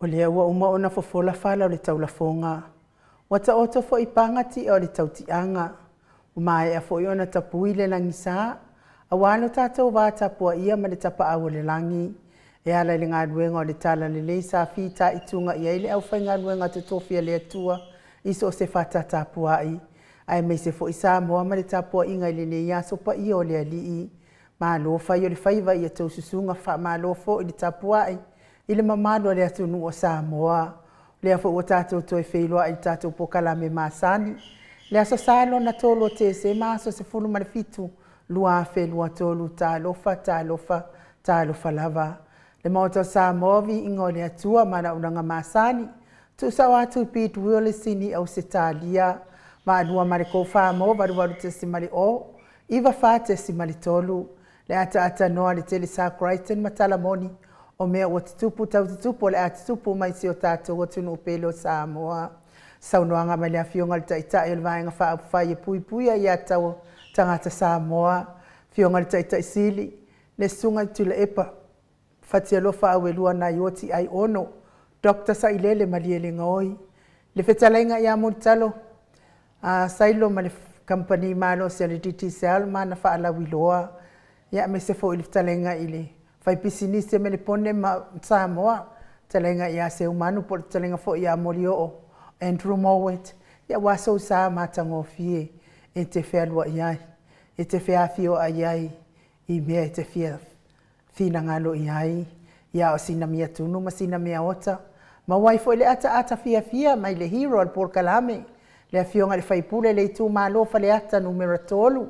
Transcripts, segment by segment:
O lea ua uma ona fofola fala o le taulafoga, ua taoto foi i paga ti'a o le tautiaga, ua maea foi ona tapui le lagisa, aua lo tatou vatapuaia ma le Tapaau o le Lagi, e ala i le galuega o le Talalelei sa fitaituga i ai le aufaigaluega totofi a le Atua i so o se fata tapuai, aemaise foi Samoa ma le tapuaiga i lenei aso paia o le Alii. Malo fai o le faiva i a outou susuga, faamalo foi le tapuai i le mamalu o le atunuu o Samoa. O lea foi ua tatou toe feiloai i le tatou polokalame masani, le Aso Sa lona 3 o Tesema, aso 17, 2023. Talofa, talofa, talofa lava. Le Maota o Samoa, viiga o le Atua ma Lana auaunaga masani, tuusao atu i Pete Willis i Ausetalia, Maamua ma le K1 88.0, 94.3, le ataata noa le Telesa Crichton ma Talamoni, o mea ua tutupu tau tutupu o le a tutupu mai si o tatou atunuu pele o Samoa. Saunoaga mai le Afioga i le Taitai o le Vaega Faaupufai e Puipuia Aia Tatau a Tagata Samoa, Afioga i le Taitai Sili, le Susuga i le Tuilaepa Fatialofa Auelua Naioti Aiono Dr. Sailele Malielegaoi, le fetalaiga ia Mulitalo Sailo ma le Kamupani Malosi a le Digicel ma ana faalauiloa, ia aemaise foi le fetalaiga i le faipisinisi o Melepone ma Samoa, fetalaiga ia Seumanu po o le fetalaiga foi ia Molioo Andrew Mowat, ia aua sou sa matagofie e te fealuai ai, e te feafioai ai i mea e te fia finagalo i ai, ia o sina mea tunu ma sina meaota. Maua ai foi le ataata fiafia mai le hero o le polokalame, le Afioga i le sui usufono le itumalo Faleata Nu.3,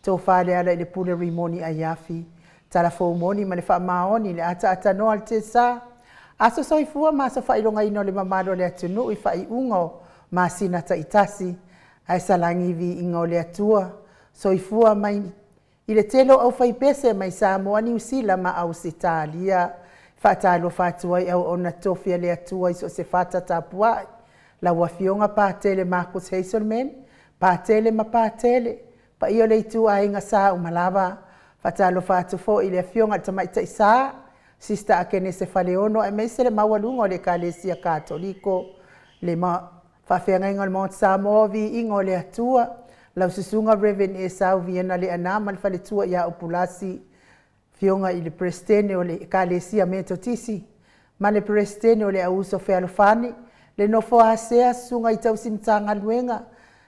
Tofa Lealailepule Rimoni Aiafi, Talafou moni ma le faamaoni, le ataata noa o le tiasa, aso soifua ma aso faailogaina o le mamalu o le atunuu i faaiuga o masina taitasi, ae salagi viiga o le Atua. Soifua mai i le tele o aufaipese mai Samoa, Niu Sila ma Ausetalia. Faatalofa atu ai auauna totofi a le Atua i so o se fata tapuai, lau Afioga Patele Marcus Hazelman, Patele ma Patele, paia o le ituaiga Sa uma lava. Faatalofa atu foi i le Afioga i le Tamaitai Sa, Sister Akenese Faleolo aemaise le maualuga o le Ekalesia Katoliko, le faafeagaiga o le Maota Samoa, viiga o le Atua, lau Susuga Reverend Esau Viena Leaana ma le faletua ia Upulasi, Afioga i le Peresetene o le Ekalesia Metotisi ma le Peresetene o le Auuso Fealofani, le nofo a sea susuga i tausi Matagaluega,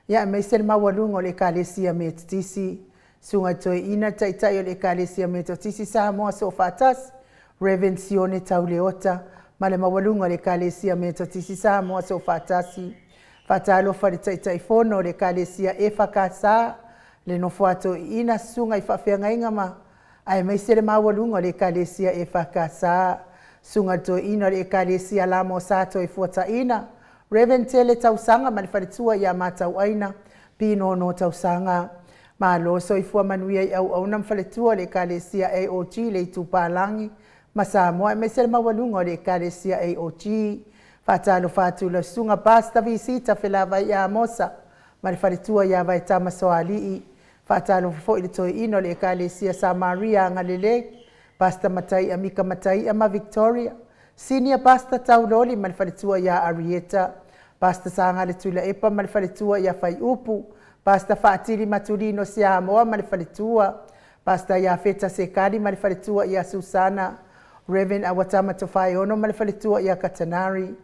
ia aemaise le maualuga o le Ekalesia Metotisi, Susuga i le Toeaina, le Taitai o le Ekalesia Metotisi Samoa Soofaatasi, Reverend Sione Tauleota ma le maualuga o le Ekalesia Metotisi Samoa Soofaatasi. Faatalofa i le Taitaifono o le Ekalesia EFKS, le nofo a toeaiina, susuga i faafeagaiga ma aemaise le maualuga o le Ekalesia EFKS, susuga i le toeaina o le Ekalesia Lamo Sa Toefuataina, Reverend Tele Tausaga ma le faletua ia Matauaina Pinono Tausaga. Malo soifua manuia i auauna ma faletua o le Ekalesia AOG le Itupalagi ma Samoa aemaise le maualuga o le Ekalesia AOG. Faatalofa atu i lau susuga Pastor Visita Felavai Amosa ma le faletua ia Vaetama Soalii. Faatalofa foi i le toeaina o le Ekalesia Samaria Agalelei, Pastor Mataia Mika Mataia ma Victoria, Senior Pastor Tauloli ma le faletua ia Arieta, Pastor Sagale Tuilaepa ma le faletua ia Faiupu, Pastor Faatili Matulino Siamoa ma le faletua, Pastor Iafeta Sekali ma le faletua ia Susana, Reverend Awatama Tofaeono ma le faletua ia Katanari.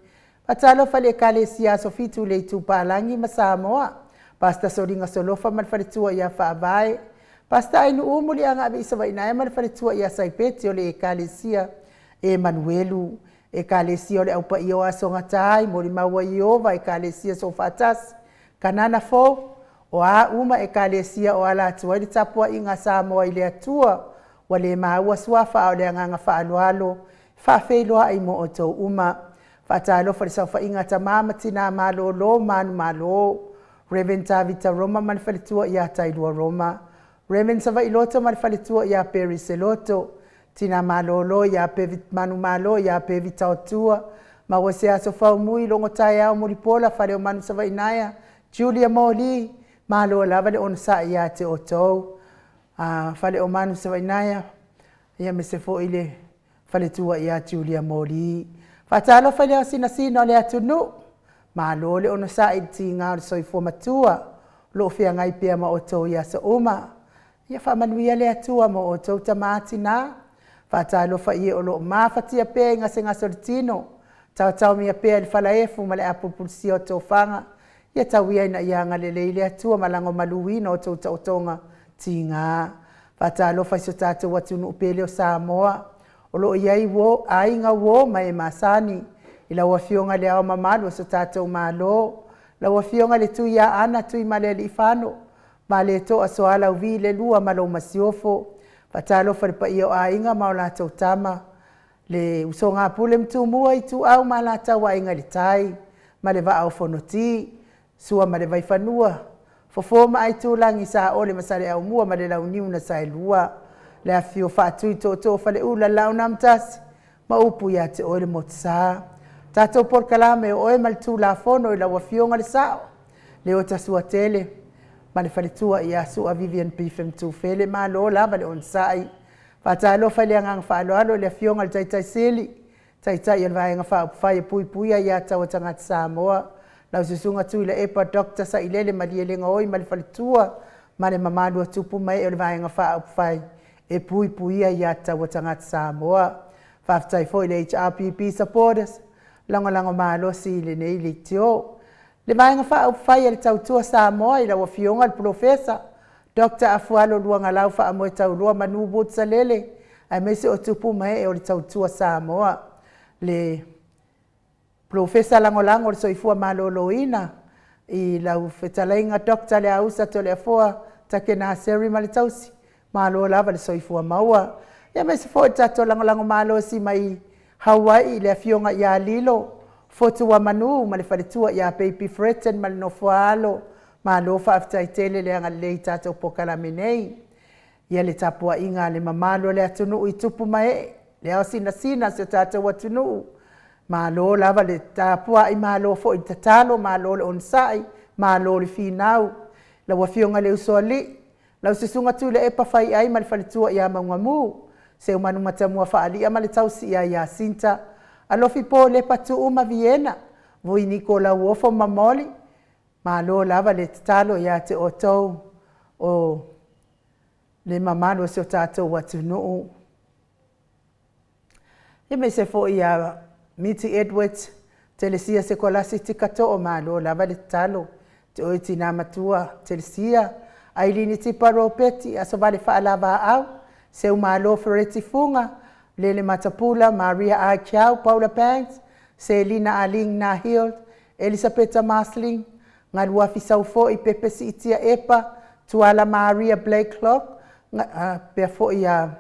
Faatalofa i le Ekalesia Aso Fitu i le Itupalagi ma Samoa, Pastor Soliga Solofa ma le faletua ia Faavae, Pastor Ainuu Muliagaave Isavainaea ma le faletua ia Saipeti o le Ekalesia Emanuelu, Ekalesia o le Aupaia o Aso Gata ai, Molimau a Ieova, Ekalesia Soofaatasi, Kanana Fou, o a uma ekalesia o ala atu ai le tapuaiga a Samoa i le Atua, ua le maua suafa a o le agaga faaaloalo e faafeiloai mo outou uma. Faatalofa i le saofaiga a tama ma tina malolo manumalo, Rev. Tavita Roma ma le faletua ia Tailua Roma, Rev. Savailoto ma le faletua ia Perry Seloto, tina malolo ia Manumalo ia Pevita Otua, maua se aso faumui logo taeao mulipola Faleomanu Savainaea, Julia Moli, malo lava le onosai ia te outou. Faleomanu Savainaea, ia aemaise foi le faletua ia Julia Moli. Faatalofa i le aosinasina o le atunuu, malo le onosai i le tiga o le soifua matua o lo o feagai pea ma outou i aso uma. Ia faamanuia le Atua mo outou tama tina. Faatalofa i e o lo o mafatia pea i gasegase o le tino, taotaomia pea i le falaefu ma le apulupulusia o tofaga, ia tau ia ina ia agalelei le Atua ma lagomaluina outou taotoga tiga. Faatalofa i si o tatou atunuu pele o Samoa, o lo o i ai uo, aiga, uo ma e masani i lau Afioga i Le Ao Mamalu o si o tatou Malo, lau Afioga i le Tuiaana Tuimalealiifano Vaaletoa Sualauvi II ma lau Masiofo. Faatalofa i le paia o Aiga ma latou Tama, le Usoga a Pule ma Tumua, Ituau ma Alataua, Aiga i le Tai ma le Vaa o Fonoti, Sua ma le Vaifanua, Fofo ma Aitulagi, Saole ma Saleaaumua ma le Launiu na Saelua, le afifio o Faatui Tootoo o Faleula, le Laau na Amotasi ma upu ia te oe le Motusa. Tatou polokalame o oe ma le Tulafono i lau Afioga i le Sao, Leota Suatele ma le faletua ia Sua Vivian Beef Tufele, malo lava le onosai. Faatalofa i le agaga faaaloalo i le Afioga i le Taitaisili, Taitai o le Vaega Faaupufai e Puipuia Aia Tatau a Tagata Samoa, lau Susuga Tuilaepa Dr. Sailele Malielegaoi ma le faletua ma le mamalu o tupu ma ee o le Vaega Faaupufai e Puipuia Aia Tatau a Tagata Samoa. Faafetai foi i le HRPP supporters, lagolago malosi i lenei leitio. Le Vaega Faaupufai a le Tautua Samoa i lau Afioga i le Polofesa Dr. Afualo Luagalau Faamoetauloa Manu Woods Salele, aemaise o tupu ma ee o le Tautua Samoa. Le Polofesa Lagolago o le Soifua Maloloina i lau fetalaiga Dr. Leausa Toleafoa Takenaseri ma le tausi, malo lava le soifua maua. Ia aemaise foi le tatou lagolago malosi mai Hawaii i le afioga ia Lilo Fotuamanu ma le faletua ia Baby Fredton ma le nofoaalo, malo faafetai tele le agalelei i tatou polokalame nei. Ia le tapuaiga a le mamalu o le atunuu i tupu ma ee, le ao sinasina o si o tatou atunuu, malo lava le tapuai, malo foi le tatalo, malo le onosai, malo le finau. Lau Afioga i le Usoalii, lau Susuga Tuilaepa Faiai ma le faletua ia Maugamu, Seumanu Matamua Faalia ma le tausi ia Iasinta, Alofi Polepa Tuu ma Viena, Vui Niko Lauofo ma Molly, malo lava le tatalo ia te outou o le mamalu o si o tatou atunuu. Aemaise foi ia Miti Edwards, Telesia Sekolasi Tikato'o, malo lava le tatalo. Te oe tina matua Telesia, Ailini Tipa Ropeti, Asovale Faalavaau, Seumalo Fereti Fuga, Lele Matapula, Maria Aikiau, Paula Banks, Selina Aling Nahil, Elisapeta Marsling, Galuafi Saufoi, Pepe Siitia Epa, Tuala Maria Blake Clock, pea foi ia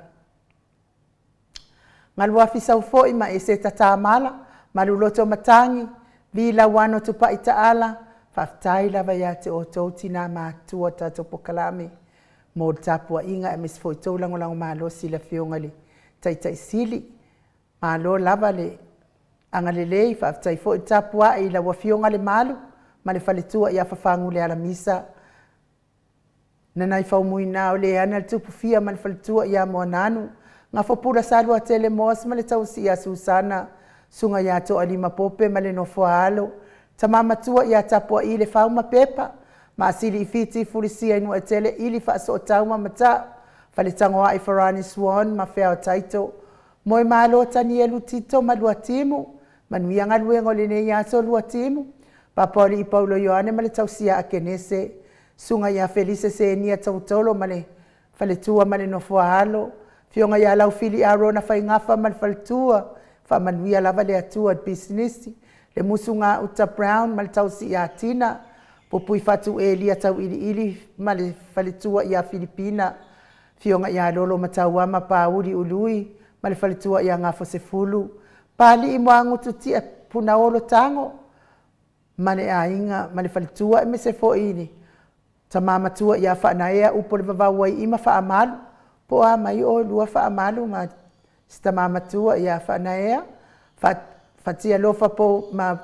Galuafi Saufoi ma Eseta Tamala, Maluloto Matagi, Vilauano Tupai Taala, faafetai lava ia te outou tina matutua o tatou polokalame mo le tapuaiga aemaise foi tou lagolago malosi i le Afioga i le Taitaisili. Malo lava le agalelei, faafetai foi le tapuai i lau Afioga Lemalu ma le faletua ia Fafagu Lealamisa, Nanaifaumu o Leana le Tupufia ma le faletua ia Moananu, Gafopula Saluatele Moss ma le tausi ia Susana, Susuga ia Toalima Pope ma le nofoaalo, Tama Matua ia Tapuai le Fau ma Pepa, Maasili i Fiti Fulisia i Nuatele Ili Faasootau ma Mata'u, Faletagoai Farani Swan ma Feao Taito, Moemalo Tanielu Tito ma Luatimu, manuia galuega o lenei aso Luatimu, Papaolii Paulo Ioane ma le tausia a Kenese, Susuga ia Felise Senia Tautolo ma le faletua ma le nofoaalo, Afioga ia Laufili Arona Faigafa ma le faletua, faamanuia lava le Atua i le pisinisi, le Musuga Uta Brown ma le tausi ia Tina, Pupui Fatu Elia Tauiliili ma le faletua ia Filipina, Afioga ia Lolo Matauama Pauli Ului ma le faletua ia Gafosefulu, Palii Moagutu Tia Punaolo Tago ma le aiga ma le faletua, aemaise foi le tama matua ia Faanaea Upu o le Vavau ai ma Faamalu, po o a mai oulua Faamalu ma si tama matua ia Faanaea, Fatialofa po ma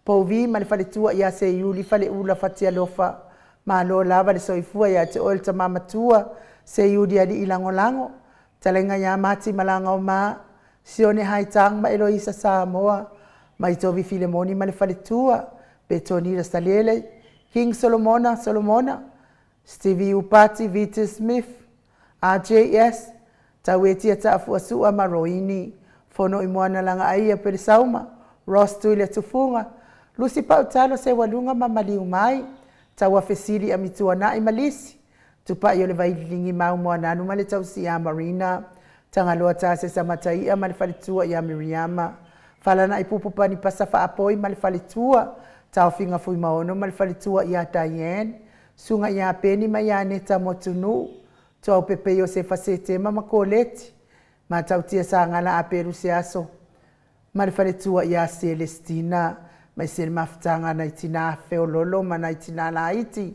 Pouvi ma le faletua ia Seiuli Faleula Fatialofa, malo lava le soifua ia te oe le tama matua Seiuli Alii Lagolago, fetalaiga ia Mati Malagaoma. Sione Haitang ma Eloisa Samoa, Maitovi Filemoni ma le faletua, Petonila Salele, King Solomona Solomona, Stevie Upati, Vita Smith, RJS, Tauetia Taafuasua ma Roini, Fono i Moana Lagaaia Pelesauma, Ross Tuile Tufuga, Lusi Pautalo Seualuga ma Maliu Mai, Tauafesili Amituanai ma Lisi, Tupai o le Vaililigi Mau Moananu ma le tausi ia Marina, Tagaloa Tasesa Mataia ma le faletua ia Miriama, Falana'i Pupu Panipasa Faapoi ma le faletua, Taofiga Fuimaono ma le faletua ia Diane, Susuga ia Peni ma ia Aneta Motunuu, Tuaupepe Iosefa Setema ma Koleti, Matautia Sagala Apelu Seaso ma le faletua ia Selestina, aemaise le mafutaga a nai tinā feololo ma nai tinā laiti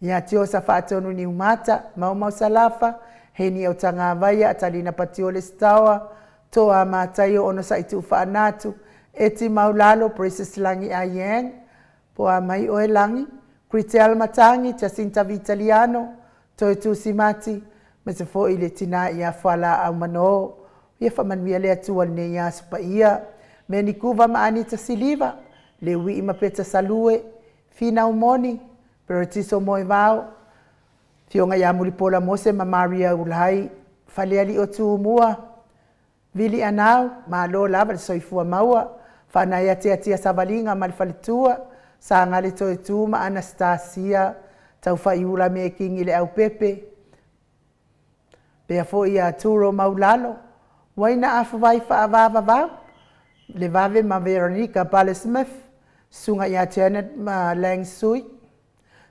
ia Tiosa Faatonu Niumata, Maumau Salafa, Heni Autagavaia, Atalina Patiole Sitaoa, Toa Mataio Onosai Tuufaanatu, Eti Maulalo, Precious Lagi Ayeng, Po a mai oe Lagi, Kritel Matangi, Jacinta Vitaliano, Toe Tusimati, aemaise foi le tina ia Fualaau Manō. Ia faamanuia le Atua i lenei aso paia. Meni Kuva ma Anita Siliva, Leuii ma Peta Salue, Finau Moni, Peretiso Moevao, Afioga ia Mulipola Mose ma Maria Ulai, Falealii o Tumua, Vili Anau, malo lava le soifua maua, Faanaeatiatia Savaliga ma le faletua, Sagale Toetu ma Anastasia, Taufaiula Mekingi Leaupepe, pea foi ia Turo Maulalo, Uaina Afuvai Faavavavau, Levave ma Veronica Bale Smith, Susuga ia Janet ma Lang Sui,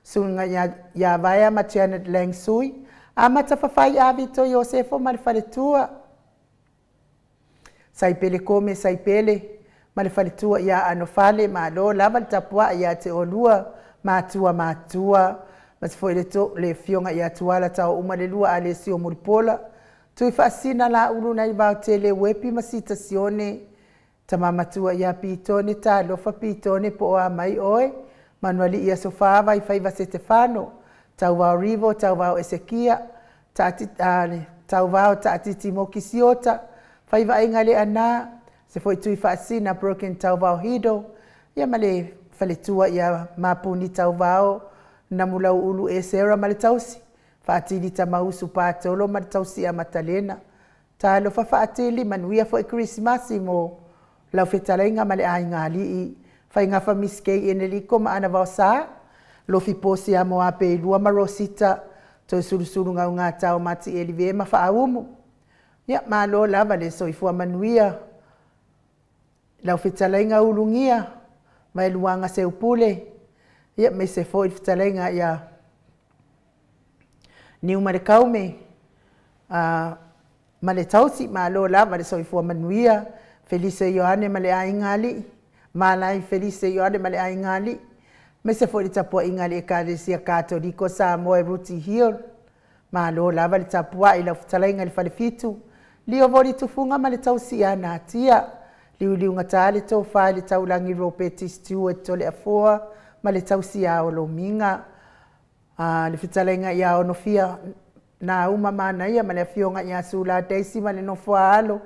Susuga ia Vaea ma Janet Lang Sui, Amata Fafai Avito Iosefo ma le faletua, Saipele Kome Saipele ma le faletua ia Anofale, malo lava le tapuai ia te oulua matua matua, aemaise foi le le afioga ia Tuala Taouma le lua Alesio Mulipola, Tuifaasisina Laulu nai Vaotele Uepi ma Sita Sione, Tama matua ia Pitone, Talofa Pitone po o a mai oe, Manualii Aso Fa, Vaifaiva Setefano, Tauvao Rivo, Tauvao Esekia, Taati, a, le, Tauvao Taatiti Moki Siota, Faivaaiga Leana, se foi Tuifaasisina Broken Tauvao Hido, ia ma le faletua ia Mapuni Tauvao, Namulauulu Esera ma le tausi, Faatili Tamausu Patolo ma le tausi ia Matalena. Talofa faatili, manuia foi Kerisimasi mo lau fetalaiga ma le aiga alii. Faigafa Miss Kay Eneliko ma Ana Vaosa, Lofi Posi a Moape Ilua ma Rosita, Toesulusulu Gaugata o Mati Elive ma Faaumu. Ia, malo lava le soifua manuia. Lau fetalaiga Ulugia, Vaeluaga Seupule, ia aemaise foi le fetalaiga ia Niumalekaume, a, ma le tausi, malo lava le soifua manuia. Felise Ioane ma le aiga alii, Malai Felise Ioane ma le aiga alii, aemaise foi le tapuaiga a le Ekalesia Katoliko Samoa e Ruti Hill, malo lava le tapuai i lau fetalaiga i le Falefitu, Lio Voli Tufuga ma le tausi ia Natia, Liuliugata le tofa i le Taulagi Ropeti Stewart Toleafoa ma le tausi ia Olomiga. A, le fetalaiga ia Onofia Nauma Manaia ma le afioga ia Sula Daisy ma le nofo a alo,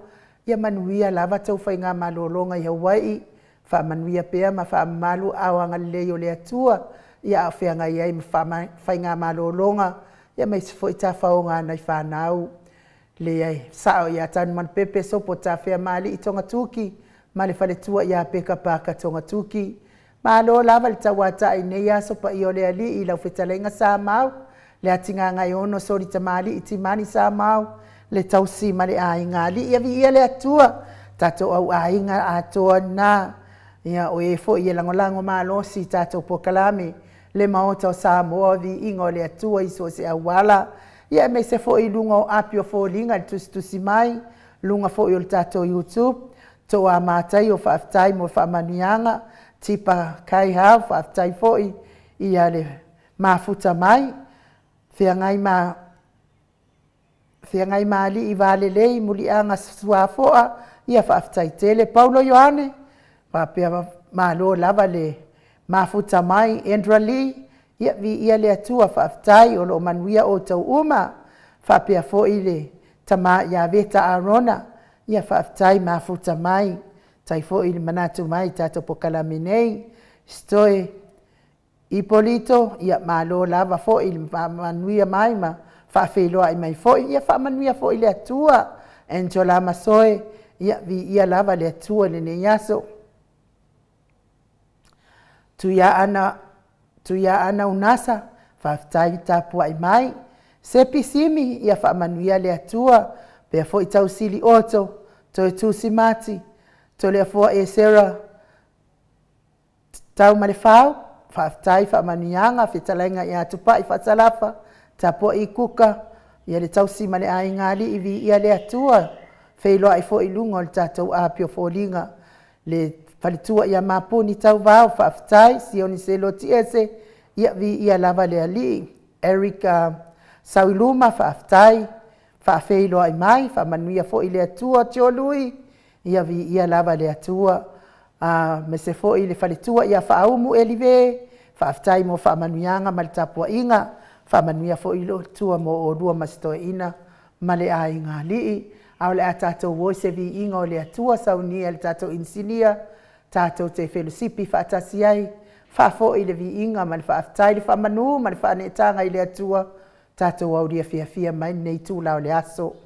ia manuia lava tou faigamalologa i Hawaii, faamanuia pea ma faamamalu aao agalelei o le Atua, ia a o feagai ai ma faigamalologa, ia aemaise foi tafaoga a nai fanau. Leai, sao ia Tanumanupepe Sopo Tafea Maali'i Togatuki ma le faletua ia Peka Paka Togatuki. Malo lava le tauata'i i nei aso paia o le Alii i lau fetalaiga Samau, le atigagaeono soli tamali'i timani Samau, le tausi ma le aiga alii. Ia viia le Atua, tatou au aiga atoa na. Ia o e foi e lagolago malosi i tatou polokalame, le Maota o Samoa, viiga o le Atua i so o se auala. Ia aemaise foi i luga o api o foliga i le tusitusi mai, luga foi o le tatou YouTube, Toa Mataio, faafetai mo faamanuiaga. Tipa Kaihau, faafetai foi ia le mafuta mai. Feagai ma Feagai ma Alii Valelei, Muliaga Suafoa, ia faafetai tele. Paulo Ioane, faapea malo lava le mafuta mai. Andra Lee, ia viia le Atua, faafetai o lo o manuia outou uma. Faapea foi le tama ia Veta Arona. Ia faafetai mafuta mai, tai foi i le manatu mai i tatou polokalame nei. Stoe Ipolito, ia malo lava foi i le faamanuia mai ma faafeiloai mai foi, ia faamanuia foi le Atua. Angela Masoe, ia viia lava le Atua i lenei aso. Tuiaana Tuiaana Unasa, faafetai tapuai mai. Sepi Simi, ia faamanuia le Atua, faapea foi Tausili Otto, Toetusi Mati, Toleafoa Esera Taumalefau, faafetai i faamanuiaga, fetalaiga ia Tupai Faasalafa, Tapuai Kuka, ia le tausi ma le aigaalii, viia le Atua, feiloai foi i luga o le tatou api o foliga. Le faletua ia Mapuni Tauvao, faafetai, Sione Seloti Ese, ia viia lava le Alii. Eric Sailuma, faafetai faafeiloai mai, faamanuia foi le Atua. Joe Lui, ia viia lava le Atua, aemaise foi le faletua ia Faaumu Elive, faafetai mo faamanuiaga ma le tapuaiga, faamanuia foi le Atua mo oulua ma si toeaina ma le aigaalii. Ae o le a tatou o i se viiga o le Atua, saunia e le tatou inisinia tatou te felosipi faatasi ai, faafoi le viiga ma le faafetai, le faamanu ma le faaneetaga i le Atua, tatou aulia fiafia mai lenei itula o le aso.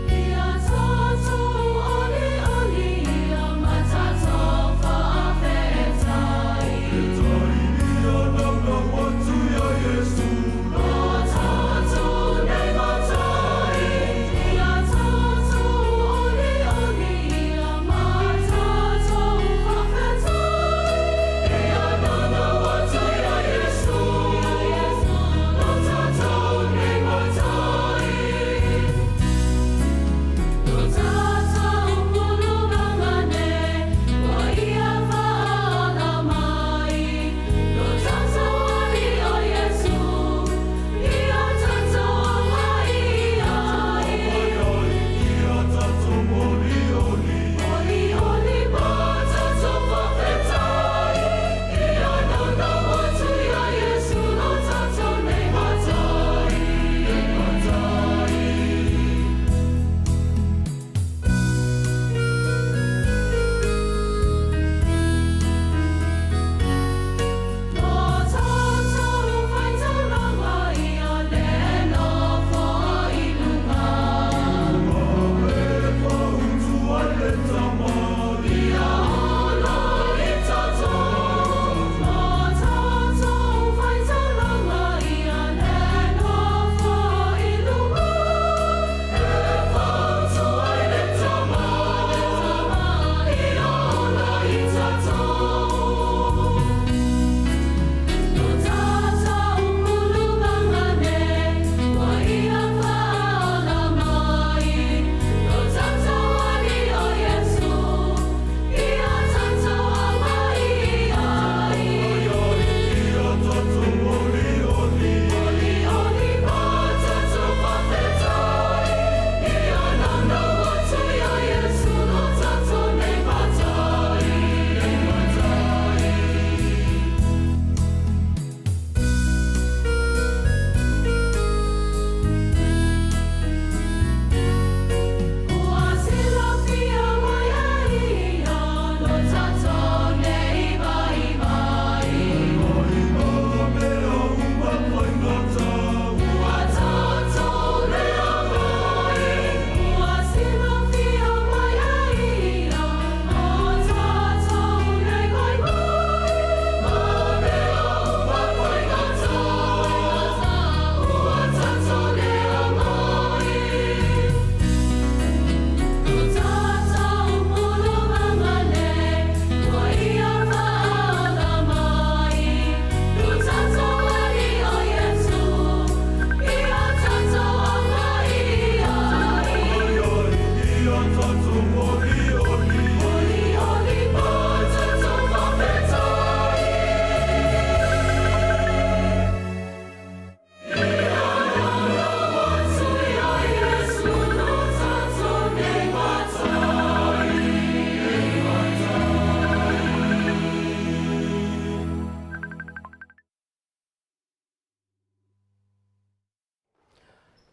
Ia tatou aliali ia ma tatou faafetai. Ia laulau atu ia Iesu. Lo tatou nei Matai. Ia tatou.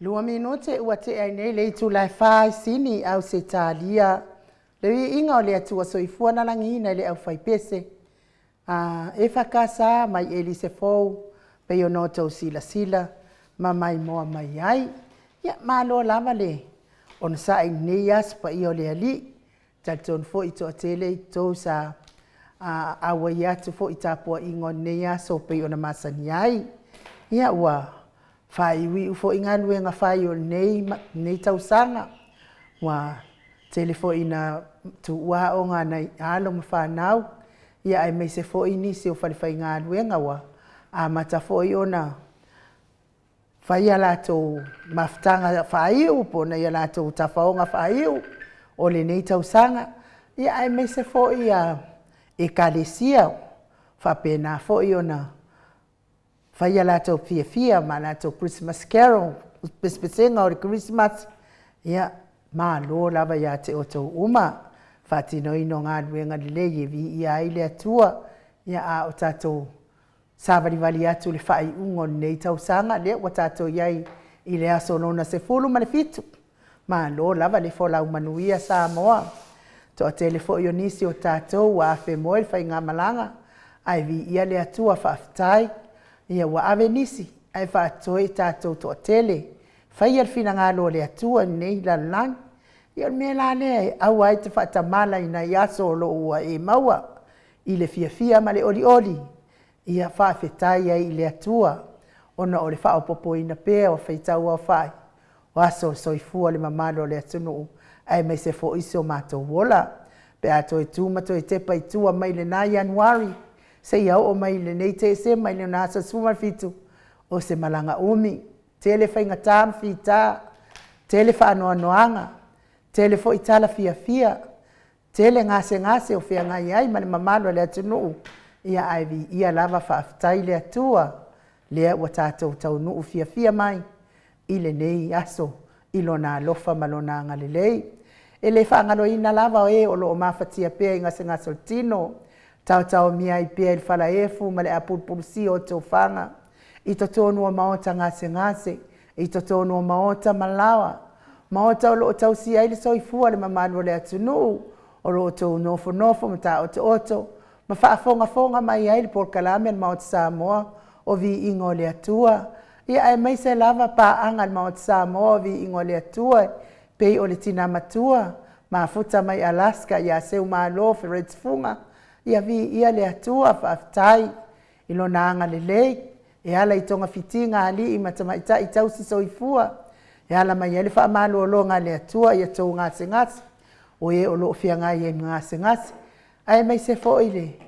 Lua minute ua tea ai nei le itula e 4 i Sini, Ausetalia. Le viiga o le Atua Soifua na lagiina e le aufaipese a EFKS mai Elise Fou, pei ona outou silasila ma maimoa mai ai. Ia, malo lava le onosai i lenei aso paia o le Alii. Talitonu foi e toatele i tou sa auai atu foi i tapuaiga o lenei aso pei ona masani ai. Ia, ua faaiuiu foi galuega fai o lenei tausaga, ua tele foi ina tuua aoga a nai alo ma fanau, ia aemaise foi nisi o falefaigaluega ua amata foi ona fai a latou mafutaga faaiu po o nai a latou tafaoga faaiu o lenei tausaga, ia aemaise foi Ekalesia faapena foi ona fai a latou fiafia ma latou Christmas Carol, pesepesega o le Kerisimasi. Ia, malo lava ia te outou uma faatinoina o galuega lelei e viia ai le Atua. Ia, a o tatou savalivali atu i le faaiuga o lenei tausaga, lea ua tatou i ai i le aso lona 17. Malo lava le folau manuia Samoa. Toatele foi o nisi o tatou ua afemoe le faigamalaga, ae viia le Atua, faafetai ia ua ave nisi ae faatotoe tatou toatele, faia le finagalo o le Atua i lenei lalolagi. Ia o le mea la lea e aua ai e te faatamala i nai aso o lo o ua e maua i le fiafia ma le olioli, ia faafetai ai i le Atua ona o le faaopoopoina pea o le faitau aofai o aso o le soifua o le mamalu o le atunuu, aemaise foi so matou ola. Pe a toe tu ma toe tepa i tua mai lena Ianuari seia oo mai lenei Tesema i lona aso 17, o se malaga umi, tele faigata ma fita, tele faanoanoaga, tele foi tala fiafia, tele gasegase o feagai ai ma le mamalu o le atunuu, ia ae viia lava faafetai le Atua lea ua tatou taunuu fiafia mai i lenei aso i Lona alofa ma Lona agalelei. E le faagaloina lava e o lo o mafatia pea i gasegase o le tino, taotaomia ai pea i le falaefu ma le apulupulusia o tofaga i totonu o maota gasegase, i totonu o maota ma laoa, maota o lo o tausia ai le soifua o le mamalu o le atunuu, o lo o outou nofonofo ma taotooto ma faafogafoga mai ai le polokalame a le Maota Samoa o Viiga o le Atua, ia aemaise lava paaga a le Maota Samoa o Viiga o le Atua, pei o le Tina Matua Mafuta mai Alaska ia Seumalo Fred Fuga. Ia viia le Atua, faafetai i Lona agalelei e ala i togafitiga a alii ma tamaitai tausi soifua e ala mai ai le faamalologa a le Atua i tou gasegase, o e o lo o feagai ai ma gasegase, aemaise foi le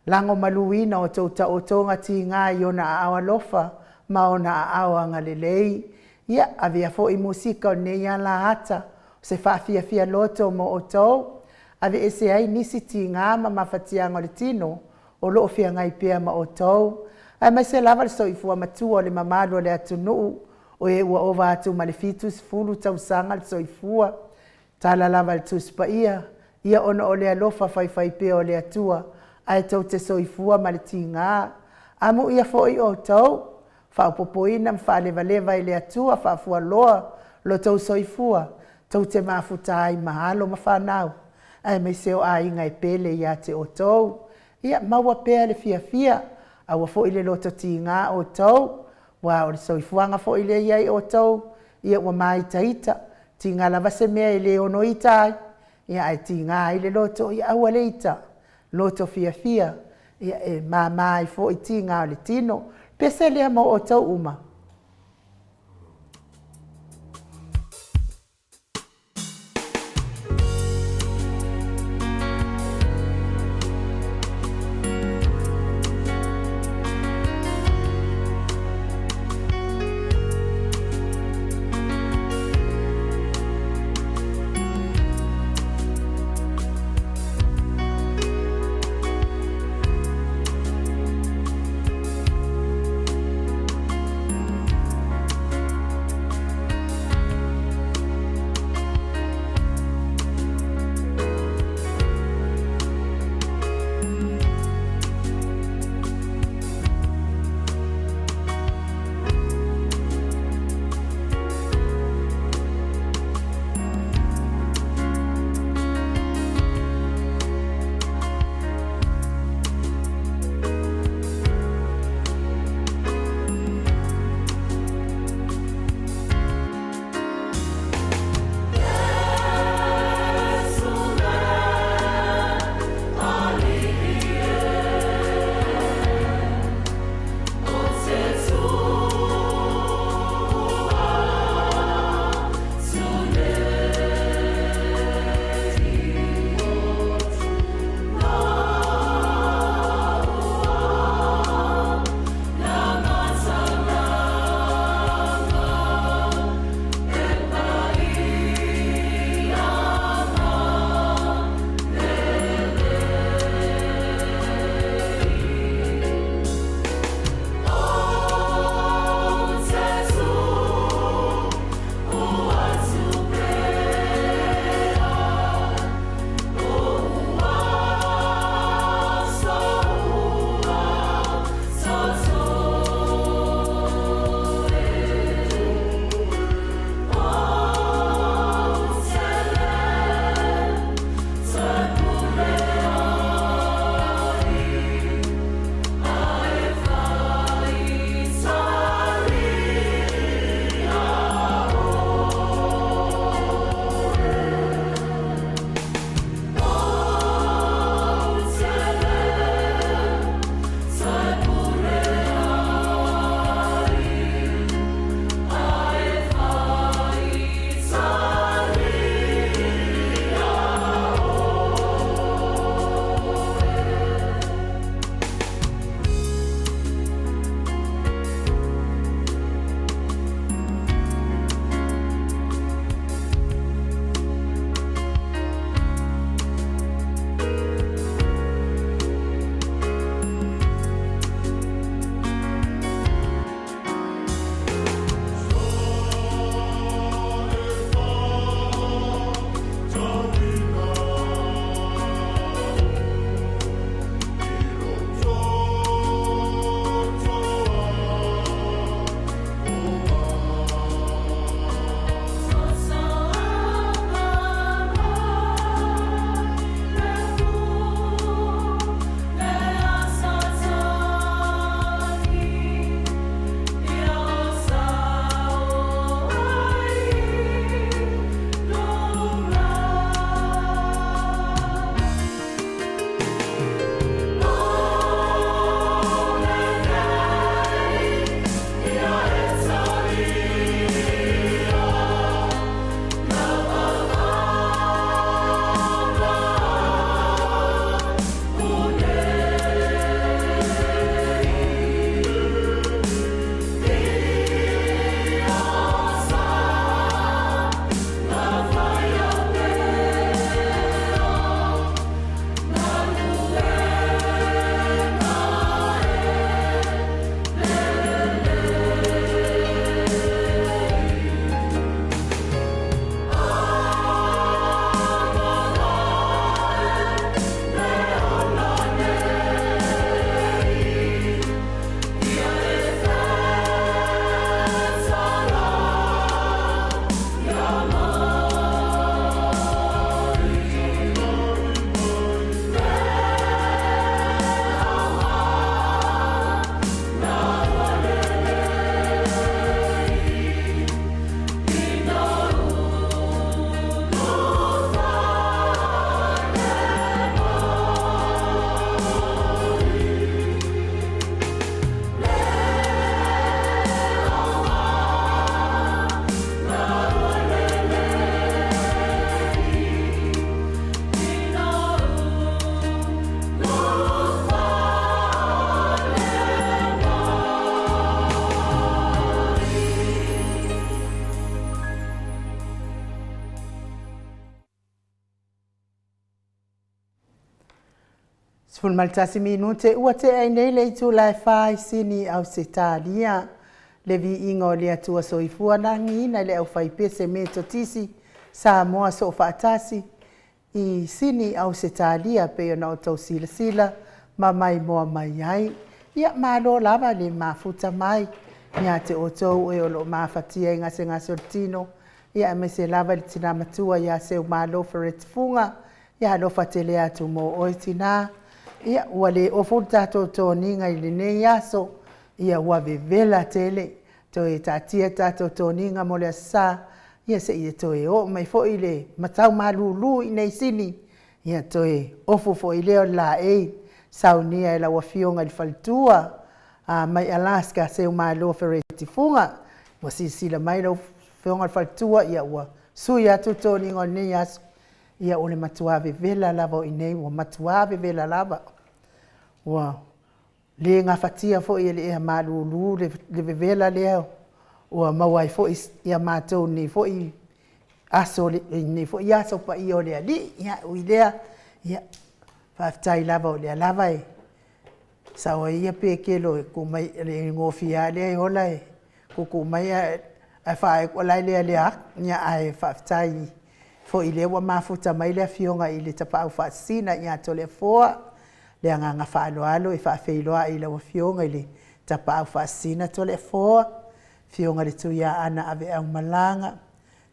lagomaluina o tou taotoga tiga i ona aao alofa ma ona aao agalelei. Ia, avea foi musika o lenei ala ata o se faafiafia loto mo outou, aveese ai nisi tiga ma mafatiaga o le tino o lo o feagai pea ma outou, aemaise lava le soifua matua o le mamalu o le atunuu, o e ua ova atu ma le 70 tausaga le soifua. Tala lava i le Tusi Paia, ia ona o le alofa faifaipea o le Atua, ae tou te soifua ma le tiga. Amuia foi outou, faaopoopoina ma faalevaleva e le Atua faafualoa lo outou soifua, tou te mafuta ai ma alo ma fanau, aemaise o aiga e pele ia te outou. Ia maua pea le fiafia, aua foi le loto tiga outou, aua o le soifuaga foi lea e i ai outou, ia ua maitaita, tiga lava se mea e le ono ita ai, ia ae tiga ai le loto, ia aua le ita, loto fiafia, ia e mama ai foi tiga o le tino. Pese lea mo outou uma. 11 minute ua tea ai nei le itula e fa i Sini, Ausetalia. Le viiga o le Atua soifua lagiina i le aufaipese Metotisi Samoa Soofaatasi i Sini, Ausetalia, pei ona outou silasila ma maimoa mai ai. Ia, malo lava le mafuta mai ia te outou e o lo o mafatia i gasegase o le tino, ia aemaise lava i le tina matua ia Seumalo Fereti Fuga. Ia alofa tele atu mo oe tina. Ia, ua le ofu le tatou toniga i lenei aso, ia ua vevela tele. Toe taatia tatou toniga mo le aso Sa, ia seia toe oo mai foi le matau malulu i nei Sini, ia toe ofu foi lea o le laei saunia e lau afioga i le faletua mai Alaska Seumalo Fereti Fuga. Ua silasila mai lau afioga i le faletua, ia ua sui atu le toniga o lenei aso. Ia o le matua vevela lava o i inei, ua matua vevela lava. Ua le gafatia foi e le ea malulu le vevela lea ua maua ai foi ia matou nei foi aso, lenei foi aso paia o le Alii. Ia ui lea, ia faafetai lava o lea lava e sao ai ia pekelo e tu mai, le gofie lava lea e ola e tutu mai ae faaee atu o la e lealea atu. Ia ae faafetai foi o lea ua mafuta mai le afioga i le Tapaau Faasisina ia Toleafoa. Le agaga faaaloalo e faafeiloai i lau afioga i le Tapaau Faasisina Toleafoa, afioga i le Tuiaana Aveaumalaga,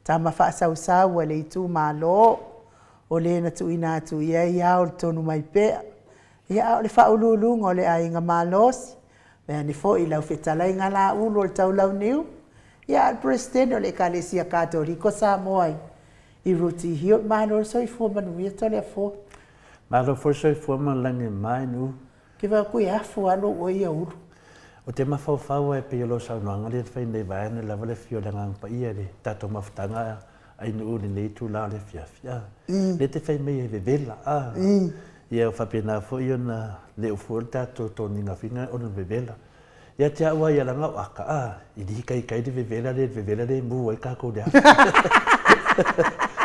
tama faasausau a le itumalo, o le na tuuina atu i ai ao le tonu mai pea. Ia a o le faauluuluga o le aiga malosi, vaeane foi lau fetalaiga Laulu o le Taulauniu, ia a o le Peresetene o le Ekalesia Katoliko Samoa i Rooty Hill. Malo le soifua manuia Toleafoa. Malo foi le soifua ma le lagi e mama i Nu'u. Ke vaai atu e afu lava lou oe ia Ulu. Ou te mafaufau lava e pei o lau saunoaga lea na fai nei vaeane lava le afio o le Agaga Paia i le tatou mafutaga a i Nu'u i lenei itula o le afiafi a. Lea te fai mai e vevela a. Ia faapena foi ona le ufua le tatou toniga fina ona vevela. Ia te au lava ia leaga o aka a, i lihi kaikai le vevela lea, le vevela lea e mu ai tatou i le afi.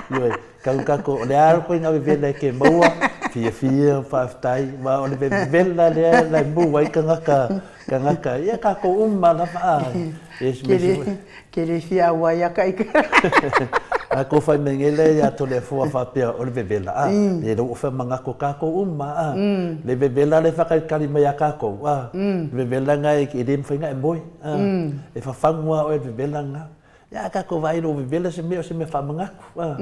Ioe, tau tatou, o le a le ituaiga vevela e te maua, fiafia, faafetai, aua o le vevela lea la e mu ai tagata, tagata, ia tatou uma lava a. Ke le fia auai aka i A kou fai mai nei lea ia Toleafoa faapea o le vevela a, e lou ofe manatu o tatou uma a, le vevela lea e faatalitali mai ia tatou a, le vevela lena e le mafai ona e moe a, e fafagu lava oe i le vevela lena. Ia a tatou vaai i lou vevela se mea o se mea faamanatu a,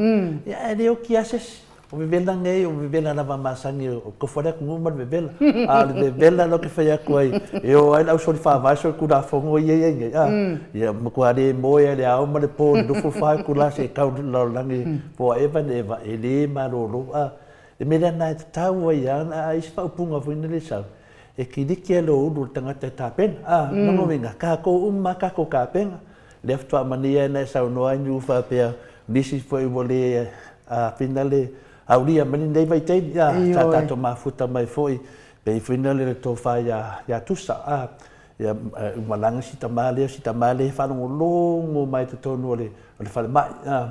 ia ae le oti lava se isi. O vevela nei, o vevela lava masani o tofu le atunuu ma le vevela. A o le vevela la ou te fai atu ai, e o ai le ausoli faavae solitulafono ia e i ai nei, a, ia matua le moe lava i le ao ma le po i le 24 itula seia tau i le lalolagi forever and ever, e le malolo. A, le mea lea lena e tatau ai lava ona ai se faaupuga foi lele e sau, e kiliki lava lou ulu o le tagata e tapena. A, lona uiga, tatou uma lava tatou tapena. Lea faatoa malia na e saunoa ai Niu faapea, nisi foi ua le afina le aulia mai lenei vaitaimi, a, sa tatou mafuta mai foi, pei foi na le tofa ia Tusa, a, ia ua malaga si tama lea, si tama lea e faalogologo mai totonu o le falemai, a,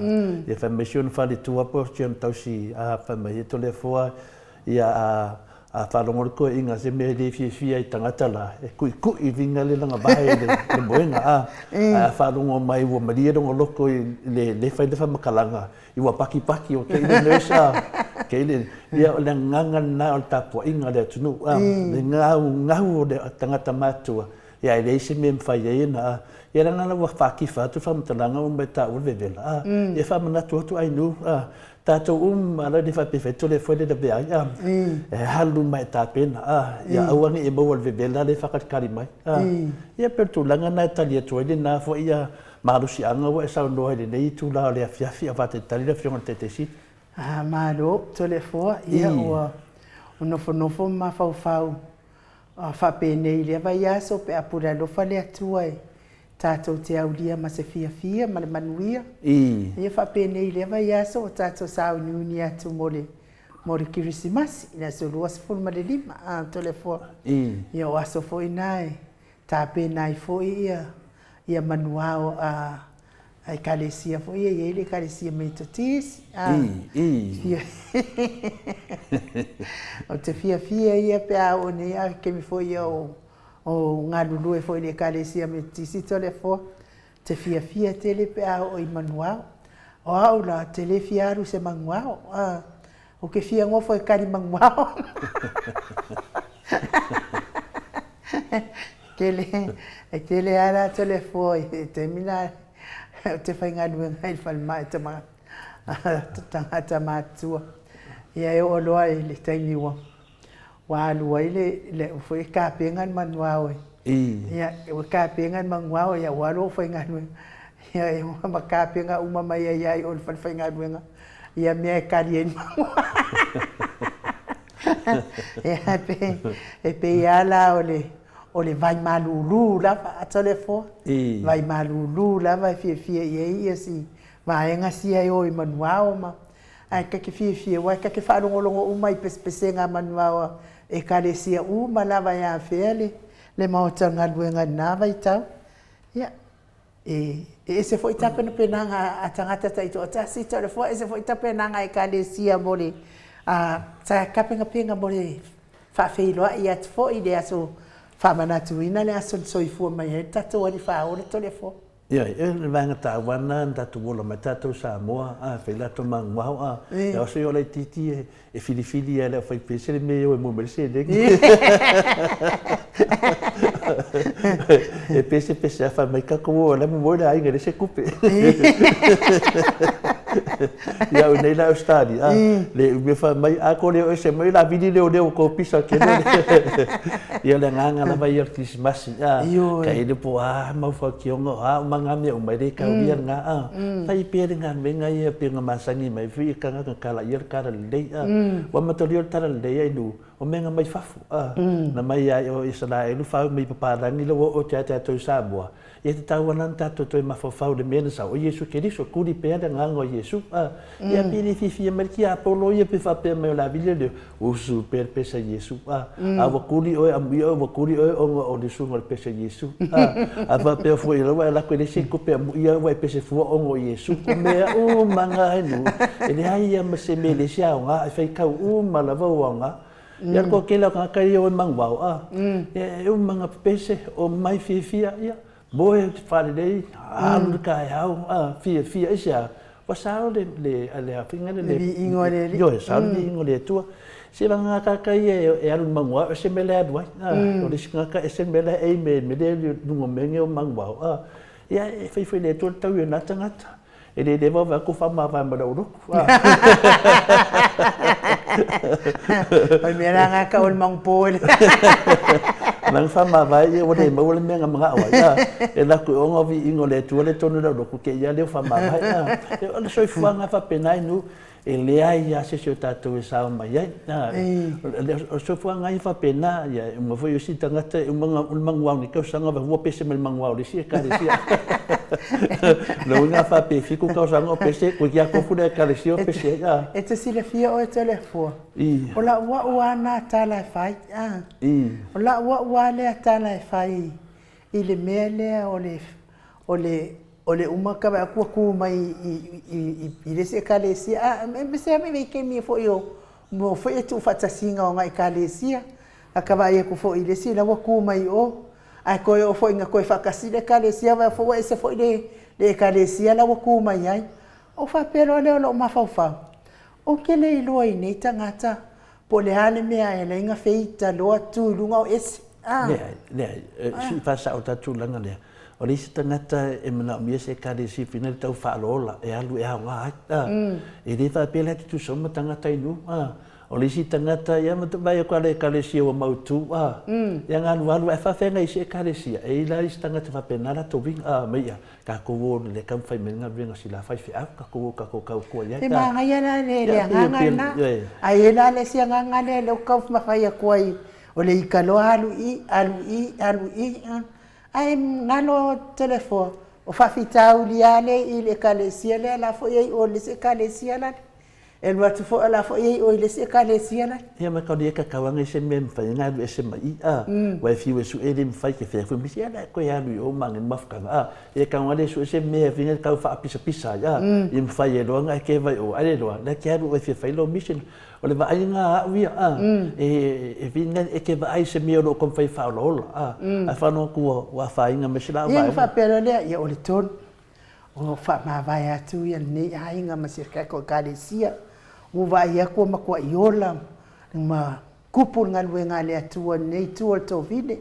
ia fai mai si ona faletua po o si ona tausi, a, fai mai, e Toleafoa, Ia, a, a faalogo le toeaina se mea e le fiafia ai tagata la, e tuitui viga le lana vae i le, le moega, a. Ae a faalogo mai ua malie lona loto i le, le fai le faamatalaga, i ua patipati o kei le nurse, a, kei le, ia o le agaga lena o le tapuaiga a le atunuu, a, le gaugau o le tagata matutua, ia e leai se mea e mafai ai ona, a. Ia leaga la ua faatifa atu le faamatalaga uma e taua le vevela, a, ia faamanatu atu Ainuu, a, Tatou uma la le faapea fai tole foi le lavea ai a e alu mai e tapena a ia aua ne i maua le vevela le faakalikali mai a ia pei o le tulaga na e tali atu ai lena foi ia malosiaga ua e saunoa i lenei itula o le afiafi a faatalitali le afioga i le Taitaisili. A malo Toleafoa ia ua nofonofo ma mafaufau faapenei i lea vaiaso pe a pule alofa le Atua e tatou te aulia ma se fiafia ma le manuia. Ia faapenei i lea vaiaso ua tatou sauniuni atu mo le mo le Kerisimasi i le aso 25 a Toleafoa. Ia o aso foi na e tapena ai foi ia ia manuao a A Ekalesia foi e i ai le Ekalesia Metotisi, a. Ii, ii. Ou te fiafia ia pe a oo nei a kemi foi ia o o galulue foi i le Ekalesia Metotisi Toleafoa, te fiafia tele pe a oo i Manuao. O au la, ou te le fia alu i se manuao, a. Ou te fia nofo e kali manuao. Tele, e tele lava la Toleafoa i le taimi la ou te faigaluega ai i le falemai tama tagata matutua. Ia e oo loa i le taimi ua ua alu ai le le foi e tapena le manuao e ia ua tapena le manuao ia ua alu ou faigaluega ia e ma tapena uma mai ai lava i o i le falefaigaluega ia mea e kali ai le manuao. Ia e pei lava la o le o le vai malulu lava a Toleafoa, vai malulu lava e fiafia i ai ia si vaega sia e o i Manuao ma ae ta te fiafia aua ta te faalogologo uma i pesepesega a Manuao a Ekalesia uma lava e afea le le maota o le galuega i lena vaitau. Ia, e ese foi tapenapenaga a tagata taitoatasi Toleafoa, ese foi tapenaga a Ekalesia mo le tapenapena mo le faafeiloai atu foi i le aso faamanatuina le aso na soifua mai ai le tatou Alii Faaola Toleafoa. Ioe, o le vaega taua lena na tatou ola mai tatou Samoa, a fai latou maguao a, e oso i o laitiiti e e filifili ia le aufaipese le mea e o e mua mai le seleni. E pese pese a fai mai tatou o la moe le aiga le se tupe. Ia au nei la Australia, le umi fai mai a ko le o ese mai la vili leo leo ko pisa ke le. Ia le agaga lava ia o le Kerisimasi a ka ele po a mau faitioga a uma ngā mea uma e le kaulia lena a. Fai pea le galuega ia pei ona masani mai foi e tagata kala ia le tala lelei a. Ua amatalia o le tala lelei ai nu o mea na mai fafo a. Na mai ai o Isaraelu fau mai papalagi la ua oo atu ia tatou i Samoa. Ia tatau ana ona tatou toe mafaufau i le mea na sau, o Iesu Keriso, kuli pea le agaga o Iesu. A, ia pe le fiafia mai le tiapolo ia pe faapea mai o le a vili lea, usu pea le pesa i Iesu. A, a ua kuli oe, amuia oe ua kuli oe ona o le usuga o le pesa i Iesu. A, a faapea foi la ua e lako e leai se tupe amuia ua e pese fua ona o Iesu. O mea uma na e nuu, e leai lava ma se mea e leai se aoga, e faitau uma lava ou aoga. Ia le toatele o tagata ia o e manuvao, a, e uma na pepese, omai fiafia, ia, moe faalelei, alu le taeao, a, fiafia, aisea? Ua sao le, le, le a faiga lea, le viiga o le Alii. Ioe, sao le viiga o le Atua. Se vagana tagata ia e alu i le manuvao, ese mea la e alu ai, a, o le isi tagata ese le mea la e aim e mele i luga o mea nei o manuvao, a, ia e fai foi e le Atua le taui o na tagata. E le leva vaai atu faamavae ma lou lotu. O le mea la lena e tau o le manupo e le. Leaga faamavae ia ua le maua le mea na manao ai. E alu atu i o ona viiga o le Atua lea i totonu o lau lotu te i lava lea ua faamavae. O le soifuaga e faapena i nuu. E leai lava se isi o tatou e sao mai ai. O le soifuaga ia e faapena, ia e uma foi o isi tagata e uma ona manuao nei tausaga ua pese mai le manuao o le isi ekalesia. Lona uiga a faapea e fitu tausaga o pese, toeitiiti lava tofu le ekalesia o pese ai. E te silafia oe Toleafoa, o lau au lava lena tala e fai, o lau au lava lea tala e fai i le mea lea o le o le o le uma ka vaai atu ua tu mai i i le isi ekalesia a aemaise lava vaitaimi foi o mo foi e tuufaatasiga o agai ekalesia a ka vaai atu foi i le isi la ua tu mai i o ae toe oo foi ina toe faatasi le ekalesia vaai foi ua ese foi le le ekalesia la ua tu mai ai. Ou faapea loa lea o lou mafaufau, ou te le iloa i nei tagata Po o le a le mea e ala ai ona feita loa tu i luga o ese? A. Leai, leai. Sui faasao ta tulaga lea. O le isi tagata e manaomia se Ekalesia fina le tau faaloola e alu e aoga ai. A. E le faapea la e tutusa uma tagata i nuu. A. O le isi tagata, ia ma vaai atu lava le Ekalesia ua mautu. A. Ia na alualu ae faafeagai i isi Ekalesia. E i ai la isi tagata faapena latou uiga. A. Mai ia, Tatou o i le taumafai mai le galuega a sila faifeau, tatou o tatou tautua i ai. E manaia la le le agaga lena. Ae i ai la le isi agaga lea lea ou te taumafai atu ai, o le ika loa alu i i, alu i i, alu i i, ae galo Toleafoa, o faafitauli lava lea i le Ekalesia lea la foi e i o i le isi Ekalesia lale. E alu atu foi o la foi e i oi le isi ekalesia la. Ia ma kau lia ka kau anga i se mea mawhai nga alu ese mai i a. Wa e fiu e su e le mawhai ke whea fui misi ala koe alu i o mange mafukanga a. E kau nga le su e se mea whinga kau wha pisa pisa ai a. I mawhai e loa nga e ke vai o ale loa. La ke alu o e fia whai lo mission. O le vaai nga au ia a. E e whinga e ke vaai se mea o lo kom whai wha ola ola a. Ai whanau kua wa whainga me se la vaai. Ia whapea loa lea, ia o le tonu. Ua faamavae atu ia lenei aiga ma si tatou Ekalesia, ua vaai atu ua matuai ola ma kupu le galuega a le Atua i lenei itu o le tovine.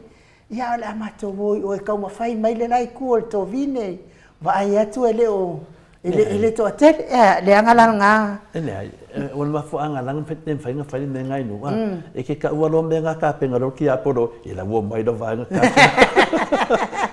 Ia o le a matou o i o e taumafai mai le la itu o le tovine, vaai atu e le o e le toatele. Ea, leaga la lena. E leai, o le mafuaaga lana le mafai ona fai le mea nga inu, e ke kaua loa mea nga kapenga loa ki Apolo, e la ua mai lo vaega kasi.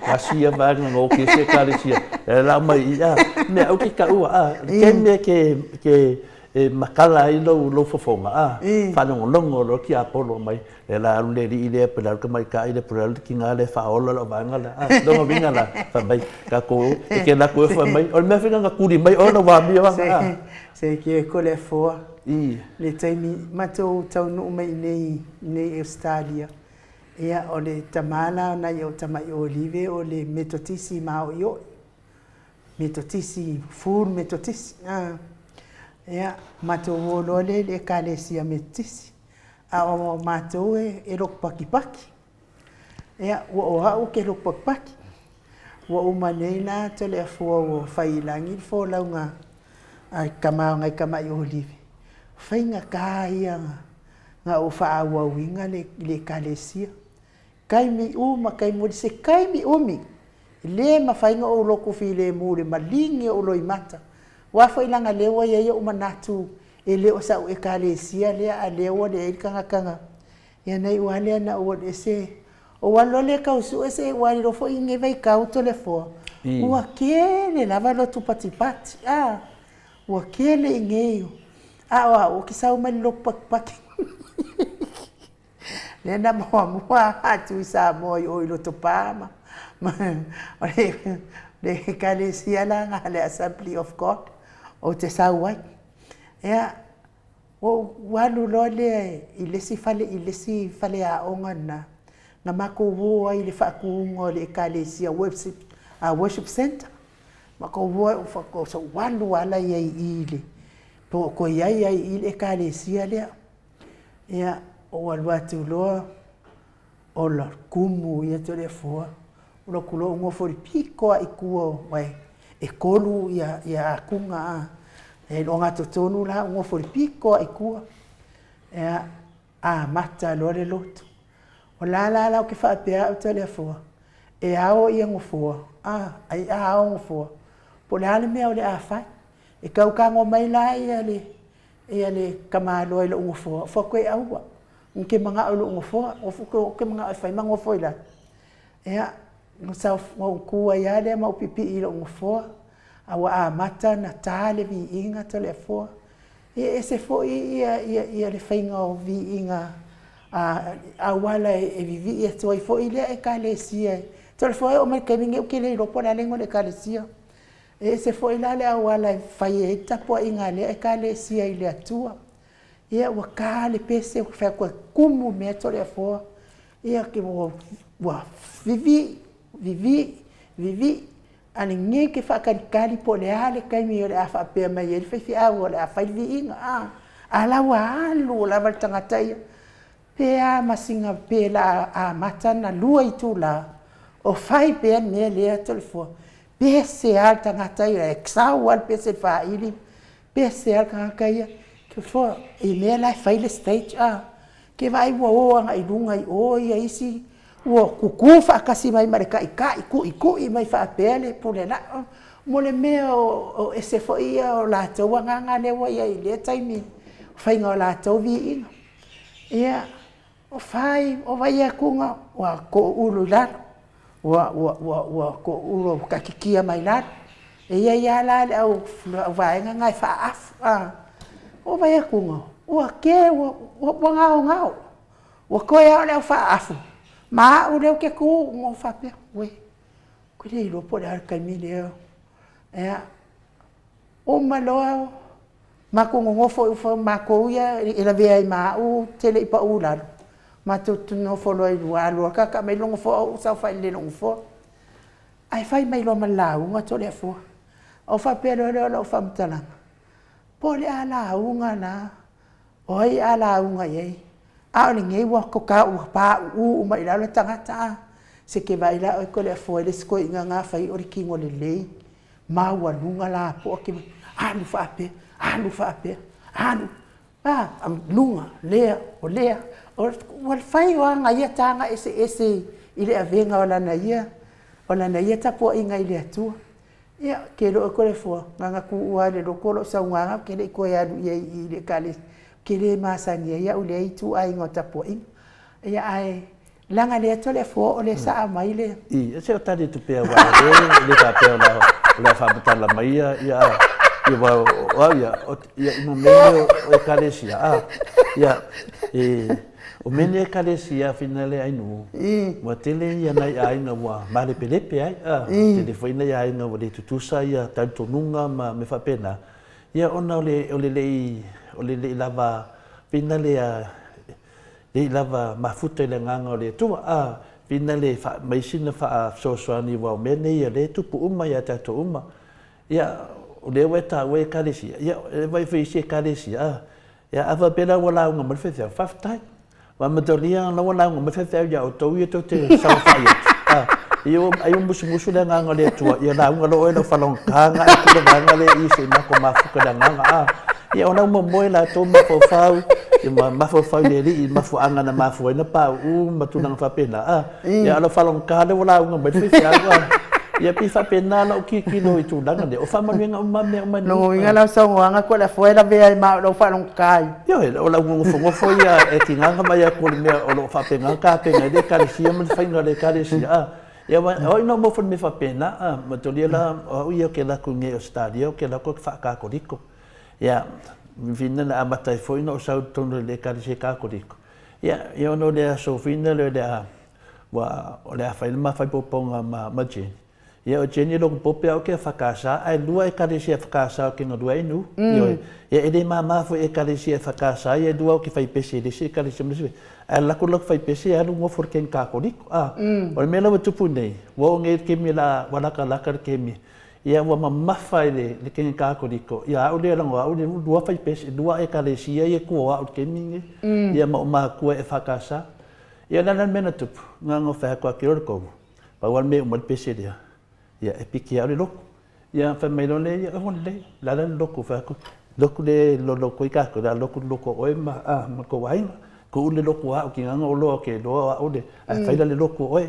Kasi ia vaega ngo ki se ekalesia. E la mai i a, mea au ke kaua a, ke mea ke ke e makala ai lou lou fofoga a, faalogologo loa ki Apolo mai, E la alu le alii lea, pe le alu tamaitai lea, pe le alu le tina lea e faaola lau vaega lea. A, lona uiga la, fai mai, tatou, e te alu atu e fai mai, o le mea foi lena na tuli mai oe lau amio anga, a. Se ke ko le afoa, le taimi matou taunuu mai i inei, i inei i Ausetalia, ia o le tama la o nai ou tama'i olive o le Metotisi maoioi. Metotisi, full Metotisi, a. Ia, matou o loa lea i le Ekalesia Metotisi. A o matou e lotu pakipaki. Ia, ua o au ou te lotu pakipaki. Ua uma nei la Toleafoa ua fai i lagi le folauga a le tama o nai tama'i olive. Faigata ia na ou faaauauina le Ekalesia. Taimi uma, taimi uli, se taimi umi, e le mafai ona ou lotu filemu i le maligi o ou loimata. Aua foi leaga lea ua i ai ou manatu e le o sa'u Ekalesia lea a lea ua leai le tagata na ia na iu lava lea na ou alu ese ou alu loa lea e tau sue se ua iloa foi i lenei vaitau Toleafoa ua tele lava lotu patipati a ua tele i nei a o au ou te sau mai le lotu patipati. Lea na muamua atu i Samoa i o i Lotopa ma, ma o le, le ekalesia la na le Assembly of God ou te sau ai. Ia, ua ou alu loa lea i le isi fale, i le isi faleaoga lena, na matou o ai i le faatuina o le ekalesia worship, worship center. Matou o ai, ou alu ala ia i i i le, po o toe i ai lava i i le ekalesia lea. Ia, ou alu atu loa, ola, kumu ia Toleafoa, alu atu loa ou nofo i le pito lava i tua aua e tolu ia atuga a. E ogatotonu la ou nofo i le pito lava i tua. Ia, amata loa le lotu. O la la la ou te faapea au Toleafoa, e ao ia nofoa, a, ai a ao nofoa, po o le a le mea o le a fai. E tau tago mai la ia le Ia le tamaloa i lou nofoa, o fatu e aua, ou te manao i lou nofoa, ou te manao e fai ma nofo i lalo. Ia, na ou tu ai lava lea ma ou piipii i lou nofoa, a ua amata ona ta le viiga Toleafoa. Ia e ese foi ia le faiga o viiga auala e vivii atu ai foi lea Ekalesia. Toleafoa e oo mai i le taimi lenei ou te le iloa po o le a le igoa o le Ekalesia. E ese foi la le auala e fai ai le tapuaiga a lea Ekalesia i le Atua. Ia ua ta le pese ua fai atu e kumu mea Toleafoa. Ia ua vivii, vivii, vivii, a lenei ke faatalitali po o le a le taimi o le a faapea mai ai le faifeau o le a fai le viiga, a, a la ua alu lava le tagata ia. Pe a ma sina pe la amata ona lua itula o fai pea le mea lea Toleafoa, pese lava le tagata ia, e sau lava le pese i le faili, pese lava le tagata ia. Toleafoa, i mea la e fai le stage a, ke vaai ua o agai i luga i o ia isi, ua tutu faatasi mai ma le taitai, tuitui mai faapea le pule laa. Mo le mea o ese foi ia o latou agaga lea ua i ai i lea taimi, faiga o latou viiga. Ia, o fai, o vai atuga, ua toulu i lalo, ua, ua, ua, ua toulu, ua taatitia mai lalo. E i ai lava la le au, au vaega na e faaafu, a. O vai atuga, ua ke, ua, ua gaogao. Ua toe lava o le au faaafu, ma au lea ou te tu, ona ou faapea, auē, ou te le iloa po o le a le taimi lea. Ia, uma loa. Matou nonofo ifo matou ia e lavea ai ma au ou te le i pau i lalo, matou te nonofo loa i luga, alu loa taataa mai lou nofoa ou saofai lelei i lou nofoa. Ae fai mai loa ma le lauga Toleafoa. Ona ou faapea loa lea o lau faamatalaga, po o le a lauga la, o ai a lauga i ai, a o lenei ua pauu uma i lalo tagata a. Se i te vaai la oe Toleafoa i le isi toeaina lena e fai o le tino lelei, maualuga lapoa, alu faapea, alu faapea, alu, a, luga, lea, o lea. Ua fai o ana ia taga eseese i le avega o lana ia tapuaiga i le Atua. Ia, ou te iloa oe Toleafoa, na ona tuu lava i le loto lau saunoaga ou te le i toe alu i ai i le Ekalesia, ou te le masani ai au i lea ituaiga o tapuaiga. Ia ae leaga lea Toleafoa o lea sa aumai le... I, se o tali atu pea aua o lea e le faapea o le a faamatala mai ia, ia, aua o au ia, ia i mea nei o Ekalesia, a, ia, e, o mea nei o Ekalesia finale ai nuu, ua tele ia nai aiga ua malepelepe ai, a, tele foi nai aiga ua le tutusa ia talitonuga ma mea faapena, ia ona o le, o le le i, o le le i lava finale a, le i lava mafuta i le agaga o le Atua, a, finale mai sina faafesoasoani aua o mea nei o lea e tupu uma ia tatou uma. Ia, o lea ua e taua i Ekalesia, ia, e vaai foi i isi Ekalesia, a, ia, a faapea la ua lauga mai le faifeau, faafetai. Aua mataulia la ua lauga mai le faifeau ia outou ia tou te saofai atu, a, ia ua, ai ua musumusu le agaga o le Atua, ia lauga loa oe i lau faalogogata ae atu le vaega lea i i se i matou mafuta i le agaga, a. Ia o la ua momoe latou mafaufau, ia ma mafaufau i le Alii i mafuaaga na mafua ai ona pauu ma tulaga faapena, a. Ia a o lau faalogogata lea ua lauga mai le faifeau, a. Ia pei e faapena lau tilotilo i tulaga nei, o faamanuiaga uma mea uma. Lona uiga la o saunoaga Toleafoa e lavea ai ma au i lau faalogogata ai. Ioe, o lau nofonofo ia e tiga ona vaai atu o le mea o lo o faapena ona tapena ai le Ekalesia ma le faiga o le Ekalesia, a. Ia aua o au na ou maua foi i le mea faapena, a, manatua la o au ia ou te alu atu nei i Ausetalia ou te alu atu ou te faa-Katoliko. Ia, fina na amata ai foi ona ou sau i totonu o le Ekalesia Katoliko, ia, ia ona o le aso fina lea o le a, ua, o le a fai le ma faaipoipoga ma, ma Jenny. Ia o Jenny loku pope au ke EFKS, ae lua Ekalesia EFKS o ke galue ai nu. Ioe. Ia e le māmā foi Ekalesia EFKS ia e lua o ke fai pese i le isi Ekalesia ma le isi. Ae lako lako fai pese e alu ngofo le keng Katoliko. A, o le mea la ua tupu nei, ua oo nei i le kemi la, ua lakalaka le kemi. Ia ua mamafa i le, le keng Katoliko, ia au lea leaga o au le lua fai pese, lua Ekalesia ia e kua o au i le kemi nei. Ia ma o makua EFKS. Ia o le a la le mea na tupu, na ona fai atu a kilo le kohu. Pau lava le mea e uma ai le pese lea, ia e piki au le loku. Ia fai mai loa lea, ia ua lelei, o le a la le loku? Fai atu, loku lea e lolotu ai tatou, o le a loku le loku a oe ma, a, ma le tou aiga. Tuu le loku a au, tiga ona ou iloa ou te iloa o au le, ae fai la le loku a oe.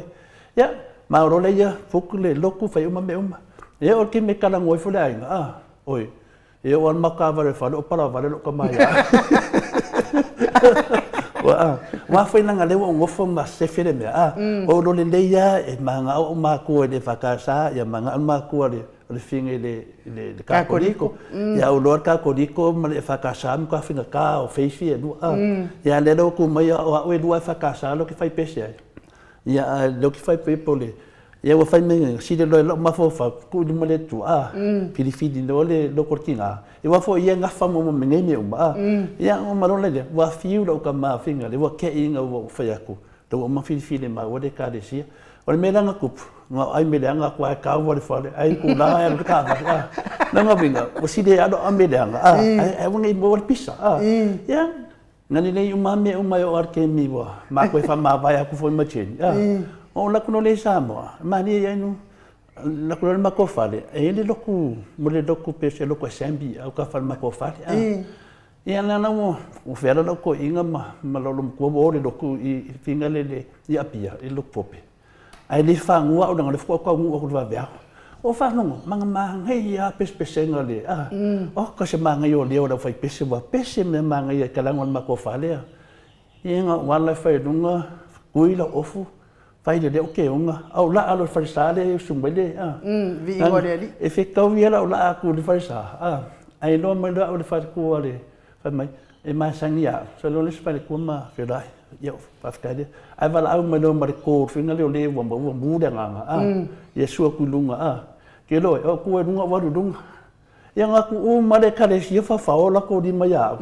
Ia, ma o loa lea ia, fuku le loku, fai uma mea uma. Ia o le taimi e talanoa ifo le aiga, a, oi, E oo lava le mataavale o le fale o palavale lou tama ia au. Ua a foi leaga lea ua ou nofo ma sefe le mea, a, o lo lelei lava e manao ou matua i le EFKS, ia manao le matua o le Figa i le Katoliko, ia ou iloa le Katoliko ma le EFKS e matua faigata o faith ia e lua, a. Ia a o lea la ua tu mai o au e lua EFKS lea ou te fai pese ai. Ia a o lea ou te fai pea po o le Ia ua fai mai sili loa i lou mafaufau, tuu i luma le Atua, a, filifili loa le loko o le tiga. Ia aua foi ia e gafa ma nei mea uma, a. Ia ona loa lea, ua fiu lou tama finagalo, ua te i ina ua ou fai atu, lea ua uma filifili e maua le Ekalesia. O le mea la na tupu, na ou aimeleaga atu lava e kau lava i le fale, ai kula ae alu i le taavale, a. Lona uiga, ua sili ai lava lou aimeleaga, a, ae aua ne i maua le pisa, a. Ia, Na lelei uma lava mea uma e oo lava i le taimi ua matou e faamavae atu foi ma Jenny. A, oo atu loa lea i Samoa, e malie ia inu, alu atu loa i le matou fale, e i ai le lotu, mo le lotu pei o se lotu assembly i uta i le matou fale. A, ia la la ua feala lau toeaina ma lou loomatua ua o i le lotu i Figa lele i Apia, i le lotu Pope. Ae le fanua au leaga o lea faatoa ou taunuu atu i le vaveao. Ua faalogo, ma na manaia lava pesepesega o le, a, oka se manaia o leo o le aufaipese, ua pese mea manaia i talaane o le matou fale. Ia na ou ala e fai i luga, tui lau ofu, fai lelei ou keoga, a ou laa loa i le falesa lea e usu mai le, a. Viiga o le Alii. E fetaui lava lau laa atu i le falesa, a, ae iloa mai loa au e le faletua o le, Fai mai, e masani ia au. Sau loa le isi faletua ma feiloai, ia faafetai lea. Ae valaau mai loa ma le call foi lea o lea ua maua mu le agaga, a. Ia sua atu i luga, a. Ke loe, o ku i luga ou alu i luga. Ia na atu uma le ekalesia fafao latou lima ia au.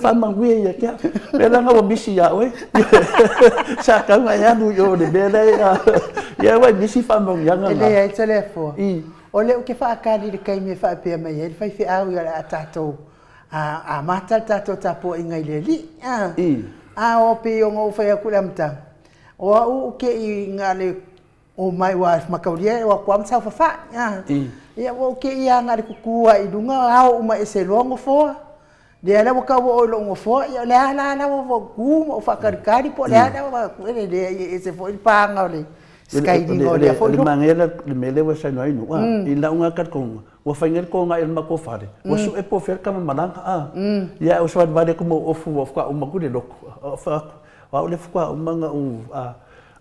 Faamanuia ia te au. Mea la na ua misi ia oe. Sa tau na e alu i o le mea lea. Ia ua misi faamanuiaga na. E leai Toleafoa. O lea ou te faakali i le taimi e faapea mai ai le faifeau ia o le a tatou amata le tatou tapuaiga i le Alii. A o pei ona ou fai atu i le amataga, o au ou te i na o le omai aua mataulia e o atu lava ma saofafai. Ia ua ou te i lava na o le tutu lava i luga ao uma ese loa nofoa. Lea la ua tau oo i lou nofoa, ia o le a la ua ou tu ma ou faatalitali po o le a la ua atu, e leai e ese foi le paga o le sekailiga o lea foi loto. O le manaia la le mea lea ua e saunoa ai Nu'u, i lau lena talitonuga, ua fai nei le toga i le matou fale, ua sue po o fea le tama malaga, a. Ia ae ua savalivali atu ma ou ofu ua faatoa uma atu le lotu, ou fai atu, o au lea faatoa uma ona ou, a.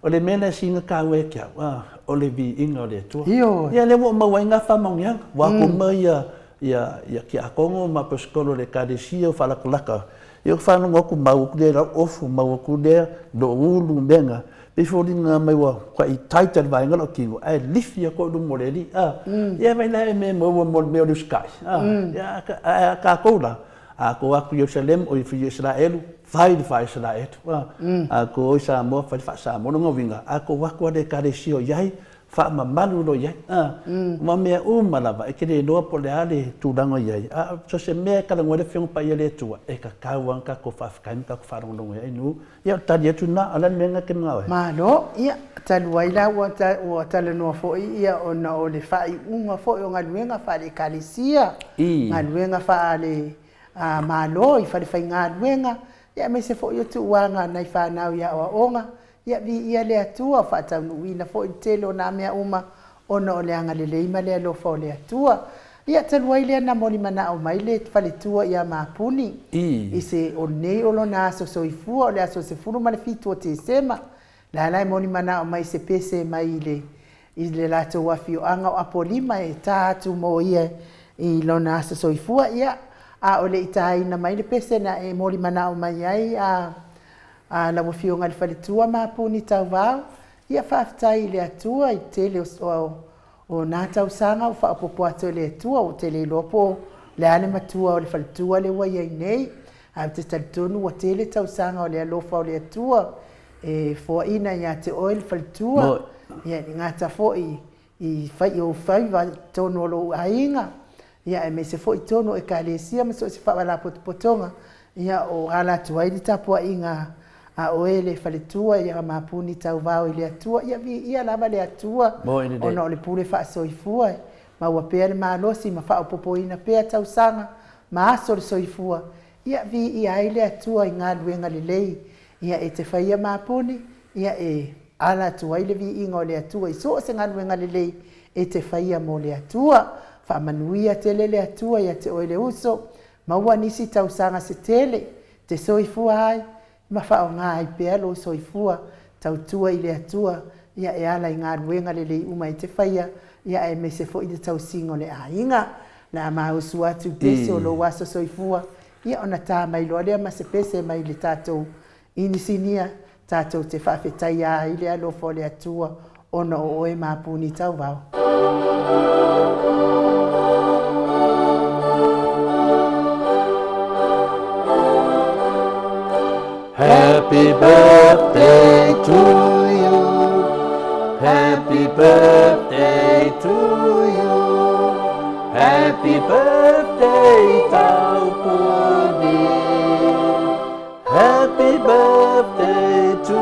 O le mea lea e sina taua ia te au, a, o le viiga o le Atua. Ioe. Ia lea ua ou maua ai na faamanuiaga, ua atu uma ia, ia, ia tiakono ma aposetolo o le Ekalesia o faalatalata. Ia ou faalogo atu mau atu lea i lau ofu, mau atu lea i lou ulu, mea na, pei foliga mai ua matuai tight lava le vaega lou tino, ae lifi atu au i luma o le Alii, a. Ia vaai la i mea e maua mo le mea o le usitai, a. Ia, ae a tatou la, a tou o atu i Ierusalemu, oi i Isaraelu, fai le faa-Isaraelu, a. A tou o i Samoa, fai le faa-Samoa. O lona uiga, a tou o atu lava i le Ekalesia o i ai, faamamalu loa i ai, a. Ma mea uma lava, e te le iloa po o le a le tulaga o i ai, a o so o se mea e talanoa ai le Afioga Paia a le Atua, e tatau lava ona tatou faafetai ma tatou faalogologo i ai. Inu, ia o le tali atu lena, a o le a le mea lena e te manao ai? Malo. Ia, talu ai la ua talanoa foi ia ona o le faaiuga foi o galuega faale-Ekalesia, galuega faale Malo i falefaigaluega, ia aemaise foi o tuuaga a nai fanau i aoaoga, ia viia le Atua, faataunuuina foi le tele o nā mea uma ona o le agalelei ma le alofa o le Atua. Ia, talu ai lea na molimanao mai le faletua ia Mapuni i se o lenei o lona aso soifua o le aso 17 o Tesema, la la e molimanao mai se pese mai i le i le latou afioaga o Apolima e ta atu mo ia i lona aso soifua, ia, a o le i taina mai le pese na e molimanao mai ai a, a lau Afioga i le Faletua Mapuni Tauvao, ia faafetai i le Atua i le tele o, o na tausaga ua faaopoopo atu e le Atua, ou te le iloa po o le a le matua o le faletua lea ua i ai nei, ae ou te talitonu ua tele tausaga o le alofa o le Atua e foaina ia te oe le faletua, ia e le gata foi i fai i ou faiva i totonu o lou aiga, ia aemaise foi i totonu o Ekalesia ma so o se faalapotopotoga, ia o ala atu ai le tapuaiga a oe le faletua ia mapuni tauvao i le Atua, ia viia lava le Atua ona o le pule faasoifua, maua pea le malosi ma faaopoopoina pea tausaga ma aso o le soifua, ia viia ai le Atua i galuega lelei Ia e te faia mapuni, ia e ala atu ai le viiga o le Atua i so o se galuega lelei e te faia mo le Atua. Faamanuia tele le Atua ia te oe le uso, maua nisi tausaga se tele, te soifua ai, ma faaaoga ai pea lou soifua tautua i le Atua, ia e ala i galuega lelei uma e te faia, ia aemaise foi le tausiga o le aiga. Le a mausu atu i pese o lou aso soifua, Ia ona ta mai loa lea ma se pese mai le tatou inisinia, tatou te faafetaia ai le alofa o le Atua ona o oe mapuni tauvao. Happy birthday to you Happy birthday to you Happy birthday Taupuni Happy birthday to you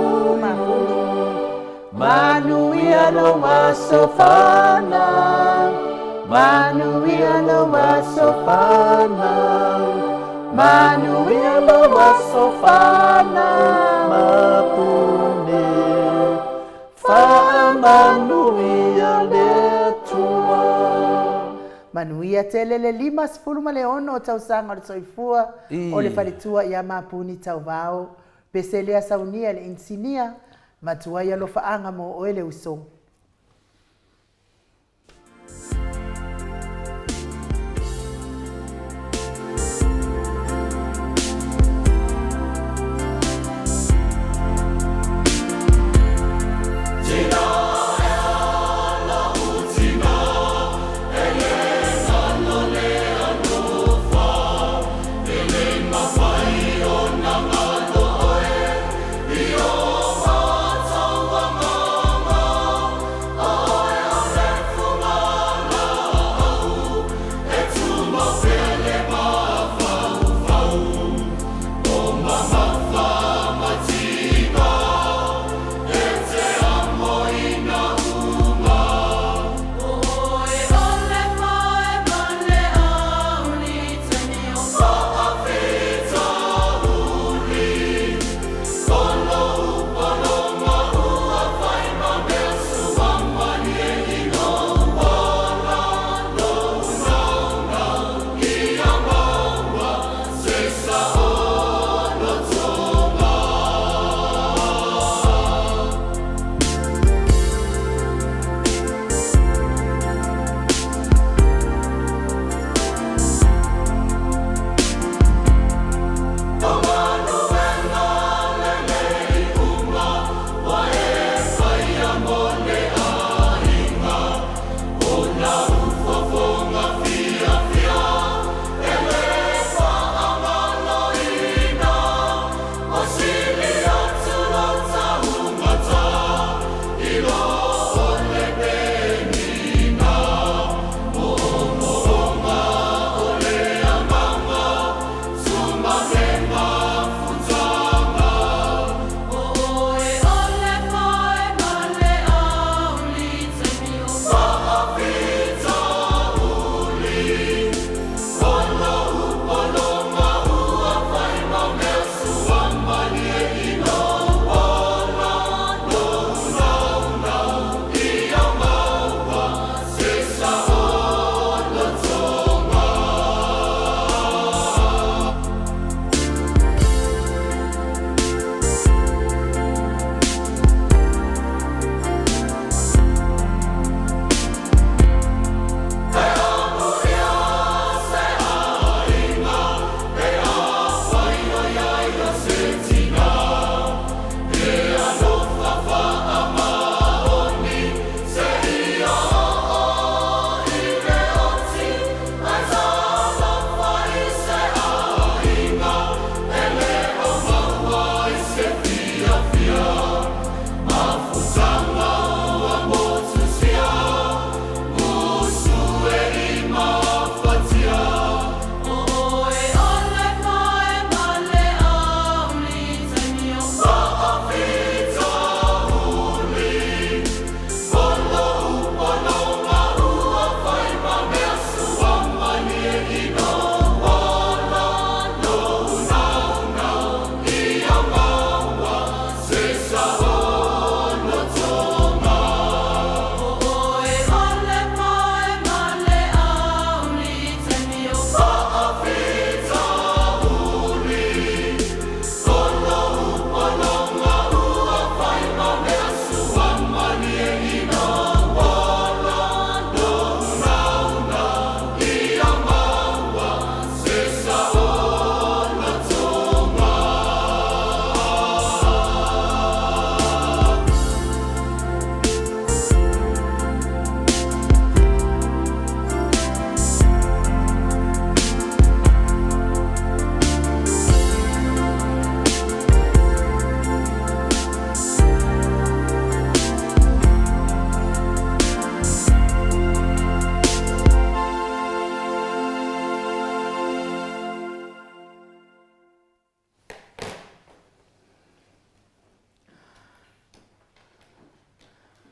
Manuia lou aso fanau Manuia lou aso fanau Manuia lou aso fanau Mapuni Faamanuia le Atua. Manuia tele le 56 tausaga o le soifua o le faletua ia Mapuni Tauvao, Peselea Saunia le inisinia, matuai alofaaga mo oe le uso.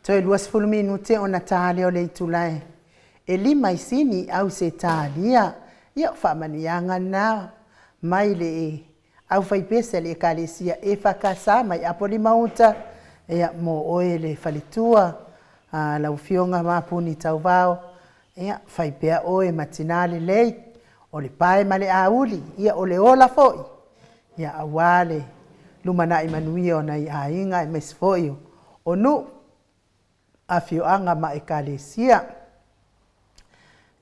Toe 20 minute ona ta lea o le itula e 5 i sini Ausetalia. Ia, o faamanuiaga na mai le aufaipese a le Ekalesia EFKS mai Apolima-uta, ia, mo oe le faletua, lau Afioga Mapuni Tauvao, ia, fai pea oe ma tinā lelei, o le pae ma le auli, ia, o le ola foi, ia, aua le lumanai manuia o nai aiga aemaise foi o nuu, afioaga ma ekalesia.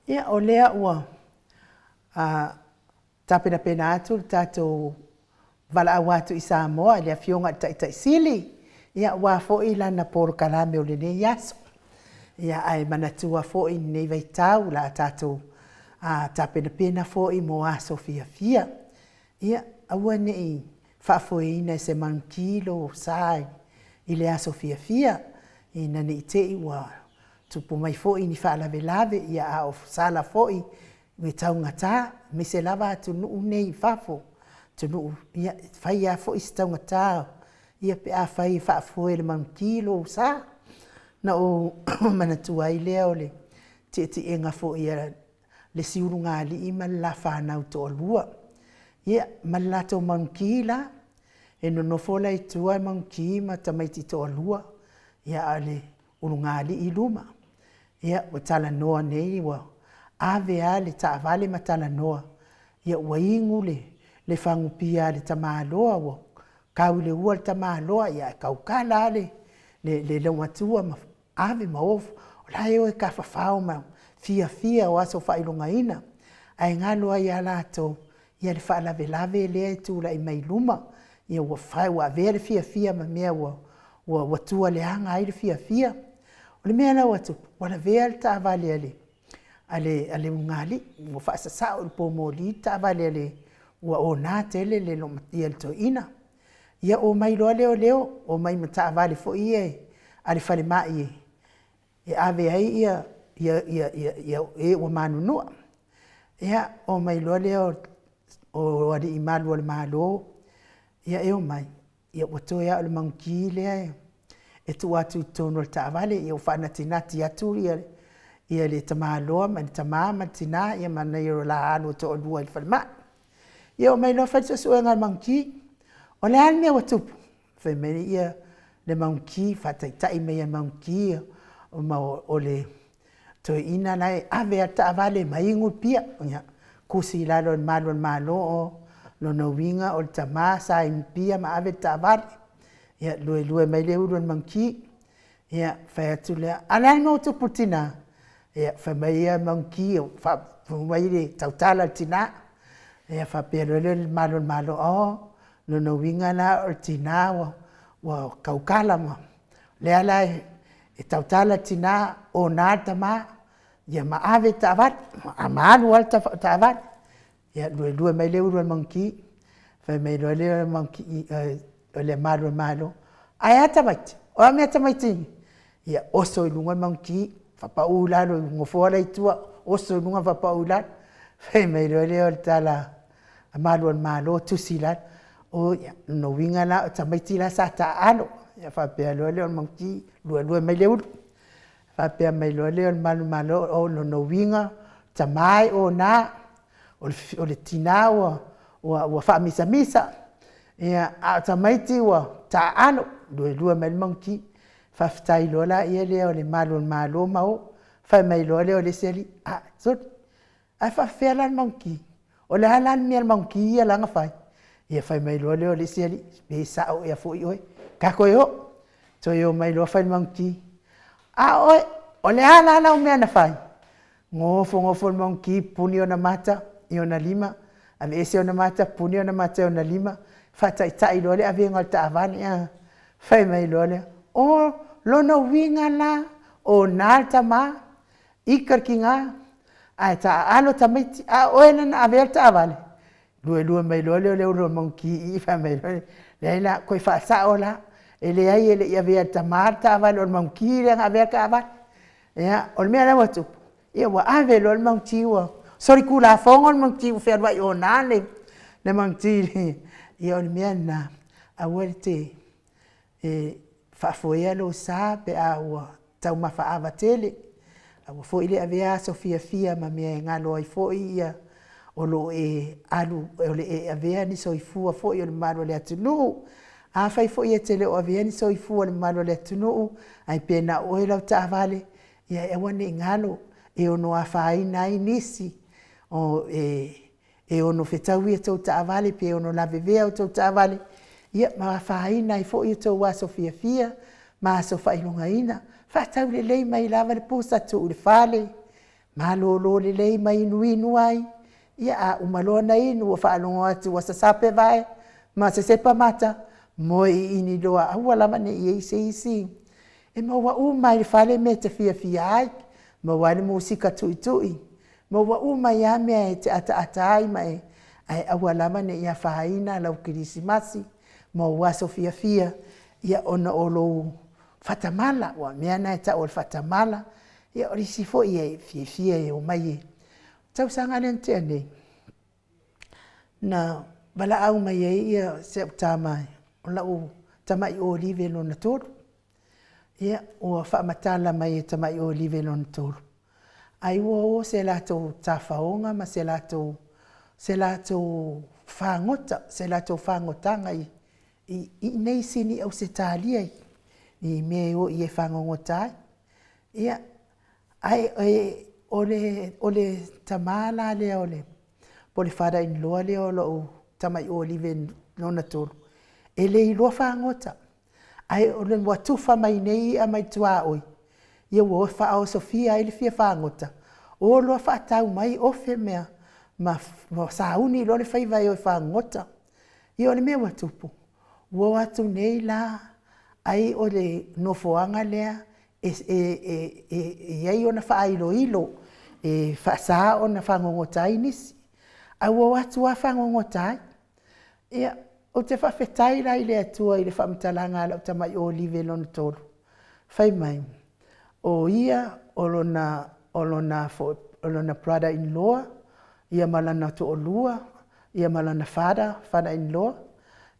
Ia, o lea ua tapenapena atu le tatou valaau atu i Samoa i le Afioga i le Taitai Sili, ia aua foi lana polokalame o lenei aso. Ia, ae manatua foi i lenei vaitau o le a tatou tapenapena foi mo aso fiafia. Ia, aua ne i faafoeina e se manukī lou sa i le aso fiafia, ina ne i te i ua tupu mai foi ni faalavelave, ia a o sala foi le taugata, aemaise lava atunuu nei i fafo, atunuu, ia, e fai lava foi si taugata pe afai e faafoe e le manukī lou sa. Ona ou manatua ai lea o le tietiega foi a le isi ulugalii ma le la fanau toalua, ia, ma le latou manukī la. E nonofo la i tua le manukī ma tamaiti e toalua, a o le ulugalii i luma. Ia, ua talanoa nei ua ave lava le taavale ma talanoa, ia ua inu le fagu pia a le tamaloa ua tau i le ua le tamaloa, ae tautala lava le loomatua ma ave ma o, o la e o e tafafao ma fiafia o aso faailogaina. Ae galo ai ia latou le faalavelave lea e tulai mai luma, ua fai ua avea le fiafia ma mea ua tua leaga ai le fiafia. O le mea la ua tupu, ua lavea le taavale a le ulugalii, ua faasasao i le pomoli le taavale a le… ua ona tele le toeaina. Ia omai loa leoleo, omai ma taavale foi ia a le falemai e ave ai e ua manunua. Ia, omai loa lea o alii malu o le Malo e omai, ua toe lava o le manukī lea e tuu atu i totonu o le taavale, ua faanatinati atu le tamaloa ma le tama ma le tina ma nai o la alo e toalua i le falemai. Ia omai loa fai le suesuega a le manukī. O le a le mea ua tupu? Fai mai le manukī, faataitai mai e le manukī, ma o le toeaina la e ave lava le taavale ma inu le pia. Ia, tusi i lalo e le malu o le Malo, o lona uiga o le tama sa inu pia ma ave le taavale. Ia, luelue mai le ulu a le manukī. Ia, fai atu lea, a o le a le mea ua tupu i le tina? Ia, fai mai le manukī, fai mai le tautala le tina. Ia faapea loa lea o le malu o le Malo, o lona uiga la o le tina ua tautala ma, lea la e tautala le tina, ona le tama, ia ma ave le taavale, ma alu lava le taavale. Ia, luelue mai le ulu a le manukī, fai mai loa lea o le malu o le Malo, ae a tamaiti? O a mea tamaiti? Ia oso i luga le manukī, faapau i lalo i le nofoa la e i tua, oso i luga faapau i lalo. Fai mai loa lea o le tala a malu o le Malo tusi i lalo, oi, o lona uiga la o tamaiti la sa taaalo. Ia faapea loa lea o le manukī, luelue mai le ulu. Faapea mai loa lea o le malu o le Malo, o lona uiga, o tama e ona, o le tina ua faamisamisa, a o tamaiti ua taaalo, luelue mai le manukī. Faafetai loa lea o le malu o le Malo ma o. Fai mai loa lea o le isi alii, a, sole, ae faapefea la le manukī? O le a la le mea a le manukī ia la na fai? Ia fai mai loa lea o le isi alii, pe sao ea foi oe, tatou toe o. Toe omai loa fai le manukī, a o oe, o le a la lau mea na fai? Gofo gofo le manukī pupuni ona mata i ona lima, aveese ona mata pupuni ona mata i ona lima, faataitai loa le avega o le taavale a. Fai mai loa lea, o lona uiga la, o na le tama, ika le tina, ae taaalo tamaiti, a o oe lea na avea le taavale. Luelue mai loa lea o le ulu o le manukī i i, fai mai loa lea, leai la, toe faasao la, e leai e le i avea e le tama le taavale, o le manukī lea na avea le taavale. Ia, o le mea la ua tupu, ia ua ave loa le manukī ua solitulafono le manukī ua fealuai ona le manukī. Ia o le mea lena, aua e te… Faafoea lou sa pe a ua taumafa ava tele, aua foi le avea aso fiafia ma mea e galo ai foi ia o lo o e alu o le e avea ni soifua foi o le mamalu o le atunuu. Afai foi e te le o avea ni soifua o le mamalu o le atunuu, ae pe na o oe lau taavale, ia e aua ne i galo e ono afaina ai nisi o e ono fetaui a outou taavale pe ono lavevea a outou taavale, ia ma afaina ai foi outou aso fiafia ma aso faailogaina. Faatau lelei mai lava le pusa tuu i le fale, malolo lelei ma inuinu ai, ia a uma loa ona inu ua faalogo atu ua sasape vae ma sesepa mata, moe iini loa aua lava ne i i ai se isi. E maua uma lava i le fale mea e te fiafia ai, maua ai le musika tuitui, maua uma ai lava mea e te ataata ai ma e, ae aua lava ne i afaina lau kerisimasi ma ou aso fiafia ona o lou faatamala. Aua o le mea lena e tau o le faatamala. Ia o isi foi e fiafia e omai e… O le tausaga lea na tea nei, na valaau mai ai si au tama, o lau tamai olive lona tolu. Ia ua faamatala mai e tamai olive lona tolu, ai ua o se latou tafaoga ma se latou fagota, se latou fagotaga i inei i Sini Ausetalia i mea e o i ai e fagogota ai. Ia, ae o le tama la lea po o le father in law lea o lou tamai olive lona tolu, e le iloa fagota, ae ua tufa mai nei i'a mai tuaoi, ia ua faaosofia ai le fia fagota, o loa faatau mai ofe ma sauni loa le faiva e o e fagogota. Ia o le mea ua tupu, ua o atu nei la, ai o le nofoaga lea e i ai ona faailoilo e faasa ona fagogota ai nisi, ae ua o atu lava fagogota ai. Ia, ou te faafetai la i le Atua i le faamatalaga a lau tamai olive lona tolu, fai mai o ia, o lona brother in law ia ma lana toalua, ia ma lana father, father in law,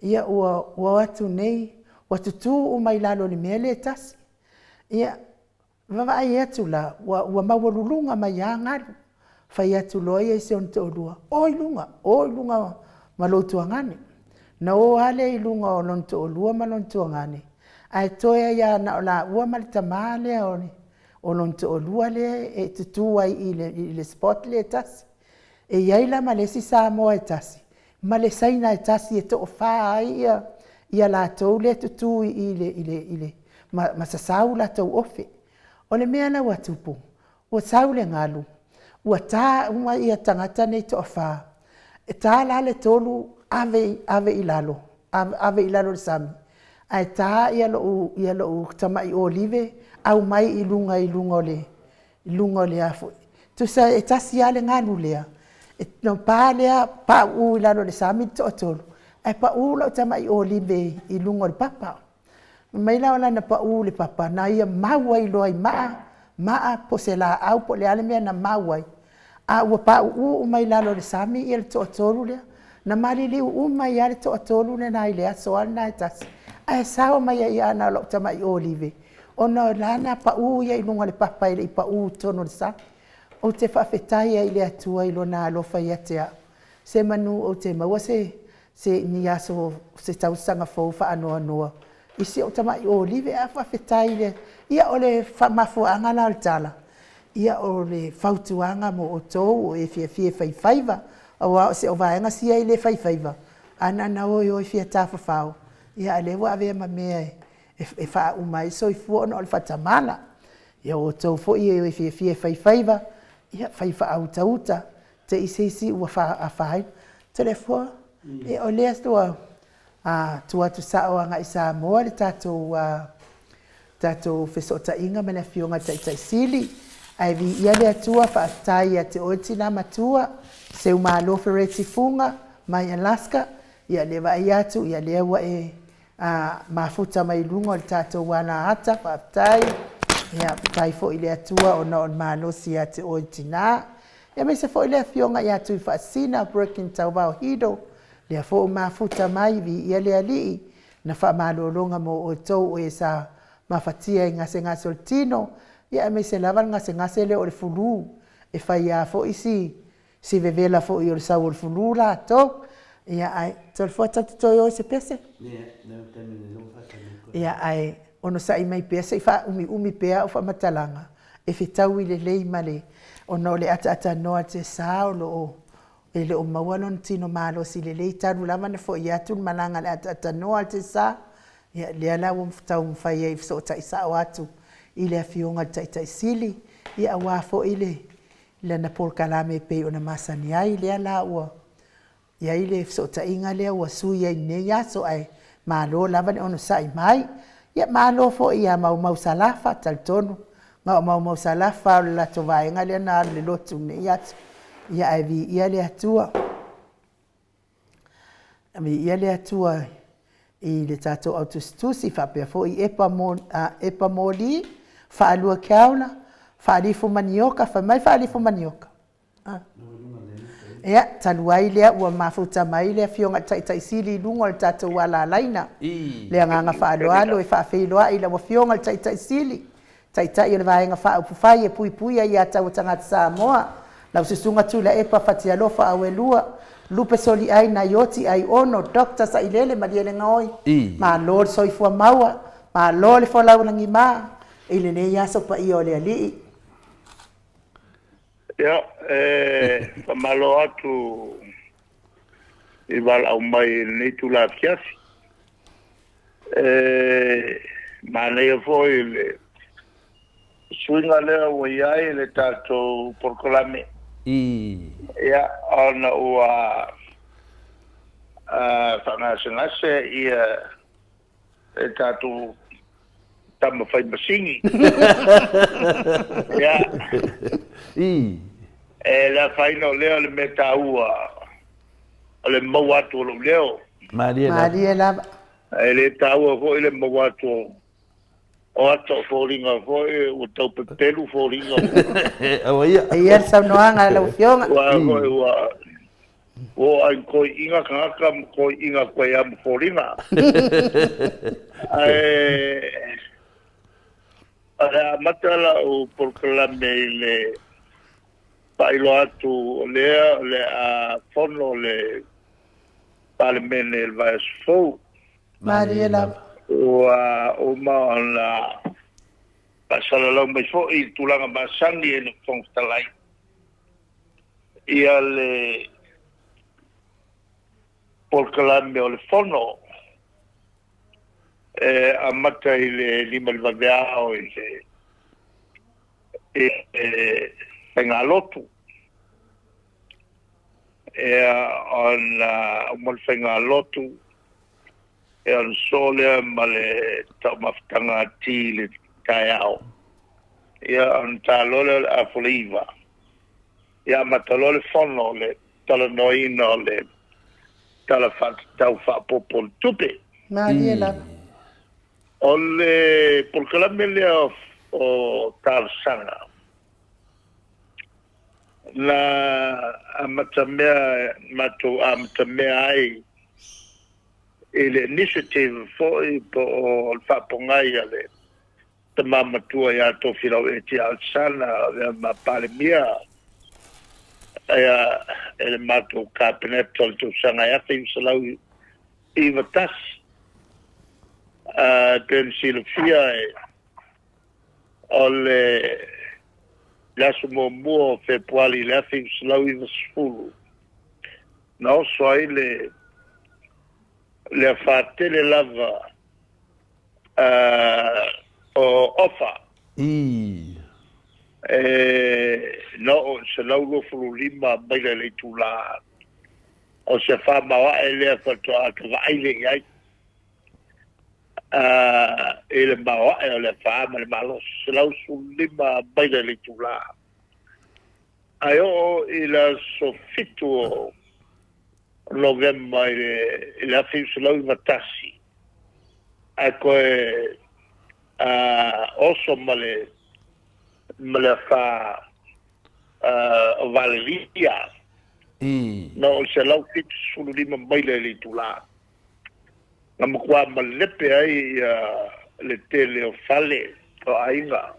ia ua o atu nei ua tutu uma i lalo i le mea lea e tasi. Ia, vaavaai atu la, ua maualuluga mai lava galu. Fai atu loa ia i si ona toalua, o i luga, o i luga ma lou tuagane. Na o lava lea i luga o lona toalua ma lona tuagane, ae toe ai lava na o laua ma le tama lea o lona toalua lea e tutu ai i le spot lea e tasi. E i ai la ma le isi Samoa e tasi ma le Saina e tasi e toafa ai ia latou lea e tutu i i ma sasau latou ofe. O le mea la ua tupu, ua sau le galu ua ta uma tagata nei e toafa, e ta la le tolu ave i lalo, ave i lalo i le sami, ae ta lou tamai olive aumai i luga i luga o le afi. Tusa e tasi lava le galu lea, ona pa lea pauu i lalo o le sami le toatolu, ae pau lau tamai olive i luga o le papa. Fai mai la o lana pau i le papa, na ia mau ai loa i maa, maa po o se laau po o le a le mea na mau ai, a ua pauu uma i lalo o le sami le toatolu lea. Na maliliu uma ai lava le toatolu lena i le aso lava lena e tasi, ae sao mai ai lava na o lau tamai olive, ona o la na pau ia i luga o le papa e le i pau i totonu o le sami. Ou te faafetai ai i le Atua i Lona alofa ia te au, semanu ou te maua se aso se tausaga fou faanoanoa i si ou tamai olive, ae faafetai i le Atua. Ia o le mafuaaga la o le tala, ia o le fautuaga mo outou o e fiafia e fai faiva, aua o si au vaega sia e le fai faiva, ae na ona o e o e fia tafafao, a o lea ua avea ma mea e faauma ai le soifua ona o le faatamala. Ia o outou foi e fiafia e fai faiva, ia fai faautauta, te i se isi ua afaina. Toleafoa, ia o lea ua tuu atu sao agai i Samoa le tatou fesootaiga ma le Afioga i le Taitai Sili, ae viia le Atua, faafetai ia te oe le tina matua, Seumalo Fereti Fuga mai Alaska, ia o lea e vaai atu o lea ua e mafuta mai luga o le tatou alaata, faafetai. Ia faafetai foi i le Atua ona o le malosi ia te oe le tina. Ia aemaise foi le afioga ia Tuifaasisina Breging Tauvao Hido, lea foi ua mafuta mai, viia le Alii i lana faamalologa mo outou o e sa mafatia i gasegase o le tino, ia aemaise lava le gasegase lea o le fulu, e fai a foi si si vevela foi o le sau o le fulu latou. Ia ae Toleafoa tatou te toe o i se pese. Ia ae onosai mai pea se i faaumiumi pea au faamatalaga e fetaui lelei ma le ona o le ataaatanoa a Tesa o lo o e le o maua lona tino malosi lelei talu lava na foi atu le malaga a le ataaatanoa a Tesa. Ia lea la ua taumafai ai e fesootai sao atu i le Afioga i le Taitai Sili, ia aua foi le lana polokalame e pei ona masani ai. Lea la ua i ai le fesootaiga lea ua sui ai i lenei aso, ae malo lava le onosai mai. Ia malo foi ia Maumau Salafa, talitonu na o Maumau Salafa o le latou vaega lea na alu i le lotu i lenei aso. Ia ae viia le Atua. Viia le Atua i le tatou autusitusi faapea foi Epa mo Epa Moli, Faalua Keaula, Faalifu Manioka, fai mai Faalifu Manioka. Ia, talu ai lea ua mafuta mai le Afioga i le Taitai Sili i luga o le tatou alalaina. Le agaga faaaloalo e faafeiloai i lau Afioga i le Taitai Sili, Taitai o le Vaega Faaupufai e Puipuia Ia Taua Tagata Samoa, lau Susuga Tuilaepa Fatialofa Auelua, Lupe Soliai Naioti Aiono, Doctor Sailele Malielegaoi, malo le soifua maua, malo le folau lagima i lenei aso paia o le Alii. Ia, e faamalo atu i valaau mai i lenei itula afiafi. E manaia foi le suiga lea ua i ai le tatou polokalame. Ia, ona ua faagasegase ia e tatou tama fai masini. Ia. E le afaina o lea o le mea taua o le maua atu o lou leo. Malie lava. Malie lava. E le taua foi le maua atu o ata o foliga foi ua tau pepelu foliga. Aua ia. Ia le saunoaga a lau Afioga. Ua foi ua Ua oo ai koiiga tagata ma koiiga koe a ma foliga. Ae o le a amata lau polokalame i le faailoa atu o lea o le a fono le Palemene i le vaiaso fou. Malie lava. Ua uma ona faasalalau mai foi i le tulaga masani e le Fofoga Fetalai ia le polokalame o le Fono e amata i le 5 i le vaveao i le faigalotu. Ia ona uma le faigalotu, ia ona sosoo lea ma le taumafataga a ti i le taeao. Ia ona ta loa lea o le afoleiva. Ia amata loa le fono o le talanoaina o le Tala Faatatau Faaopoopo o le Tupe. Malie lava. O le polokalame lea o talosaga na amatamea matou amatamea ai i le initiative foi po o le faapogai a le tama matua ia Tofilau Eti Alesana avea ma Palemia ia e le matou Kapeneta o le tausaga e 1991. E pei ona silafia o le aso muamua o Fepuari i le 1990 na oso ai le afa tele lava o Ofa. E na oo i le 125 maila i le itula. O se afa maoae lea faatoa ta vaai lea i ai i le maoae o le afa ma le malosi, 115 maila i le itula. Ae oo i le aso 7 o Novema i le 1991, ae toe oso ma le ma le afa o Valelia, na oo i le 175 maila i le itula, na matua malepe ai ia le tele o fale o aiga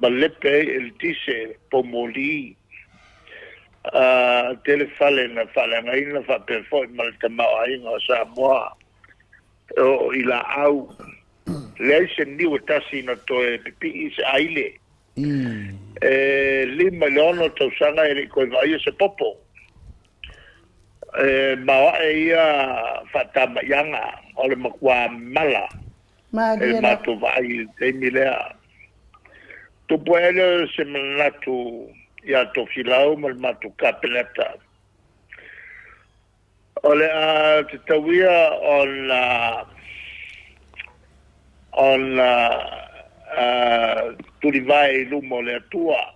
ma lepe ai eletise poumoli. Tele fale na faaleagaina faapea foi ma le tamaoaiga o Samoa e oo i laau. Leai se niu e tasi na toe pipii se aile. E 5 i le 6 tausaga e le i toe vaaia se popo. E maoae ia faatamaiaga o le matua mala e le matou vaai i le taimi lea. Tupu ae lea o se manatu ia Tofilau ma le matou Kapeneta, o le a tatau ia ona ona tulivae i luma o le Atua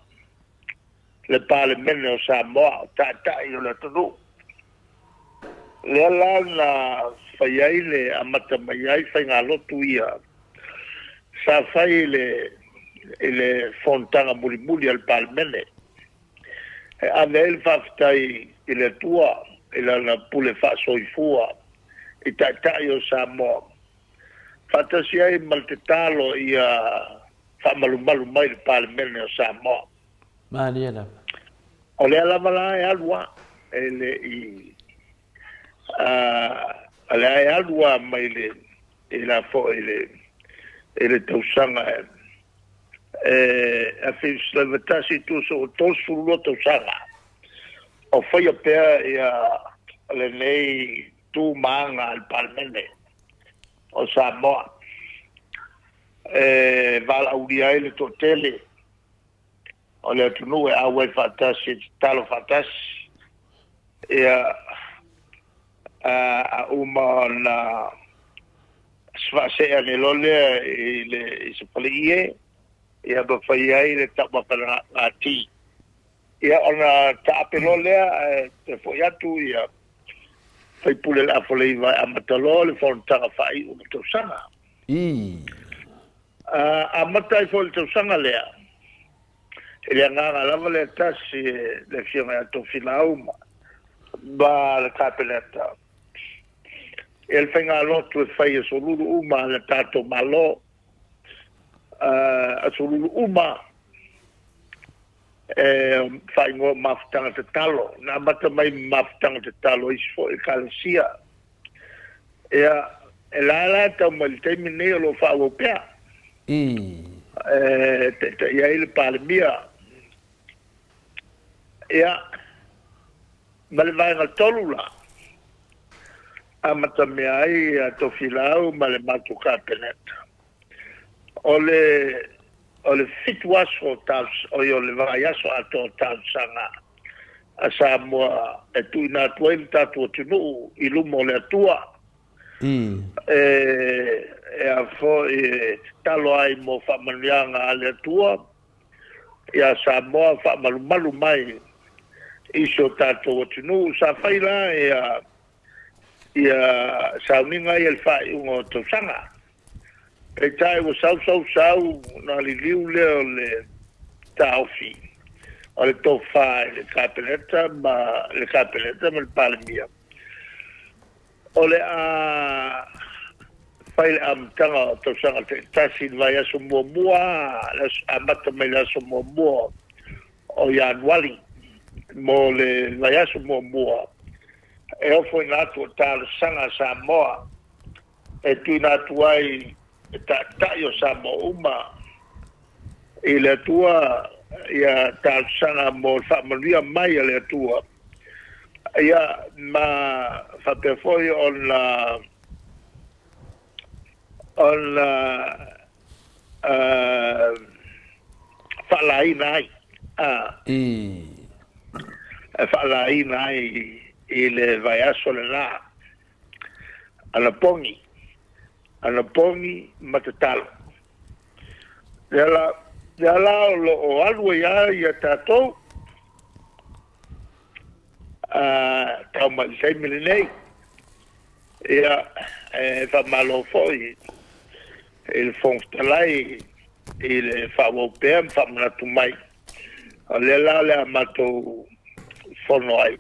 le Palemene o Samoa, o Taitai o le atunuu. Lea la na fai ai le amata mai ai faigalotu ia sa fai i le i le fonotaga mulimuli a le Palemene e ave ai le faafetai i le Atua i lana pule faasoifua i Taitai o Samoa faatasi ai ma le tatalo ia faamalumalu mai le Palemene o Samoa. Malie lava. O lea lava la e alu a, e le i, a, lea e alu a mai le, i la foi i le, i le tausaga e, e 1991 tusa ua 32 tausaga o faia pea ia lenei tu ma aga a le Palemene o Samoa e valaaulia ai le toatele o le atunuu e auai faatasi e tatalo faatasi ia a uma ona faasee ane loa lea i le i se faleie ia ma fai ai le taumafa ti ia ona taape loa lea ae toe foi atu ia faipule le afoleiva e amata loa le fonotaga faaiu o le tausaga. Amata ai foi le tausaga lea i le agaga lava lea tasi e le Afioga ia Tofilau ma le Kapeneta i le faigalotu e fai e solulu uma a le tatou Malo, a solulu uma e faaigoa mafutaga tatalo. Na amata mai mafutaga tatalo isi foi ekalesia. Ia, e la la tau mai le taimi nei o lo o faaauau pea. E taitai ai le Palemia. Ia, ma le vaega tolu la, amata mea ai ia Tofilau ma le matou Kapeneta. O le o le 7 aso o le vaiaso atoa o talosaga a Samoa e tuuina atu ai le tatou atunuu i luma o le Atua. E e a foi e tatalo ai mo faamanuiaga a le Atua ia Samoa faamalumalu mai i si o tatou atunuu. Sa fai la ia ia sauniga ia le faaiuga o tausaga. Peitai ua sau sau sau na liliu lea o le taofi o le tofa i le Kapeneta ma le Kapeneta ma le Palemia. O le a fai le amataga o tausaga taitasi i le vaiaso muamua, amata mai le aso muamua o Ianuari mo le vaiaso muamua e ofoina atu o talosaga a Samoa e tuuina atu ai e taitai o Samoa uma i le Atua ia talosaga mo le faamanuia mai a le Atua ia ma faapea foi ona ona faalaina ai e faalaina ai i le vaiaso lena anapogi anapogi ma tatalo. Lea la lea la o lo o alu ai lava ia tatou tau mai i le taimi lenei. Ia, e faamalo foi i le Fofoga Fetalai i le faaauau pea ma faamanatu mai. O lea la o le a matou fono ai.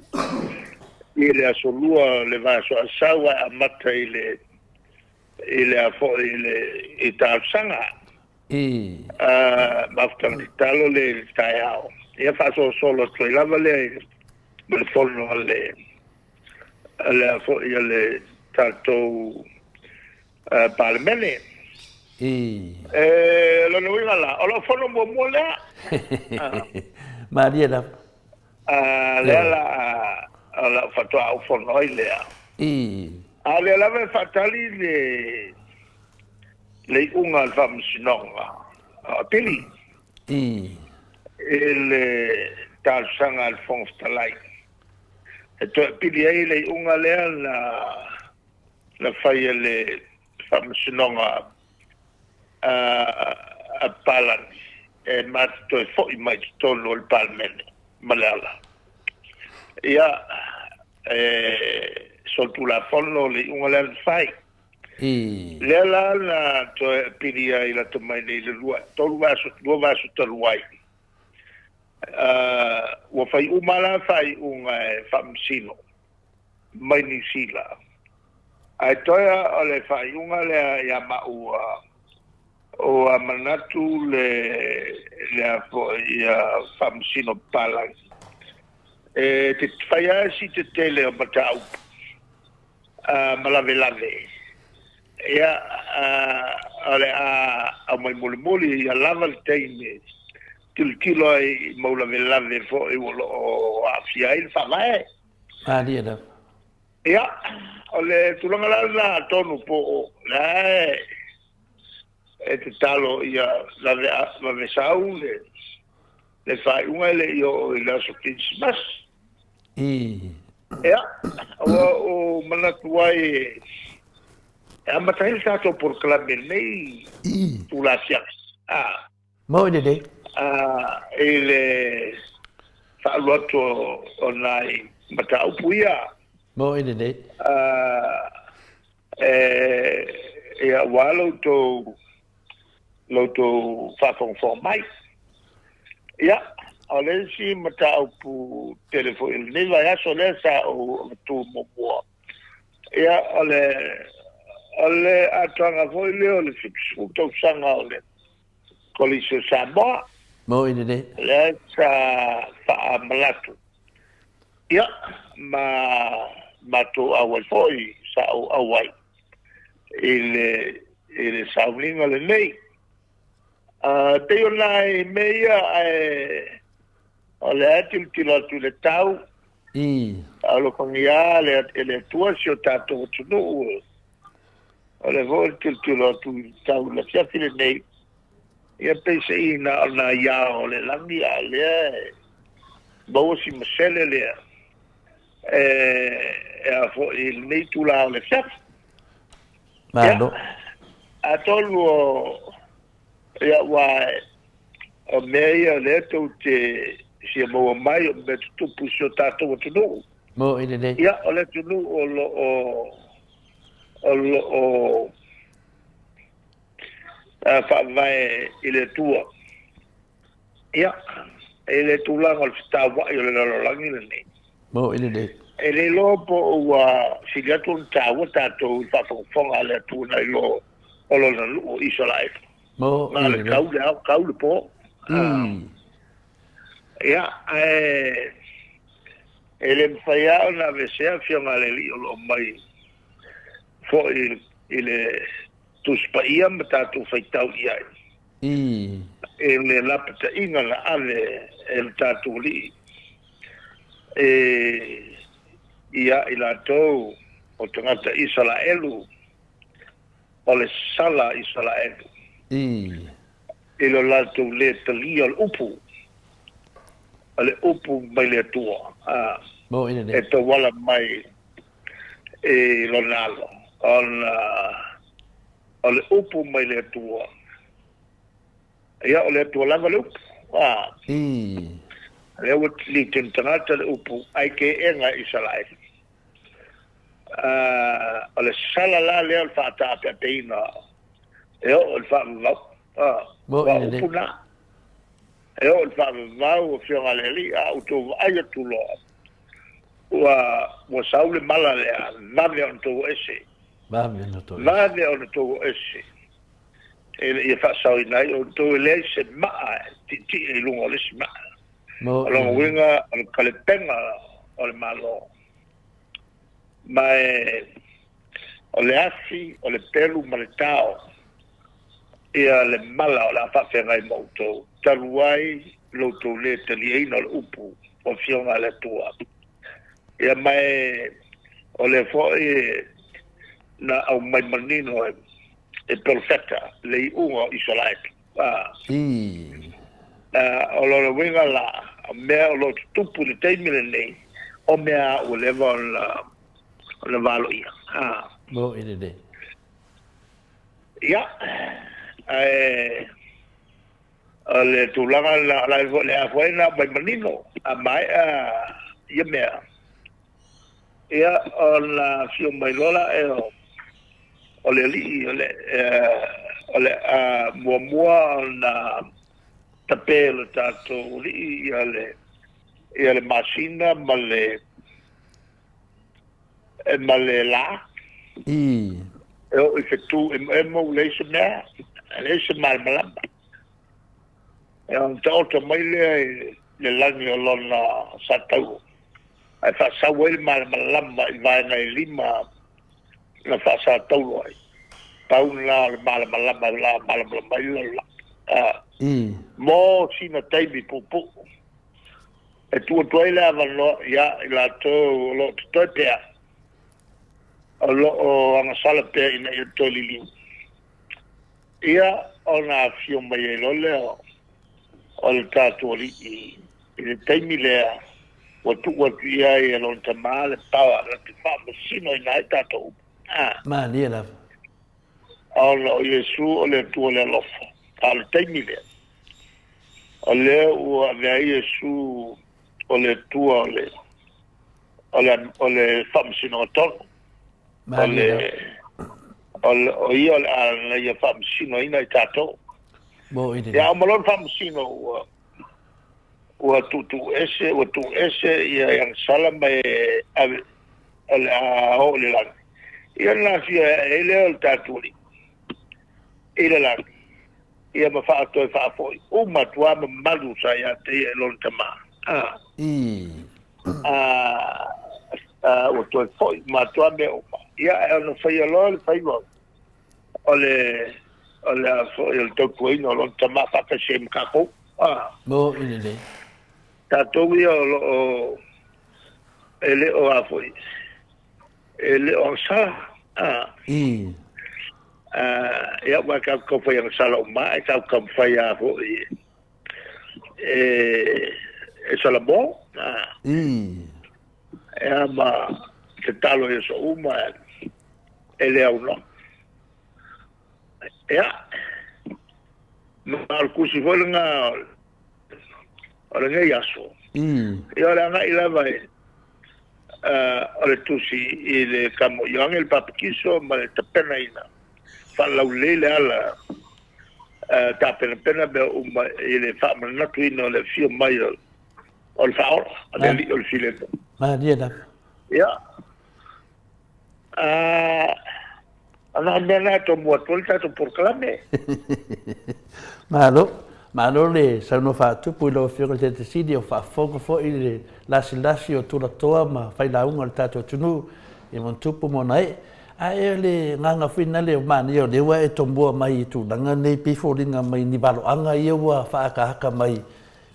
I le Aso Lua o le vaiaso a sau ae amata i le i le a foi i le i talosaga. Mafutaga tatalo lea i le taeao. Ia faasolosolo atu ai lava lea i ma le fono a le a le a foi a le tatou Palemene. E lona uiga la, o lau fono muamua lea. Malie lava. Lea la o lau faatoa ou fono ai lea. A o lea lava e faatali le le iuga a le Faamasinoga o Apili i le talosaga a le Fofoga Fetalai e toe apili ai le iuga lea na na fai e le Faamasinoga a Palani e ma te toe foi mai i totonu o le Palemene ma le ala. Ia, e solitulafono le iuga lea na fai. Lea la na toe apili ai lata mai nei le 2, 3 vaiaso, 2 vaiaso talu ai. Ua fai uma la faaiuga e faamasino mai Niu Sila. Ae toe o le faaiuga lea ia maua, ua manatu le lea foi ia faamasino papalagi e te fai lava si tetele o mataupu ma lavelave. Ia, o le a aumai mulimuli ia lava le taimi tilotilo ai i mau lavelave foi o lo o aafia ai le Faavae. Malie lava. Ia, o le tulaga la lena atonu po o lea e tatalo ia vave sau le faaiuga e le i oo i le aso Kerisimasi. Ia, ua ou manatu ai e amata ai le tatou polokalame i lenei itula afiafi. Moni lelei. I le faalu atu o nai mataupu ia. Moni lelei. Ia, aua lo outou faafogafoga mai. Ia, o le isi mataupu tele foi o lenei vaiaso lea sa ou avatua muamua, ia, o le o le atoaga foi lea o le 70 tausaga o le Kolisi o Samoa. Moni lelei. Lea sa faamanatu, ia, ma matou auai foi, sa ou auai i le i le sauniga lenei. E pei o nai mea ia, ae o lea e tilotilo atu i le tau, alofagia e le Atua si o tatou atunuu. O lea foi e tilotilo atu i le tau i le afiafi lenei, ia peiseai na o nai ao o le lagi, a o lea e maua si masele lea e a foi i lenei itula o le afiafi. Malo. Ia, atonu o, ia, aua o mea ia o lea tou te fia maua mai o mea tutupu i si o tatou atunuu. Moni lelei. Ia, o le atunuu o lo o o lo o faavae i le Atua. Ia, i le tulaga o le fetauai o le lalolagi lenei. Moni lelei. E le iloa po o ua sili atu ona taua tatou i le faafogafoga a le Atua nai lo o lona nuu o Isaraelu. Moni lelei. Na o le kau le ao, kau le po. Ia, ae e le mafai lava ona aveesea Afioga a le Alii o lo o mai foi i le Tusi Paia ma tatou faitau i ai i le lapataiga na ave e le tatou Alii ia i latou o tagata Isaraelu, o le sala Isaraelu i lo latou le talia o le upu, o le upu mai le Atua e tauala mai i lona alo, ona o le upu mai le Atua. Ia, o le Atua lava le upu. Lea ua litinu tagata le upu, ai ke ega Isaraelu. O le sala la lea o le faataapeapeina e oo i le faavavau. Ua upu na. E oo i le faavavau, Afioga a le Alii, a outou vaai atu loa. Ua ua sau le mala lea, vave ona tou o ese. Vave ona tou ese. Vave ona tou o ese, ina ia faasaoina ai outou, e leai se maa e tietie i luga o le isi maa. O lona uiga, o le talepega o le Malo, ma e o le afi, o le pelu ma le tao ia le mala o le a faafeagai ma outou, talu ai lo outou lē taliaina o le upu o Afioga a le Atua. Ia ma e o lea foi na aumai manino e Perofeta le iuga o Isaraelu. A, o lona uiga la, o mea o lo o tutupu i le taimi lenei, o mea ua leva ona valoia. A. Mo i lelei. Ia, ae o le tulaga lena, o le a foi na aumai manino, a maea ia mea, ia ona afio mai loa lea o le alii, o le a muamua ona tape e lo tatou alii ia le masina ma le ma le la. E oo i fetu emoemo ua leai se mea, leai se malamalama. E ona taoto mai lea i le lagi o lona satauro, ae faasau ai le malamalama i vaega e lima na faasatauro ai. Pau lena o le malamalama o le a malamalama ai le lalolagi. Mo sina taimi puupuu e tuu atu ai le avanoa iā i latou o lo o totoe pea, o lo o agasala pea ina ia toe liliu. Ia ona afio mai ai loa lea o le tatou Alii i le taimi lea ua tuu atu i ai e lona Tama le paoa na te faamasinoina ai tatou uma. A. Malie lava. Ona o Iesu o le Atua o le alofa. A o le taimi lea, o lea ua avea ai Iesu o le Atua o le, o le, o le faamasinoga tonu. O le, o, le, o ia o le a na ia faamasinoina i tatou. Ia, o ma lona faamasino ua, ua tuutuu ese, ua tuu ese ia i agasala ma e ave, o le a oo i le lagi. Ia ona lafia ae ai lea o le tatou Alii i le lagi, ia ma faatoe faafoi uma atu lava mamalu sa ia te ia i lona Tama. A, a, a, ua toe foi uma atu lava mea uma. Ia, ae ona faia loa le faiva o le, o le a foi o le tautuaina o lona Tama faatasi ai ma tatou. A. Mo i lelei. Tatou ia o lo o e le o a foi, e le o agasala. A. A, ia, aua tatou te taumafai agasala uma lava, ae tatou taumafai lava foi e, e salamo. A. Ia, ma tatalo i aso uma e le aunoa. Ia, ma o le tusi foi lena o lenei aso. Ia, o le agai lava i o le tusi i le Tama o Ioane le Papatiso ma le tapenaina faalaulelei le ala tapenapena mea uma i le faamanatuina o le afio mai o le Faaola, o le Alii o le Filemu. Malie lava. Ia, A na o mea na e tomua atu ai le tatou polokalame. Malo, malo le saunoa faatupu i lau Afioga i le Taitai o faafofoga foi le lasilasi o tulatoa ma failauga o le tatou atunuu i ona tupu ma ona ee. Ae o le agaga foi lena o manaia o lea ua e tomua mai i tulaga nei pei foliga mai ni valoaga ia ua faaakaaka mai.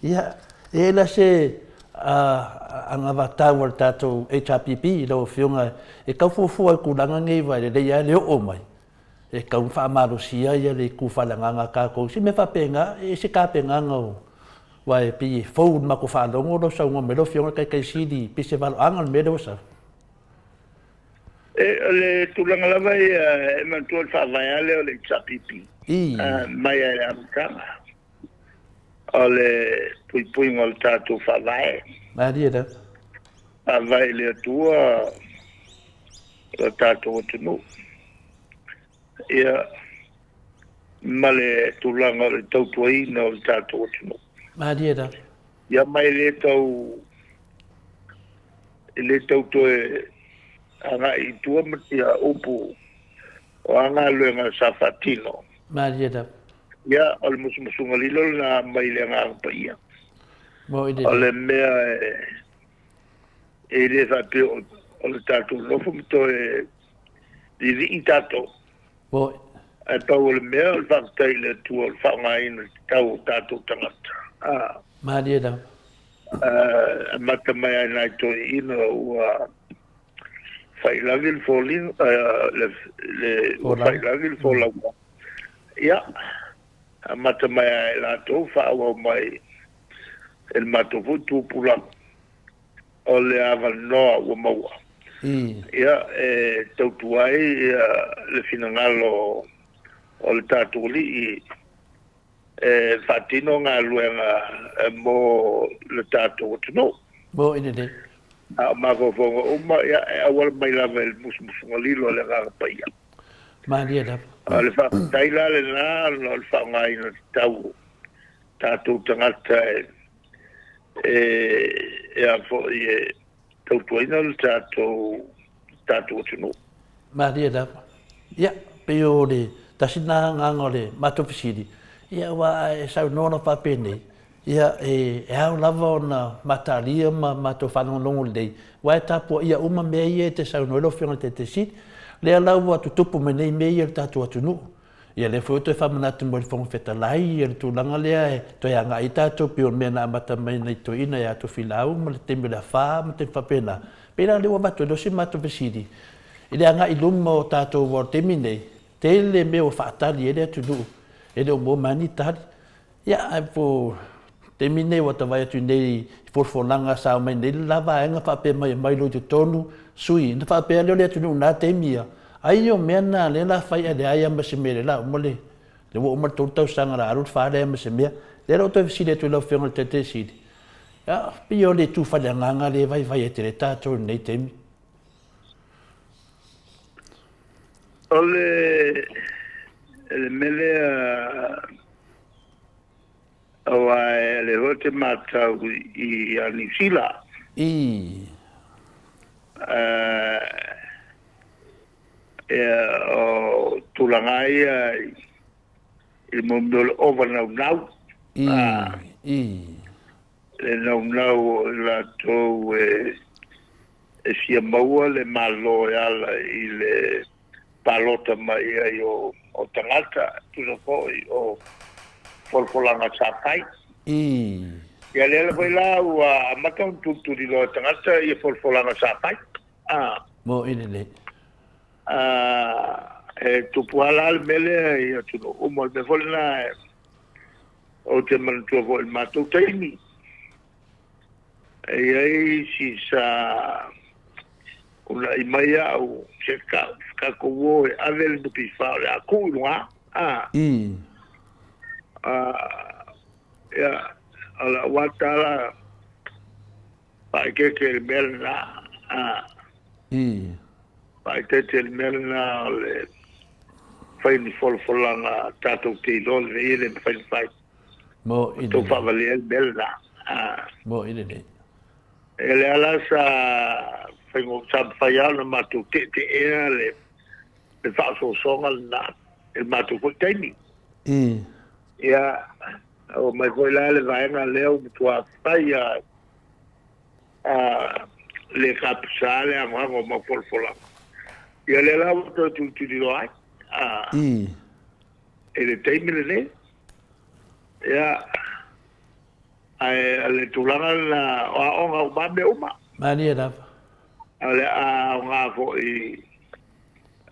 Ia, e i ai la se anavatau a le tatou HRPP i lau Afioga e tau fuafua i tulaga nei aua e lelei lava le oo mai, e tatau ona faamalosia le itu faaleagaga a tatou, se mea faapena, e ese tapenaga o, aua e pei e fou i le matou faalogo lau saunoa mai lau Afioga i le Taitai Sili, pei se valoaga le mea lea ua sau. E, o le tulaga lava ia e manatua le faavae lava lea o le HRPP mai lava i le amataga. O le puipuiga o le tatou Faavae. Malie lava. Faavae i le Atua lo tatou atunuu. Ia, ma le tulaga o le tautuaina o le tatou atunuu. Malie lava. Ia, ma e le tau E le tau toe agai i tua ma ia upu o a galuega sa faatino. Malie lava. Ia, o le musumusuga lilo lena mai le Agaga Paia. Mo'i O lelei. le mea e le faapea o le tatou nofo ma toe lilii tatou. Mo'i. Ae pau o le mea o le faafetai i le Atua o le faaaogaina tatau o tatou tagata. A. Malie lava. Amata mai lava i nai toeaiina ua failagi le foliga, le, le, ua Folauga. failagi le folauga. Ia, amata mai lava e latou, faaauau mai e le matou foi tupulaga o le avanoa ua maua. I. Ia, e tautua ai ia, le finagalo o le tatou Alii e faatino galuega mo le tatou atunuu. Mo'i lelei. A o mafaufauga uma, ia, e auala mai lava i le musumusuga lilo a le Agaga Paia. Malie lava. O le faafetai la lena ona o le faaaogaina tatau o tatou tagata e e e a foi e tautuaina le tatou tatou atunuu. Malie lava. Ia, pei o le tasi lena agaga o le matou fesili, ia aua a e saunoa loa faapenei, ia e ao lava ona mataalia ma matou faalogologo lelei, aua e tapuaia uma mea ia e te saunoa ai lau Afioga i le Taitaifono Sili. O lea la ua tutupu mai nei mea ia i le tatou atunuu. Ia lea foi ua toe faamanatu mai e le Fofoga Fetalai ia le tulaga lea e toe agai ai tatou pei o le mea na amata mai nai toeaiina ia Tofilau ma le taimi o le afa ma taimi faapena. Pei la lea ua avatu ai loa si matou fesili i le agai i luma o tatou aua o le taimi nei, tele mea ua faatali ai le atunuu e le o maua mai lava ni tali. Ia, ae po o taimi nei ua ta vaai atu nei i folafolaga sa aumai nei le la vaega faapea mai e aumai loa i totonu sui ona faapea lea o le atunuu na taimi ia, ai o mea na lea la fai ae leai lava ma se mea lea la uma le lea ua uma le 3 tausaga la alu le 4 leai ma se mea. Lea la ua toe fesili atu i lau Afioga i le Taitai Sili, ia, pei o le itu faaleagaga lea e vaivai ai tele tatou i lenei taimi. O le le mea lea aua o lea foi ou te matau ia Niu Sila. I. Ia, o tulaga ia i le mea o le ova naunau. I. I. Le naunau o i latou e fia maua le Malo e ala i le palota mai ai o tagata, tusa foi o folafolaga sa fai. I. Ia lea foi la ua amata ona tulituliloa e tagata ia folafolaga sa fai. A. Mo'i lelei. A, e tupu lava la le mea lea i atunuu uma. O le mea foi lena Ou te manatua foi i le matou taimi, e i ai isi sa uunai mai au, se tatou o e ave le NPF o le a tuu i luga, a. I. A, ia, o lau lava tala, faaeteete i le mea lena, a. I. Faaeteete i le mea lena o le fai ni folafolaga tatou te iloa lelei e le mafai ona fai. Mo'i Tou lelei. faavalea le mea lena. A. Mo'i lelei. E lea la sa faigo sa mafai lava ona matou teeteea le le faaosoosoga lena i le matou foi taimi. I. Ia, oo mai foi la le vaega lea ua matua fai lava a le tapisa le anoano o mau folafolaga. Ia lea la ua toe tulituliloa ai a I. i le taimi lenei. Ia, ae o le tulaga lena o aoga uma lava mea uma. Malie lava. O le a aoga foi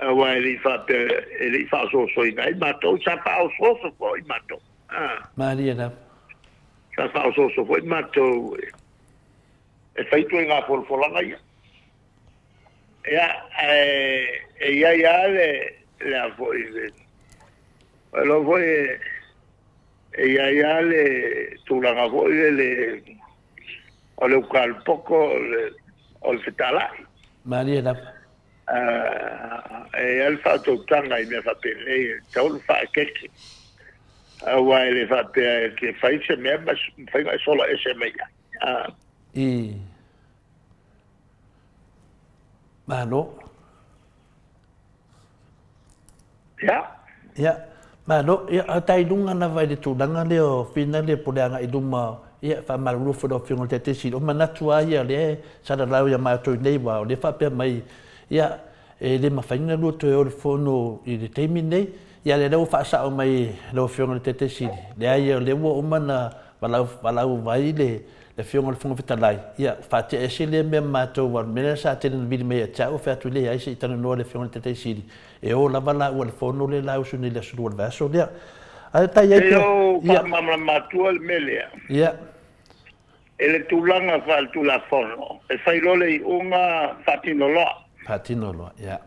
aua e le i faapea e le i faaosoosoina ai matou, sa faaosooso foi matou. A. Malie lava. Sa faaosooso foi matou e fai ituaiga folafolaga ia. Ia, ae e i ai lava le, le a foi, le, iloa foi e, e i ai lava le tulaga foi lele o le ukalupoko o le, o le fetalai. Malie lava. E i ai le faautautaga i mea faapenei e tatau ona faaeteete, aua e le faapea e te fai se mea ma mafai ona e sola ese mai ai. I. Malo. Ia. Ia, malo. Ia, a tai luga lava i le tulaga lea o fina lea po o le agai i luma, ia, e faamalulu foi i lau Afioga i le Taitai Sili, o manatu lava ia o lea e salalau ia matou i nei wā, o lea e faapea mai, ia, e le mafai ona lua toe o i le fono i le taimi lenei. Ia, lea ua faasao mai e lau Afioga i le Taitai Sili, leai, o lea ua uma ona valaau, valaau ai le Afioga i le Fofoga Fetalai, ia, faatea ese lea mea ma matou, aua o le mea lea sa tele ina vili mai ia te au, fai atu, leai, se i talanoa i le Afioga i le Taitai Sili, E o lava laua i le fono lea la usu nei i le aso lua o le vaiaso lea. Ae tai ai pea. Se i ou faamalamalama atua le mea lea. Ia. I le tulaga faaletulafono, e fai loa le iuga faatino loa. Faatino loa, ia.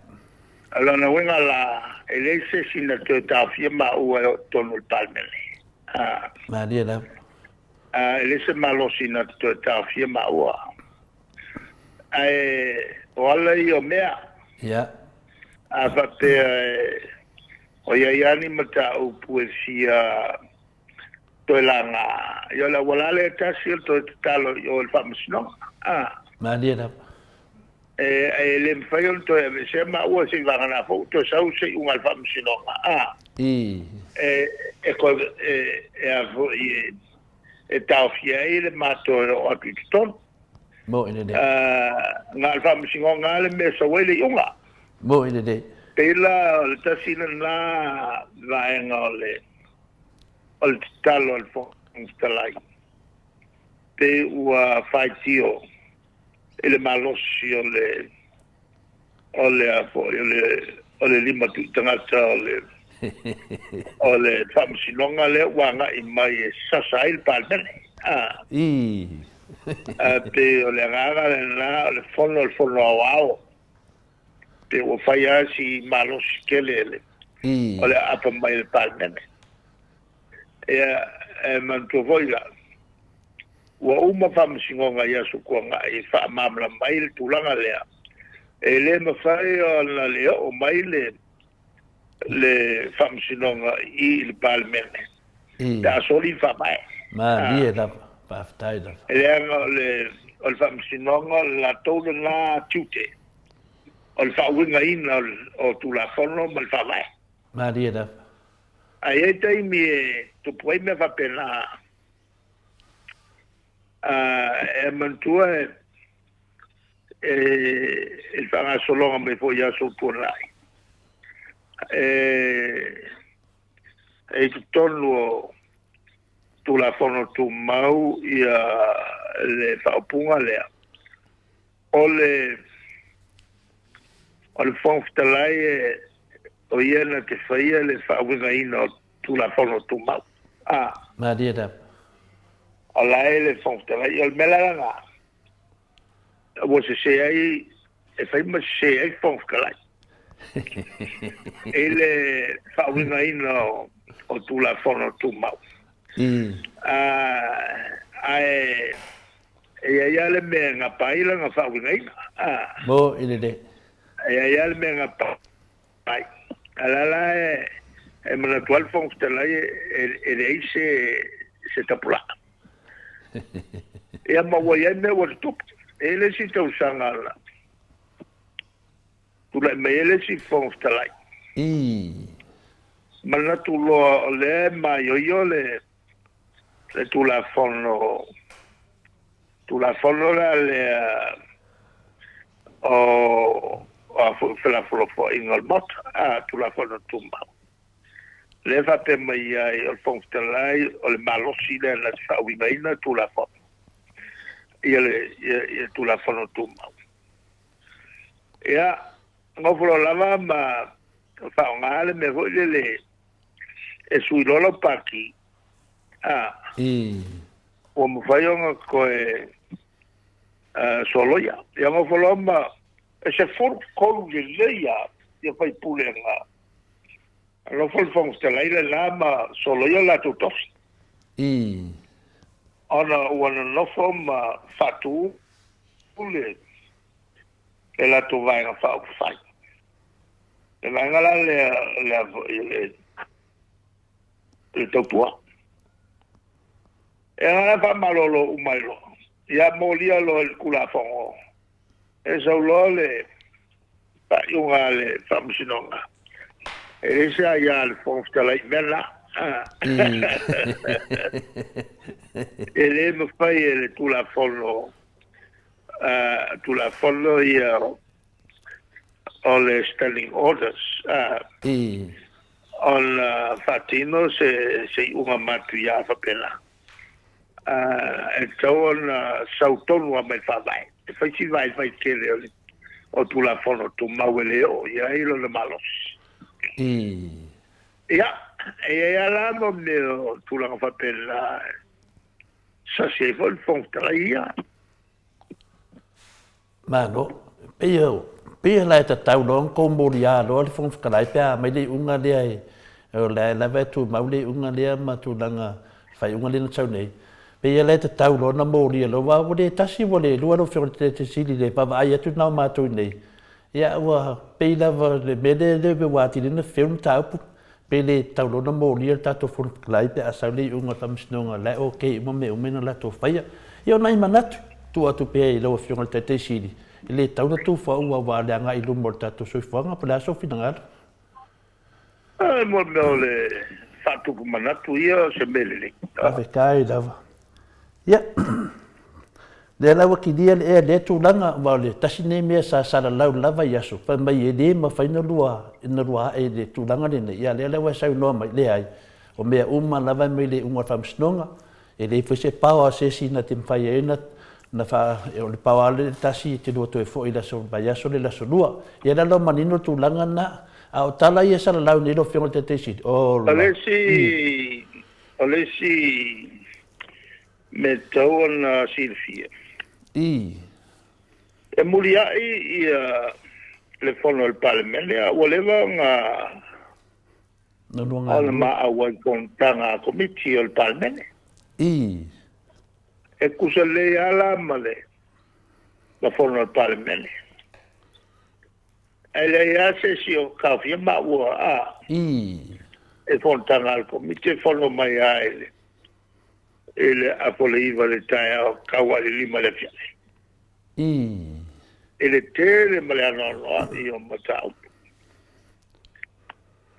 O lona uiga la, e leai se isi na toe taofia maua e oo i totonu o le Palemene. Malie lava. E leai se malosi na te toe taofia maua. Ae o ala ia o mea. Ia. A faapea o i ai lava ni mataupu e fia toe laga, ia o le auala lava lea e tasi o le toe tatalo i o i le Faamasinoga. A. Malie lava. E le mafai ona toe aveesea maua seivagana foi ua toe sau se iuga a le Faamasinoga. A. I. E, e, e, e a foi e, e taofia ai le matou e oo atu i totonu. Moe lelei. Na o le Faamasinoga lava le mea e sau ai le iuga. Moe lelei. Pei la o le tasi lena vaega o le o le tatalo a le Fofoga Fetalai, pei ua faitio i le malosi o le o le a foi o le o le lima tuitagata o le o le Faamasinoga lea ua agai mai e sasa ai le Palemene. A. Ii. A pei o le agaga lena o le fono o le Fono Aoao. Pei ua fai lava si malosi tele le Ii. o le aapa mai i le Palemene. Ia, e manatua foi la, Ua uma faamasinoga i Aso Tuanai e faamalamalama ai le tulaga lea, e le mafai ona le oo mai le le faamasinoga i le Palemene pe a soli le Faavae. Malie lava, faafetai lava. Leaga o le o le faamasinoga o le latou lena tiute o le faauigaina o Tulafono ma le Faavae. Malie lava. Ae i ai taimi e tupu ai mea faapena. E manatua e le faagasologa mai foi i aso ua tuanai, e i totonu o Tulafono Tumau ia le faaupuga lea, o le o le Fofoga Fetalai o ia na te faia le faauigaina o Tulafono Tumau. A. Malie lava. O la e le Fofoga Fetalai. O le mea la lena, ua sese ai, e fai ma sese ai le Fofoga Fetalai i le faauigaina o Tulafono Tumau. Ae e i ai lava le mea e gapa ai lana faauigaina. Mo i lelei. E i ai lava le mea e gapa ai. A o la la e manatu ai le Fofoga Fetalai e leai se tapulaa. Ia ma ua i ai mea ua tutupu. E i ai le isi tausaga na tulai mai ai le isi Fofoga Fetalai. Manatu loa o lea e maioio le Tulafono, Tulafono la lea o a foi felafolafoaiga o le Maota, a, Tulafono Tumau. Lea e faapea mai ai o le Fofoga Fetalai o le malosi lea na te faauigaina Tulafono, ia le ia Tulafono Tumau. Ia, nofo loa lava ma faaaoga le mea foi lele e sui loa lau pati, a, ua mafai ona toe soloia. Ia nofo loa ma e 13 lelei lava ia faipule na nofo le Fofoga Fetalai lena ma soloia o latou tofi. Ona ua nonofo ma faatu le latou Vaega Faaupufai. Le vaega la lea lea foi le le tautua. E ana faamalolo uma ai loa. Ia molia loa i le Tulafono, e sau loa le Faaiuga a le Faamasinoga, e leai se aia a le Fofoga Fetalai i mea na. E le mafai e le Tulafono, Tulafono ia o le Standing Orders, ona faatino se iuga matuia faapena. E tatau ona sau tonu lava mai le Faavae. E fai si vaivai tele o le o Tulafono Tumau e le oo i ai lona malosi. Ia, e i ai lava la mo mea o tulaga faapena e sasi ai foi le Fofoga Fetalai ia. Malo. Pei pei la e tatau loa ona tou moliā loa le Fofoga Fetalai pe a aumai le iuga lea e, o la e lava e tumau le iuga lea ma tulaga faaiuga lea na sau nei. Pei la e tatau loa ona molia loa, aua ua le tasi ua le lua lau Afioga i le Sili i le vaavaai atu na o matou i inei, ia ua pei lava le mea lea ua atili ai ona feu le mataupu. Pe le tatau loa ona molia le tatou Fono Fetalai pe a sau le iuga o le Faamasinoga o la e ok uma mea uma na latou faia. Ia o nai manatu, tuu atu pea i lau Afioga i le Taitai Sili, e le tatau ona tuufaua aua le agai i luma o le tatou soifuaga, po o le a sou finagalo? E mo le mea o le faatupu manatu ia o se mea lelei. Faafetai lava. Ia, lea la ua kilia le ea i lea tulaga, aua o le tasi lenei mea sa salalau lava i aso, fai mai e le mafai ona lua, ona lua ae i le tulaga lenei, ia lea la ua e saunoa mai, leai, o mea uma lava e mai le iuga o le Faamasinoga, e leai foi se power a se isi na te mafai ai ona na faa, o le power lava le tasi e te lua toe foi i le aso vaiaso le aso lua. Ia lea la ua manino le tulaga lena. A o tala ia e salalau nei lau Afioga i le Taitaifono Sili, O le isi, o le isi mea e tatau ona silafia. I. E muliai ia le fono a le Palemene a ua leva ona ona ma auai i fonotaga a Komiti o le Palemene. I. E tusa lelei lava la ma le ma fono a le Palemene. Ae leai lava se isi o taofia maua a. I. E fonotaga a le Komiti e fono mai lava i le i le apo le 9 i le taeao tau i le 5 i le afiafi. I. I le tele ma le anoanoai o mataupu.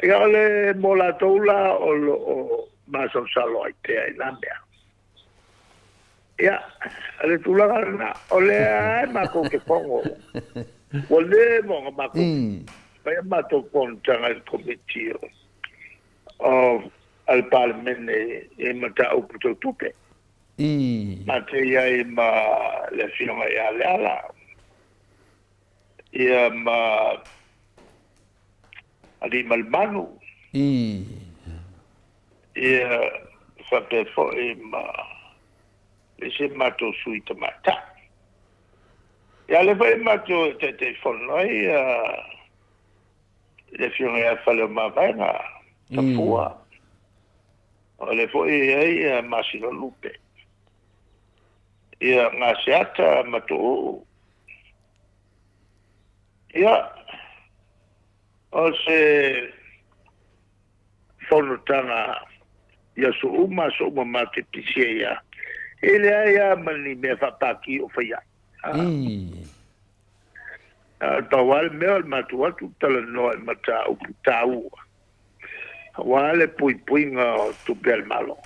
Ia o le mo latou la o lo o masalosalo ai pea i na mea. Ia, o le tulaga lena, o lea e matou te fono. Ua leva ona matou fai a matou fonotaga i le Komiti o a le Palemene i mataupu tau tupe. Matou i ai ma le Afioga ia Leala, ia ma Aliimalemanu. Ia faapea foi ma le isi matou sui tamaitai. Ia lea foi matou e Taitaifono ai le Afioga ia Faleomavaega Tafua. O lea foi e i ai Masina Lupe. Ia Gaseata ma Tuuu. Ia, o se fonotaga i aso uma, aso uma matou te pisi ai lava. E leai lava ma ni mea faapaki o fai ai. A o le pau lava le mea o le matou atu talanoa i mataupu taua, aua le puipuiga o tupe a le Malo.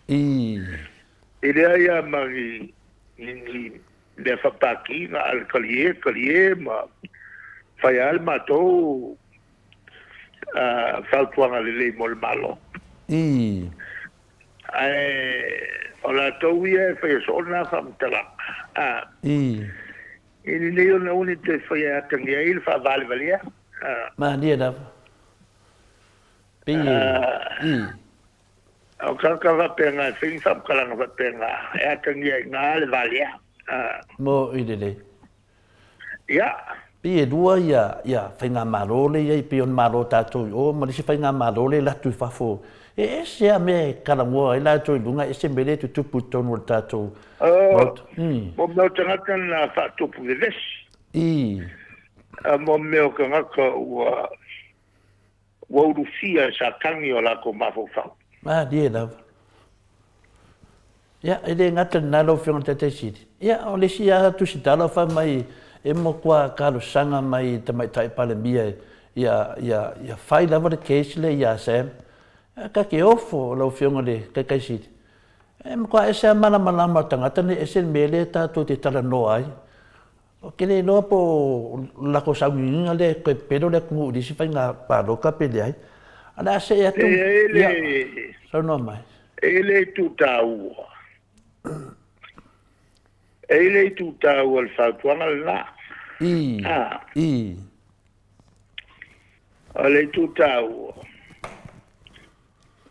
E leai lava ma ni mea faapaki, na o le talie, talie ma fai lava le matou fautuaga lelei mo le Malo. Ae o latou ia e faia soo na faamatalaga. E lelei ona aua ne i toe faia e atagia ai le faavalevalea. Malie lava. Pei e. O tagata faapena e fai ni faamatalaga faapena, e atagia ai i ina le valea. Moʻi lelei. Ia. Pei e lua ia, ia faigamalo lea i ai, pei o le Malo o tatou i o ma le isi faigamalo lea e alu atu i fafo. E ese lava mea e talanoa ai latou i luga, ese mea lea e tutupu i totonu o le tatou Maota. Mo mea o tagata na faatupu vevesi. Mo mea o tagata ua Ua ulufia e Satani o latou mafaufau. Malie lava. Ia, e le gata i lena lau Afioga i le Taitaifono Sili, ia, o le isi lava tusitala o fai mai e matua talosaga mai i le Tamaitai Palemia ia, ia, ia fai lava le case lea ia Sam. Ae ta te ofo lau Afioga i le Taitaisili, e matua ese lava malamalama o le tagata nei, ese le mea lea tatou te talanoa ai. Ou te le iloa po o le latou sauniuniga lea e toe pepelo le atunuu i le isi faiga palota pe leai. A o le a see atu, E i ai le, ia, saunoa mai. e i ai le itu taua, e i ai le itu taua i le fautuaga lena. I, A, i. o le itu taua,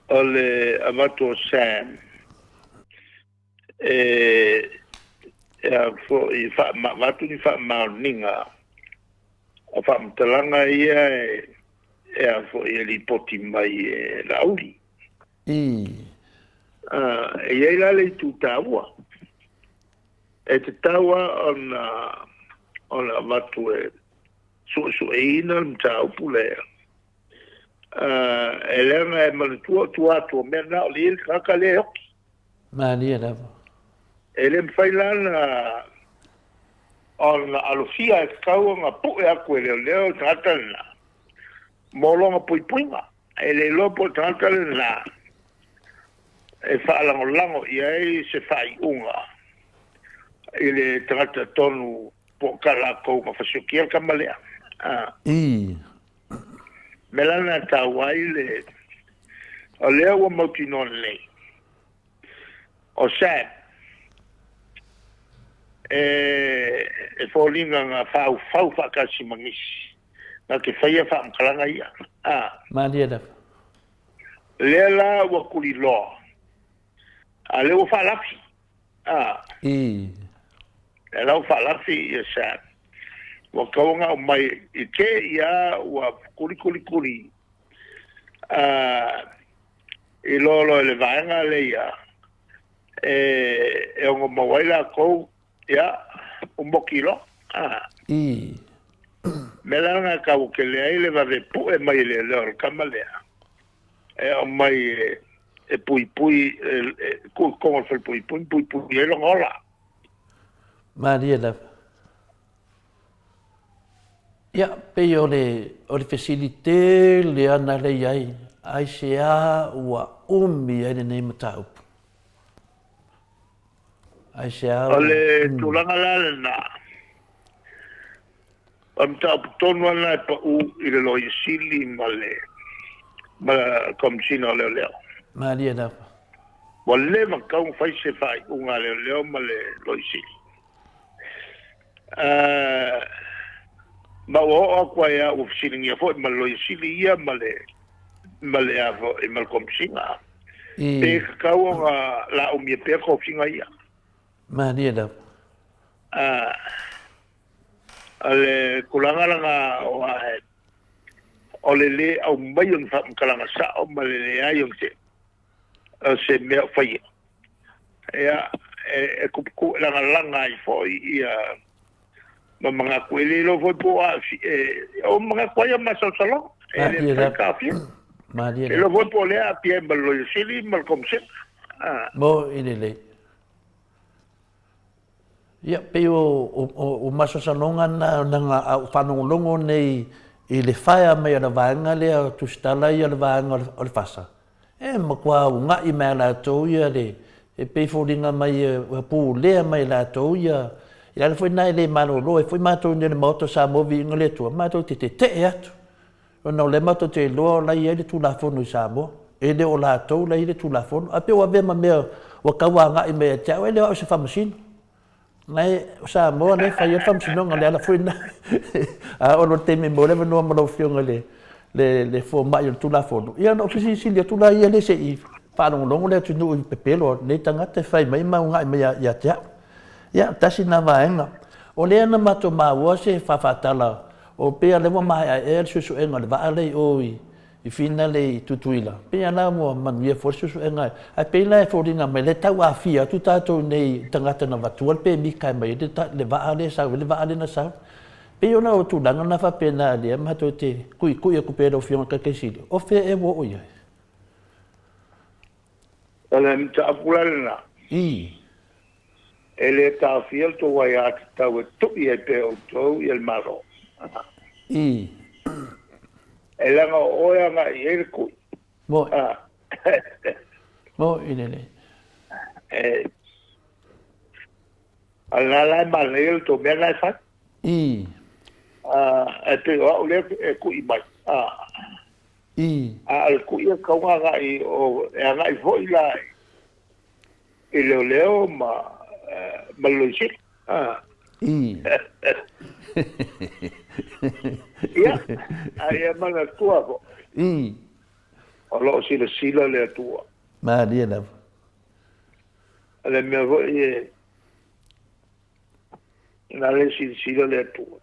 o le avatu o Sam, e e a foi avatu ni faamaoniga o faamatalaga ia e e a foi e lipoti mai e Laauli. E i ai la le itu taua e tatau lava ona ona avatu e suesueina le mataupu lea. E leaga e manatua o tua atu o mea na o le i ai le tagata lea e oki. Malie lava. E le mafai la ona ona alofia e tatau ona pue atu e leoleo le tagata lena mo lona puipuiga. E le iloa po o le tagata lena e faalagolago i ai se faaiuga i le tagata tonu po o ka lakou na fasiokia le tama lea. Ii. Mea la lena e taua ai le o lea ua mautinoa lelei o Sam e foliga na faufau faatasi ma nisi na te faia faamatalaga ia. A. Malie lava. Lea la ua tuliloa, a lea ua faalafi. A. Ii. Lea la ua faalafi ia Sam. Ua tatau ona aumai i te i a ua kulikulikuli i loa loa i le vaega lea e e ono maua ai lakou, ia, umoki loa. A. Ii. Mea la lena e taua tele ai le vave pue mai e leoleo o le tama lea e aumai e e puipui e tuu i totonu o le falepuipui ma puipui ai lona ola. Malie lava. Ia, pei o le, o le fesili tele ana lea i ai, aisea ua umi ai lenei mataupu? Aisea ua... O le tulaga la lena, o le mataupu tonu lava lena e pau i le Loia Sili ma le, ma le Komesina o Leoleo. Malie lava. Ua leva tatau ona fai se faaiuga a leoleo ma le Loia Sili. Ma ua oo atu ai lava ua fesiligia foi ma le Loia Sili ia ma le ma le a foi ma le Komesina. Pe tatau ona laumia pea tofiga ia. Malie lava. O le tulaga lena aua o le lē aumai o ni faamatalaga sao ma le leai o se o se mea o faia, ia, e tuputupu e lagalaga ai foi ia ma manatu e le iloa foi po o aafia, o manatu ai o masalosaloga, e le mafai ona taofia. E iloa foi po o lea e aafia ai ma le Loia Sili ma le Komesina. Mo i lelei. Ia, pei o masalosaloga na leaga a ou faalogologo nei i le faea mai a le vaega lea o Tusitala ia o le vaega o le FASA, e matua una'i mai a latou ia le, e pei e foliga mai ua pulea mai e latou ia, i le ala foi lena e le malolo ai foi matou i inei i le Maota o Samoa Viiga i le Atua, matou te tetee atu. Ona o lea matou te iloa o la e i ai le Tulafono i Samoa, e le o latou la e i ai le Tulafono. Ae pei ua avea ma mea ua tau agai mai ia te au, e le o au o se Faamasino. Na e, o Samoa lea e fai ai le Faamasinoga, o le ala foi lena. A oo loa i le taimi e maua ai le avanoa ma lau Afioga i le, le, le fomai o le Tulafono, ia ona ou fesilisili atu laia lea se i faalogologo le atunuu i pepelo a lenei tagata e fai mai ma una'i mai ia te au. Ia, tasi lena vaega. O lea na matou maua se faafaatala O pei a lea ua maea ea le suesuega o le vaa lea i o i Finale i Tutuila, pei a la ua manuia foi le suesuega ae pei la e foliga mai lea e tau aafia atu tatou nei i tagata na avatua le pemita e aumai ai le vaa lea e sau ai le vaa lea na sau. Pei ona o tulaga na faapena lea matou te tuitui atu pea i lau Afioga i le Taitaisili, o fea ea ua oo i ai? O le mataupu la lena. Ii. E le taofia le tou aiatatau e tui ai pea e outou le Malo. I. E leaga o oe e agai i ai le kui. Mo'i. Mo'i lelei. E, a o lena la e manaia le tou mea lena e fai. I. Ae pei o au lea e kui mai. I. A o le kui e tatau ona agai e agai foi la i leoleo ma ma le loia sili. I. Ia, a ia manatua foi. I. O lo o silasila le Atua. Malie lava. O le mea foi e na le silasila le Atua.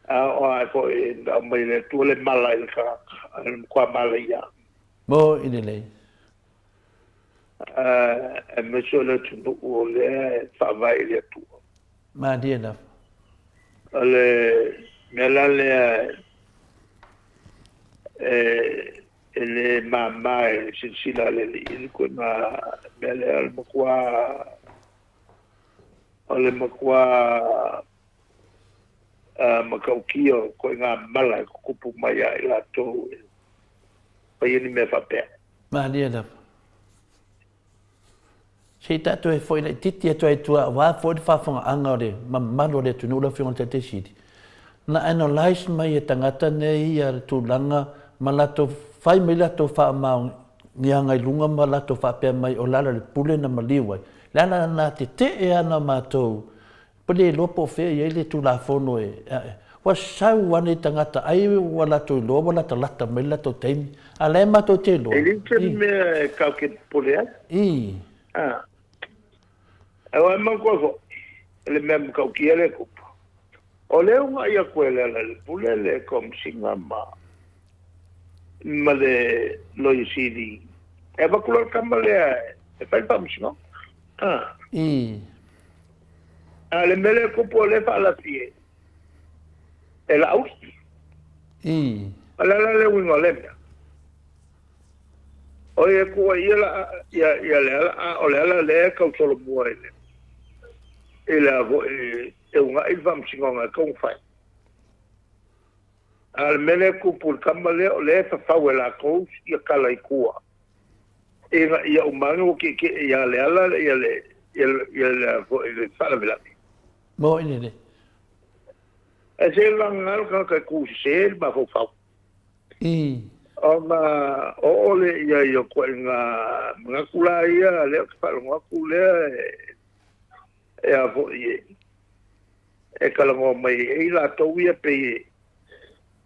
A o ae foi na aumai e le Atua le mala i le tagata, a le matua mala ia. Mo i lelei. Aemaise o le atunuu o lea e faavae i le Atua. Malie lava. O le mea la lea e le mama i le silasila a le Alii le koina mea lea o le matua o le matua matautia o koina mala e tutupu mai ia i latou e faia ni mea faapea. Malie lava. Se i tatou e foi laitiiti atu ai i tua aua foi le faafofogaaga o le mamalu o le atunuu lau Afioga i le Taitai Sili. Na analyse mai e tagata nei ia le tulaga ma latou fai mai latou faamaoniaga i luga ma latou faapea mai o le ala o le pule na maliu ai. Le ala na tetee ana matou Ua le iloa po o fea e i ai le Tulafono e ae. Ua sau ane i tagata ai ua latou iloa ua latalata mai le latou taimi. A la e matou te iloa. E leai se mea e tatou te popole ai. I. A. Aua e manatua foi, o le mea matautia lea e tupu, o lea e uunai atu e Lealailepule le Komesina ma ma le Loia Sili e avatu loa le tama lea e fai le faamasinoga. A. I. A o le mea lea e tupu o lea e faalafi e Laauli. I. O le a la le uiga o lea mea? O ia e tuu ai ia la ia ia Leala a o Leala lea e tau solomua i le i le a foi e uunai le faamasinoga e tatau ona fai. A o le mea lea e tupu i le tama lea o lea e fafau e latou ia tala i tua. Ina ia uma ane ua tietie ia Leala ia le ia le foi le faalavelave. Mo i le. Ae se lagalaga le tagata e tu sese le mafaufau. I. Ona oo lea i ai o ituaiga manatu la ia lea ou te faalogo atu lea e a foi e talanoa mai ai latou ia pei e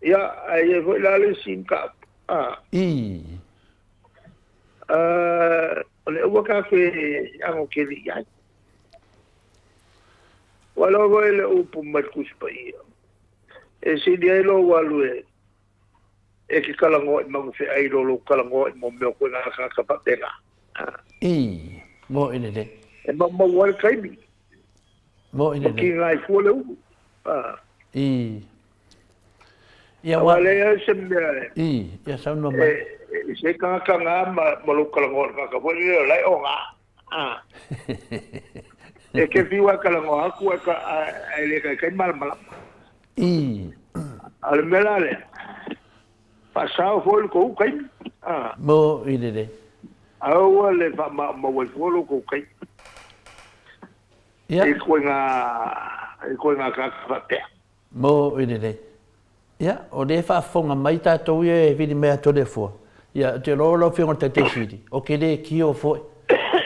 ia ae i ai foi la le isi mataupu. A. I. O le aua tatou te ano tele i ai. Ua iloa foi le upu mai le Tusi Paia, e sili ai lou alu e e te talanoa i magafeai i lo lou talanoa i mea o koe tagata faapena. I, moʻi lelei. E maumau ai le taimi. Moʻi lelei. Ma kiga ai fua le ulu. I. Ia, Aua e leai lava se mea e. I, ia saunoa mai. E se tagata na ma lou talanoa i le tagata foi lele o la e oga. E te fiu lava e talanoa atu ae le taitai malamalama. I. A o le mea la lea, faasao foi le tou taimi. Moʻi lelei. Aua le faamaumau ai fua lo tou taimi. Ia. I ituaiga tagata faapea. Moʻi lelei. Ia, o lea e faafofoga mai tatou ia e vili mai atu le afua. Ia, ou te iloa lau Afioga i le Taitai Sili, o ke le kio foi.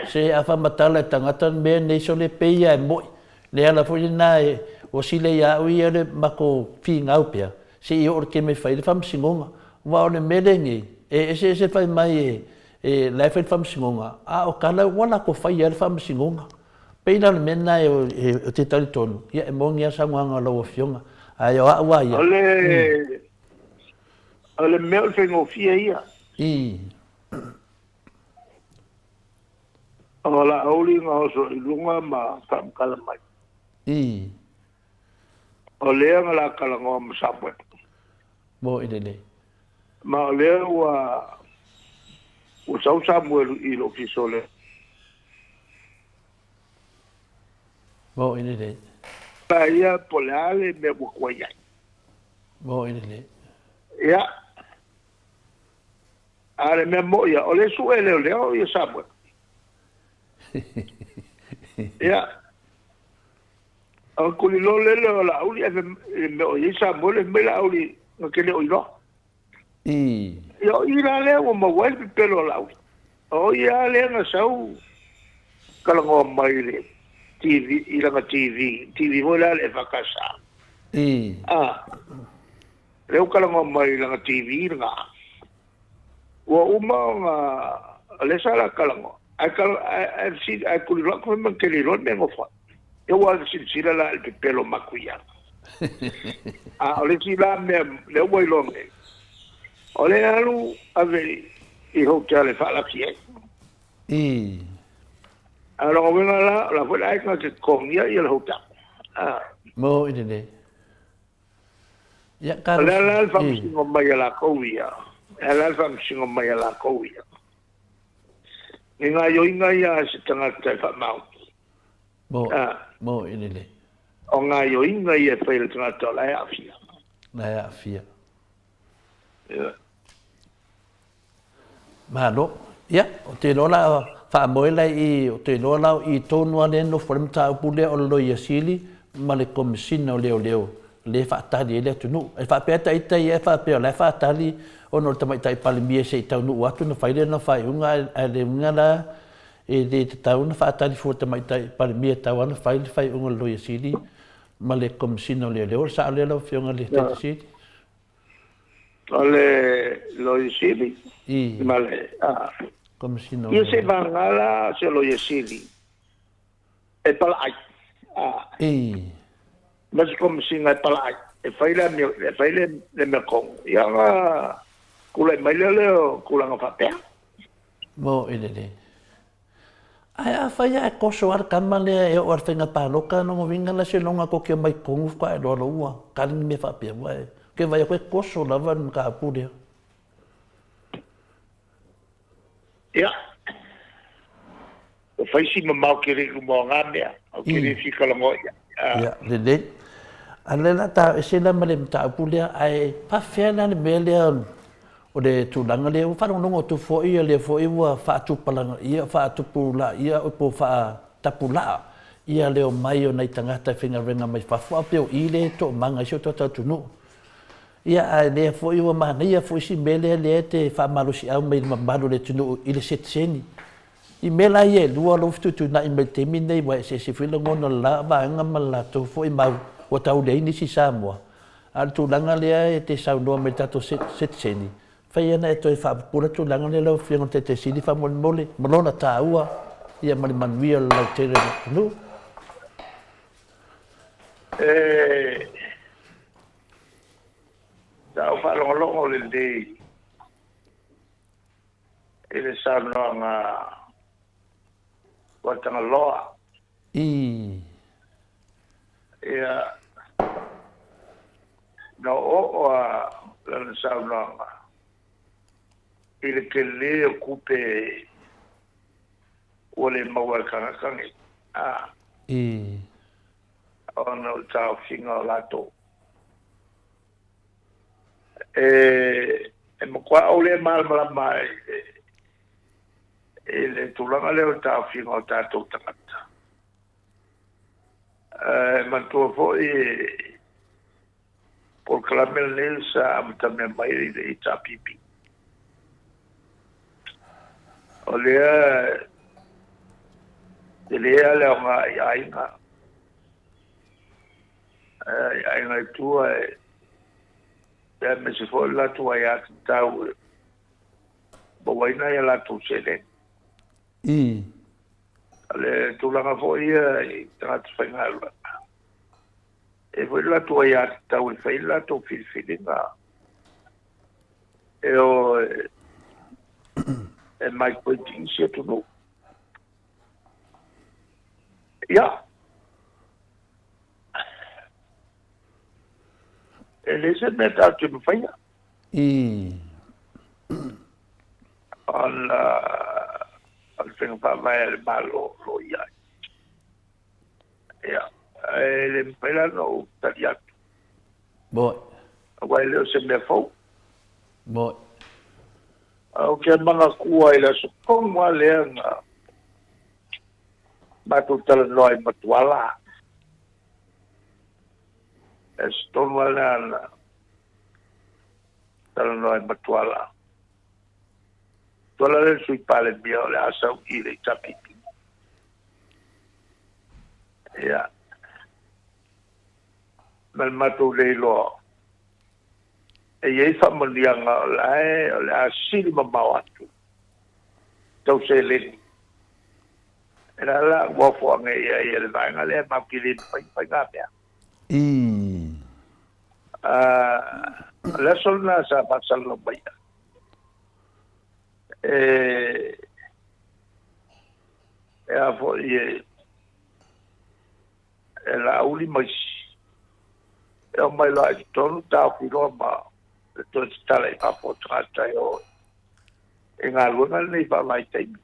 Se a faamatala e tagata le mea nei sole pei lava e moʻi. Le ala foi lena e ua sili ai ia au ia le matou finau pea, se i oo i le taimi e fai ai le faamasinoga. Aua o le mea lenei, e eseese fai mai e, e la e fai le faamasinoga, a o tala ua latou faia le faamasinoga. Pei la o le mea lena ou te talitonu, ia e moni lava saunoaga a lau Afioga, ae o au lava ia. O le, o le mea o le faigofie ia. I. O Laauli na oso i luga ma faamatala mai. I. O lea na la talanoa ma Samuel. Moʻi lelei. Ma o lea ua ua sau Samuelu i le ofisa o le. Moʻi lelei. La ia po o le a le mea ua tuai ai. Moʻi lelei. Ia. A o le mea moʻi ia, o le suʻe leoleo ia Samuel. Ia. O kuli loa le leo o Laauli ae fai i le mea o i ai Samuel, fai mai Laauli, na te le o iloa. Ia o i la lea ua maua ai le pepelo a Laauli. O ia lava lea na sau talanoa mai i le TV, i lana TV, TV foi la a le EFKS. A, lea ua talanoa mai i lana TV lena. Ua uma ona, o lea sa la talanoa, ae, ae, ae, ae tuli loa atu fai mai na te le iloa le mea e nofo ai. Ia ua silasila la i le pepelo matuia. A o le isi la mea lea ua iloa nei, o le alu ave i hotel e faalaki ai. A o lona uiga la, o la foi la e na te totogia ia le hotel. A. Mo i lenei. Ia, O le a la le faamasino mai a lakou ia? O le a la le faamasino mai a lakou ia? I gaoioiga ia a se tagata e faamaoni. Mo, mo i lelei. O gaoioiga ia e fai e le tagata o la e aafia. La e aafia. Ia. Malo. Ia, ou te iloa la, faamoe la i, ou te iloa la o i tonu lava lea e nofo ai le mataupu lea o le Loia Sili ma le Komesina o Leoleo lea e faatali ai le atunuu. E faapea ta ita ia e faapea o la e faatali ona o le Tamaitai Palemia se i taunuu atu ona fai lea o lana faaiuga ae le uiga la e le tatau ona faatali fua le Tamaitai Palemia e tatau lava ona fai le faaiuga a le Loia Sili ma le Komesina o Leoleo. O le sao lea lau Afioga i le Taita Sili? O le Loia Sili ma le Komesina o Leoleo. Ia se vagana la se Loia Sili e palaai. Ma se Komesina e palaai e fai le amio, e fai le mea tonu. Ia ona tulai mai lea lea o tulaga faapea. Mo i lelei. Ae afai lava e toso lava le tama lea e oo lava i le faiga palota, lona uiga la seiloga tou te omai i totonu faatoa e iloa loa ua kali ni mea faapea, aua ou te vaai atu e toso lava le mataupu lea. Ia, ua fai si mamao tele i luma o na mea, ou te le fia talanoa i ai. Ia, lelei. A o lea o le a ta ese la ma le mataupu lea, ae faapefea la le mea lea o le tulaga lea, ua faalogologo atu foi o lea foi ua faatupulaia, faatupulaia po o faatapulaa ia le omai o nai tagata e faigaluega mai fafo, a pei o i lea e toomaga ai si o tatou atunuu. Ia, a lea foi ua manaia foi si mea lea lea e te faamalosiau mai i le mamalu o le atunuu i le setiseni. I mea la ia e lua o lo o fetuutuunai mai i le taimi lenei, ua eseese foi lagona o le la vaega ma le latou foi mau ua tau leai nisi i Samoa. A o le tulaga lea e te saunoa mai i le tatou setiseni, fai ana e toe faapupula le tulaga lea lau Afioga i le Taitaisili faamolemole ma lona taua ia ma le manuia o le lautele o le atunuu. E Sa ou faalogologo lelei i le saunoaga a Tagaloa. Ia, na oooo lava lana saunoaga i le tele o tupe ua le maua e le tagata nei, ona o le taofiga o latou. E matua ou le malamalama i le tulaga lea o le taofiga o tatou tagata. E manatua foi polokalame lenei sa amatamea mai i le HRPP. O lea tele lava le aoga i aiga, i aiga i tua e aemaise foi le latou aiatatau e maua ai nai a latou seleni. O le tulaga foi ia i tagata faigaluega, e foi le latou aiatatau e fai le latou filifiliga e o e migrate i isi atunuu. Ia, e leai se mea tatou te mafaia. Ona o le faiga faavae a le Malo o lo o i ai. Ia, ae le mafai la ona ou tali atu. Moe. Aua e le o se mea fou. Moe. Ae ou te manatua i le aso tonu lava lea na matou talanoa ai ma Tuala. Le aso tonu lava lea na talanoa ai ma Tuala. Tuala lea le Sui Palemia o le a sau i le HRPP. Ia, ma le matou le iloa, e i ai faamanuiaga o la e o le a sili mamao atu tau seleni. E la la ua ofoaga i ai e le vaega lea matou te le mafai ona fai na mea. Ii. O le aso lena sa faasalalau mai ai, e, e a foi e, e Laauli ma isi, e omai loa i totonu taofi loa ma le toe tatala i fafo o tagata e o i galuega lenei faavaitaimi.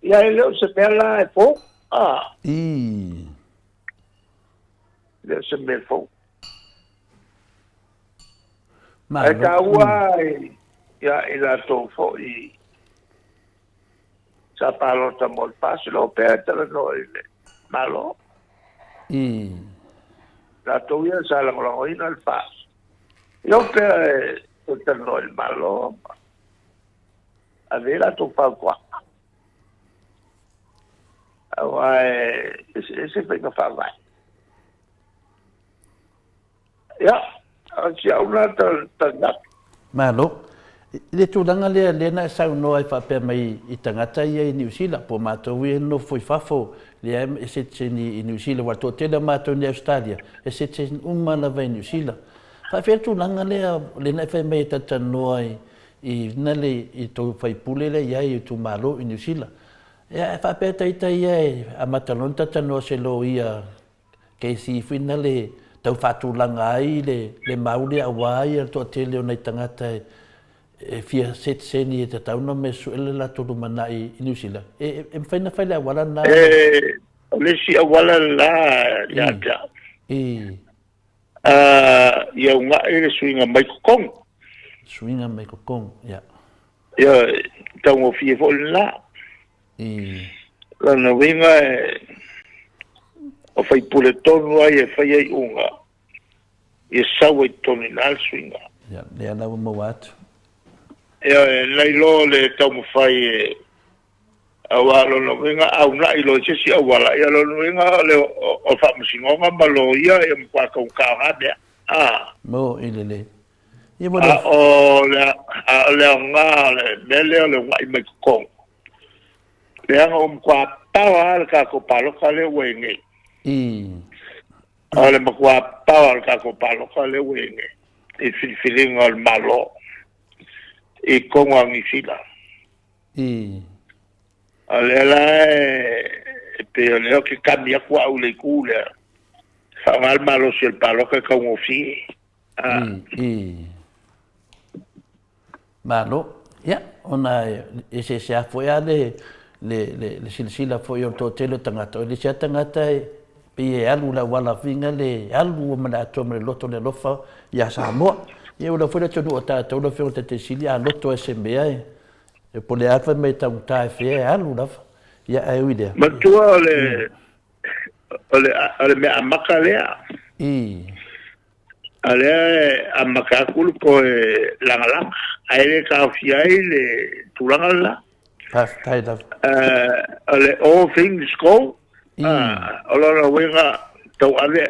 Ia e le o se mea la e fou, a. Ii. E le o se mea fou. Ae taua ia i latou foi sa palota mo le FAST, o pea e talanoa i le Malo. Latou ia sa lagolagoina le FAST. Ia o pea e toe talanoa i le Malo ma ave ai latou fautuaga. Aua e eseese faiga faavae. Ia, o si au lena tali atu. Malo. I le tulaga lea, lea na e saunoa ai faapea mai i tagata ia i Niu Sila, po o matou ia e nofo i fafo, lea e citizen i Niu Sila, aua o le toatele o matou nei i Ausetalia, e citizen uma lava i Niu Sila. Faapefea le tulaga lea, lea na e fai mai e talatalanoa i i tou faipule lea e i ai i itumalo i Niu Sila. Ia, e faapea ita ia e amata loa ona talatalanoa se loia Casey foi na le tau faatulaga ai le mau lea aua ia le toatele o nai tagata e fia setiseni e tatau ona omai e sue le latou lumanai i Niu Sila. E mafai ona fai le auala lena? O le isi auala lena ia te au. Ia uunai le suiga mai totonu. Suiga mai totonu, ia. Ia, taugofie foi lena. Lona uiga o faipule tonu ai e fai ai iuga, ia sau ai totonu i ina le suiga. Ia, lea la ua maua atu. Ioe, nai lo le taumafai e, aua o lona uiga a uunai loa i se isi auala, ia o lona uiga o le o faamasinoga ma loia ia matua taugata o na mea. A. Mo i lelei. Ia ua A o le a o le aoga o le mea lea o le uunai mai totonu, leaga ua matua paoa lava le tatou palota lea ua i ai nei. O le matua paoa o le tatou palota lea ua i ai nei i filifiliga o le Malo i totonu o Niu Sila. O lea la e pei o lea ou te kami atu au i le itu lea, faaaoga le malosi o le palota e taugofie. Malo. Ia, ona e eseese lava foi lava le, le, le, le silasila foi o le toatele o tagata. O le isi lava tagata e pei e alu i le auala figa le alu ma le atoa ma le loto le alofa ia Samoa. Ia ua foi le atunuu o tatou lau Afioga i le Taitai Sili, a loto ai se mea e, e po o le a fai mai e taugata e fea e alu lava. Ia, ae ui i lea. Matua o le, o le, o le mea amata lea. A lea e amata atu le toe lagalaga, ae le taofia ai le tulaga le la. Faafetai lava. O le all things go, o lona uiga tauave,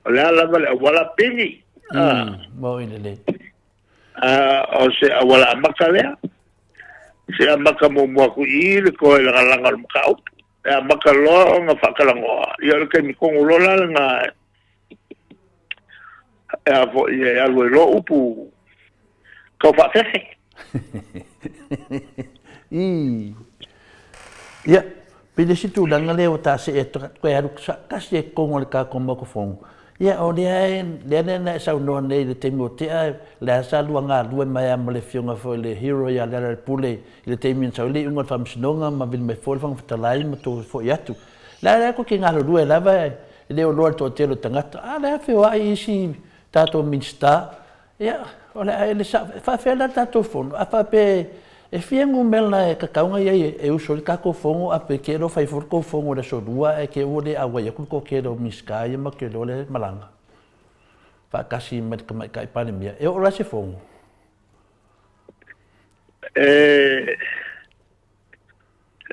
o le a lava le auala pili. Maui lelei. O se auala amata lea. Se amata muamua atu i i le toe lagalaga o le mataupu. E amata loa ona faatalanoa, ia o le taimi tonu loa la lena e a foi e alu ai loa upu tau faafefe. Ii. Ia, pei le isi tulaga lea ua ta see atu toe alu tasi e totonu o le tatou Maota Fono. Ia, o lea e, lea lea na e saunoa nei i le taimi ua tea, lea sa lua galue mai lava ma le Afioga foi i le Hero ia Lealailepule i le taimi na sau ai le iuga o le Faamasinoga ma vili mai foi le Fofoga Fetalai ma tou foi atu. La la ko ke galulue lava e le o loa le toatele o tagata, a o le a feoai isi tatou Minisita, ia, o le a le sao, e faafefea la le tatou fono? A faapea e fia numera e tatau ona i ai e usu ai le tatou fono a pe te iloa fai foi le tou fono i le aso Lua ae te i ua le auai atu le toatele o Minisita ia ma te iloa le malaga faatasi ma le Tamaitai Palemia, e oo la se fono? E,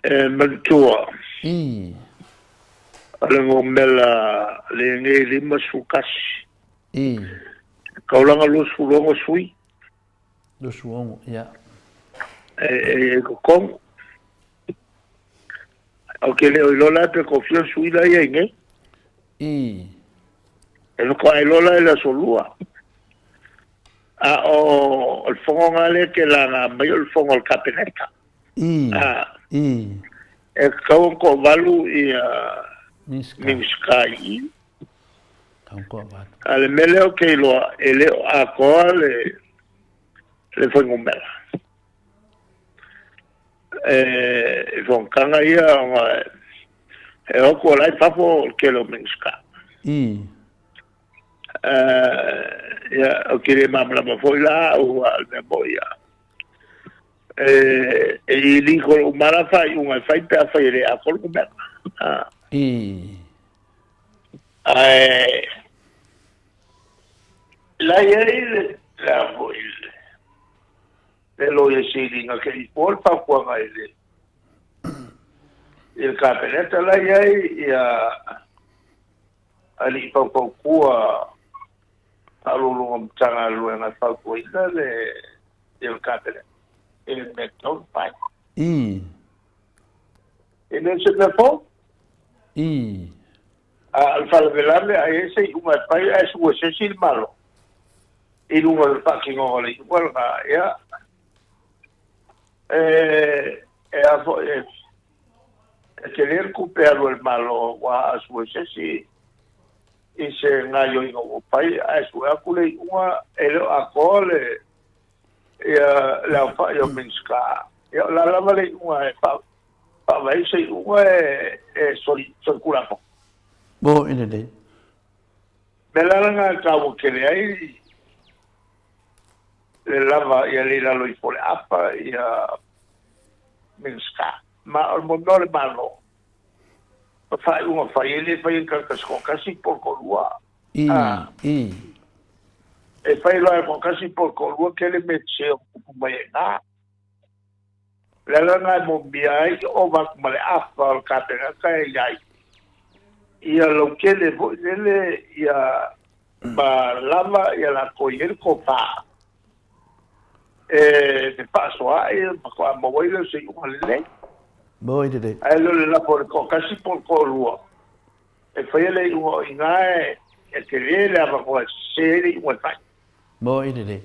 e manatua. I. O le numera lenei 51. I. Kaulaga 26 sui. 26, ia. E, e, e totonu. Ou te le o iloa la pe kofia sui la ia i nei. I. E faatoa iloa la i le aso Lua. A o le fono lena lea e te laga mai o le fono a le Kapeneta. I. A. I. E tatau ona toavalu ia Minisita. Minisita i i. Tatau ona toavalu. A o le mea lea ou te iloa, e le o atoa le, le fuainumera. E, i fonotaga ia ona e o atu o la e i fafo le tele o Minisita. I. Ia, ou te le malamalama foi la au, a o le mea moni ia. E, e illegal uma la faaiuga e fai pe afai e le atoa le numera. Ah. I. Ae, la i ai le, le a foi, le, le Loia Sili na te i po le fautuaga i le, i le Kapeneta la i ai ia alii faufautua Faauluuluga o Matagaluega e fautuaina le ia le Kapeneta i le mea tatau ona fai. I. E le o se mea fou. I. A o le faalavelave a i ai se iuga e fai ae sue se isi le Malo i luga o le faatinoga o le iuga lena, ia, e, e a foi, e, e tele le tupe e alu a le Malo aua a sue se isi i se gaoioiga ua fai ae sue atu le iuga e le o atoa le, ia, le aofai o Minisita, ia, o le a lava le iuga e faa, faavae se iuga e, e soli, solitulafono. Mo i lelei. Mea la lena e taua tele ai le lava ia le i lalo ifo o le apa ia Minisita. Ma o le mea o le Malo, o faaiuga fai e le fai e tagata se toatasi po o le toalua. I, i. E fai loa e toatasi po o le toalua tele mea sese o tupu mai ai i ina. O le ala lena e moomia ai ova atu ma le afa o le Kapeneta e i ai ia lautele foi lele ia ma lava ia latou i ai le tofa e te faasoaai ma faatoa maua ai lea o se iuga lelei. Moi lelei. Ae le o le lafo o le toatasi po o le toalua e faia le iuga o i ina e tele le avanoa e sese ai le iuga e fai. Moi lelei.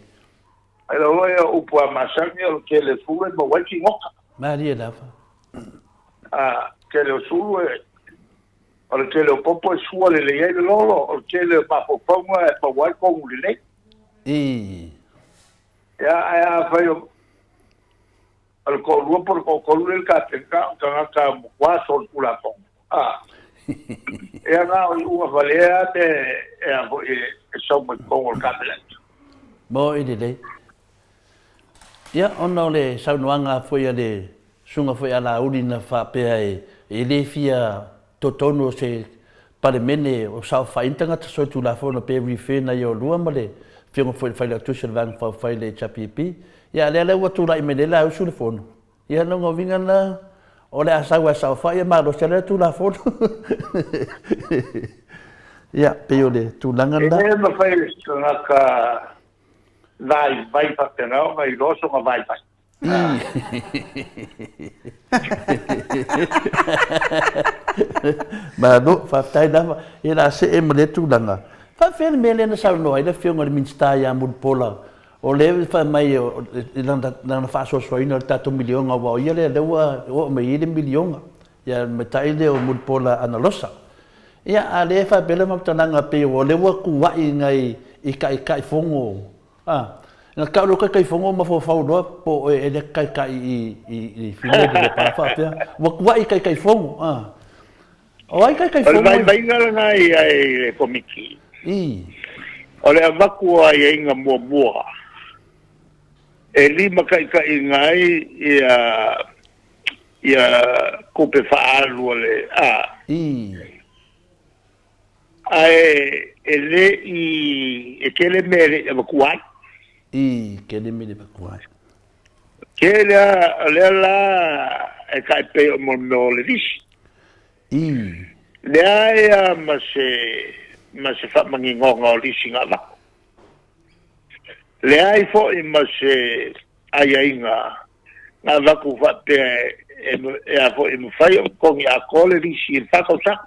Ai lava ia upu a masani o le tele sulu e maua ai figota. Malie lava. A, tele o sulu e, o le tele o popo e sua lelei ai le lolo, o le tele o mafaufauga e maua ai kogu lelei. I. Ia, ae afai o, o le toalua po o le toatolu lea i le Kapeneta, o tagata matua solitulafono. A, ia na o iuga valea lava me e a foi e sau mai totonu o le Kapeneta. Mo i lelei. Ia, ona o le saunoaga foi a le susuga foi a Laauli na faapea e le fia totonu o se Palemene o saofai ni tagata solitulafono pe refer na ia olua ma le Afioga foi i le Failautusi o le Vaega Faaupufai i le HRPP. Ia, a o lea la ua tulai mai nei Lausu le Fono. Ia, lona uiga lena, o le a sau lava e saofai e malosi ai le Tulafono. Ia, pei o le tulaga lena. E le mafai e se tagata vaivai faapena ona iloa sona vaivai. Malo, faafetai lava. Ia, o le a see ma lea tulaga. Faapefea le mea lea na saunoa ai le Afioga i le Minisita ia Mulipola O lea e fai mai i lana faasoasoaina o le tatou miliona aua o ia lea lea ua oo mai ai le miliona, ia le matai lea o Mulipola Anarosa. Ia a o lea e faapea le faamatalaga pei o lea ua tuuai nai i taitaifono, a, na tau loa taitaifono mafaufau loa po o e lea taitai i i i Fili le Lepa faapea ua tuuai i taitaifono, a. O ai O le vaivaiga lena i ai i le Komiti, o le avatu o aiaiga muamua e limataitaiina ai ia ia tupe faaalu a le a, ae e le i e tele mea e le i avatua ai. Tele mea e le i avatua ai. Tele lava, o lea la e tai pei o mea o le lisi. Leai lava ma se, ma se faamaninoga o lisi na avatu. Leai foi ma se aiaiga na avatu faapea e, e a foi e mafai ona totogi atoa le lisi i le fa tausaga.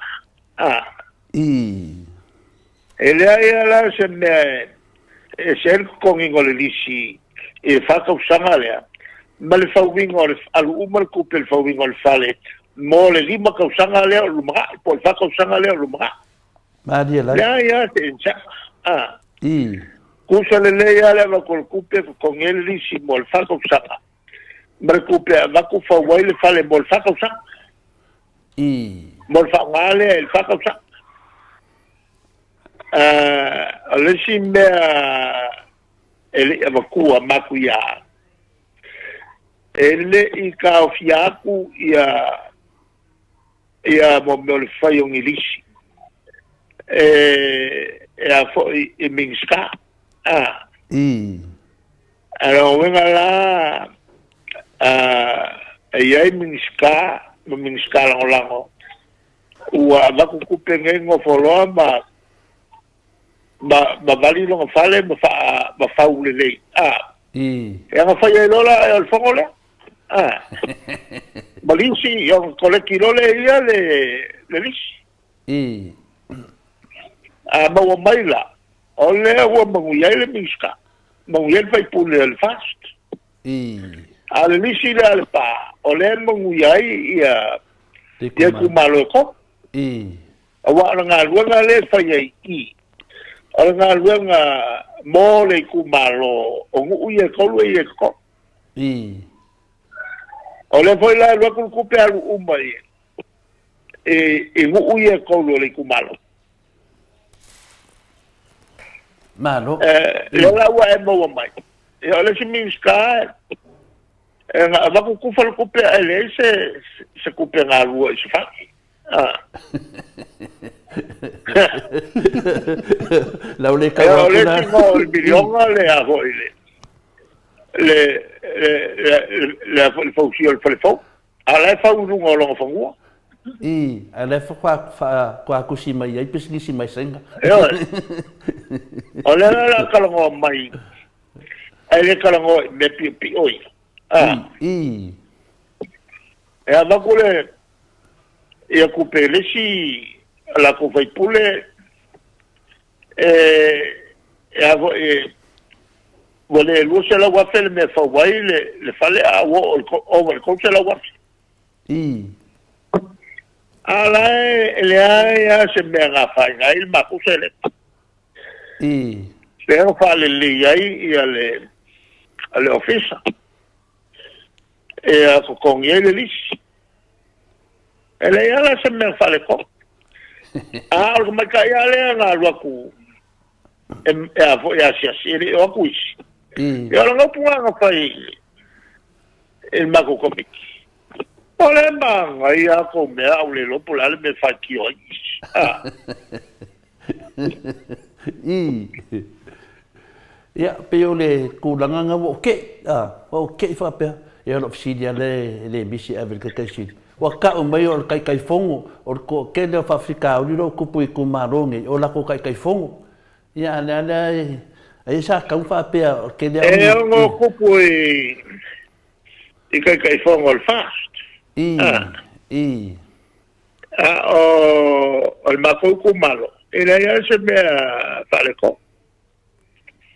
A. E leai lava la se mea e ese ai le totogiina o le lisi i le fa tausaga lea, ma le fauina o le alu uma le tupe i le fauina o le fale mo le 5 tausaga lea o lumanai, po o le fa tausaga lea o lumanai. Malie lai. Leai lava se insaga. A. Tusa lelei lava le avatu o le tupe e totogi ai le lisi mo le fa tausaga, ma le tupe e avatu fau ai le fale mo le fa tausaga. Mo le faaaoga lea i le fa tausaga. O le isi mea e le i avatua matuia, e le i taofia atu ia ia mo mea o le fai o ni lisi e e a foi i Minisita. A. A lona uiga la, a, e i ai Minisita ma Minisita Lagolago ua avatu tupe nei nofo loa ma ma ma vali lona fale ma faa ma fau lelei a e aga fai ai loa la e o le fono lea a ma lisi ona koleki loa lea e ia le le lisi a maua mai la o lea ua manuia ai le Minisita manuia ai le faipule o le FAST A o le lisi lea a le pa, o lea e manuia ai ia ia itumalo e tolu. Aua o le galuega lea e fai ai i i, o le galuega mo le itumalo o nuu ia e tolu e ia i totonu. O lea foi la e alu atu le tupe alu uma i i nuu ia e tolu o le itumalo. Malo. Lea la ua e maua mai. Ia o le isi Minisita e na avatu tufa le tupe ae leai se se tupe galua i se fale. Ah. Lau le tau atu la. O le isi o le miliona le a foi le le le le a foi le fausia o le fale fou. A o la e fau i luga o lona fanua. I, a o la e faatoa tusi mai ai pisinisi mai Saina. Ioe. O lea la o le a talanoa mai, ae le talanoa i mea piopio ia. A. I. E avatu le, ia tupe i le isi latou faipule, e, e a foi, e, ua le 200,000 le mea e fau ai le, le fale, a ua oo i le, ova i le 300,000. A o la e leai lava se mea na afaina ai le matou seleni. Lea na faalelei ai ia le, le ofisa e totogi ai le lisi. E leai lava la se mea na faaletonu. A o le tamaitai lava lea na alu atu e, e a foi e asiasi, e le i o atu isi. Ia o lana upu lena na fai i le matou komiti. O lea e manaia lava kou mea a ua le iloa po o le a le mea e faitio ai isi. A. Ia, pei o le tulaga lena ua ou tei, a, ua ou tei faapea, ia o lou fesili lava lea e le misi e ave i le Taitaisili. Ua tau mai o le Taitaifono, o le toatele o faafitauli o lo o tupu i itumalo nei, o latou Taitaifono. Ia, a o le a lea, ai sa tau faapea o le tele lava o E ono tupu i i Taitaifono o le FAST. A o le matou itumalo, e leai lava se mea faaletonu.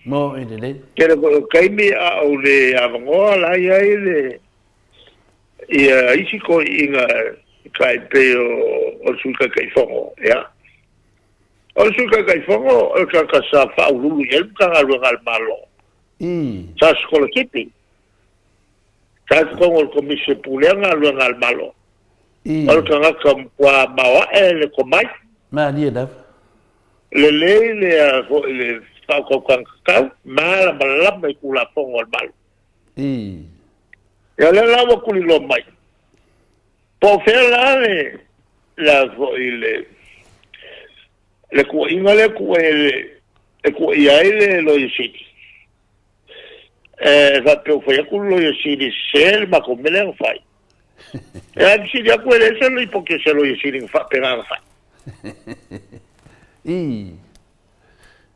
Mo e lelei. Tele foi o taimi a ou le avanoa la e i ai le ia isi toeaiina tai pei o le Sui Taitaifono, ia. O le Sui Taitaifono o le tagata sa faauluulu i ai le Matagaluega a le Malo. Sa sikolasipi. Sa i totonu o le Komisi e Pulea Galuega a le Malo. O le tagata matua maoae le tomai. Malie lava. Lelei le foi le faautautaga tatau, malamalama i Tulafono a le Malo. Ia o lea la ua tuliloa mai, po o fea la le le foi le le tuuaiga lea e tuuaia ai le Loia Sili. E faapea ua fai atu le Loia Sili e sese le matou mea lea na fai. E ae fesili atu e leai se lipoti a se Loia Sili na faapena na fai. I.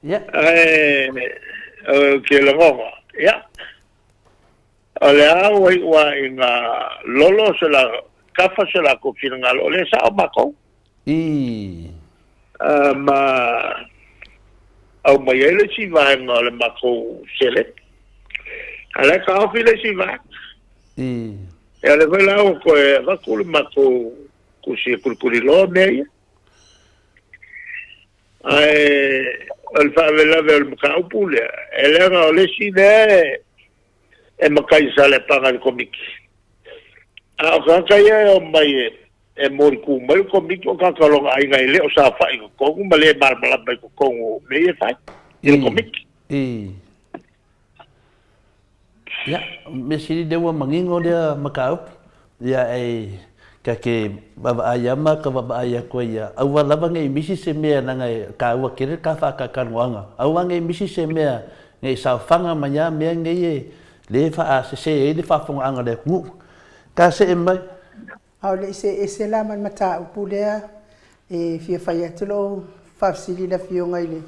Ia. Ae ou te lagona, ia, o le a ua iu lava ina lolo se la, tafa se latou finagalo, o lea e sao matou. I. Ma aumai ai le isi vaega o le matou seleni. A o la e taofi le isi vaega. I. Ia o lea foi la ua toe avatu le matou tusi e tulituliloa mea ia. Ae o le faalavelave o le mataupu lea, e leaga o le isi lea e matai i Saleapaga i le Komiti. A o tagata ia e omai e molitu mai le Komiti o tagata o lona aiga e le o saofai i totonu ma le malamalama i totonu o mea ia e fai i le Komiti. I. Ia, mea sili lea ua manino lea mataupu. Ia, e ka ke vaavaai lava ma ka vaavaai atu ai ia, aua lava ne i misi se mea leaga e taua tele le ta faatalatalanoaga. Aua ne i misi se mea ne i saofaga mai lava mea nei e le faasese ai le faafofogaaga a le atunuu. Ta see mai. A o le i see ese la ma le mataupu lea, e fia fai atu lou faafesili i le Afioga i le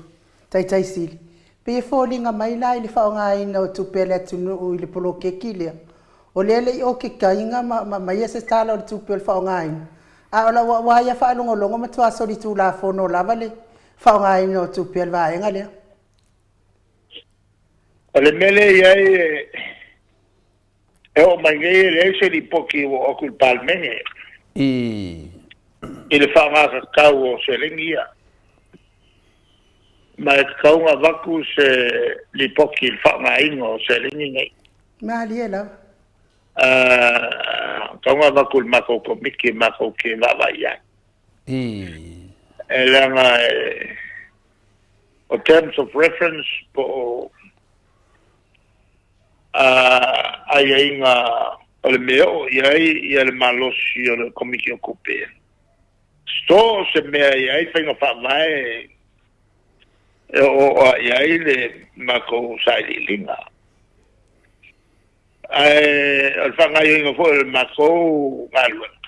Taitai Sili, pei e foliga mai la i le faaaogaina o tupe a le atunuu i le poloketi lea, o lea e le i okikaina ma aumaia se tala o le tupe o le faaaogaina, a o lau auā ia faalogologo matua solitulafono lava le faaaogaina o tupe a le vaega lea. O le mea lea e i ai, e oo mai nei e leai se lipoti ua oo atu i le Palemene i le faaaoga tatau o seleni ia. Ma e tatau ona avatu se lipoti i le faaaogaina o seleni nei. Malie lava. E tatau ona avatu i le matou Komiti matou te vaavaai i ai. E leaga o terms of reference po o aiaiga o le mea e oo i ai ia le malosi o le Komiti o Tupe. So o se mea e i ai faiga faavae e oooo i ai le matou sailiiliga. Ae o le faagaoioiga foi o le matou galuega,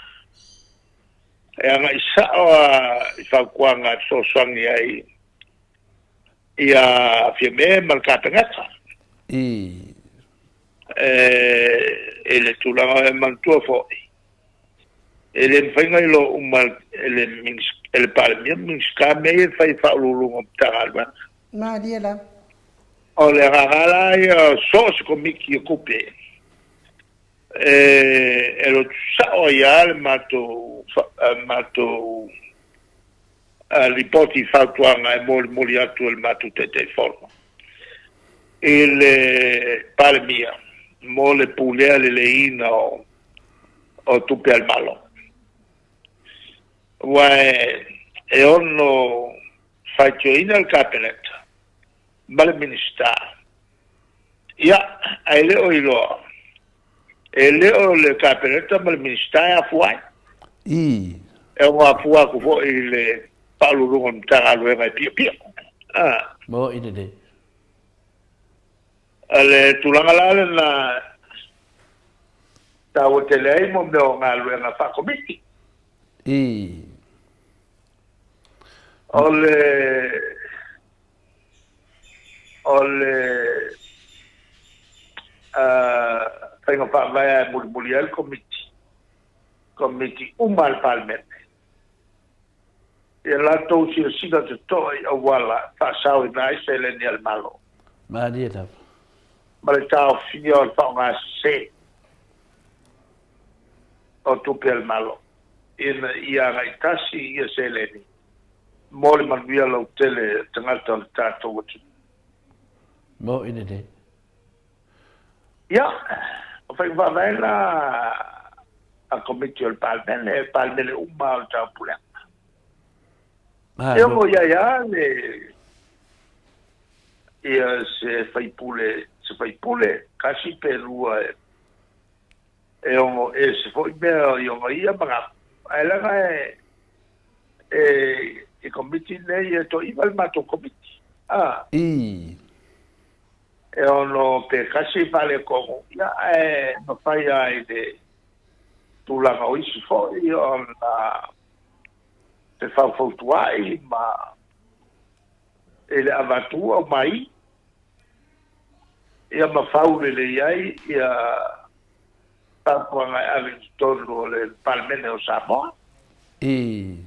e agai sao lava i fautuaga e fesoasoani ai ia Fiame ma le Kapeneta. I le tulaga e manatua foi, e le mafai ona iloa uma e le Palemia ma Minisita mea ia e fai e Faauluuluga o Matagaluega. Malie lava. O le agaga la ia, so o se Komiti o Tupe, e lotu sao ai lava le matou lipoti fautuaga e molimoli atu e le matou Taitaifono i le Palemia mo le pulea leleiina o tupe a le Malo. Aua e ono faitioina le Kapeneta ma le Minisita, ia, ae le o iloa, e le o le Kapeneta ma le Minisita e afua ai. E ono afua atu foi i le Faauluuluga o le Matagaluega e piopio. Mo i lelei. O le tulaga la lena e taua tele ai mo mea o galuega faakomiti. O le o le faiga faavae e mulimuli ai le Komiti, Komiti uma a le Palemene, ia latou silasila totoa i auala e faasaoina ai seleni a le Malo. Malie lava. Ma le taofia o le faaaoga sese o tupe a le Malo, ina ia agai tasi ia seleni mo le manuia lautele o tagata o le tatou atunuu. Mo i lelei. Ia, o faiga faavae la a Komiti o le Palemene, Palemene uma o le Taupulega. E ono i ai lava le ia se faipule, se faipule, tasi pe lua e e ono ese foi mea i ona ia manatu, ae leaga e e i Komiti nei e toaiva le matou Komiti, a. I. E ono pe tasi faaletonu, ia, ae mafai lava i le tulaga o isi foi ona fefaufautuai ma i le avatu aumai, ia ma fau lelei ai ia fautuaga e ave i totonu o le Palemene o Samoa. I.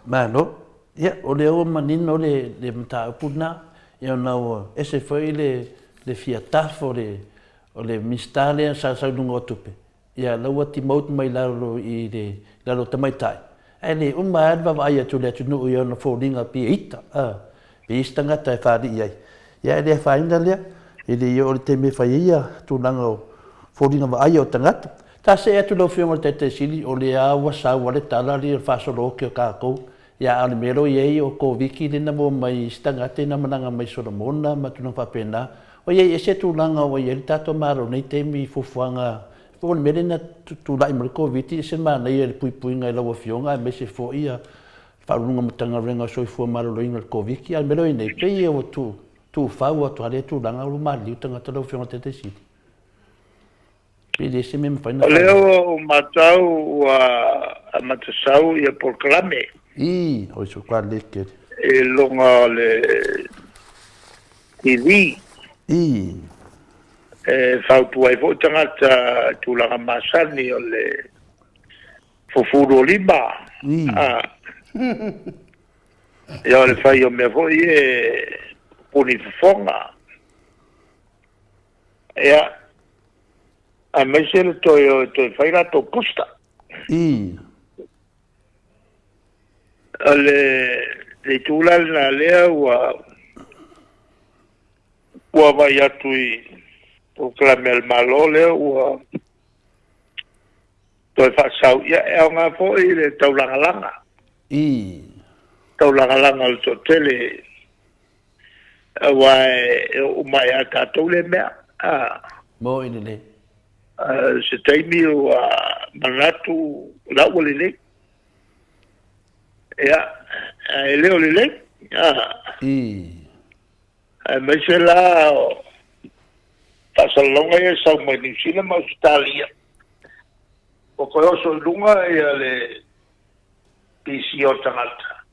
Malo. Ia, o lea ua manino le, le mataupu lena, ia ona ua ese foi le, le fia tough o le, o le Minisita lea sa sau i luga o tupe, ia la ua demote mai lalo i le, lalo o tamaitai, ae le uma lava le vaavaai atu i le atunuu i ona foliga pei e ita, a, pe i ai se tagata e faalii ai. Ia e le afaina lea, e le i oo i le taimi e fai ai ia tulaga o foliga vaaia o tagata. Ta see atu lau Afioga i le Taitai Sili, o lea lava ua sau a le tala lea o le faasolo oke o tatou, ia a o le mea lea ua i ai o Koviti lea na maua mai i isi tagata ina malaga mai Solomona ma tulaga faapena. Ua i ai ese tulaga ua i ai le tatou Malo i lenei taimi i fuafuaga, po o le mea lea na tulai mai le Koviti, e ese le manaia i le puipuiga i lau Afioga aemaise foi ia Faauluuluga o Matagaluega o Soifua Maloloina i le Koviti, a o le mea lea ua i ai nei, pei ua tuufau atu lava lea tulaga ua maliliu tagata lau Afioga i le Taitai Sili. Pe le se mea mafai ona O lea ua ou matau ua amata sau ia polokalame. Ii, oi so kwa leke. I luga o le TV. Ii. E fautua ai foi tagata i tulaga masani o le fufu lima. Ii. Ia o le fai o mea foi e pupuni fofoga. Ia, aemaise le toe o e toe fai latou booster. Ii. O le, le itu la lena lea ua ua vaai atu i polokalame a le Malo lea ua toe faasau, ia e aoga foi le taulagalaga. Ii. Taulagalaga o le toatele Aua e oo uma ia tatou lea mea. Moni lelei. Se taimi ua manatu o la ua lelei. Ia, ae le o lelei. Aemaise la o faasalalauga ia e sau mai Niu Sila ma Ausetalia, ua toe oso i luga le pisi o tagata.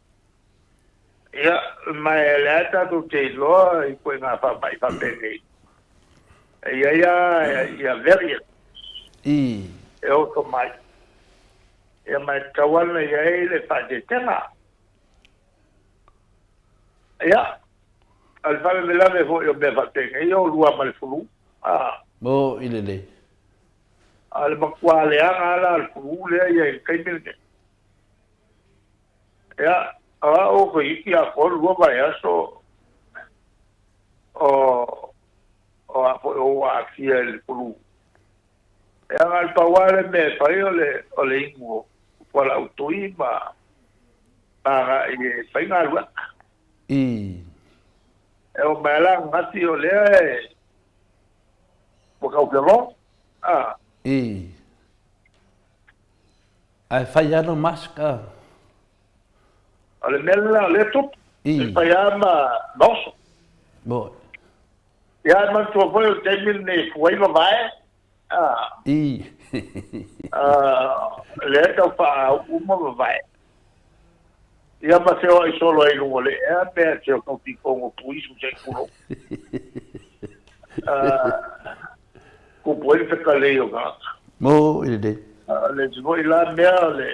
Ia, ma o lea tatou te iloa i ituaiga faamai faapenei, e i ai lava ia variant e oso mai. Ia ma e tatau lava ona i ai le faaeteetega. Ia, o le faalavelave foi o mea faapenei, o lua ma le flu. Moni lelei. A o le matua leaga lava la o le flu lea e i ai i le taimi lenei. Ia, o au toeitiiti atoa le lua vaiaso o o a foi o ou aafia i le flu. Ia, na o le pau lava le mea e fai o le o le inu o fualaau tui ma agai e fai galuega. E oo mai lava la ananafi o lea e ua tau feoloolo. Ae fai lava lau mask a. O le mea lena o lea e tupu. E fai lava ma oso. Moni. Ia ae manatua foi o le taimi lenei e fua ai vavae. Lea e tau faauu uma vavae. Ia ma feoai solo ai i luga o le ea mea te o tau pikogo puisu se i tulou. Tupu ai le fekalei o tagata. Moni lelei. O le isi foi la mea o le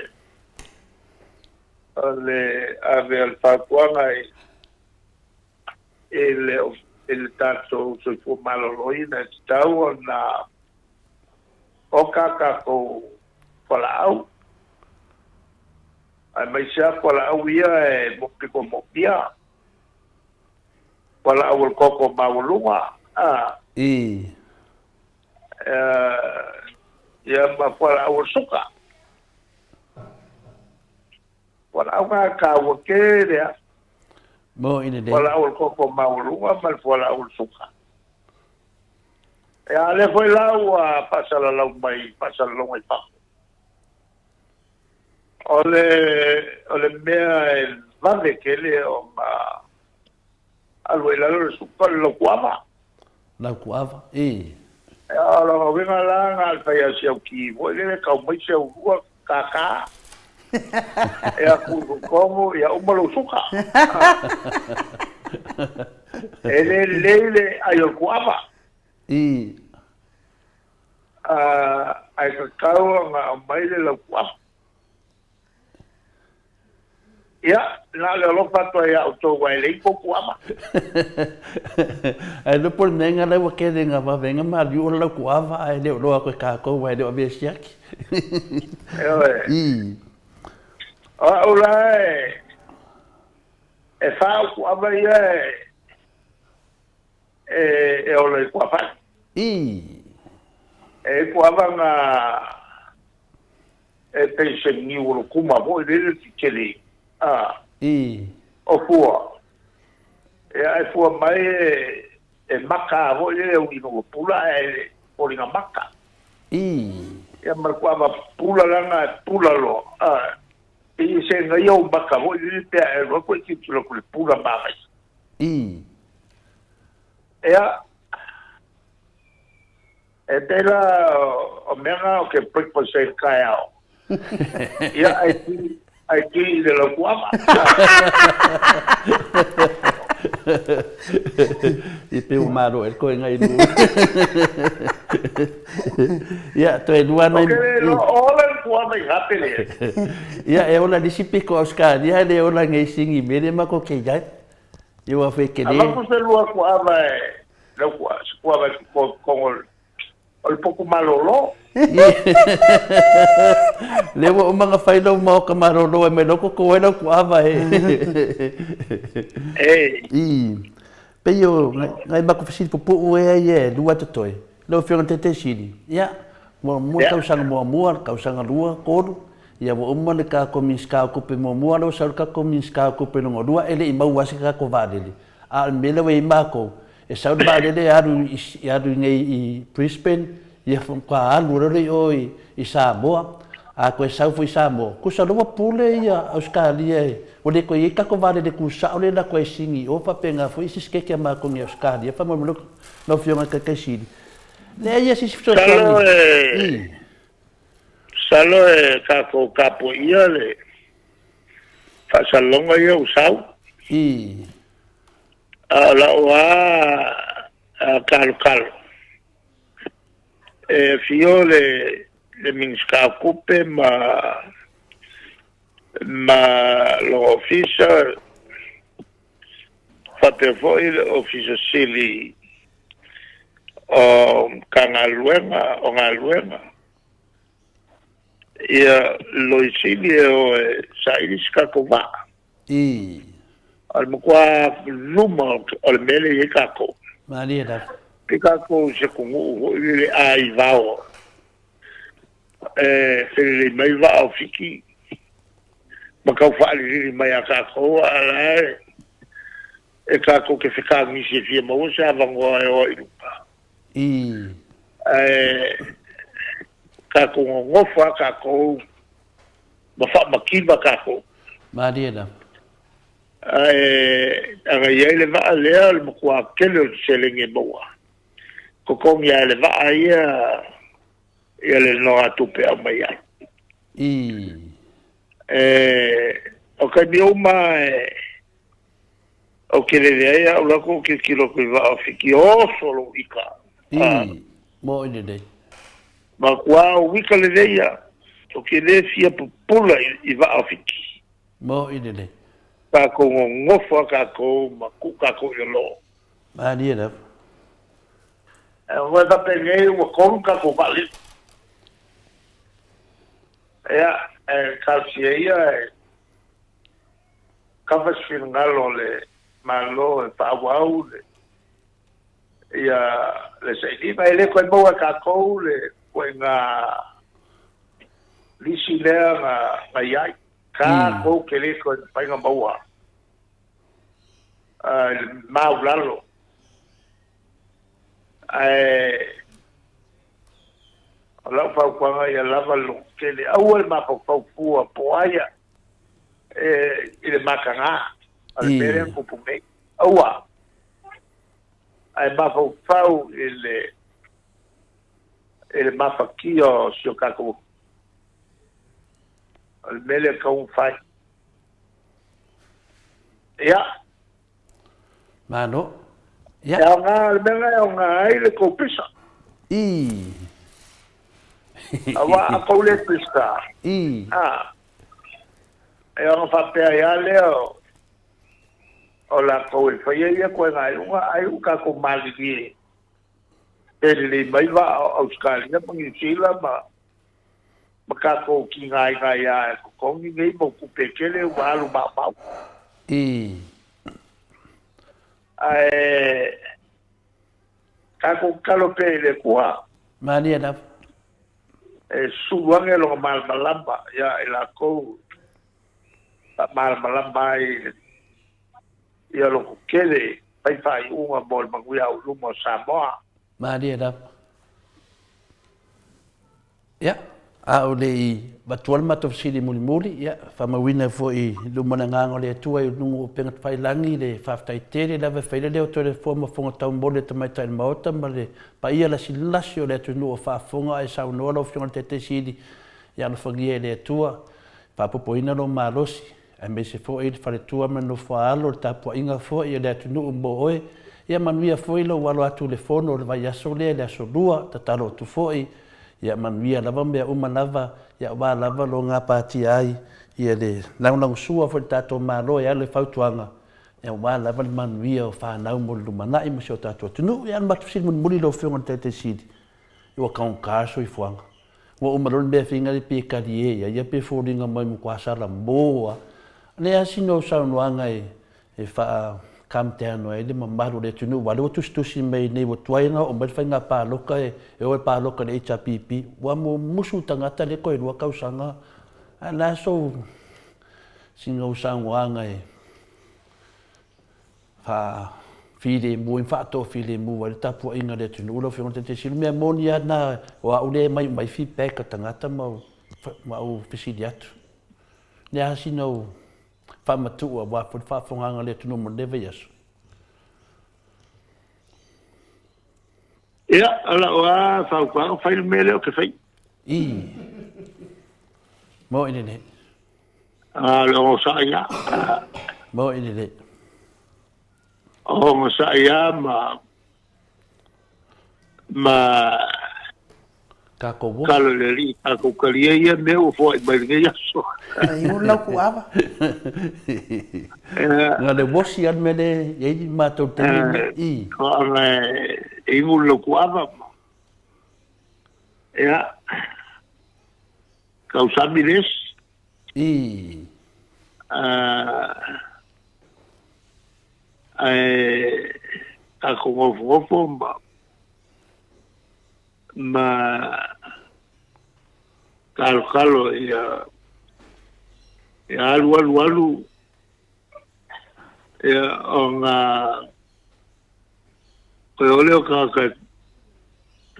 o le ave o le fautuaga i i le i le tatou soifua maloloina e tatau ona oka a tatou fualaau aemaise lava fualaau ia e pito moomia, fualaau o le toto maualuga. Ia ma fualaau o le suka. Fualaau na e taua tele lava. Mo i lelei. Fualaau o le toto maualuga ma le fualaau o le suka. Ia a o lea foi la ua faasalalau mai i faasalalauga i fafo. O le, o le mea e vave tele ona alu ai i lalo le suka o le lautuava. Lautuava, ii. O lona uiga la na o le fai lava o si au ki foi lele tau mai si au lua kākā ia tuu i totonu ia uma lou suka. E le lelei le ai o le tuava. Ii. Ae tatau ona aumai le lautuava. Ia, na o le alofa atu ai ia outou aua e leai tou tuava. Ae iloa po o le mea lena ua tele ina vave ai ona maliu o le lautuava ae le o iloa atu e tatou aua e le o avea e siaki. Ioe. Ii. O au la e, e fa au tuava ia e, e, e ola i tuafale. Ii. E i tuava na E pei se niu o le kuma foi lele tetele a I. O fua. Ia e fua mai e e maka foi lele uli no pula ae foliga maka. I. Ia ma le kuava pula lana e pula loa a pei e sega ia ou maka foi lele pe a e alu atu e tilotilo atu i le pula manaia. I. Ia E pei la o mea na o ke breakfast ai i le taeao. Ia, ai ki, ai ki i le lautuava. I pei ua malo ai le koena i lua. Ia, toe lua nai... O ke le iloa ola le tuava i gape lea. Ia, e ola nisi piko Ausetalia e le ola nei sini mele ma ko ke iai. Ia ua fai kele. Avatu se lua tuava e Lau kuava i totonu o le potu malolo. Lea ua uma ona fai lou maoka malolo e mai lou toto ai lau kuava e. E. I. Pei o ngai matou fesili pupuu ea ia e lua totoe. Lau Afioga i le Taitaisili, ia, muamua tausaga muamua, tausaga lua, tolu, ia ua uma le tatou Minisita o Tupe muamua, lea ua sau le tatou Minisita o Tupe lona lua, e le i maua lava se tatou vaalele. A o le mea lea ua i ai matou, e sau le vaalele e alu i alu i nei i Brisbane, ia faatoa alu loa lea i o i Samoa. A toe sau foi i Samoa, tusa loa ua pule ia Ausetalia e, ua le toe i ai tatou vaalele tusao lea e alu atu ai i Sini i o faapena foi isi siketi a matou nei i Ausetalia. Faamolemole lau Afioga i le Taitaisili, leai lava se isi fesoasoani. I. Masalo e tatou tapuaia le faasalaloga ia ua sau. I. A o lau lava talotalo, e afio le le Minisita o Tupe ma ma lona Ofisa, faapea foi le Ofisa Sili o Matagaluega o Galuega. Ia loia sili e o e saili se tatou vaa. I. O le matua luma o le mea lea e i ai tatou. Malie lava. Pei tatou i se atunuu foi lele aivao e felelei mai vaa o Fiti ma tau faalilili mai ia tatou, a o la e e tatou te fetagisi e fia maua se avanoa e o ai i luga. I. Ae tatou nonofo lava tatou ma faamativa tatou. Malie lava. Ae ana i ai le vaa lea, o le matua tele o le seleni e maua. Totogi lava e le vaa ia ia le nogatupe e aumai ai. I. E, o taimi uma e, Ou te lele ai au la kou tilotilo atu i vaa o Fiti, oso lou ika. I, moʻi lelei. Matua ou ika lelei ia, ou te le fia pupula i vaa o Fiti. Moʻi lelei. Takou nonofo a takou ma tuu takou i lalo. Malie lava. E ua faapea nei ua tolu takou vaalele. Ia, e talosia ia e Kava se finagalo o le Malo e faaauau le ia le sailiga. E le toe maua e tatou le ituaiga Lisi lea na na i ai. Tatou te le toe mafai ona maua i le maulalo. Ae o lau fautuaga ia lava le lototele, aua le mafaufau fua po o ai e i le mataga o le mea lea na tupu nei. Aua. Ae mafaufau i le i le mafatia o si o tatou O le mea lea e tatau ona fai. Ia. Malo. Ia. E aoga, le mea lena e aoga ai le tou pisa. I. Aua a tou le pisa. I. A. E ono faapea ai lava lea o, o latou e faia ia ituaiga iuga, ai ua tatou malilie pe lelei mai vaa o Ausetalia ma Niu Sila ma ma tatou tigaina ia e totogi nei mau tupe e tele ua alu maumau. Ae tatou tatalo pea i le Atua. Malie lava. E sulu ane lona malamalama ia i latou faamalamalama ai ia lototele fai faaiuga mo le manuia auiluma o Samoa. Malie lava. Ia, a o le i avatua le matou fesili mulimuli, ia, faamauina foi i luma o le Agaga o le Atua i luga o upega tafailagi le faafetai tele lava e fai le leo Toelefua ma Fofoga Taumole Tamaitai o le Maota ma le paia lasilasi o le atunuu o faafofoga ae saunoa lau Afioga i le Taitaisili, ia alofagia e le Atua, faapopoina lou malosi. aemaise foi le faletua ma le nofoaalo, le tapuaiga foi a le atunuu mo oe. Ia manuia foi lou alo atu i le fono o le vaiaso lea i le aso Lua, tatalo atu foi, ia manuia lava mea uma lava, ia aua lava lo gapatia ai ia le lagolagosua foi i le tatou Malo e ala i fautuaga, ia aua lava le manuia o fanau mo le lumanai ma si o tatou atunuu. Ia o le matou fesili mulimuli lau Afioga i le Taitai Sili, ua taugata le soifuaga. Ua uma loa le mea faiga lea pe talie ia ia pe foliga mai matua salamo a. Le a sina o saunoaga e e faa calm down ai le mamalu o le atunuu aua lea ua tusitusi mai nei ua tuai ona oo mai le faiga palota e e o e palota i le HRPP ua mumusu tagata lea toe 2 tausaga ae le a sou sina ou saunoaga e faafilemu ai ma faatoafilemu ai le tapuaiga a le atunuu lau Afioga i le Taitaifono. O le mea moni lava lena, o au lea e aumai uma ai feedback a tagata ma ou fesili atu. O le a sina ou faamatuu aua foi le faafofogaaga a le atunuu mo lenei vaiaso? Ia, o lau lava fautuaga, fai le mea lea ou te faia. I. Moe lelei. A le onosai lava. Moe lelei. Onosai lava ma ma Tatou oso. Talo i le Alii tatou talia ia mea ua foai mai lenei aso. Ai ulu lau kuava. Na le osi lava le mea lea e i ai le matou taimi lenei. I. Toaga e imu le lau kuava. Ia. Tausami le isi. I. Ae tatou nofonofo ma ma talotalo ia ia alu alu alu ia ona toe o lea o tagata e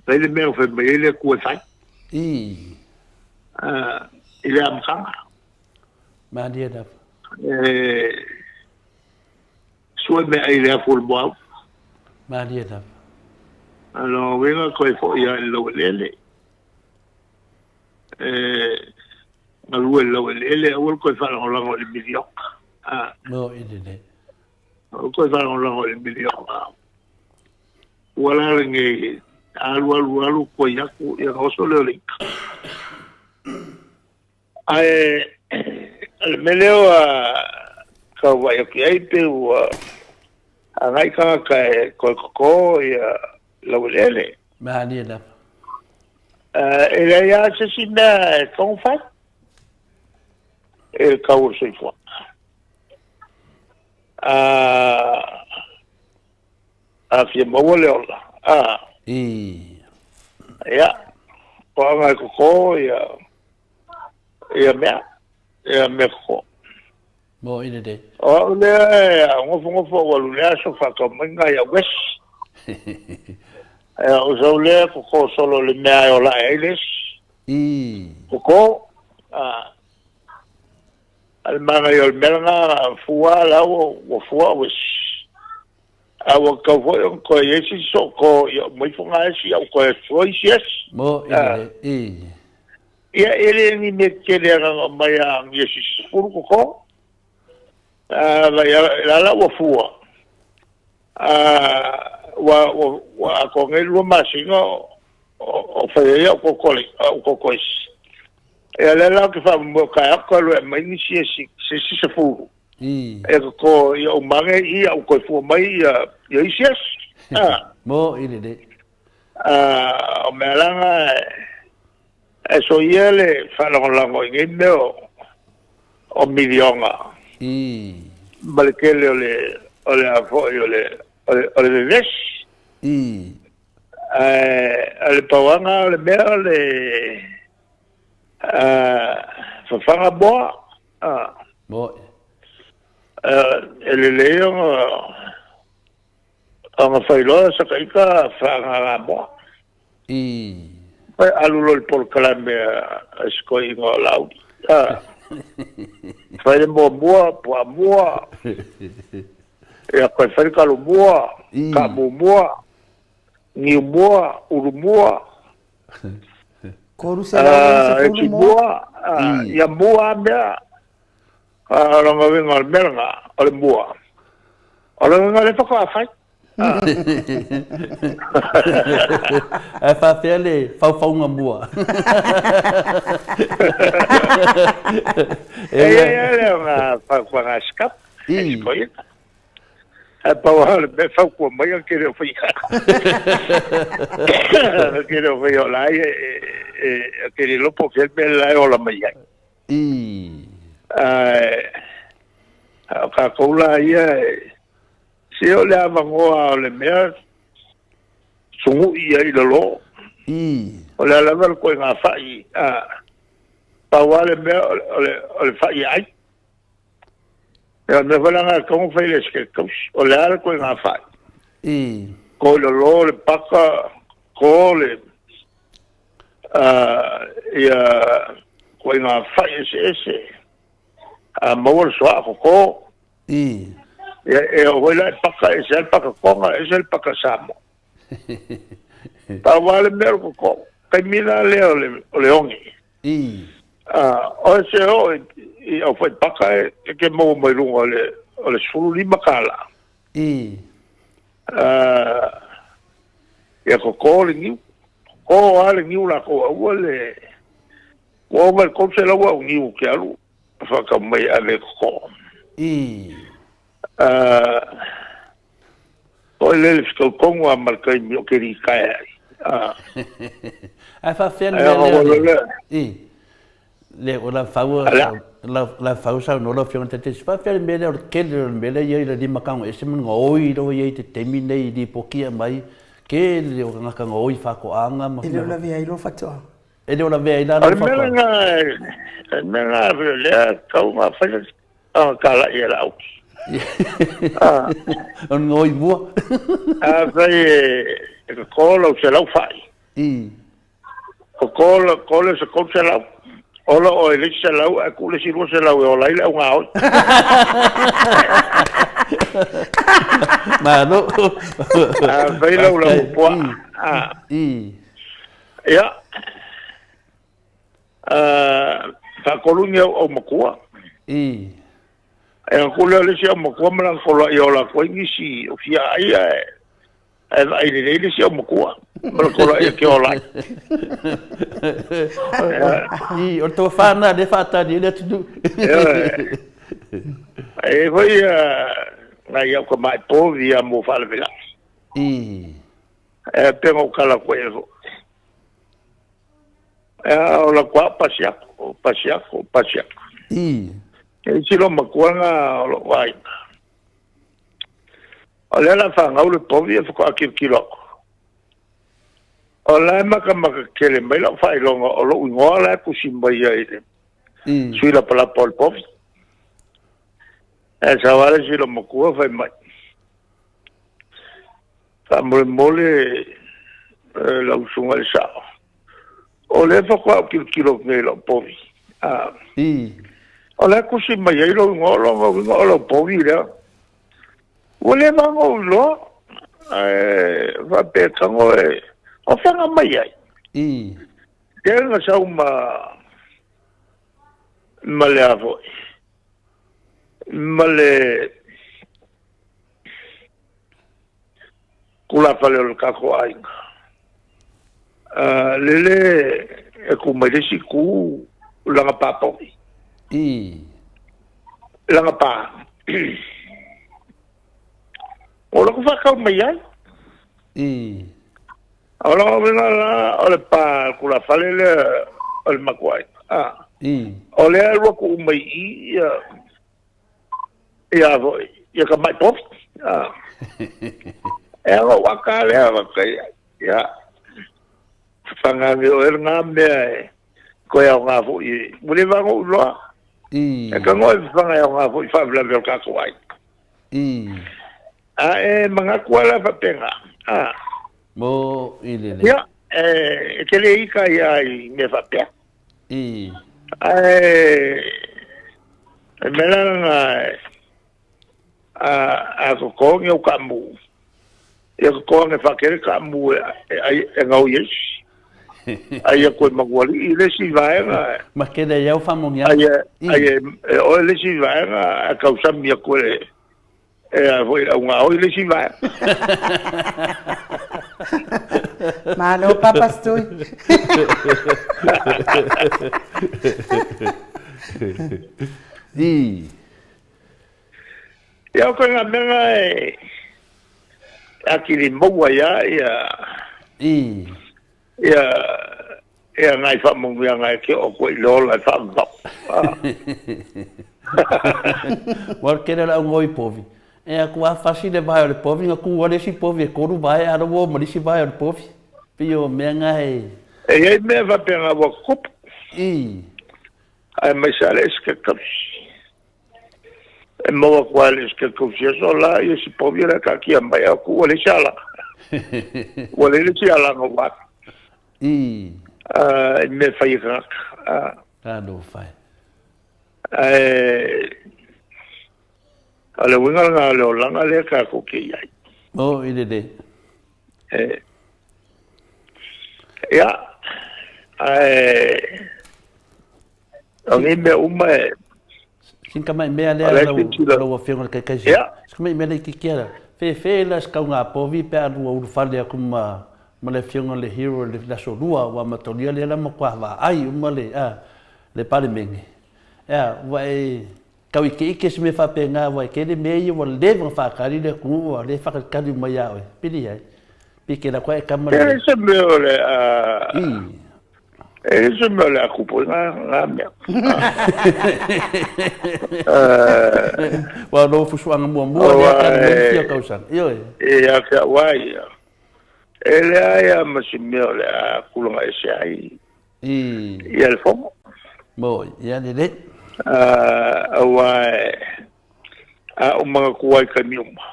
fai le mea na fai mai ai le Atua e fai. I. I le amataga. Malie lava. E sue mea i le afu o le moau. Malie lava. A lona uiga toe foi lava i le laueleele. E galue i le laueleele, aua le toe faalagolago i le miliona. Mo i lelei. Aua le toe faalagolago i le miliona. Ua la lenei, alu alu alu koi atu, ia ona oso lea o le ita. Ae o le mea lea ua tau vaai atu i ai pei ua agai tagata e toe toto ia laueleele. Malie lava. E leai lava se isi mea e tatau ona fai i le tau o le soifuaga. A fia maua le ola, a. I. Ia, toaga e toto ia. Ia mea, ia mea koko. Mo i lelei. O au lea e a gofogofo ua alu i le aso faatau mai nai au esi. Ia o sau lea koko solo i le mea e ola ae ai le esi. Koko, a a le manaia o le mea lena, fua la ua fua au esi. A ua tatau foi ona toe i ai se isi sootoo ia uma ifo na esi a ua toe fua isi esi. Mo i lelei. Ia, e le ni mea tetele ana na aumai a ni esi 10 koko. A vai la la ua fua. A ua ua ua atoa nei 2 masina o fai ai au koko au koko esi. Ia lea la ou te faamoemoe o taeao toe alu e aumai nisi esi se isi 10. E koko ia uma ane i a ua toe fua mai ia ia isi esi. A. Mo i lelei. A o mea la na e soia le faalagolago i nei mea o miliona ma le tele o le o le a foi o le o le vevesi. Ae o le pauaga o le mea o le fafaga moa. E lelei ona Ona fai loa saka ita faagaga moa. Fai alu loa i le polokalame a si toeaina o Laauli. Fai le moa mua, puaa mua, ia toe fai le talo mua, kaamu mua, niu mua, ulu mua, 360 eti moa. Mua, ia mua lava mea. A o lona uiga o le mea lena, o le mua. O lona uiga o lea faatoa fai. Ae faapea le faufauga mua. E i ai lava le ona fautuaga a Scout, e si toeaina. Ae pau lava o le mea e fautua mai ou te le o faia. Ou te le o faia o la e, ou te le iloa po o fea le mea la e ola mai ai. Ae o tatou la ia, se o le avanoa o le mea sugui ai i lalo. O le a lava le ituaiga fai, pau lava le mea o le fai e ai. O le mea foi la lena e tatau ona fai e le Esetete Tausi, o le a le ituaiga fai. Ko i lalo le paka, ko le ia ituaiga fai eseese, a maua le soaa koko. Ia, e oo foi la i paka, e ese lava le paka Toga, ese le paka Samoa. Pau lava le mea o le koko. Taimi la lea o le, o le oge. O se oo i au fai paka e te maua mai luga o le, o le $15. Ia koko le niu. Koko lava le niu latou aua le ua ova i le 300 au niu ou te alu faatau mai e ave e koko. Foi lea le fitautonu lava ma le taimi ou te litaea ai. Ae faafefea le mea lea? Le o la fau la fau saunoa lau Afioga i le Taitaifono, faafefea le mea lea o le tele o le mea lea e i ai i le limatago ese ma le gaoi lea ua i ai i te taimi nei i lipoti e aumai, tele o tagata gaoi i faatoaga ma E le o lavea ai lou faatoaga. E le o lavea ai la lau faatoaga. O le mea lena, o le mea lena o lea e tatau ona fai le talai e Laauli. O le gaoi mua. Afai e toto lau 100 fai. Toto le se 300. Ola oe i le isi 100 ae tuu le isi 200 e ola ai le au gaoi. Malo. Afai lau lau puaa. Ia. Faatolu ni au aumatua. E aku lea o le isi aumatua ma lana tolaia o latou ai nisi o fia ai ae ae vaai lelei le isi aumatua ma le tolaia ke ola ai. I, o le tofa lena lea e faatali ai le atunuu. E i ai foi nai au tamai povi ia mo faalavelave. E pei ona ou tala atu ai foi. Ea, o la kua pasi aku, o pasi aku, o pasi aku. E isi lo matua na o lou aiga. O lea la fanau le povi e faatoa tilotilo aku. O la e makamaka tele mai lau faailoga o lou igoa la e tusi mai ai i le Sui lapalapa o le povi. Ae sau lava le isi loomatua fai mai, Faamolemole lau usuga i le sao, o lea faatoa ou tilotilo atu nei i lau povi, a, o la e tusi mai ai lou igoa, o lona uiga o lau povi lea. Ua leva ona ou iloa, ae faapea e tago e, o fea na aumai ai? Lea na sau ma, ma le a foi, ma le tulafale o le tatou aiga. Uh, lele e ku mai le isi ku langa papovi. I. Langa pa. O lako whakau mai ai. I. O lona uiga la, o le pa tulafale lea o le matou aiga, a. O lea e alu atu uma i i ia, ia foi, ia tamai povi, a. E ana ou ata lava lea faafetai ai, ia, fafaga ane oe lena mea e toe aoga foi, ua leva ona ou iloa. E tago e fafaga e aoga foi i faalavelave o le tatou aiga. A e manatu lava la faapena, a. Mo i le le. Ia, e te le ita ia i mea faapea. I. Ae, e mea la lena, a, a totogi au kaamu, ia toto ane faatele kaamu e, e, e gaoi ai isi. Ai atu e manualii le isi vaega. Ma kele ai au faamonia. Ai, ai e oe le isi vaega, a tausami atu e, E a foi au ngā oi le isi vaega. Malo Papa Stui. I. Ia o koe ngā mea ngā e akili maua ia ia. I. Ia, ia ngai faamanuiaga e ke o koe i le ola e faavavau. Ua o le tele o le au ngoi povi, e aku a fasi le vae o le povi, na ku ale isi povi e kolu vae a lo ma le isi vae o le povi. Pei o mea nga e. E iai mea faapena ua tutupu. I. Aemaise lava le esetete-tausi. E maua atu lava e le esetete-tausi aso la ia si povi o le a taatia mai ae atu ua leai se alaga. Ua leai le isi alaga ua alu. I. I mea e fai e tagata. Talofa e. Ae o le uiga lena o le olaga lea tatou te i ai. O i lelei. E, ia, ae o nei mea uma e... Sin tamai mea lea lau, lau afioga i le Taitaifono. Ia. Si tamai mea lea itiiti lava. Fefe la si tauga povi pe a lua ulufale atu ma ma le afioga i le Hero i le aso lua aua matalia lea la matua vaai uma le a le Palemene. Ea, ua e tau ikeike se mea faapena aua e tele mea ia ua leva ona faatali le atunuu a o lea e faatalitali uma ia oe. Pili ai. Pe kela atu ai e tama le. E leai se mea o le a. E leai se mea o le a tupu ai nga mea. Ua lou fusuaga muamua lea talu mai le fia tausaga. Ioe. Ia te au lava ia. E leai lava ma se mea o le a tulaga ese ai ia le fono. Moi, ia lelei. Aua a ou manatua ai i taimi uma,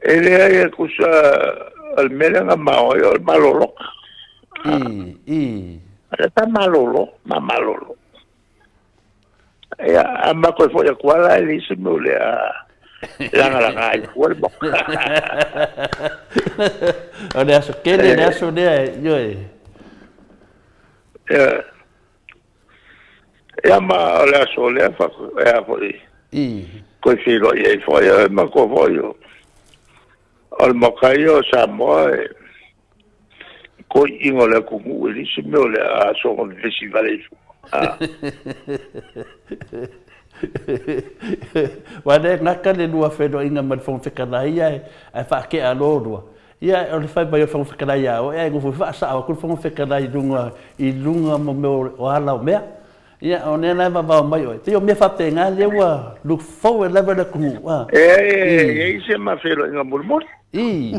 E leai e tusa o le mea lea na mao ai o le malologa. I, i. O le malolo, ma malolo. Ia, a matou foi atu lava la e leai se mea o le a lagalaga ai fua le maota. O le aso tele le aso lea, ioe. Ia, ia ma o le aso lea e a foi. I. Toe feiloai ai foi oe ma koa foi o o le maoka ia o Samoa e toeaiina o le atunuu e leai se mea o le a soona vevesi vale ai fua. Aua lea e gata le lua feiloaiga ma le Fofoga Fetalai ae faatea loa lua. Ia, o le fai mai o le Fofoga Fetalai ia oe, ae nofo faasao atu le Fofoga Fetalai i luga, i luga mo mea o ala o mea. Ia, o lea la e vavao mai oe. Pei o mea faapena lea ua look forward lava le atunuu, a. E i ai se ma feiloaiga mulimuli. I.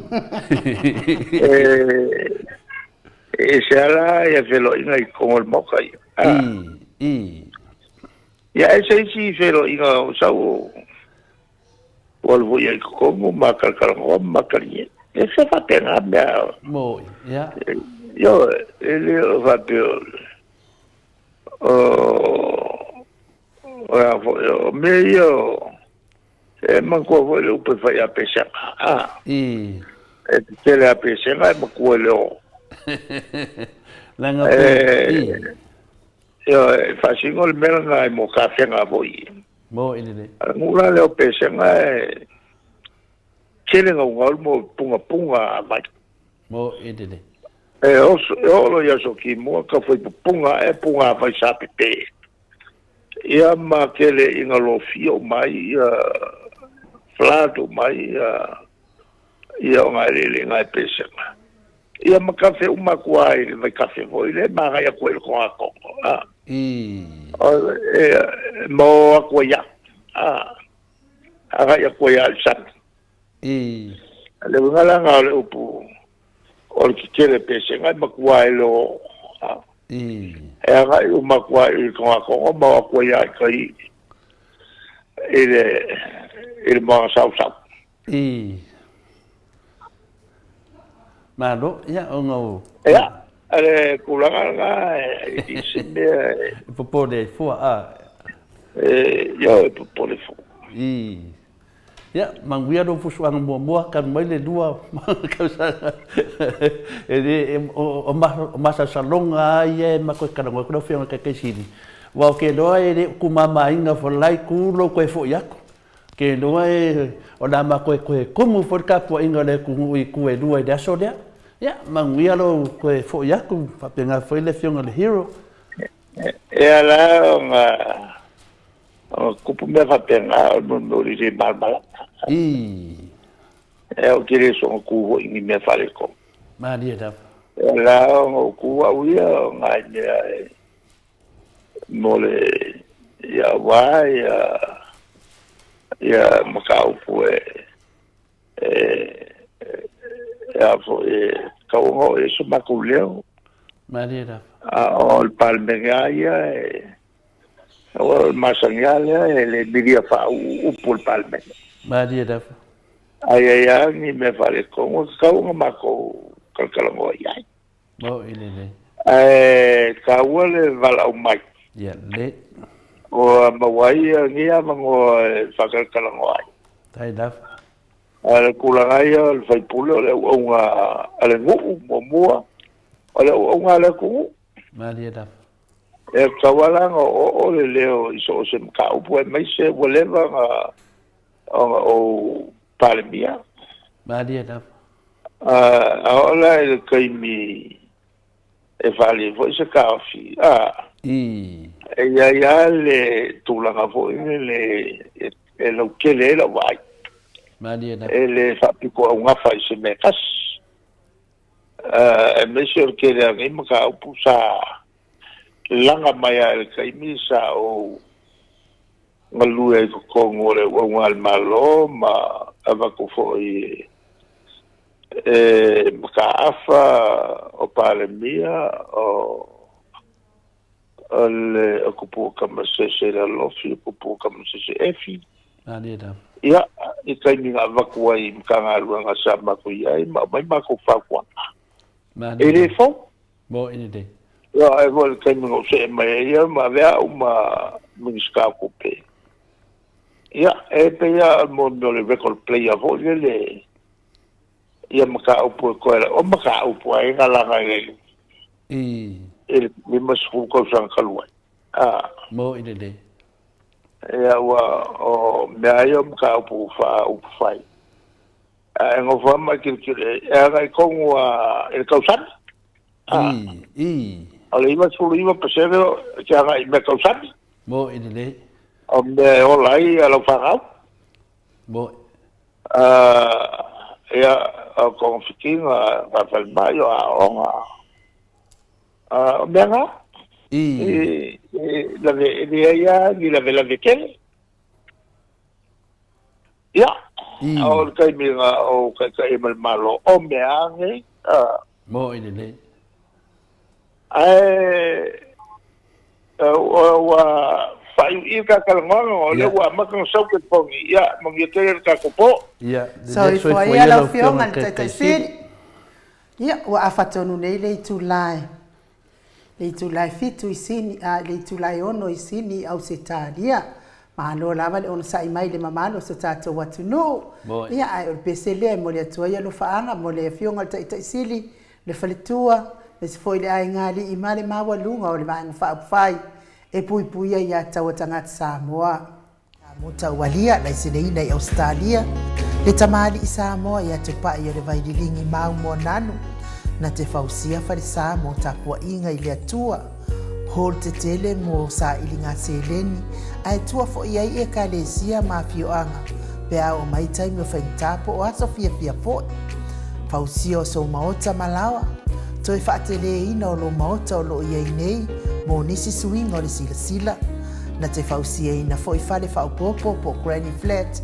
E ese lava la ia feiloaiga i totonu o le Maota ia. I, i. Ia e se isi feloaiga o sau o ua alu foi ai i totonu ma talatalanoa ma matalie. E se faapena mea. Mo'i, ia. Ioe, e le o faapea o o a foi o mea ia o e manatua foi le upu e fai ia pesega, a. I. E tetele a pesega e matua i le oo. Leaga pe, i. Ioe, e faasino le mea lena mo tafega foi. Mo'i lelei. A o le nuu la lea o pesega e tele gaugau le mo pungapunga a vai. Mo'i lelei. E oso, e oo loa i aso kimua ka fai pupunga ae punga fai sapepe. Ia ma tele ina lofia uma ai ia flood uma ai ia ia ogaeleelega e pesega. Ia ma kafe uma atu lava i le vaikafe foi lea e manaia atu ai i le togatogo. A. I. O, e, ma o atu ai lava. A. Agai atu ai lava i le sami. I. Le uiga la lena o le upu o le tetele pesega e matua ai le o. A. I. E agai uma atu lava i le togatogo ma o atu ai lava i tai i le i le moana sausau. I. Malo, ia, ona o... Ia, le tulaga lena, e se mea e... E popole ai fua, a. E, ia, e popole fua. I. Ia, manuia lou fusuaga muamua, talu mai le lua tausaga. E le, o masalosaloga lava ia e matou talanoa atu lau Afioga i le Taitaisili, aua ou te iloa e le o tumamaina foi le la itu lou toe foi atu. Ke iloa e o le a matou toe tumu foi le tapuaiga a le atunuu i itu e lua i le aso lea. Ia, manuia lou toe foi atu, faapena foi le Afioga i le Hero. E ala ona tupu mea faapena o le mea o le le malamalama. I. E ou te le soona tu foi i ni mea faaletonu. Malie lava. E ala ona ou tu au ia o nai mea e mo le ia aua ia ia mataupu e e e a foi e tatau ona oo i ai so matou leo. Malie lava. A o le Palemene lava ia e o le masani lava lea e le milia faauupu le Palemene. Malie lava. A i ai lava ni mea faaletonu e tatau ona matou talatalanoa i ai. Mo'i lelei. Ae taua le valaau mai. Ia le. Ua maua ai lenei avanoa e faatalatalanoa ai. Tai lava. A o le tulaga ia o le faipule o le auauna a le nuu muamua, o le auauna a le atunuu. Malie lava. E tatau lava la ona oooo le leo i so o se mataupu aemaise ua leva ona ou Palemia. Malie lava. A oo la i le taimi e faaali ai foi se taofi, a, I. e i ai lava le tulaga foi lele e lautele ai lau vaai. Malie lava. E le faapitoaugafa i se mea e tasi. Aemaise o le tele o nei mataupu sa laga mai lava i le taimi sa ou galue ai i totonu o le auauna a le Malo ma avatu foi e mataafa o Palemia o le o Tupua Tamasese Lalofi, o Tupua Tamasese Efi. Ia, i taimi na avatu ai i Matagaluega sa matou i ai ma aumai matou fautuaga. E le fou. Mo'i lelei. Ia, e foi le taimi na ou see mai ai ia ma avea au ma Minisita o Tupe. Ia, e pei lava o le mea o le record player foi lele ia mataupu e toe o mataupu ai na laga i le I. i le 50 tausaga talu ai. A. Mo'i lelei. Ia, ua o mea ia o mataupu faa-upufai. A e nofo lava ma e tilotilo i ai, e agai tonu lava i le tausami. I, i. O le 99% e te agai i mea tausami. Mo'i lelei. O mea e ola ai lau fanau. Mo'i. Ia, o togafitiga, falemai, o aoga. O mea na. I. E, e leai lava ni lavelave tele. Ia, o le taimi na ou taitai ai ma le Malo, o mea lava nei. Mo'i lelei. Ae ua. Faaiuiu ka talanoaga o lea ua amata ona sau telefoni, ia manuia tele le tatou po. Ia, lelei le Soifua soifua ia ia lau lau Afioga Afioga i i le le Taitai Taitai Sili. Sili. Ia, ua afa tonu nei le itula e le itula e 7 i Sini, a, le itula e 6 i Sini, Ausetalia. Malo lava le onosai mai i le mamalu o so tatou atunuu. Moi. Ia, ae o le pese lea e momoli atu ai alofaaga mo le Afioga i le Taitai Sili, le faletua, aemaise foi le aiga alii ma le maualuga o le Vaega Faaupufai e puipuia ia taua tagata Samoa. Mo taualia laiseneina i Ausetalia, le tamalii Samoa ia Tupai o le Vaililigi mau Moananu, na te fausia falesa mo tapuaiga i le Atua, hall tetele mo sailiga seleni, ae tua foi ai ekalesia ma afioaga pe a oo mai taimi o faigata po o aso fiafia foi. Fausia o sou maota ma laoa, toe faateleina o lou maota o loo i ai nei mo nisi suiga o le silasila, na te fausiaina foi fale faaopoopo po o granny flat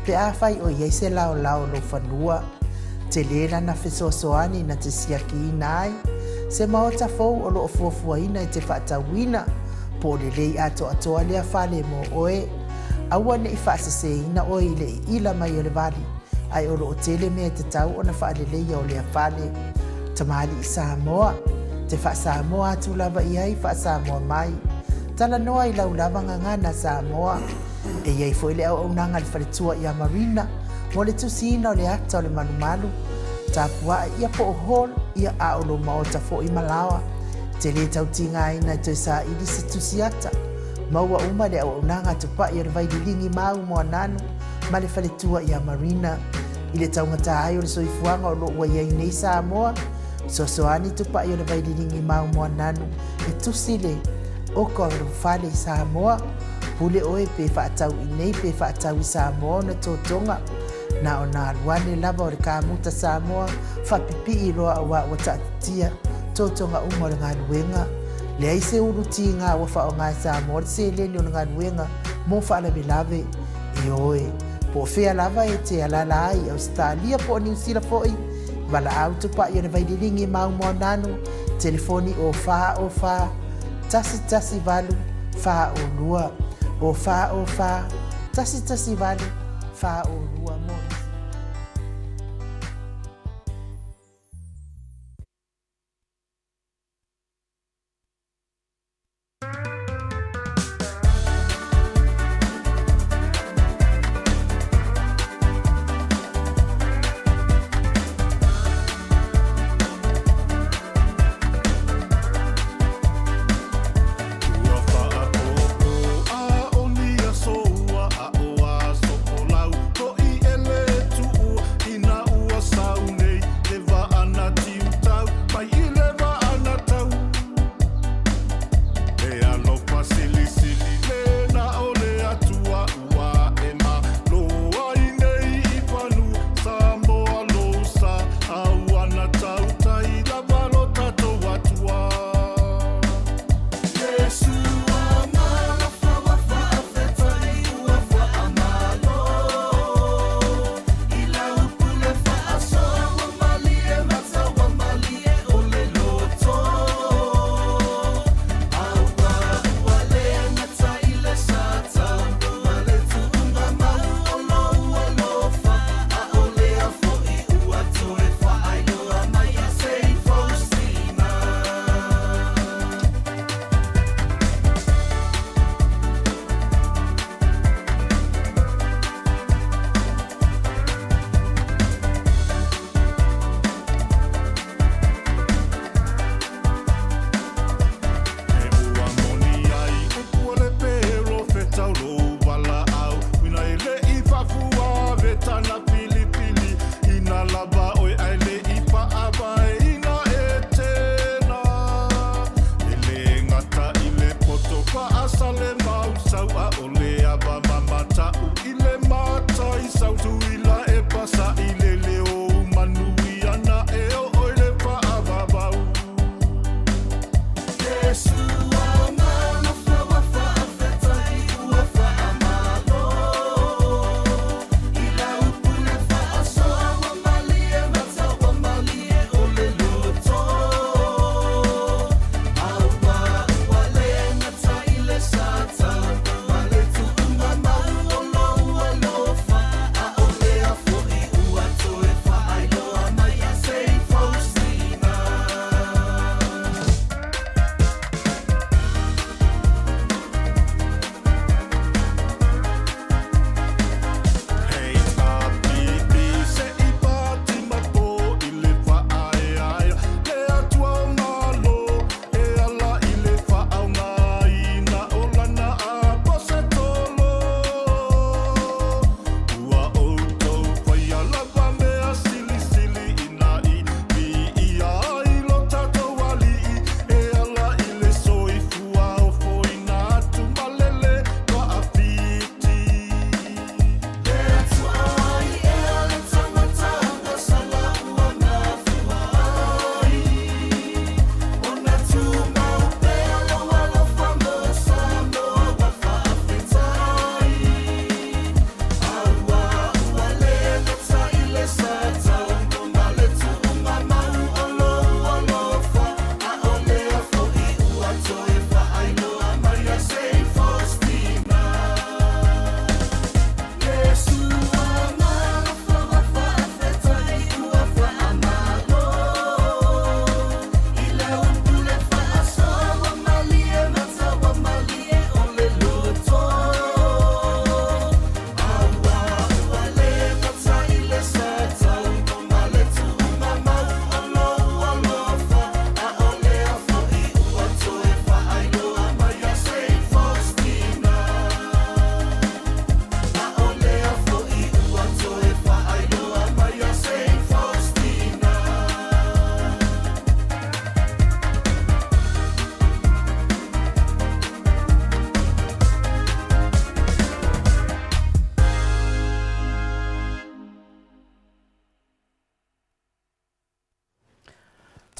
pe afai o i ai se laolao o lou fanua. Tele lana fesoasoani na te siakiina ai se maota fou o loo fuafuaina e te faatauina, po o lelei atoatoa lea fale mo oe. Aua ne i faaseseina oe i le iila mai o le vali, ae o loo tele mea e tatau ona faaleleia o lea fale. Tamalii Samoa, te faa-Samoa atu lava i ai faa-Samoa mai. Talanoa i lau lava gagana Samoa. E i ai foi le auaunaga a le faletua ia Marina mo le tusiina o le ata o le malumalu, tapuae ia po o hall ia a o lou maota foi ma laoa. E te lē tau tigaina e toe saili se tusi ata. Maua uma le auaunaga a Tupai o le Vaililigi Mau Moananu ma le faletua ia Marina. I le taugata ai o le soifuaga o lo o ua i ai nei Samoa, fesoasoani Tupai o le Vaililigi Mau Moananu e tusi le oka o le fale i Samoa. Pule oe pe faatau i nei pe faatau i Samoa ona totoga. Na ona alu ane lava o le kamuta Samoa faapipii loa aua ua taatitia totoga uma o le galuega. Leai se ulu tiga ua faaaoga e Samoa le seleni o le galuega mo faalavelave. Ioe, po o fea lava e te alaala ai i Ausetalia po o Niu Sila foi, valaau Tupai o le Vaililigi Mau Moananu, telefoni o 4 o 4 1 1 8 4 o 2, o 4 o 4 1 1 8 4 o 2 mo nisi. Ua faapopo a o ni aso ua aʻo aso folau hoʻi e le tuʻu ina ua sau nei le vaa na tiutau mai i le vaa na tau. E alofa silisili le na o le Atua ua e malo ai nei i fanua Samoa lou sa a ua na tautai lava lo tatou Atua. E ua moni ai upu o le perofeta o lou valaau ina e le i faafua vetana filifili ina lava oe ae le i faavaeina e tena. E le gata i le poto faasale mausau a o le ava mamatau i le matai sau tuila e pasaʻi le leo manuia na e oo i le faavavau.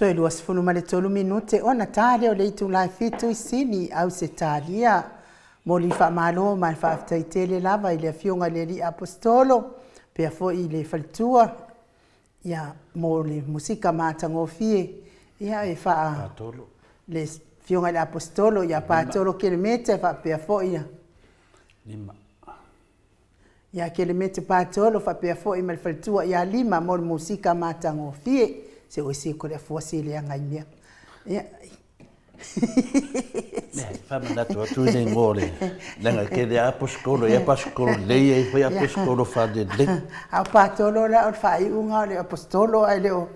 Toe 23 minute ona ta lea o le itula e fitu i Sini, Ausetalia. Moli faamalo ma le faafetai tele lava i le Afioga i le Alii Aposetolo, pea foi i le faletua, ia, mo le musika matagofie, ia, e faa. Patolo. Le Afioga i le Aposetolo ia Patolo Kelemete faapea foi ia. Lima. Ia Kelemete Patolo faapea foi ma le faletua ia Lima mo le musika matagofie. Se o ese ko le afua se leaga i mea. Ia. Leai, faamanatu atu i le igoa o le leaga e tele lava aposetolo, e i ai aposetolo lelei, e i ai foi aposetolo faalelei. A o Patolo la o le faaiuga o le aposetolo ae le o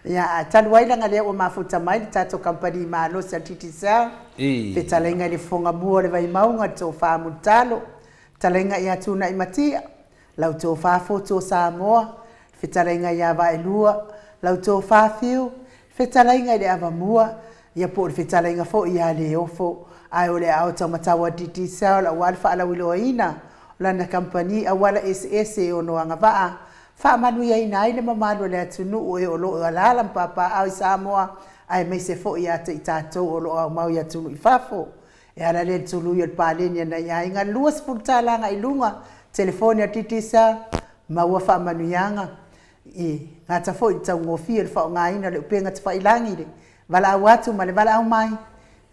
ia ae talu ai leaga lea ua mafuta mai le tatou kamupani malosi a le Digicel, fetalaiga i le Fofoga Mua o le Vaimauga, le Tofa Mulitalo, fetalaiga ia Tuna'imatia, lau tofa Fotu o Samoa, le fetalaiga ia Vaelua, lau tofa Fiu, le fetalaiga i le Avamua, ia po o le fetalaiga foi ia Leofo, ae o le aao taumatau a Digicel aua le faalauiloaina o lana kamupani auala eseese e ono agavaa faamanuiaina ai le mamalu o le atunuu e o lo o alaala ma papaaao i Samoa aemaise foi ia te i tatou o lo o aumau i atunuu i fafo. E ala lea i le tului o le paleni a nai aiga 20 tala agai i luga, telefoni a Digicel, maua faamanuiaga e gata foi i le taugofie o le faaaogaina o le upega tafailangi i le valaau atu ma le valaau mai,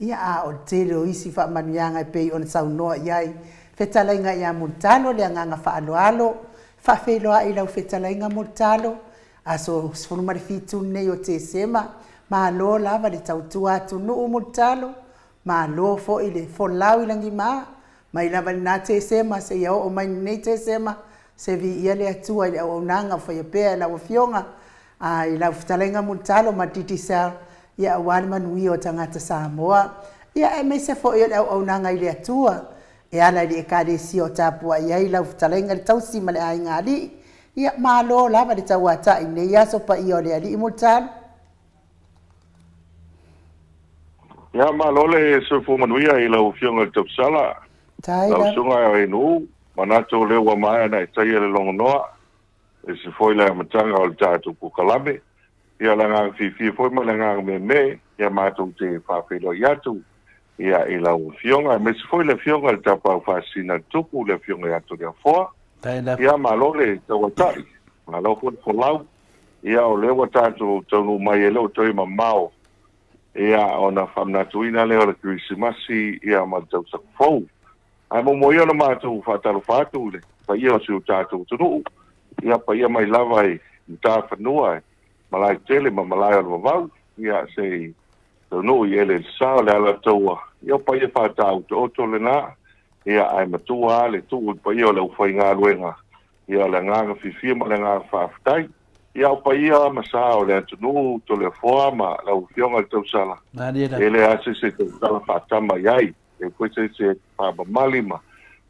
ia a o le tele o isi faamanuiaga e pei ona saunoa i ai fetalaiga ia Mulitalo le agaga faaaloalo, faafeiloai i lau fetalaiga Mulitalo, aso 17 lenei o Tesema, malo lava le tautua atunuu Mulitalo, Malo foi le folau i lagima, mai lava i lena Tesema seia oo mai i lenei Tesema, se viia le Atua i le auaunaga o faia pea e lau Afioga a i lau Fetalaiga Mulitalo ma Digicel, ia aua le manuia o tagata Samoa, ia aemaise foi o le auaunaga i le Atua, e ala i le Ekalesia o tapuai ai lau Fetalaiga le Tausi ma le Aiga Alii. Ia malo lava le tauatai i lenei aso paia o le Alii Mulitalo. Ia, malo le soifua manuia i lau Afioga i le Tausala, lau Susuga e Nuu, manatu o lea ua maea ona e taia le logonoa, e ese foi le amataga o le tatou polokalame. Ia, o le agaga fiafia foi ma le agaga meemee, ia matou te faafeiloai atu ia i lau Afioga, aemaise foi le Afioga i le Tapaau Faasisina a le Tupu, le Afioga ia Toleafoa. Ia, malo le tauatai, malo foi le folau. Ia, o lea ua tatou taunuu mai e le o toe mamao, ia, ona faamanatuina lea o le Kerisimasi, ia, ma le Tausaga Fou. Ae muamua ia ona matou faatalofa atu i le paia o si o tatou atunuu, ia, paia mai lava i matafanua, i malaetele ma malae o le vavau, ia, se i taunuu i eleelesa o le Alataua, ia, o paia faatautaoto lena, ia, ae matua lava le tuu i le paia o le aufaigaluega Ia, o le agaga fiafia ma le agaga faafetai. Ia, o paia ma sa o le atunuu, Toleafoa ma lau Afioga i le Tausala, e leai lava se isi e tautala faatama i ai, e leai foi se isi e faamamali ma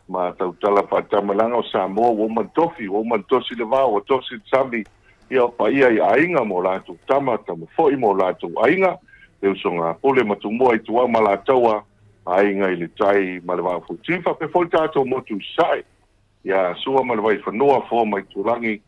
ma tautala faatama, leaga o Samoa ua uma ona tofi, ua uma ona tosi le vao, ua tosi le sami, ia o paia i aiga ma o latou tama, tama foi ma o latou aiga, le usoga a Pule ma Tumua i Tuau ma Alataua, Aiga i le Tai ma le Vaa o Fonoti, faapea foi le tatou motu i Sasae. Ia Sua ma le Vaifanua, Foa ma Itulagi,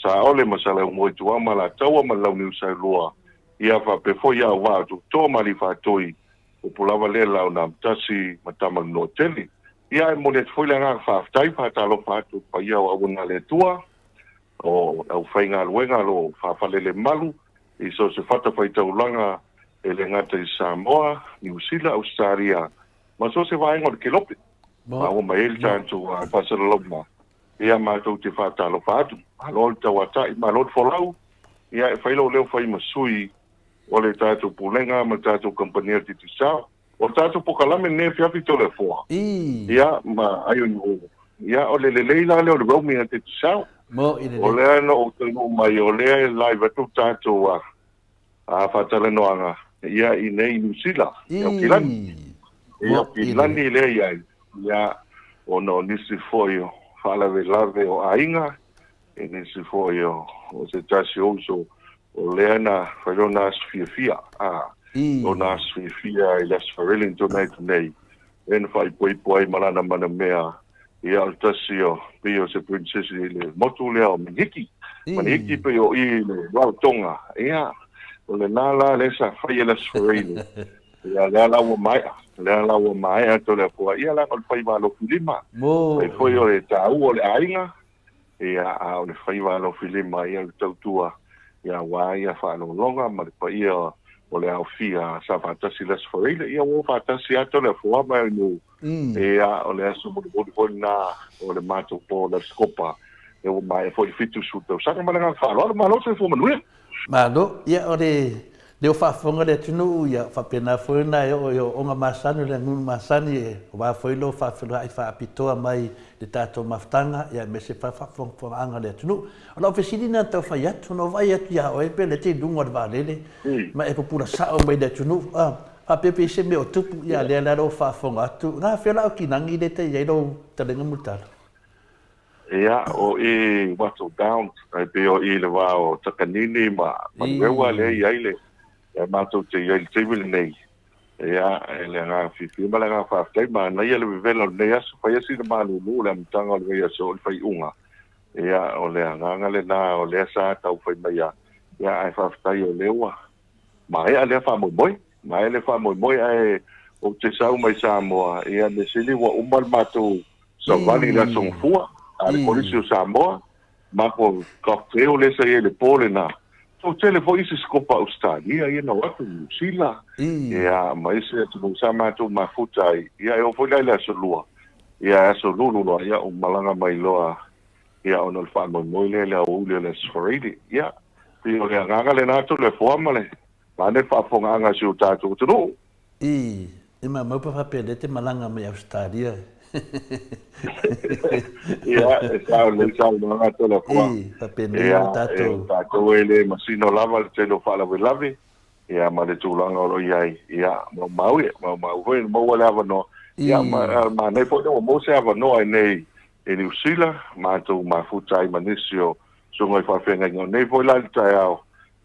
Saole ma Saleaaumua i Tuama, Alataua ma le Launiusaelua, ia faapea foi ia Auvaa o Tutoa ma Aliifaatoi, upu lava lea Laonaamutasi ma Tamanuatele. Ia e momoli atu foi le agaga faafetai, faatalofa atu i le paia o auauna a le Atua, o le aufaigaluega o lo o faafalelemalu i so o se fatafaitaulaga e le gata i Samoa, Niu Sila, Ausetalia ma so o se vaega o le kelope. Maua mai ai le tatou faasalalauga, ia matou te faatalofa atu. Malo le tauatai, malo le folau, ia e fai lou leo fai ma sui o le tatou Pulega ma le tatou Kamupani a le Digicel. O le tatou polokalame lenei afiafi Toleafoa, ia ma Aioniu, ia o le lelei la lea o le roaming a le Digicel. O lea na ou taunuu mai o lea e live atu le tatou faatalanoaga ia i nei i Niu Sila, i Aukilani. I Aukilani lea i ai, ia, ona o nisi foi o faalavelave o aiga, i nisi foi o se tasi o uso, o lea na fai lona aso fiafia, a, lona aso fiafia i le Aso Faraile na tuanai atu nei, lea na faaipoipo ai ma lana manamea, ia, o le tasi o, pei o se princess i le motu lea o Manihiki. Manihiki pei o i i le Rarotonga, ia. O lena la lea sa faia i le Aso Faraile, ia lea la ua maea, lea la ua maea Toleafoa, ia leaga o le faiva alofilima, fai foi o le taua o le aiga, ia a o le faiva alofilima, ia o le tautua, ia aua ia faaaloaloga ma le paia o le aofia sa faatasi i le Aso Faraile, ia ua o faatasi lava Toleafoa ma Aunuu, ia o le aso mulimuli foi lena o le matou po o le Aso Kopa, ia ua maea foi le 70 tausaga. Ma le agaga faaaloalo, malo le soifua manuia. Malo, ia o le leo faafofoga le atunuu, ia faapena foi ona e oo i ooooga masani o le aganuu masani e aua foi lou faafeiloai faapitoa mai le tatou mafutaga, ia aemaise foi faafogafogaaga a le atunuu. O lau fesili lena na tau fai atu, na ou vaai atu ia oe pe lea e te i luga o le vaalele ma e pupula sao mai le atunuu, a faapea pe i ai se mea o tupu, ia lea la lou faafofoga atu, na afea la Aukilagi lea e te i ai lou talega mulitalo? Ia, o i Wattle Downs, e pei o i le va o Takanini ma Manurewa lea e i ai le, lea matou te i ai i le taimi lenei. Ia, e le agaga fiafia ma le agaga faafetai, manaia le vevela o lenei aso, fai lava sina malulu i le amataga o lenei aso o le faaiuga. Ia, o le agaga lena o lea sa tau fai mai lava, ia, ae faafetai o lea ua maea lea faamoemoe. Maea lea faamoemoe, ae ou te sau mai Samoa, ia, mea sili ua uma le matou Savali i le Aso Gafua a le Kolisi o Samoa, matou cocktail lea sa i ai i le po lena. Toatele foi isi sikopa Ausetalia ia na o atu, Niu Sila, ia ma isi atunuu sa matou mafuta ai. Ia e oo foi la i le Aso Lua, ia Aso Lulu loa, ia ua malaga mai loa ia ona o le faamoemoe lea i le aoauli o le Aso Faraile. Ia, pei o le agaga lena Toleafoa ma le vaeane le faafofogaaga a si o tatou atunuu. I, i maumau pe faapea lea te malaga mai Ausetalia. Ia, e sao lelei saunoaga a Toleafoa. I, faapenei o tatou. Ia, tatou e le masino lava le tele o faalavelave, ia, ma le tulaga o lo o i ai. Ia, maumau e, maumau foi ina maua le avanoa. Ia, ma, manaia foi lea ua maua se avanoa i nei i Niu Sila, matou mafuta ai ma nisi o susuga i faafeagaiga. O nei foi la i le taeao,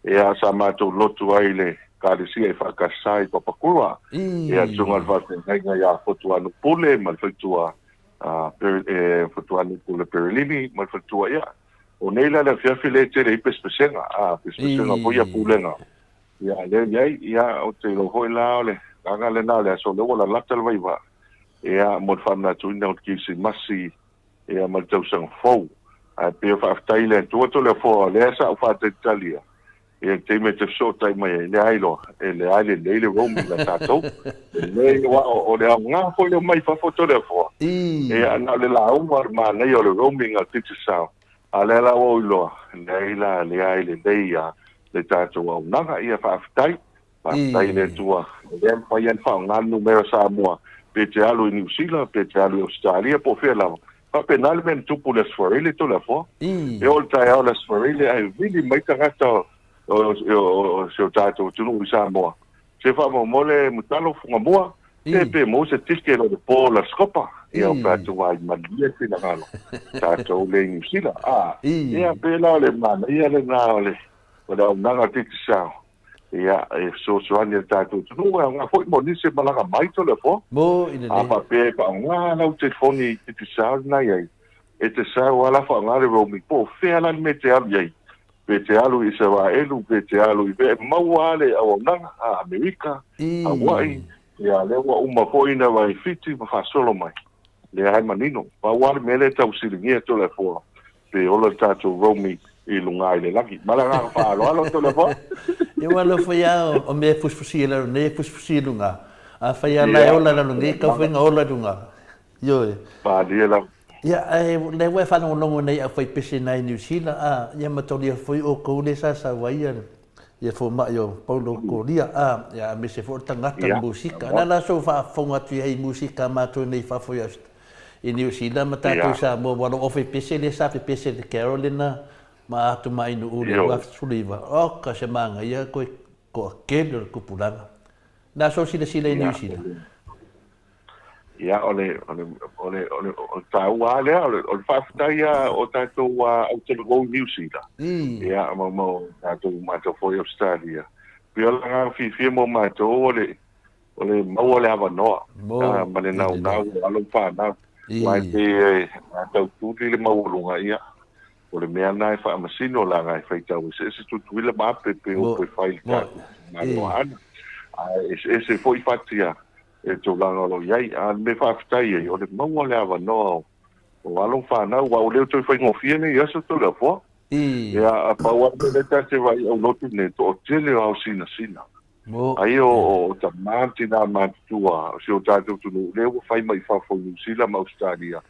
Ia, sa matou lotu ai i le Ekalesia Efakasa i Papakura. Ia, le Susuga i le Faafeagaiga ia Fotuanu Pule ma le faletua Fotuanu Pule Perelini ma le faletua. Ia, o nei la le afiafi lea e tele ai pesepesega, a, pesepesega foi ia pulega. Ia, lea e i ai, ia, ou te iloa foi la o le agaga lena o le aso lea ua lalata le vaivaa, ia, mo le faamanatuina o le Kirisimasi ia ma le tausaga fou. Ae pei e faafetai i le Atua Toleafoa o lea sa ou faatalitali ai i le taimi e te fesootai mai ai, leai loa, e leai lelei le roaming a tatou. Lelei aua o le aoga foi lea mai fafo Toleafoa, ia na o le lauga o le manaia o le roaming a Digicel, a lea la ua ou iloa, leai la, leai lelei lava le tatou auaunaga. Ia faafetai. Faafetai i le Atua, o lea e mafai lava ona faaaoga le numera Samoa pe te alu i Niu Sila, pe te alu i Ausetalia po o fea lava. E faapena le mea na tupu i le Aso Faraile Toleafoa. E oo i le taeao o le Aso Faraile ae vili mai tagata o si o tatou atunuu i Samoa, se faamolemole Mutalo Fugamua, pe pe maua se ticket o le po o le Aso Kopa. Ia ou fai atu, ai malie le finagalo, tatou le i Niu Sila. Ia pei la o le manaia lena o le auaunaga a le Digicel. Ia, e fesoasoani i le tatou atunuu, e aoga foi mo nisi e malaga mai Toleafoa. Mo i lelei. A faapea e faaaoga lau telefoni i Digicel lena i ai, e te sau lava la faaaoga le roaming, po o fea la le mea e te alu i ai, pe te alu i Isaraelu, pe te alu i fea, e maua lava le auaunaga, a Amerika, Hawaii, ia lea ua uma foi ona vaai Fiti ma faasolo mai. Lea lava e manino. Pau lava le mea lea e tau fesiligia Toleafoa, pe ola le tatou roaming i luga i le lagi. Ma le agaga faaaloalo Toleafoa. Ia ua alofa ia o mea e fusifusi i lalo nei e fusifusi i luga. Afai lava la e ola i lalo nei, tau foi ina ola i luga. Ioe. Malie lava. Ia, ae o lea ua e faalogologo nei i aufaipese nai Niu Sila, a, ia matolia foi outou lea sa sau ai ia, ia fomai o Paulo Kolia, a, ia aemaise foi o le tagata o le musika. O le a la sou faafofoga atu i ai i musika a matou nei i fafo i i Niu Sila ma tatou i Samoa, aua o lou aufaipese lea sa pepese i le carol lena ma Atumainuu i le 2019, oka se manaia koe toatele o le tupulaga. O le a sou silasila i Niu Sila? Ia, o le, o le, o le, o le, o le taua lava lea, o le, o le faafetai lava o tatou autalavou i Niu Sila, ia, ma, ma o tatou matou foi i Ausetalia. Pei o le agaga fiafia mo matou o le, o le maua o le avanoa, ma le naunau o alo ma fanau. Aua e pei e tau tuli le maualuga, ia. O le mea lena e faamasino leaga e faitau eseese Tutuila ma Ape pei o upu e fai i le tatou itumalo Aana. Ae eseese foi fati a e tulaga o lo o i ai. A o le mea faafetai ai, o le maua o le avanoa o alo ma fanau, aua ua le toe faigofie nei aso Toleafoa. Ia, pau lava le mea lea ta te vaai aulotu nei, toatele o ao sinasina. Ai o tama ma tina matutua o si o tatou atunuu lea ua fai mai fafo i Niu Sila ma Ausetalia,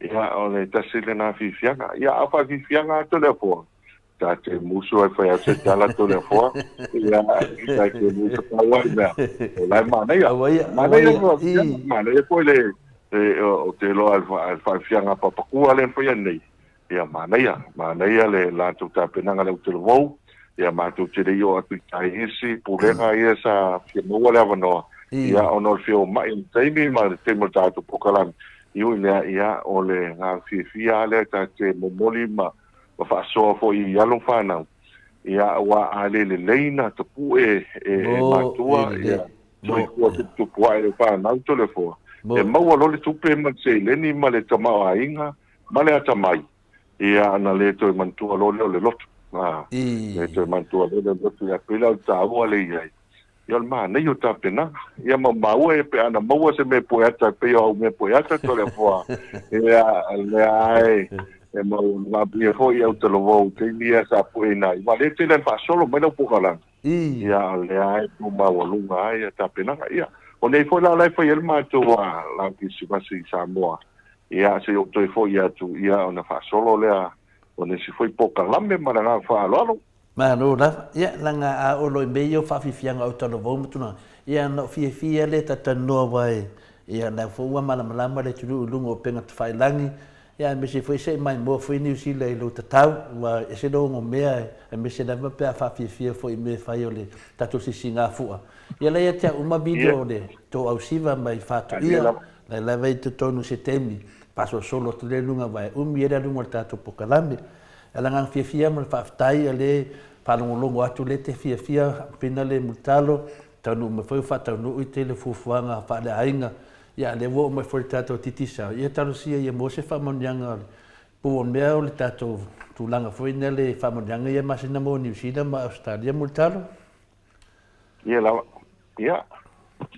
ia o le tasi lena fiafiaga. Ia a o faafiafiaga lava Toleafoa, ta te musu ai fai atu se tala Toleafoa, ia ta te musu pau ai mea, o la e manaia. Manaia manaia foi le o te iloa le faafiafiaga papakua lea na faia nei, Ia, manaia, manaia le latou tapenaga le Utelovou, ia matou te le i oo atu i tai isi pulega ia sa fia maua le avanoa, ia ona o le fia omai i le taimi ma le taimi o le tatou polokalame, e ui i lea, ia o le agaga fiafia lava lea ta te momoli ma ma faasoa foi i alo ma fanau, ia aua a le lelei na tapue e matua, ia soifua tuputupu ae o fanau Toleafoa, e maua loa le tupe ma le seleni ma le tamaoaiga, Ma le atamai, ia ona le toe manatua loa lea o le lotu. A, le toe manatua loa lea o le lotu, ia pei la o le taua lea i ai, ia o le manaia o tapenaga. Ia ma maua e pe ana maua se mea pue ata e pei o au mea pue ata Toleafoa, ia lea lava e maua ia foi au talavou i taimi ia sa pueina ai. Aua o lea e tele ina faasolo mai lau pokalame, ia o lea lava e tumaualuga ai tapenaga. Ia, o nei foi la o la e fai ai le matou lau kerisimasi i Samoa, Ia, se i ou toe foi atu, ia, ona faasolo lea o nisi foi polokalame ma le agaga faaaloalo. Malo lava. Ia, leaga a oo loa i mea ia o faafiafiaga o talavou ma tulaga, ia na ou fiafia lea e talatalanoa aua e, ia, o lea foi ua malamalama le atunuu i luga o upega tafailagi, ia aemaise foi se i maimoa foi Niu Sila i lou tatau, ua ese le onomea, aemaise lava pe a faafiafia foi i mea e fai o le tatou sisigafua. Ia la ia te au uma video o le Toausiva mai Faatoia, la lava i totonu i se taimi faasolosolo atu lea i luga aua e umi ai le aluga o le tatou polokalame. A o le agaga fiafia ma le faafetai o lea faalogologo atu lea te fiafia pina le mulitalo, taunuu mai foi ua faataunuu i tele o fuafuaga faaleaiga, ia a lea ua oo mai foi i le tatou Digicel, ia talosia ia maua se faamanuiaga o le pau o mea o le tatou tulaga foi lea le faamanuiaga ia masina mo Niu Sila ma Ausetalia mulitalo. Ia lava. Ia,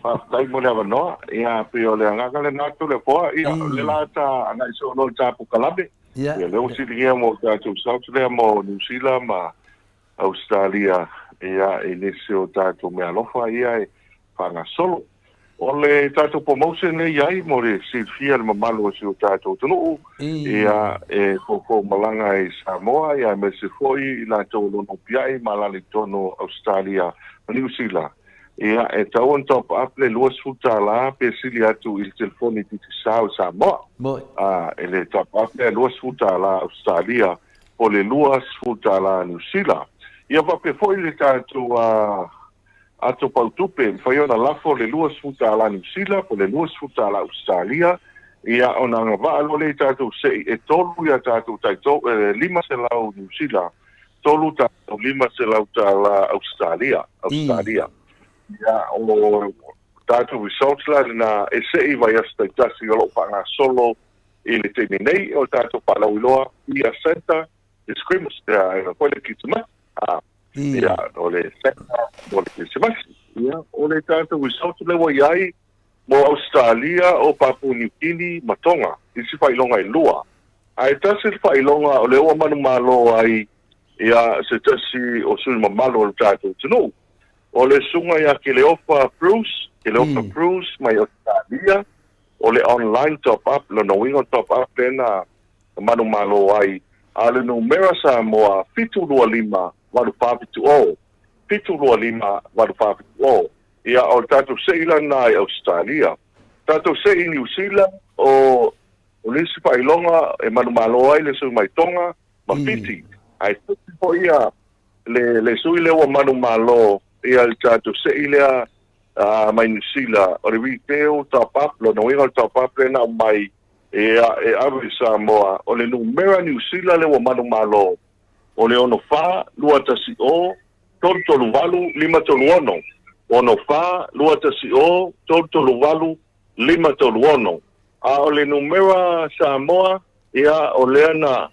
faafetai mo le avanoa. Ia, pei o le agaga lena Toleafoa. Ia, o lea la ta agai soo loa i le ta polokalame. Ia, lea ua siligia mo tatou South lea mo Niu Sila ma Ausetalia, ia, i nisi o tatou meaalofa ia e faagasolo. O le tatou promotion lea e i ai mo le silafia e le mamalu o si o tatou atunuu, ia, e foufou malaga i Samoa, ia, aemaise foi i latou o lo o nopiai ma alaala i totonu o Ausetalia ma Niu Sila, ia, e tatau ona top up le $20 pe sili atu i le telefoni Digicel i Samoa. A, e le top up lea $20 Ausetalia po o le $20 Niu Sila. Ia faapea foi le tatou Ato pautupe, e mafai ona lafo le $20 Niu Sila po o le $20 Ausetalia, ia ona agavaa loa lea i tatou se'i e tolu ia tatou tai 500 Niu Sila, tolu tatou $500 Ausetalia, Ausetalia. Ia o tatou results la lena e se'i i vaiaso taitasi o lo o faagasolo i le taimi nei o le tatou faalauiloa ia Santa le Christmas, ia foi le Kerisimasi. Ia, o le Santa mo le Kerisimasi. Ia, o le tatou result lea ua i ai mo Ausetalia, o Papua Niu Kini ma Tonga, isi faailoga e lua. Ae tasi le faailoga o lea ua manumalo ai ia se tasi o sui mamalu o le tatou atunuu. O le susuga ia Keleofa Bruce, Keleofa Bruce mai Ausetalia, o le online top up, lona uiga o le top up lea na manumalo ai, a o le numera Samoa 725 8470, 725 8470. Ia, o le tatou se'i la lena i Ausetalia. Tatou se'i i Niu Sila, o nisi faailoga e manumalo ai le sui mai Tonga ma Fiti. Ae tasi foi ia le sui lea ua manumalo ia le tatou se'i lea mai Niu Sila, o le retail top up, lona uiga o le top up lea na aumai Ia, e ave i Samoa, o le numera Niu Sila lea ua manumalo, o le 64 210 338 536, 64 210 338 536. A o le numera Samoa, ia, o lea na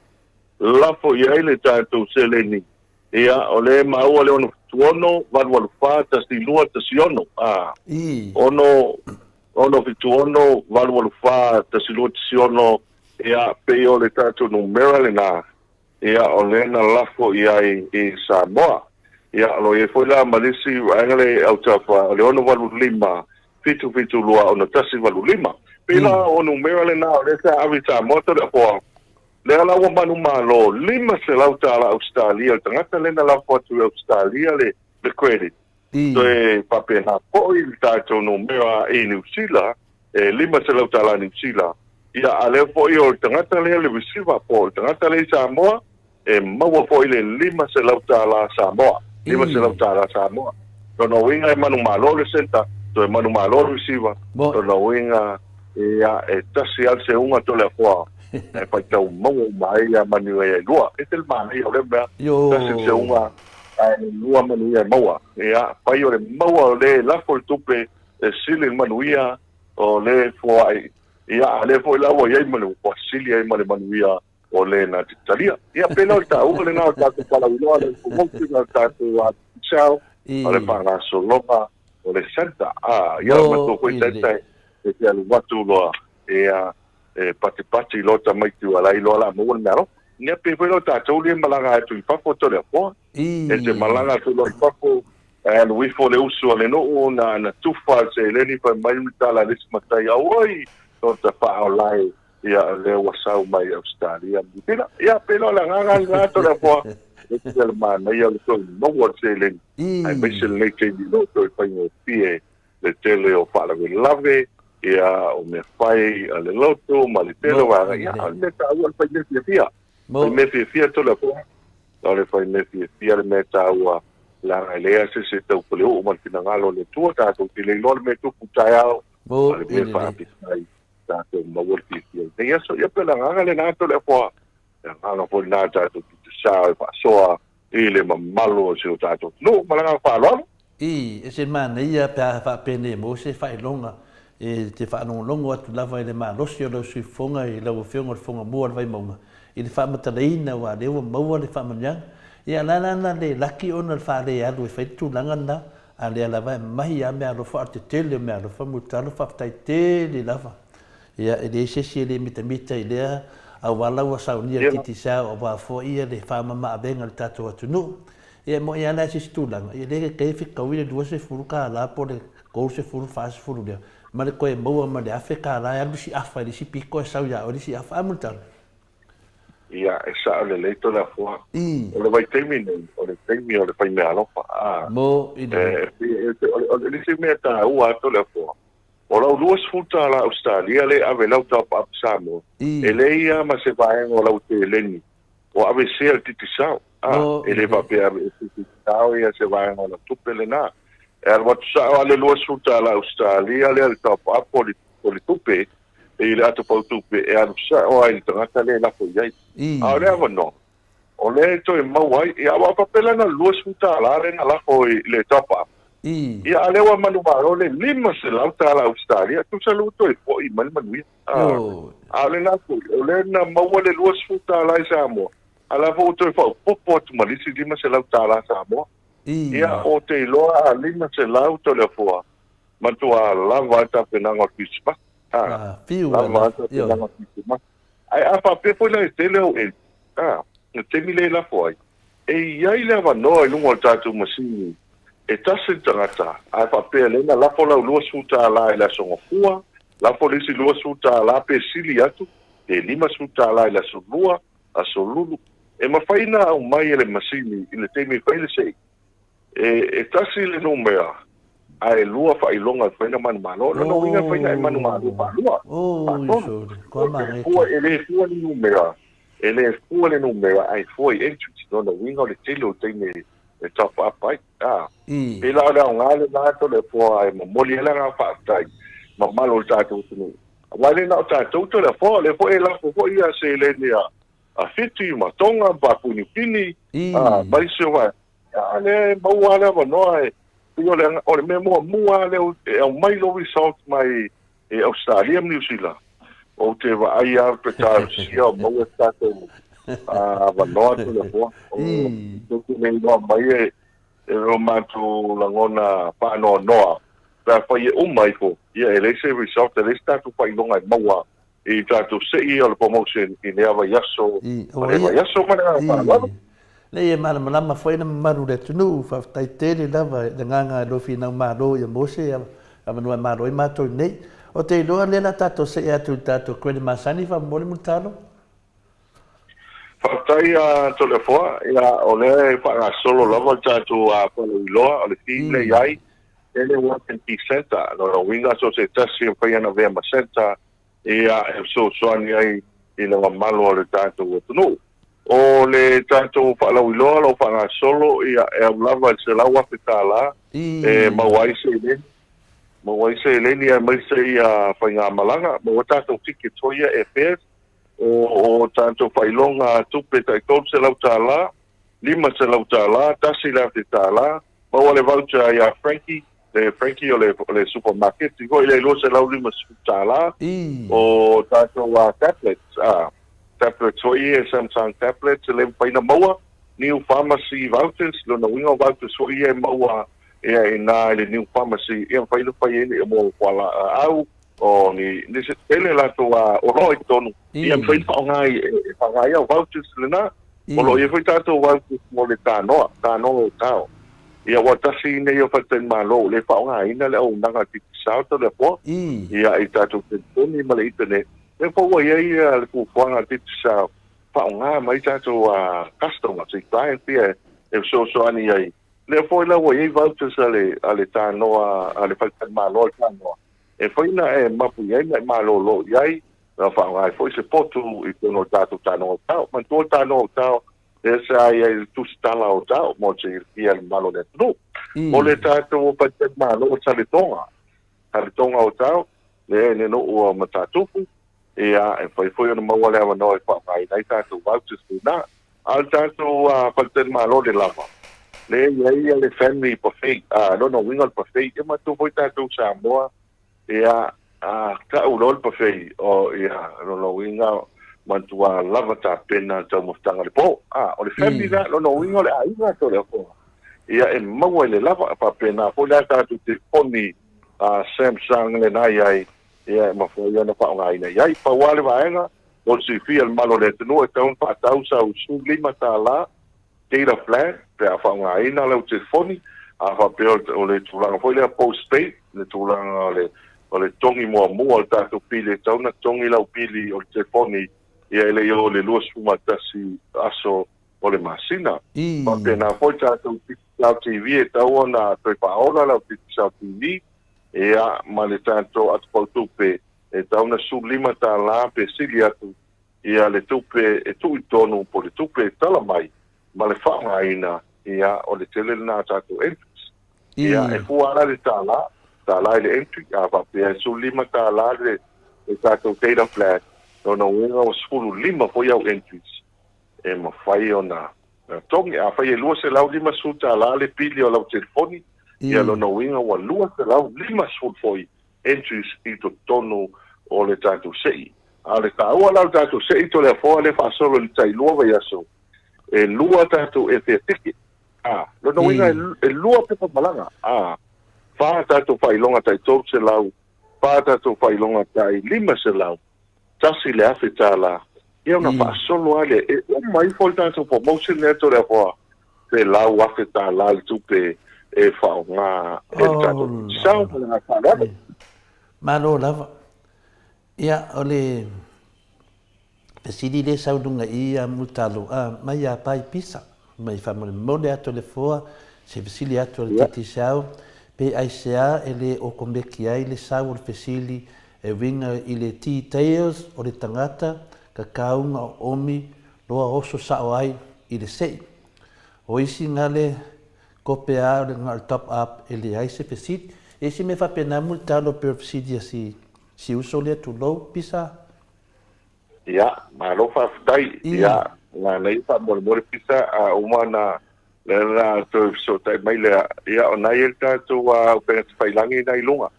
lafo i ai le tatou seleni. Ia, o lea e maua le 676 884 1216. A, 6 6 76 884 1216, ia, pei o le tatou numera lena, ia, o lea na lafo i ai i Samoa. Ia, o lo o i ai foi la ma le isi vaega le autafa, o le 685 772 6185. Pei la o numera lena o lea sa ave i Samoa Toleafoa, lea la ua manumalo $500 Ausetalia le tagata lea na lafo atu i Ausetalia le credit. Toe faapena foi le tatou numera i Niu Sila, e $500 Niu Sila. Ia, a lea foi o le tagata lea le receiver po o le tagata lea i Samoa, e maua foi le $500 Samoa. $500 Samoa. Lona uiga e manumalo le sender, toe manumalo le receiver. Lona uiga, ia, e tasi lava le seuga Toleafoa e faitau maua uma ai ia manuia e lua. E ese le manaia o lea mea, tasi le seuga ae lua manuia e maua. Ia, fai o le maua o le lafo le tupe e sili le manuia o le foai. Ia, a lea foi la ua i ai ma le ua sili ai ma le manuia o le na te talia. Ia, pei la o le taua lena o le tatou palauiloa, le promotion o le tatou artificial, o le faagasologa o le centre. Ah, ia, matou foi taitai e te alu atu loa, ia, e patipati loa tamaiti ua la iloa la maua le meaalofa. Ia, pei foi la o tatou lea e malaga atu i fafo Toleafoa. E te malaga atu loa i fafo, ae alu ifo le usu a le nuu na na tufa le seleni fai mai le tala a le isi matai, auoi, tota faaolae, ia lea ua sau mai Ausetalia ma Niu Sila. Ia, pei la o le agaga lena Toleafoa, e ese le manaia o le toe maua o le seleni, aemaise lenei taimi o lo o toe faigofie le tele o faalavelave, ia, o mea fai a le lotu ma le tele o vaega, ia, o le mea taua o le fai mea fiafia. Fai mea fiafia Toleafoa, o le fai mea fiafia le mea taua, leaga e leai lava se isi e tau paleuu ma le finagalo o le Atua, tatou te le iloa le mea e tupu taeao, a o le mea faafetai, tatou maua le fiafia i lenei aso. Ia pei o le agaga lena Toleafoa, le agaga foi lena tatou te sao e faasoa i le mamalu o si o tatou atunuu. Ma le agaga faaaloalo. I, e se manaia pe a faapenei maua se faailoga e te faalogologo atu lava i le malosi o lau suifofoga i lau Afioga o le Fofoga Mua o le Vaimauga i le faamatalaina aua o lea ua maua le faamanuiaga. Ia la la na le laki ona le faalealu e fai le tulaga lena, a lea lava e mahi lava meaalofa a o le tetele o meaalofa mulitalo faafetai tele lava. Ia e leai se isi e le mitamita i lea auala ua saunia e le Digicel aua foi le faamama-avega i le tatou atunuu. Ia e moni lava la i se isi tulaga, ia lea e fetaui le $20 po o le 30, 40 lea, ma le toe maua ma le $1,000 e alu isi afa i le isi pito e sau ia oe le isi afa. A Mulitalo? Ia, e sao lelei Toleafoa. O le vaitaimi nei, o le taimi o le faimeaalofa. A, Mo i le. E, o le isi mea taua lava Toleafoa, o lau $20 Ausetalia lea e ave i lau top-up Samoa, e leai lava ma se vaega o lau seleni o aveesea le Digicel. A, e le faapea e aveese le Digicel ia se vaega o lau tupe lena. E alu atu sao lava le $20 Ausetalia lea i le top up o le tupe, i le ato pautupe, e alu sao lava i le tagata lea e lafo i ai. A o le avanoa, o lea e toe maua ai, ia aua faapea la na o le $20 lea na lafo i le top up, ia a o lea ua manumalo le $500 Ausetalia, tusa lea ua toe foi mai le manuia. A o lena foi, o lea na maua le $20 i Samoa, a o la foi ua toe faaopoopo atu ma le isi $500 Samoa. Ia, ou te iloa a 500 Toleafoa, matua lava ai tapenaga o le Kirisimasi. A, lava ai tapenaga o le Kirisimasi. Ae a faapea foi la e tele au eli, a, le taimi lea e lafo ai, e i ai le avanoa i luga o le tatou masini e tasi le tagata, a faapea lea na lafo lau $20 i le Aso Gafua, lafo le isi $20 pe sili atu, pe $50 i le Aso Lua, Aso Lulu, e mafai ona aumai e le masini i le taimi e fai le sei. E tasi le numera, ae lua faailoga e mafai ona manumalo. O lona uiga e mafai ona e manumalo faalua, faatolu. E le fua le numera, e le fua le numera, ae fua i entries. O lona uiga o le tele o taimi e top up ai. Pei la o le aoga lena Toleafoa e momoli ai le agaga faafetai mamalu o le tatou atunuu. Aua e le na o tatou Toleafoa, o lea foi e lafo foi ia seleni a Fiti ma Tonga ma Papua New Guinea, ma isi o vaega. A lea e maua lava le avanoa e pei o le, o le mea muamua lava lea e aumai lou result mai e Ausetalia ma Niu Sila, ou te vaai lava pe talosia o maua se tatou Avanoa Toleafoa. O tou te le iloa mai e lo matou lagona faanoanoa pe afai e uma ifo, ia e leai se result, e leai se tatou faailoga e maua i tatou sei o le promotion i lea vaiaso ma lea vaiaso. Ma le agaga faaaloalo. Leai e malamalama foi le mamalu o le atunuu, faafetai tele lava i le agaga e lofinau malo ia maua se avanoa e malo ai matou nei. Ou te iloa lea la tatou see atu i le tatou credit masani faamolemole Mulitalo. Faafetai a Toleafoa, ia o lea e faagasolo lava le tatou faalauiloa o le theme lea i ai, Anyone can be Santa. Lona uiga so o se tasi e mafai ona avea ma Santa ia e fesoasoani ai i le mamalu o le tatou atunuu. O le tatou faalauiloa o lo o faagasolo ia e au lava i le $100,000 e maua ai seleni, maua ai seleni aemaise ia faigamalaga, maua tatou tickets foi ia airfares. O tatou faailoga tupe tai $300, $500, $1,000, maua le voucher ia Frankie, le Frankie o le supermarket foi le $250. O tatou tablets, tablets foi ia, Samsung tablets, e le mafai ona maua. New pharmacy vouchers, lona uiga o vouchers foi ia e maua ia i ina i le new pharmacy, ia mafai ona fai ai le mo fualaau o ni nisi tele latou oloa i totonu, ia mafai ona faaaoga e faaaoga ai au vouchers lena. O lo o i ai foi tatou vouchers mo le tanoa, tanoa o tao. Ia ua tasi nei o faletalimalo o lea e faaaogaina le auaunaga a Digicel Toleafoa, ia i tatou telefoni ma le internet. Lea foi ua i ai le fuafuaga a Digicel faaaoga mai tatou customers i clients ia e fesoasoani ai. Lea foi la ua i ai vouchers a le a le tanoa a le faletalimalo a le tanoa e fai na e mapu i ai ma e malolo i ai, na faaaoga ai foi se potu i totonu o le tatou tanoa o tao. Manatua le tanoa o tao lea sa i ai le tusitala o tao mo le silafia e le mamalu o le atunuu. O le tatou faletalimalo o Saletoga, Saletoga o tao, lea i le nuu o Matatupu, ia e mafai foi ona maua le avanoa e faaaogaina ai tatou vouchers lena. A o le tatou faletalimalo le lava, lea e i ai le family buffet, lona uiga o le buffet, ia manatua foi tatou Samoa, ia, a tau loa le buffet, o ia, lona uiga, matua lava tapena le taumafataga o le po. O le family la, lona uiga o le aiga Toleafoa, ia e maua i le lava, faapena foi la tatou telefoni Samsung lena i ai, ia e mafai ona faaaogaina i ai. Pau lava le vaega, mo le silafia e le mamalu o le atunuu, e tatau ona faatau sau $15 data plan pe a faaaogaina lau telefoni, a faapea o le tulaga foi lea postpaid, le tulaga o le togi muamua o le tatou pili, e tatau ona togi lau pili o le telefoni ia e le i oo i le 21 aso o le masina. Faapena foi tatou Digicel TV, e tatau ona toe faaola lau Digicel TV ia ma le tatou atopautupe, e tatau ona $15 pe sili atu ia le tupe e tuu i totonu po o le tupe e tala mai ma le faaaogaina, ia o le tele lena a tatou entries. Ia e fua la le tala, tala i le entry, a faapea e $15 le tatou data plan, lona uiga ua 15 foi au entries e mafai ona togi. Afai e $250 le pili o lau telefoni, ia lona uiga ua 250 foi entries i totonu o le tatou sei. A o le taua la o le tatou sei Toleafoa lea e faasolo i le tai 2 vaiaso, e 2 tatou airfare ticket. Lona uiga e 2 pepa malaga. 4 tatou faailoga tai 300, 4 tatou faailoga tai 500, $1,000. Ia ona faasolo lava lea. E uma ifo le tatou promotion lea Toleafoa, $100,000 le tupe e faaaoga e le tatou Digicel. Ma le agaga faaaloalo. Malo lava. Ia, o le fesili lea e sau i luga i i a Mulitalo, mai ia Pai Pisa, mai faamolemole atu e le foa, se fesili atu a le Digicel, pe aisea e le okomeki ai le sau o le fesili e uiga i le details o le tagata kakauga o omi loa oso sao ai i le sei. O isi gale kope a o le top up e leai se fesili. E isi mea faapena Mulitalo pei o le fesili a si si uso lea tulou Pisa. Ia, malo faafetai. Ia, manaia faamolemole Pisa, a uma ona lea la toe fesootai mai lea, ia o na e i ai le tatou upega tafailagi na i luga,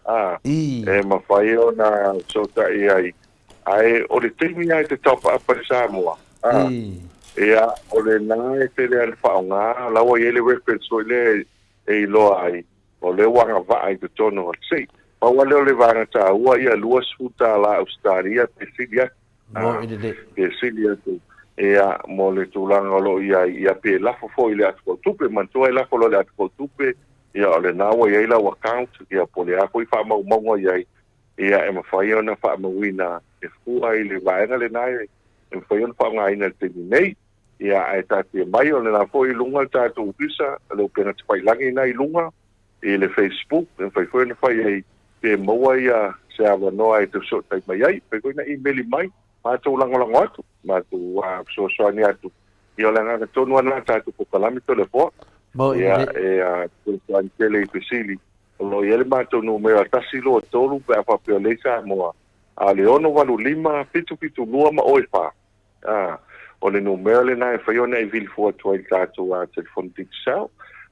e mafai ona fesootai ai. Ae o le taimi lava e te top up ai Samoa, Ia, o lena e tele lava ona faaaoga, o la ua i ai le reference foi lea e iloa ai, o lea ua agavaa i totonu o le se. Pau lava lea o le vaega taua, ia $20 Ausetalia pe sili atu. Moe lelei. Pe sili atu, ia, mo le tulaga o lo o i ai, ia pe lafo foi i le atu-fautupe. Manatua e lafo loa i le atu-fautupe, ia o lena ua i ai lau account, ia po o le a foi faamaumauga o i ai, ia e mafai ona faamauina e fua i le vaega lena e mafai ona faaaogaina i le taimi nei. Ia, ae taatia mai o lena foi i luga le tatou ofisa, le upega tafailagi lena i luga i le Facebook, e mafai foi ona fai ai pe maua ia se avanoa e te fesootai mai ai. Mafai foi ona imeli mai, matou lagolago atu, matou fesoasoani atu. Ia o le agaga tonu lava lena o le tatou polokalame Toleafoa. Ia e fesoasoani tele i fesili. O lo o i ai le matou numera 123 pe a faapea o lea i Samoa, a o le 685 772 ma o e fa. A, o le numera lena e fai ona e vili fua atu ai i le tatou telefoni Digicel.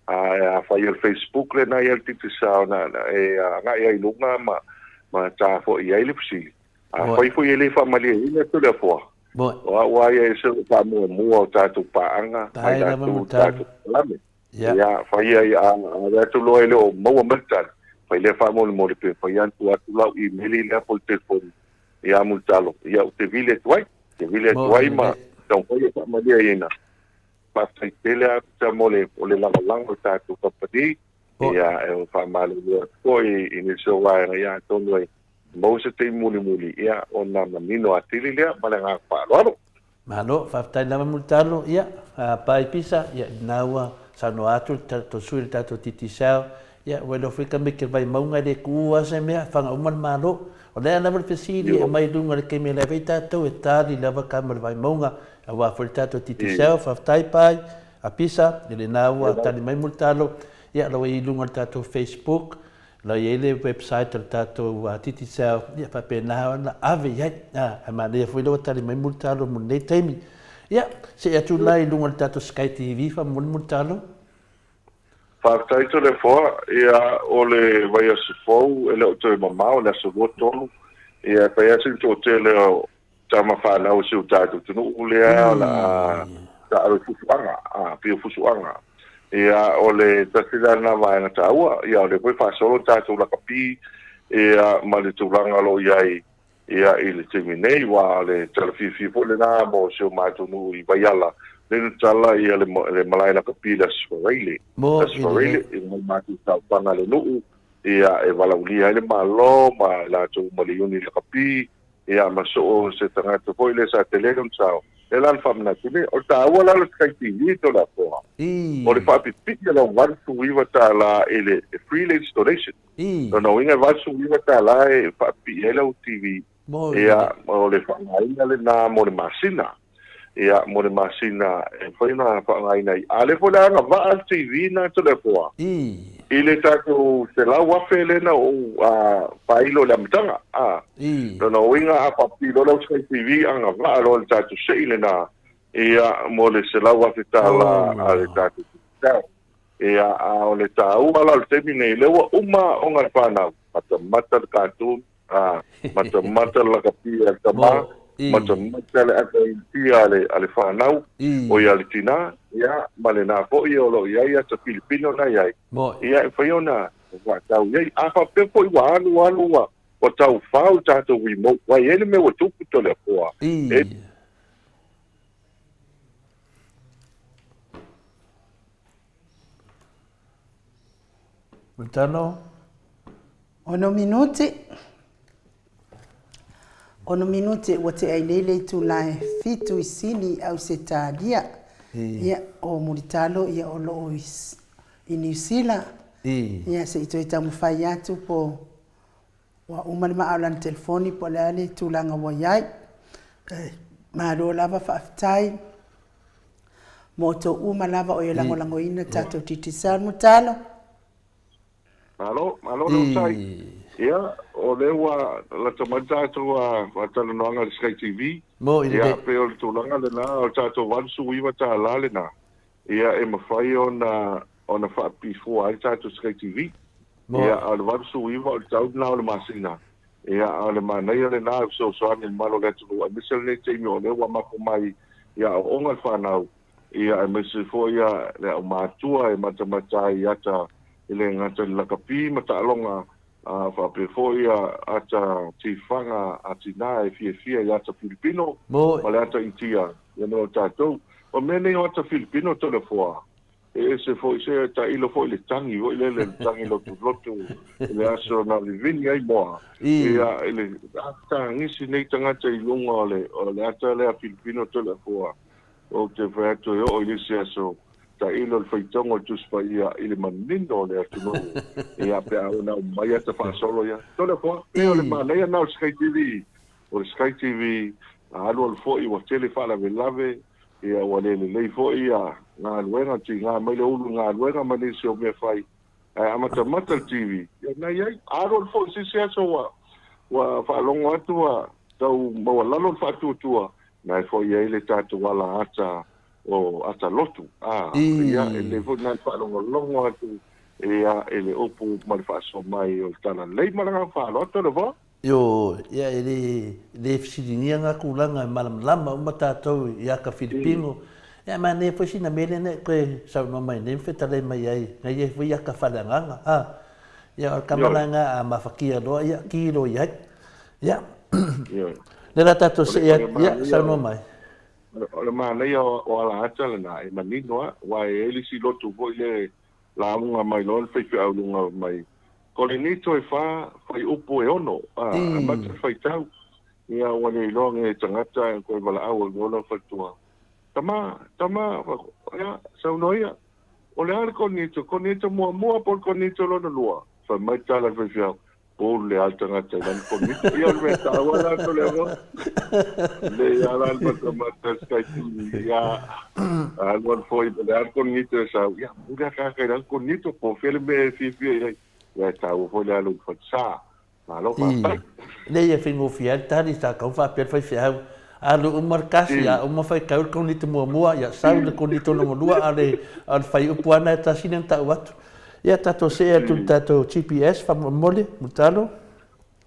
A, afai o le Facebook lena i ai le Digicel, na, e agai ai i luga ma, ma ta foi i ai le fesili. Afai foi e le faamalieina Toleafoa, o au lava ia e ese lou faamuamua o tatou paaga ma i latou i tatou polokalame. Ia, fai ai, a ave atu loa e le o maua mai le tali, fai lea faamolemole pe mafai lava ona tuu atu lau imeli lea po o le telefoni ia Mulitalo, ia ou te vili atu ai, te vili atu ai ma taumafai e faamalieina. Faafetai tele lava Pita mo le, o le lagolago i le tatou kamupani. Ia, e faamalulu atu foi i nisi o vaega, ia atonu e maua se taimi mulimuli, ia ona manino atili lea ma le agaga faaaloalo. Malo, faafetai lava Mulitalo, ia, pai pisa, ia, lena ua saunoa atu le tatou sui le tatou Digicel, ia, ua iloa foi tamaiti o le Vaimauga e le tuua lava se mea, faga uma le Malo. O lea lava le fesili e aumai i luga i le taimi e lave ai tatou e tali lava tama o le Vaimauga, aua foi le tatou Digicel, faafetai pai, a pisa, ia lena ua tali mai Mulitalo, ia, la ua i luga o le tatou Facebook, La i ai le website o le tatou Digicel, ia faapena ona ave i ai. Ae manaia foi lea ua tali mai Mulitalo mo lenei taimi. Ia, see atu la i luga o le tatou Sky TV faamolemole Mulitalo. Faafetai Toleafoa, ia o le vaiaso fou e le o toe mamao, le aso 2 3, ia e fai lava sina toatele o tama fanau o si o tatou atunuu lea o le a taalo i fufuaga, a pei o fusuaga. Ia, o le tasi la lena vaega taua, ia o lea foi e faasolo le tatou lakapi ia ma le tulaga o lo o i ai ia i le taimi nei, aua o le tala fiafia foi lena mo si o matou nuu i Vaiala, lea na tala ia le, le malae lakapi i le Aso Faraile. Aso Faraile, i le matou saofaga a le nuu, ia e valaaulia ai le Malo ma latou uma le iuni lakapi, Ia, ma so o se tagata foi lea sa tele lona sao, lea la na faamanatu nei. O le taua la o le Sky TV Toleafoa, o le faapipii o lau $89 i le free le installation. Lona uiga e $89 e faapipii ai lau TV, ia, o le faaaogaina lena mo le masina. Ia, mo le masina e mafai ona faaaogaina ai. A o lea foi la e agavaa le TV lena Toleafoa i le tatou 100,000 lea na ou faailo i le amataga. A, lona uiga a faapipii loa lau Sky TV, agavaa loa i le tatou sei lena, ia, mo le $100,000 a le tatou Digicel. Ia, a o le taua la o le taimi nei, lea ua uma aoga a le fanau, matamata le cartoon, A, matamata le lakapi a le tama, matamata le ata initia a le fanau, o ia le tina, ia, ma lena foi o lo o i ai ata Pilipino na i ai, ia, e mafai ona faatau i ai. A faapea foi ua alu alu ua tau fao le tatou remote, aua e i ai le mea ua tupu Toleafoa, e. Mulitalo. Ono minute. Ono minute ua tea ai nei le itula e fitu i Sini, Ausetalia. Ia, o Mulitalo ia o lo o i Niu Sila. Ia, se i toe taumafai atu po ua uma le maa o lana telefoni po o le a le tulaga ua i ai. Malo lava faafetai mo outou uma lava o e lagolagoina tatou Digicel. Mulitalo. Malo, malo le onosai. Ia, o lea ua lata mai le tatou faatalanoaga i le Sky TV. Ia, pei o le tulaga lena, o le tatou $89 lena, ia, e mafai ona ona faapipii ai le tatou Sky TV. Ia, a o le 89 o le tau lena o le masina. Ia, a o le manaia lena e fesoasoani i le mamalu o le atunuu, aemaise lenei taimi o lea ua mapu mai i aoaoga le fanau, ia aemaise foi le aumatua e matamata ai i ata e le gata i le lakapi ma taaloga, a faapea foi ata tifaga a tina e fiafia i ata Filipino ma le ata Itia, ia mo tatou. O mea nei o ata Filipino Toleafoa, E ese foi se tailo foi le tagi foi lele le tagi lotulotu i le aso na vivini ai moa ia i le tagisi nei tagata i luga o le o le ata lea Filipino Toleafoa ou te fai atu e oo i le isi aso tailo le faitauga o le Tusi Paia i le manino o le atunuu ia pe a ona aumai ata faasolo ia Toleafoa pei o le manaia lena o le Sky TV o le Sky TV a alualu foi ua tele faalavelave Ia ua le lelei foi ia galuega, tiga mai le ulu i galuega ma nisi o mea fai, ae amatamata le TV, ia na i ai. Alualu foi i se isi aso ua ua faalogo atu ua tau maualalo le faatuatua, na e foi i ai le tatou ala ata o ata lotu, a, ia e lelei foi na le faalogologo atu ia i le upu ma le faasoa mai o le Talalelei. Ma le agaga faaaloalo, Toleafoa. Ioe, ia e le, le fesiligia nga tulaga e malamalama uma tatou i aka Filipino. Ia manaia foi sina mea lea na e toe saunoa mai nei ma fetalai mai ai, na i ai foi aka faaleagaga, a. Ia o le tama la nga a mafatia loa, ia ki loa i ai. Ia, lea la tatou see atu, ia, saunoa mai. O le manaia o ala ata lena, e manino lava, aua e i ai le isi lotu foi lea Lauga mai loa le faifeau luga mai Korinito e fa, fuaiupu e ono, a, amata le faitau, ia ua le iloa nge tagata e toe valaau ai loa lau faletua. Tama, tama, ia, saunoa ia, o le a le Korinito, Korinito muamua po o le Korinito lona lua? Fai mai le tala a le faifeau, Pule lava le tagata i lana Korinito. Ia o le mea taua la Toleafoa, lelei lava la le matamata o Sky TV, ia, alualu foi po o le a le Korinito e sau, ia, pule lava le tagata i lana Korinito, po o fea le mea e fiafia i ai. Ia e taua foi le alu i le falesa. Malo faafetai. Leai e faigofie ai le tali, sa tau faapea le faifeau, alu uma le kasi, a uma faitau le Korinito muamua, ia sau le Korinito lona lua, a o le fuaiupu lava lena e tasi lea na tau atu. Ia tatou see atu i le tatou GPS faamolemole, Mulitalo.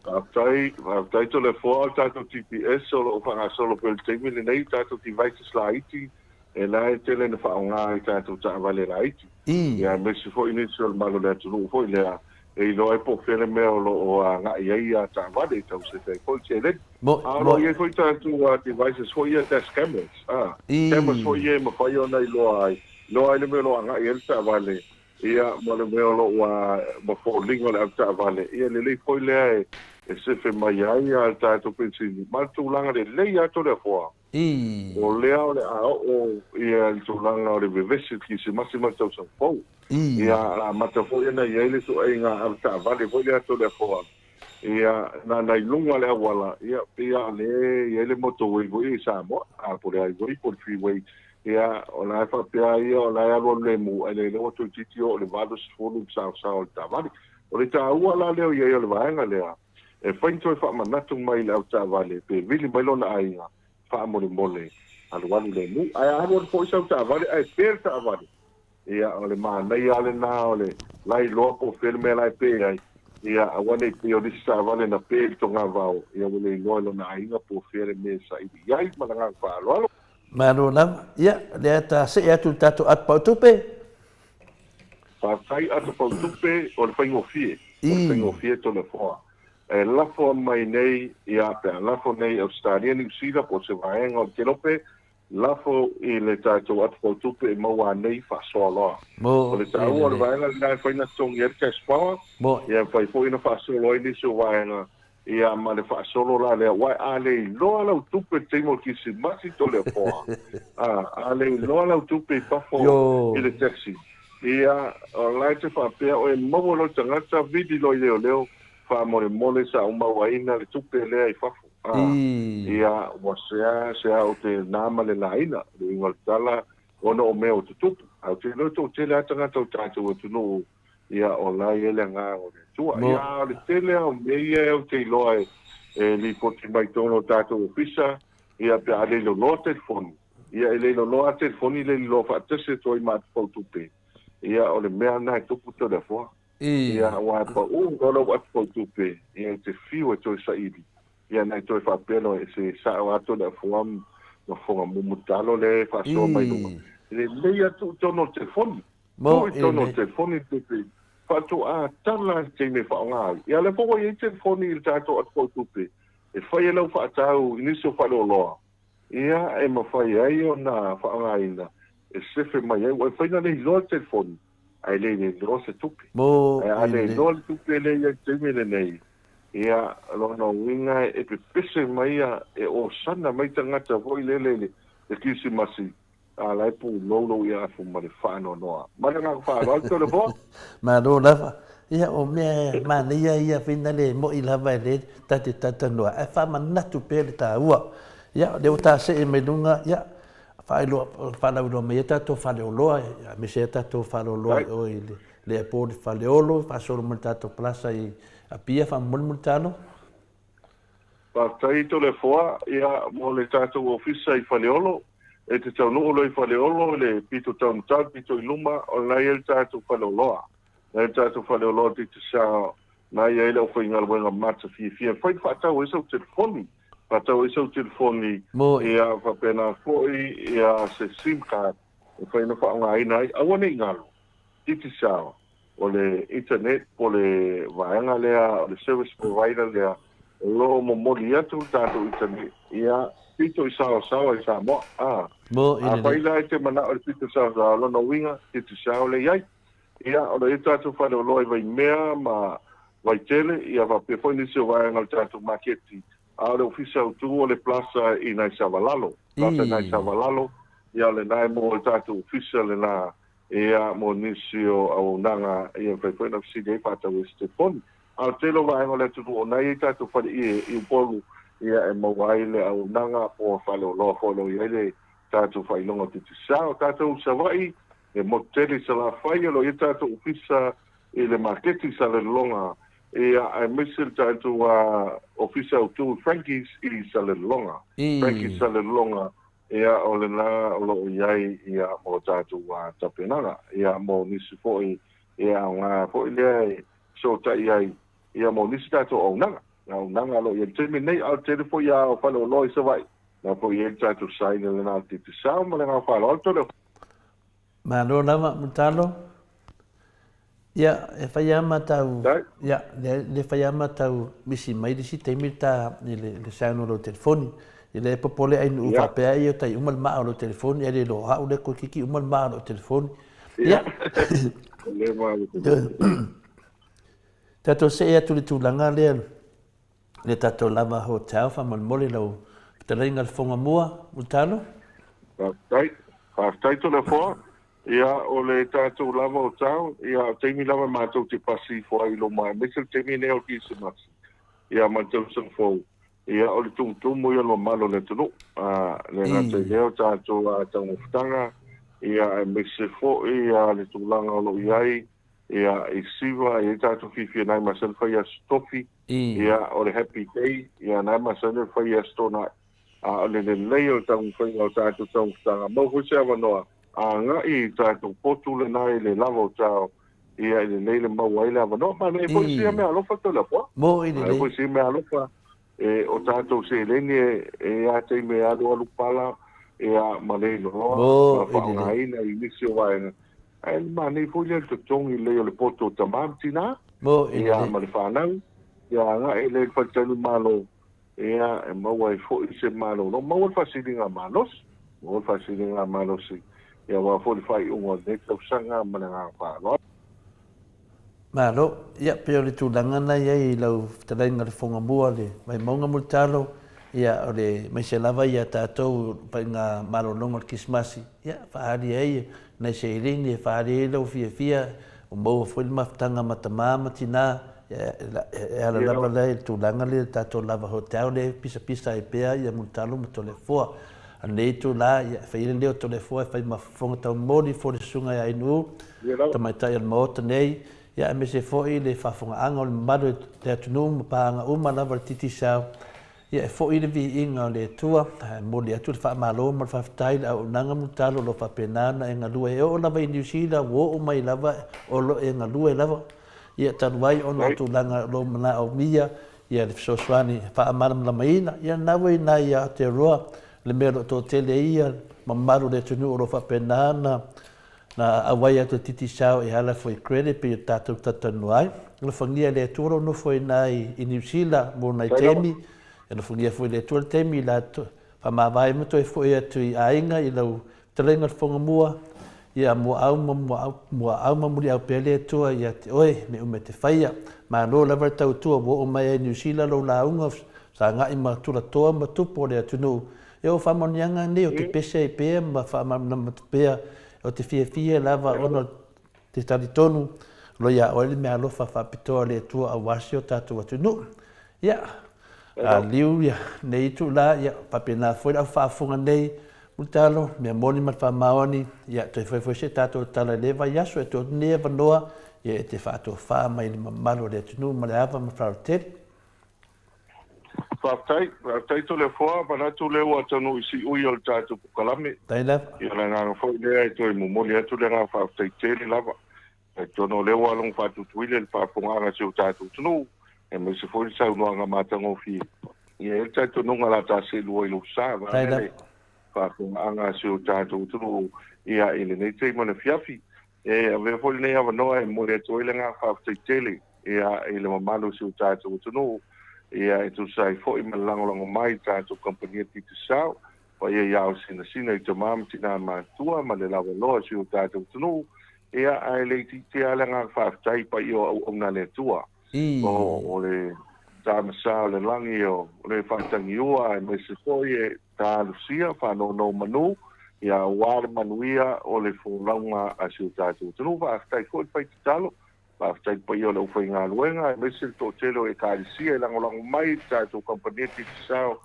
Faafetai, faafetai Toleafoa, o le tatou GPS o lo o faagasolo pea i le taimi lenei, tatou devices laiti, e la e tele ina faaaoga i tatou taavale laiti. Ia aemaise foi nisi o le malu o le atunuu foi lea e iloa ai po o fea le mea o lo o agai ai ia taavale e tau sefe ai foi le seleni. A o lo o i ai foi tatou devices foi ia dash cameras, cameras foi ia e mafai ona iloa ai, iloa ai le mea o lo o agai ai le taavale, ia, ma le mea o lo o ma foliga o le avetaavale, ia lelei foi lea e sefe mai ai le tatou penisini ma le tulaga lelei lava Toleafoa. O lea o le a oo ia le tulaga o le vevesi i le Kirisimasi ma le tausaga fou. Ia, o le a amata foi ona i ai le ituaiga avetaavale foi lea Toleafoa, ia, na ona i luga o le auala, ia, pei lava o lea e i ai le motorway foi ia i Samoa, a po o le highway po o le freeway, ia, o la e faapea ia o la e alualu lemu, ae le iloa ua toeitiiti oo i le 80 le saosaoa o le taavale. O le taua la lea o i ai o le vaega lea, e fai ni toe faamanatu mai i le avetaavale pe vili mai lona aiga, faamolemole, alualu lemu. Ae a alualu foi sau taavale ae pe le taavale, Ia, o le manaia lava lena o le la iloa po o fea le mea la e pe ai, ia aua ne i pei o le isi taavale na pe i le togavao, ia ua le iloa e lona aiga po o fea le mea e saili i ai. Ma le agaga faaaloalo. Malo lava. Ia, o lea ta see atu i le tatou ato pau tupe. Faafetai ato pau tupe, o le faigofie, o le faigofie Toleafoa. E lafo mai nei, ia, pe a lafo nei Ausetalia, Niu Sila po o se vaega o le Kelope, Lafo i le tatou atupautupe e maua anei faasoa loa. O le taua o le vaega lena e fai na totogi ai le cash power, ia e mafai foi ona faasolo ai nisi o vaega, ia ma le faasolo la lea, aua a le iloa lau tupe i le taimi o le Kirisimasi Toleafoa, a, a le iloa lau tupe i fafo i le taxi, ia o la e te faapea oe maua loa le tagata, vili loa i leoleo, faamolemole sa ou mauaina le tupe lea i fafo. A, ia, ua sea, sea ou te nā ma le laina, le uiga o le tala, ona o mea o tutupu. Ae ou te iloa e toatele lava tagata o tatou atunuu, ia, o la e i ai le agaga o le Atua. Ia, a o le tele lava o mea ia ou te iloa e, e lipoti mai totonu o tatou ofisa, ia, pe a le loloa telefoni, ia, e le loloa lava telefoni, le loloa faatasi atu ai ma atufau tupe, ia, o le mea lena e tupu Toleafoa. Ia, aua e pau loa lau atufau tupe, ia, e te fiu e toe saili. Ia na e toe faapea loa e se sao atu le afoa lafoga mumutalo lea e faasoa mai luga. E lelei lava tuu i totonu o le telefoni. Tuu i totonu o le telefoni le tupe faatoa tala i le taimi e faaaoga ai. Ia o lea foi ua i ai telefoni i le tatou atu tupe e fai ai lau faatau i nisi o faleoloa, ia e mafai ai ona faaaogaina e sefe mai ai. Ua mafai ona le iloa le telefoni ae le iloa se tupe. Ae a le iloa le tupe lea e i ai i le taimi lenei, ia o lona uiga e pepese mai e osana mai tagata foi lele i le Kirisimasi A la e pulou lou iafu ma le faanoanoa. Ma le agaga faaaloalo Toleafoa. Malo lava. Ia o mea manaia ia fina le moi lava e le ta te talatalanoa ae faamanatu pea le taua. Ia o lea ua ta see mai luga ia faailoa faalauiloa mai ai tatou faleoloa aemaise ai tatou faleoloa i o i le airport i Faleolo faasolo mai le tatou palasa i Apia faamolemole Mulitalo. Faafetai Toleafoa, ia mo le tatou ofisa i Faleolo, e te taunuu loa i Faleolo i le pito taumatau, le pito i luma, o lena e i ai le tatou faleoloa. Na i ai le tatou faleoloa Digicel, na i ai le aufaigaluega matafiafia e mafai ona faatau ai sau telefoni, faatau ai sau telefoni, ia faapena foi ia se sim card e mafai ona faaaogaina ai. Aua ne i galo, Digicel o le internet po o le vaega lea o le service provider lea o lo o momoli atu le tatou internet ia pito i saoasaoa i Samoa. A, afai la e te manao i le pito saoasaoa, o lona uiga Digicel lea e i ai. Ia, o lo o i ai le tatou faleoloa i Vaimea ma Vaitele, ia faapea foi nisi o vaega o le tatou maketi A o le ofisa autu o le Plaza i Naisavalalo. Plaza i Naisavalalo, ia o lena e maua ai le tatou ofisa lena, ia mo nisi o auaunaga ia e mafai foi ona fesili ai faatau ai se telefoni. A o le tele o vaega o le atunuu o lena e i ai tatou faleie i Upolu, ia e maua ai le auaunaga po o faleoloa foi o lo o i ai le tatou faailoga o Digicel. O tatou i Savaii, e motu tele i Salafai, o lo o i ai le tatou ofisa i le maketi i Salelologa, Ia, aemaise le tatou Ofisa Autu i Frankie's i Salelologa. Frankie's Salelologa, ia, o lena o lo o i ai ia mo tatou tapenaga. Ia, mo nisi foi e aoga foi lea e fesootai ai, ia, mo nisi tatou auaunaga. Auaunaga o lo o i ai i le taimi lenei, a o le tele foi lava o faleoloa i Savaii, na foi i ai le tatou sign lena o le Digicel. Ma le agaga faaaloalo, Toleafoa. Malo lava, Mulitalo. Ia, e fai lava ma tau, ia, le fai lava ma tau misi mai le isi taimi le ta, i le, le sound o lou telefoni. I le popole ai nuu faapea ai o tai uma le maa o lou telefoni, ai le iloa au lea toeitiiti uma le maa o lou telefoni. Ia. Tatou see atu i le tulaga lea, le tatou lava hotel faamolemole lau fetalaiga le fofoga mua Mulitalo. Faafetai. Faafetai Toleafoa. Ia, o le tatou lava hotel, ia, o taimi lava matou te pasi ifo ai i luma, aemaise le taimi lenei o le Kirisimasi, ia, ma le tausaga fou, ia, o le tumutumu ia o le mamalu o le atunuu. A, le gata i lea o tatou taumafataga, ia, aemaise foi le tulaga o lo o i ai, ia, i Siva, e i ai tatou fiafia nai masani fai aso tofi, Ia, o le Happy Day, ia, na e masani ona fai i Aso Toonai. A o le lelei o le taumafaiga o tatou taumafataga, maua foi se avanoa agai i tatou potu lena i le lava o tao, ia, e lelei le maua ai le avanoa. Manaia foi sia meaalofa Toleafoa. Manaia foi sia meaalofa e o tatou seleni e e a taimi e alualu pala, ia, ma le iloa, ma faaaogaina i nisi o vaega. Ae manaia foi lea le totogi lelei o le poto o tama ma tina, ia, ma le fanau, ia agai lea i le faletalimalo, ia, e maua ai foi se malolo, maua le faasiliga malosi, maua le faasiliga malosi, ia aua foi le faaiuga o lenei tausaga ma le agaga faaaloalo. Malo. Ia, pei o le tulaga na i ai i lau fetalaiga le Fofoga Mua le Vaimauga Mulitalo, ia, o le aemaise lava ia tatou faiga malologa o le Kerisimasi, ia, faaali ai nai seleni e faaali ai lou fiafia, ua maua foi le mafutaga ma tama ma tina, ia, e ala lava lea i le tulaga lea i le tatou lava hotel lea e pisapisa ai pea ia Mulitalo ma Toleafoa. A o lenei itula, ia, e fai ai le leo o Toleafoa e fai ma fofoga taumoli fo le Susuga ia Ainuu, tamaitai o le Maota nei, ia aemaise foi le faafofogaaga o le mamalu o le atunuu ma paaga uma lava o le Digicel, ia e foi le viiga o le Atua, e momoli atu le faamalo ma le faafetai i le auaunaga mulitalo o lo o faapena ona e galue. E oo lava i Niu Sila, ua oo mai lava o lo o e galue lava, ia talu ai ona o tulaga o lo o manaomia ia le fesoasoani e faamalamalamaina, ia lena ua i ina i Aotearoa. le mea o lo o toatele ai ia mamalu o le atunuu o lo o faapena ona na auai atu e Digicel e ala foi i credit pei o tatou talatalanoa ai. Alofagia e le Atua lou nofo ai ina i Niu Sila mo nai taimi, alofagia foi e le Atua le taimi i la faamavae ma toe foi atu i aiga i lau fetalaiga o le Fofoga Mua, ia muaau ma muaau ma muliau pea le Atua ia te oe me uma e te faia. Malo lava le tautua ua oo mai ai i Niu Sila lou lauga fesagai ma tulatoa ma tupu o le atunuu. Ia o faamanuiaga nei o te pese ai pea ma faamalamalama atu pea o te fiafia lava ona o te talitonu o lo o ia oe le meaalofa faapitoa a le Atua aua si o tatou atunuu. Ia, a liu ia nei itula, ia faapena foi le au faafofoga nei, Mulitalo, mea moni ma le faamaoni, ia toe fai foi se tatou tala i lea vaiaso e tuu atu nei avanoa, ia e te faatofa mai i le mamalu o le atunuu ma le ava ma le faaaloalo. Faafetai, faafetai Toleafoa, manatu lea ua taunuu i siui o le tatou pokalame. Faafetai lava. Ia o le agaga foi lea e toe momoli atu le agaga faafetai tele lava. Talitonu o lea ua logo faatutuile le faafofogaaga a si o tatou atunuu, aemaise foi le saunoaga matagofie. Ia e i ai le talitonuga o le a ta seelua i lou sa, vaeane le faafofogaaga a si o tatou atunuu ia i lenei taimi o le afiafi. E avea foi lenei avanoa e momoli atu ai le agaga faafetai tele ia i le mamalu o si o tatou atunuu ia e tusa ai foi ma le lagolago mai i le tatou kamupani a Digicel, paia i ao sinasina i tama ma tina matutua ma le lavaloa o si o tatou atunuu, ia ae le itiitia lava le agaga faafetai i paia o auauna a le Atua, o le Tama Sa o le Lagi o le Faatagiua aemaise foi e talosia faanonomanu ia aua le manuia o le folauga a si o tatou atunuu. Faafetai foi le fai tatalo, faafetai i le paia o le aufaigaluega aemaise le toatele o Ekalesia e lagolago mai i le tatou kamupani a Digicel.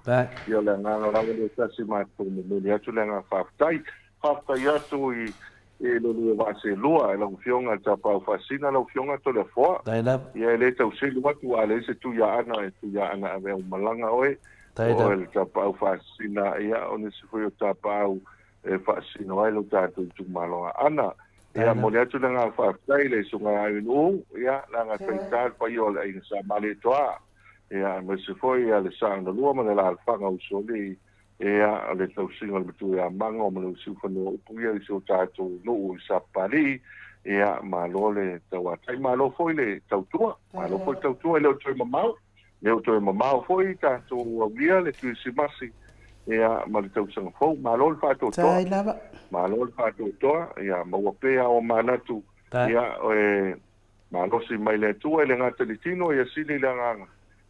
Ia o le agaga lava lea e tasi matou momoli atu le agaga faafetai. Faafetai atu i E lolua vaa selua e lau Afioga le Tapaau Faasina, lau Afioga Toleafoa. Ia e le tau selu atu a leai se Tuiaana e Tuiaana ave au malaga oe. O oe le Tapaau Faasina, ia o nisi foi o Tapaau e faasino ai lo tatou itumalo Aana. Ia momoli atu le agaga faafetai i le Susuga ia Irene Uu, ia leaga e faigata le paia o le Aiga Sa Malietoa, ia aemaise foi ia le Saogalua ma le Alaalafaga Usoalii Ea, o le tausiga o le matua ia Mago ma le Usiufanua upu ia i si o tatou nuu i Sapapalii, ea, malo le tauatai, malo foi le tautua, malo foi le tautua, e le o toe mamao, e le o toe mamao foi tatou aulia le Kerisimasi, ea, ma le tausaga fou, malo le faatoatoa, malo le faatoatoa, ia maua pea ao manatu, ia, e malosi mai le Atua, e le gata i le tino, ia sili le agaga,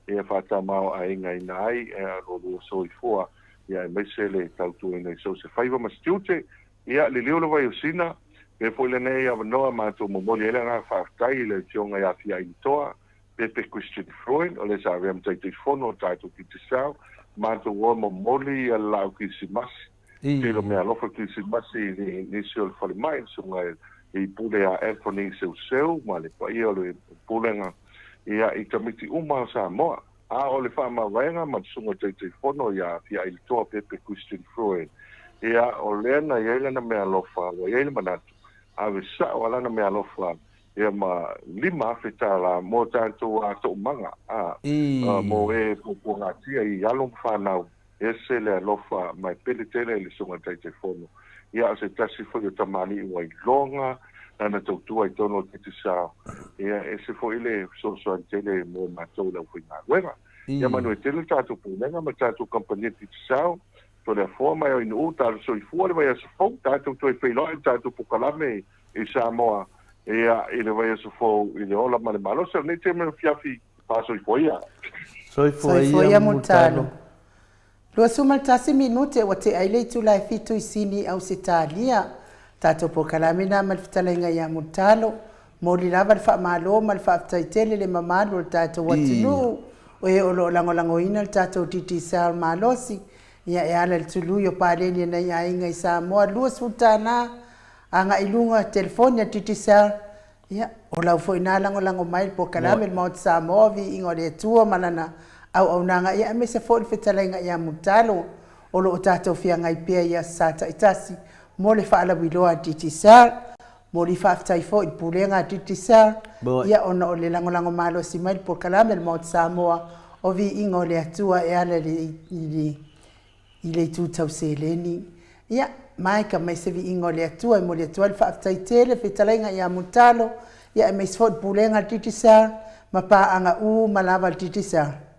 Ia faatamaoaigaina ai lo lua soifua, ia aemaise le tautuaina i so o se faiva ma se tiute. Ia liliu le vai o Sina, avea foi lenei avanoa matou momoli ai le agaga faafetai i le Afioga ia Fiailitoa Pepe Christian Freund, o le sa avea ma Taitaifono o le tatou Digicel, matou o e momoli le laau Kirisimasi. Tele o meaalofa Kirisimasi i nisi o le falemai, le Susuga i Pule ia Anthony Seuseu ma le paia o le Pulega ia i tamaiti uma o Samoa. A o le faamavaega ma le Susuga Taitaifono ia Fiailitoa Pepe Christian Freud, ia o lea na i ai lana meaalofa, ua i ai le manatu, ave sao a lana meaalofa ia ma $5,000 mo tatou toomaga, a, mo e puapuagatia i alo ma fanau. Ese le alofa mai pele tele i le Susuga Taitaifono. Ia o se tasi foi o tamalii ua iloga lana tautua i totonu o le Digicel. Ia ese foi le fesoasoani tele mo matou i le aufaigaluega. Ia manuia tele le tatou Pulega ma le tatou kamupani a Digicel. Toleafoa mai au i Nu'u, talo soifua le vaiaso fou, tatou toe feiloai i le tatou pokalame i Samoa ia i le vaiaso fou i le ola ma le malosi. O lenei taimi o le afiafi, Faasoifua ia. Soifua ia Mulitalo. 21 minute ua tea ai le itula e fitu i Sini, Ausetalia. Tatou polokalame na ma le fetalaiga ia Mulitalo. Moli lava le faamalo ma le faafetai tele le mamalu o le tatou atunuu o e o lo o lagolagoina le tatou Digicel malosi ia e ala i le tului o paleni a nai aiga i Samoa $20 agai i luga telefoni a Digicel. Ia, o lau foi na lagolago mai le polokalame le Maota Samoa, Viiga o le Atua ma lana auaunaga, ia aemaise foi le fetalaiga ia Mulitalo o lo o tatou feagai pea i aso Sa taitasi mo le faalauiloa a Digicel. Moli faafetai foi i le Pulega a Digicel, ia ona o le lagolago malosi mai le polokalame le Maota Samoa o Viiga o le Atua e ala i le i le itu tau seleni. Ia, maeka mai se viiga o le Atua e momoli atu ai le faafetai tele fetalaiga ia Mulitalo, ia aemaise foi le Pulega a le Digicel ma paaga uma lava a le Digicel.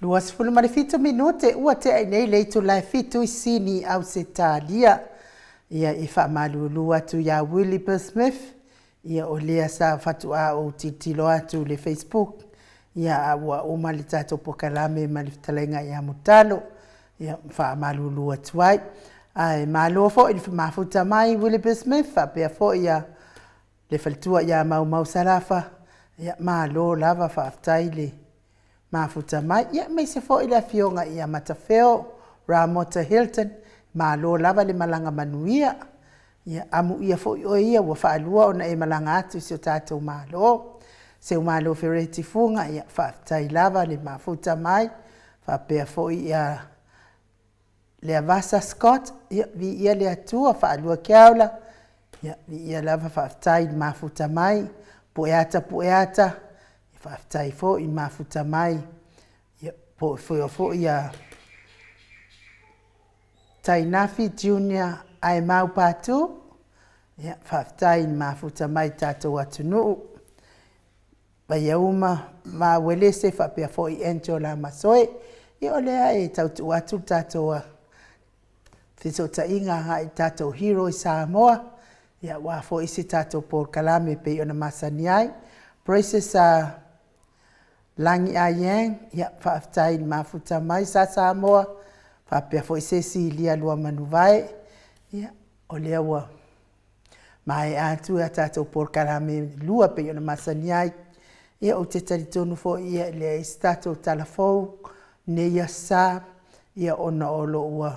27 minute ua tea i nei le itula e fitu i Sini, Ausetalia. Ia, e faamalulu atu iā Williber Smith, ia o lea sa faatoa ou tilotilo atu i le Facebook, ia a ua uma le tatou pokalame ma le fetalaiga ia Mutalo, ia faamalulu atu ai. Ae malo foi le mafuta mai Williber Smith faapea foi ia le faletua ia Maumau Salafa, ia malo lava faafetai le mafuta mai, ia aemaise foi le afioga ia Matafeo Ramota Hilton, malo lava le malaga manuia. Ia amuia foi oe ia ua faalua ona e malaga atu i si o tatou Malo. Seumalo Fereti Fuga, ia faafetai lava le mafuta mai, faapea foi ia Leavasa Scott, ia viia le Atua, faalua Keaula, ia viia lava faafetai le mafuta mai, Pueata Pueata, ia faafetai foi le mafuta mai, ia po foi foi ia Tainafi Junior Aemau Patu, ia faafetai le mafuta mai tatou atunuu. Vaiauma ma Uelese faapea foi Angela Masoe. Ia o lea e tau tuu atu le tatou fesootaiga agai i tatou hero i Samoa, ia aua foi se tatou polokalame e pei ona masani ai. Precious Lagi Ayang, ia faafetai i le mafuta mai sa Samoa, faapea foi Cecilia Luamanuvae, ia o lea ua maea atu a tatou polokalame e lua pei ona masani ai. Ia ou te talitonu foi ia e leai se tatou tala fou nei aso sa, ia ona o lo o ua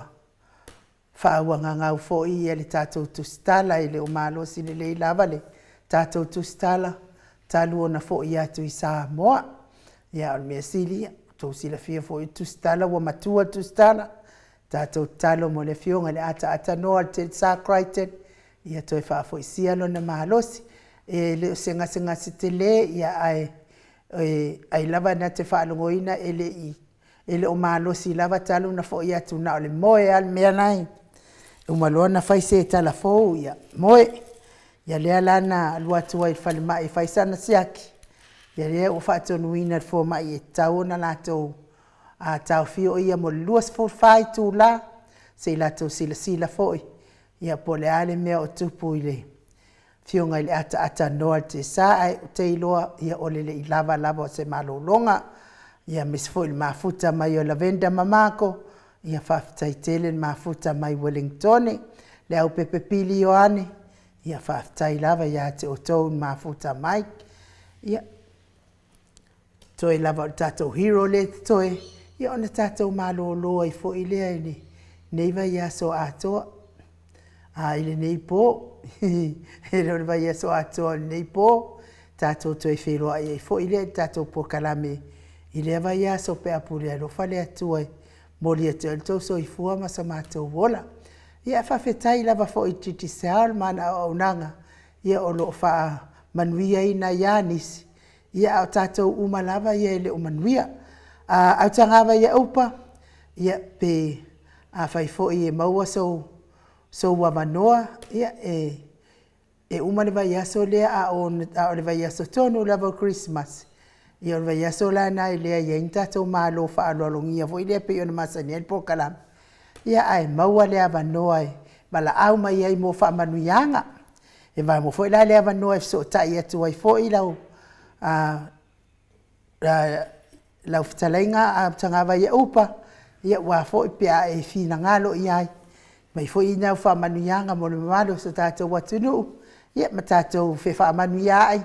faaauagagau foi ia le tatou tusitala, e le o malosi lelei lava le tatou tusitala talu ona foi atu i Samoa. Ia a o le mea sili, ua outou silafia foi le tusitala ua matua le tusitala, tatou tatalo mo le afioga i le ataata noa o le Telesa Crichton, ia toe faafoisia lona malosi. E le o se gasegase tele, ia ae e ai lava na te faalogoina e le i e le o malosi lava talu ona foi atu na o le moe lava le mea la e uma loa ona fai se tala fou, ia moe. Ia lea la na alu atu ai i le falemai e fai sana siaki, ia lea ua faatonuina e le fomai e tatau ona latou taofia o ia mo le 24 itula se i latou silasila foi ia po o le a le mea o tupu i le afioga i le ataata noa le Tesa, ae ou te iloa ia o le le i lava lava o se malologa. Ia aemaise foi le mafuta mai o Lavenda ma Mako, ia faafetai tele le mafuta mai Ueligitone, Leaupepe Pili Ioane, ia faafetai lava ia te outou le mafuta mai. Ia toe lava o le tatou hero lea e totoe, ia ona tatou malolo ai foi lea i lenei vaiaso atoa, a i lenei po, e le o le vaiaso atoa o lenei po, tatou toe feiloai ai foi lea i le tatou polokalame i lea vaiaso pe a pule alofa le Atua e momoli atu ai lo outou soifua ma so matou ola. Ia faafetai lava foi i le Digicel ma ana auaunaga ia o lo o faamanuiaina ai lava nisi, ia a o tatou uma lava ia e le o manuia. Autagava ia upa, ia pe afai foi e maua sou sou avanoa, ia e e uma le vaiaso lea a o a o le vaiaso tonu lava o Kerisimasi, ia o le vaiaso la lena e leai ai ni tatou malo faaaloalogia foi lea pei ona masani ai le polokalame, ia ae maua le avanoa e valaau mai ai mo faamanuiaga. E maua foi la le avanoa e fesootai atu ai foi lau a lau fetalaiga Autagavaia Upa, ia aua foi pe a e finagalo i ai, aumai foi ni au faamanuiaga mo le mamalu o si o tatou atunuu, ia ma tatou fefaamanuiaai,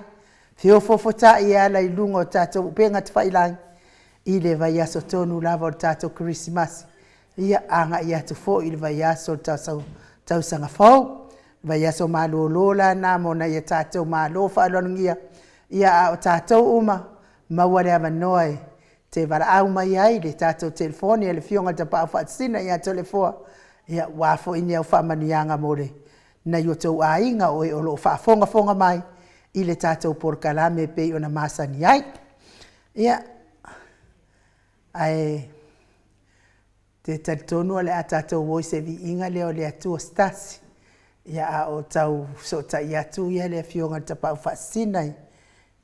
feofoofotai e ala i luga o tatou upega tafailagi i le vaiaso tonu lava o le tatou Kerisimasi, ia agai atu foi i le vaiaso o le tausaga fou. Vaiaso malolo la lena mo nai a tatou malo faaaloalogia, ia a o tatou uma, maua le avanoa e te valaau mai ai i le tatou telefoni a le Afioga i le Tapaau Faasisina ia Toleafoa, ia aua foi ni au faamanuiaga mo nai o outou aiga o e o lo o faafogafoga mai i le tatou polokalame e pei ona masani ai. Ia, ae te talitonu o le a tatou o i se viiga lea o le Atua se tasi, ia a o tau fesootai atu ia le Afioga i le Tapaau Faasisina i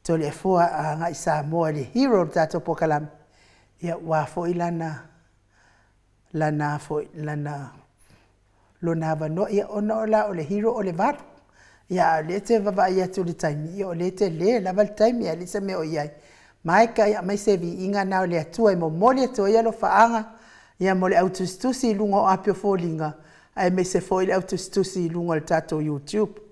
Toleafoa agai Samoa i le hero o le tatou polokalame. Ia, ua foi lana, lana foi, lana, lona avanoa, ia, ona o la o le hero o le 8. Ia, a o lea e te vaavaai atu i le taimi, ia, o lea e tele lava le taimi, ae leai se mea o i ai. Maika, ia, aumai se viiga na o le Atua e momoli atu ai alofaaga, ia, mo le au tusitusi i luga o api o foliga, aemaise foi le au tusitusi i luga o le tatou YouTube.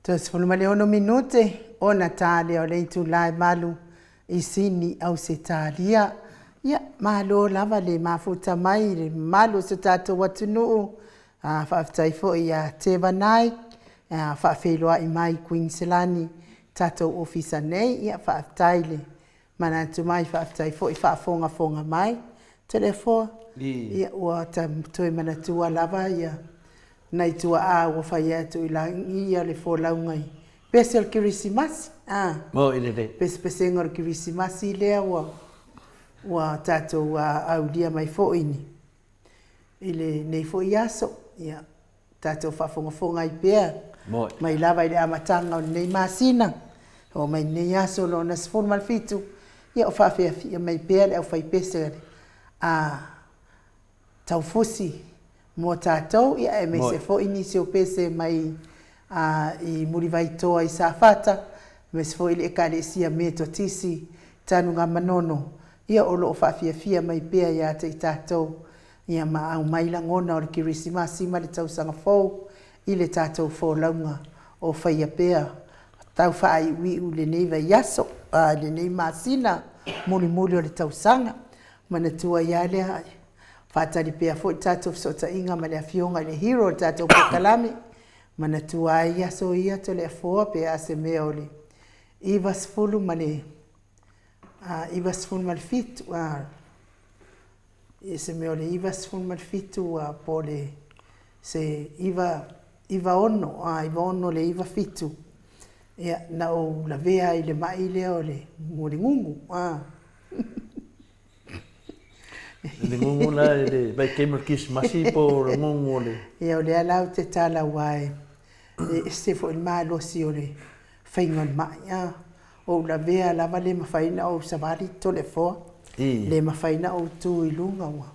Toe 16 minute ona ta lea o le itula e 8 i Sini, Ausetalia. Ia, malo lava le mafuta mai i le mamalu o si o tatou atunuu. Faafetai foi ia Teva Naik, faafeiloai mai i Kuiniselani tatou ofisa nei. Ia, faafetai le manatu mai, faafetai foi faafogafoga mai. Toleafoa, ia ua toe manatua lava ia nai tuaa ua fai atu i lagi ia le folauga i pese o le Kerisimasi. Mo i lelei. Pesepesega o le Kerisimasi lea ua tatou aulia mai foi i lenei foi aso. Ia, tatou faafogafoga ai pea mai lava i le amataga o lenei masina, oo mai lenei aso lona 17, ia o faafeafia mai pea le aufaipese a taufusi mo tatou, ia aemaise foi nisi o pese mai i Mulivaitoa i Safata, aemaise foi le Ekalesia Metotisi Tanugamanono, ia o lo o faafiafia mai pea ia te i tatou, ia ma aumai lagona o le Kerisimasi ma le tausaga fou i le tatou folauga o faia pea tau faaiuiu i lenei vaiaso, i lenei masina mulimuli o le tausaga. Manatua ai lava lea, faatali pea foi le tatou fesootaiga ma le afioga i le hero o le tatou polokalame. Manatua ai aso ia Toleafoa pe a se mea o le 97, ia se mea o le 97 po o le se 96, 96 i le 97, ia, na ou lavea ai i le mai lea o le gugu. Le gugu la i le vaitaimi o le Kerisimasi po o le gugu o le... Ia, o lea la ou te tala aua e ese foi le malosi o le faiga o le mai. Ou lavea lava le mafai ona ou savali Toleafoa, le mafai ona ou tu i luga, ua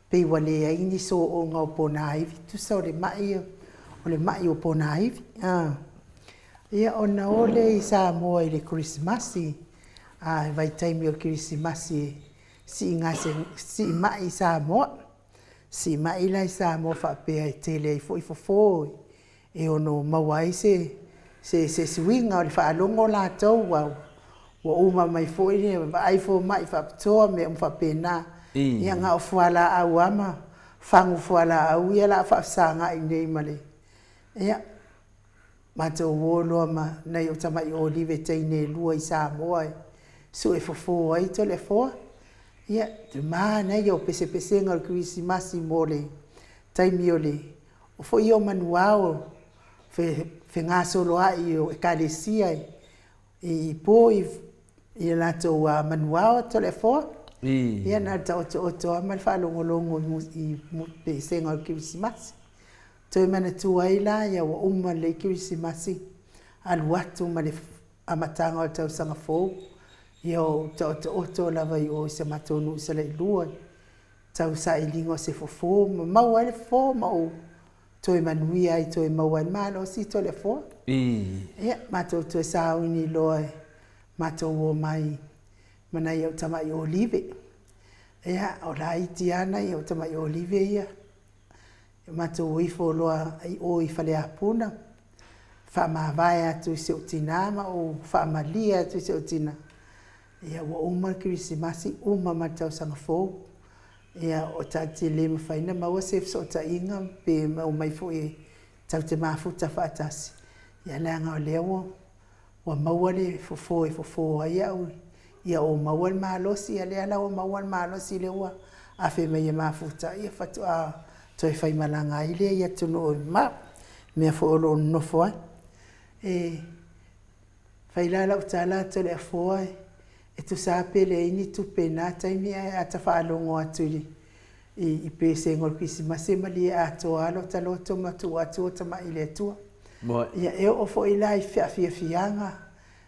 pei ua leai ni soona o ponaivi, tusa o le mai o le mai o ponaivi. Ia, ona o lea i Samoa i le Kerisimasi, a vaitaimi o le Kerisimasi e sii mai i Samoa. Sii mai la i Samoa faapea e tele ai foi fofo e ono maua ai se se suiga o le faalogo latou, ua uma mai foi le vaai fomai faapitoa mea uma faapena. Ia na o fualaau lava ma fagu fualaau ia o le a faafesagai nei ma le... Ia, matou o loa ma nai ou tamai olive teine e 2 i Samoa e sue fofo ai Toleafoa. Ia, te manaia o pesepesega o le Kerisimasi mo le taimi o le o foi o manuao fegasoloai o ekalesia i po i latou manuao Toleafoa. Ia na o le taotooto lava ma le faalogologo i pesega o le Kerisimasi. Toe manatua ai la ia ua uma lelei Kerisimasi, alu atu ma le amataga o le tausaga fou, ia ou taotooto lava i o i si o matou nuu i Salailua, tau sailiga o se fofo, ma maua ai le fofo ma ou toe manuia ai, toe maua ai le malosi Toleafoa. Ia, matou toe sauni loa e matou omai ma nai au tamai olive. Ia, o laiti lava nai au tamai olive ia. Matou o ifo loa i o i Faleapuna, faamavae atu i si ou tina ma ou faamalie atu i si ou tina. Ia, ua uma le Kerisimasi, uma ma le tausaga fou. Ia, o ta te le mafai ona maua se fesootaiga pe omai foi e tatou te mafuta faatasi. Ia, leaga o lea ua maua le fofo e fofo ai au, ia ou maua le malosi, ia lea la ua maua le malosi lea ua afe mai e mafuta, ia faatoa toe faimalaga ai lea i atunuu e mamao, mea foi o lo o nonofo ai. E fai la lau tala Toleafoa, e tusa lava pe leai ni tupe i na taimi, ae a ta faalogo atu i pesega o le Kerisimasi e malie atoa lava lota loto ma tuu atu ota mai i le Atua. Ia, e oo foi la i faafiafiaga,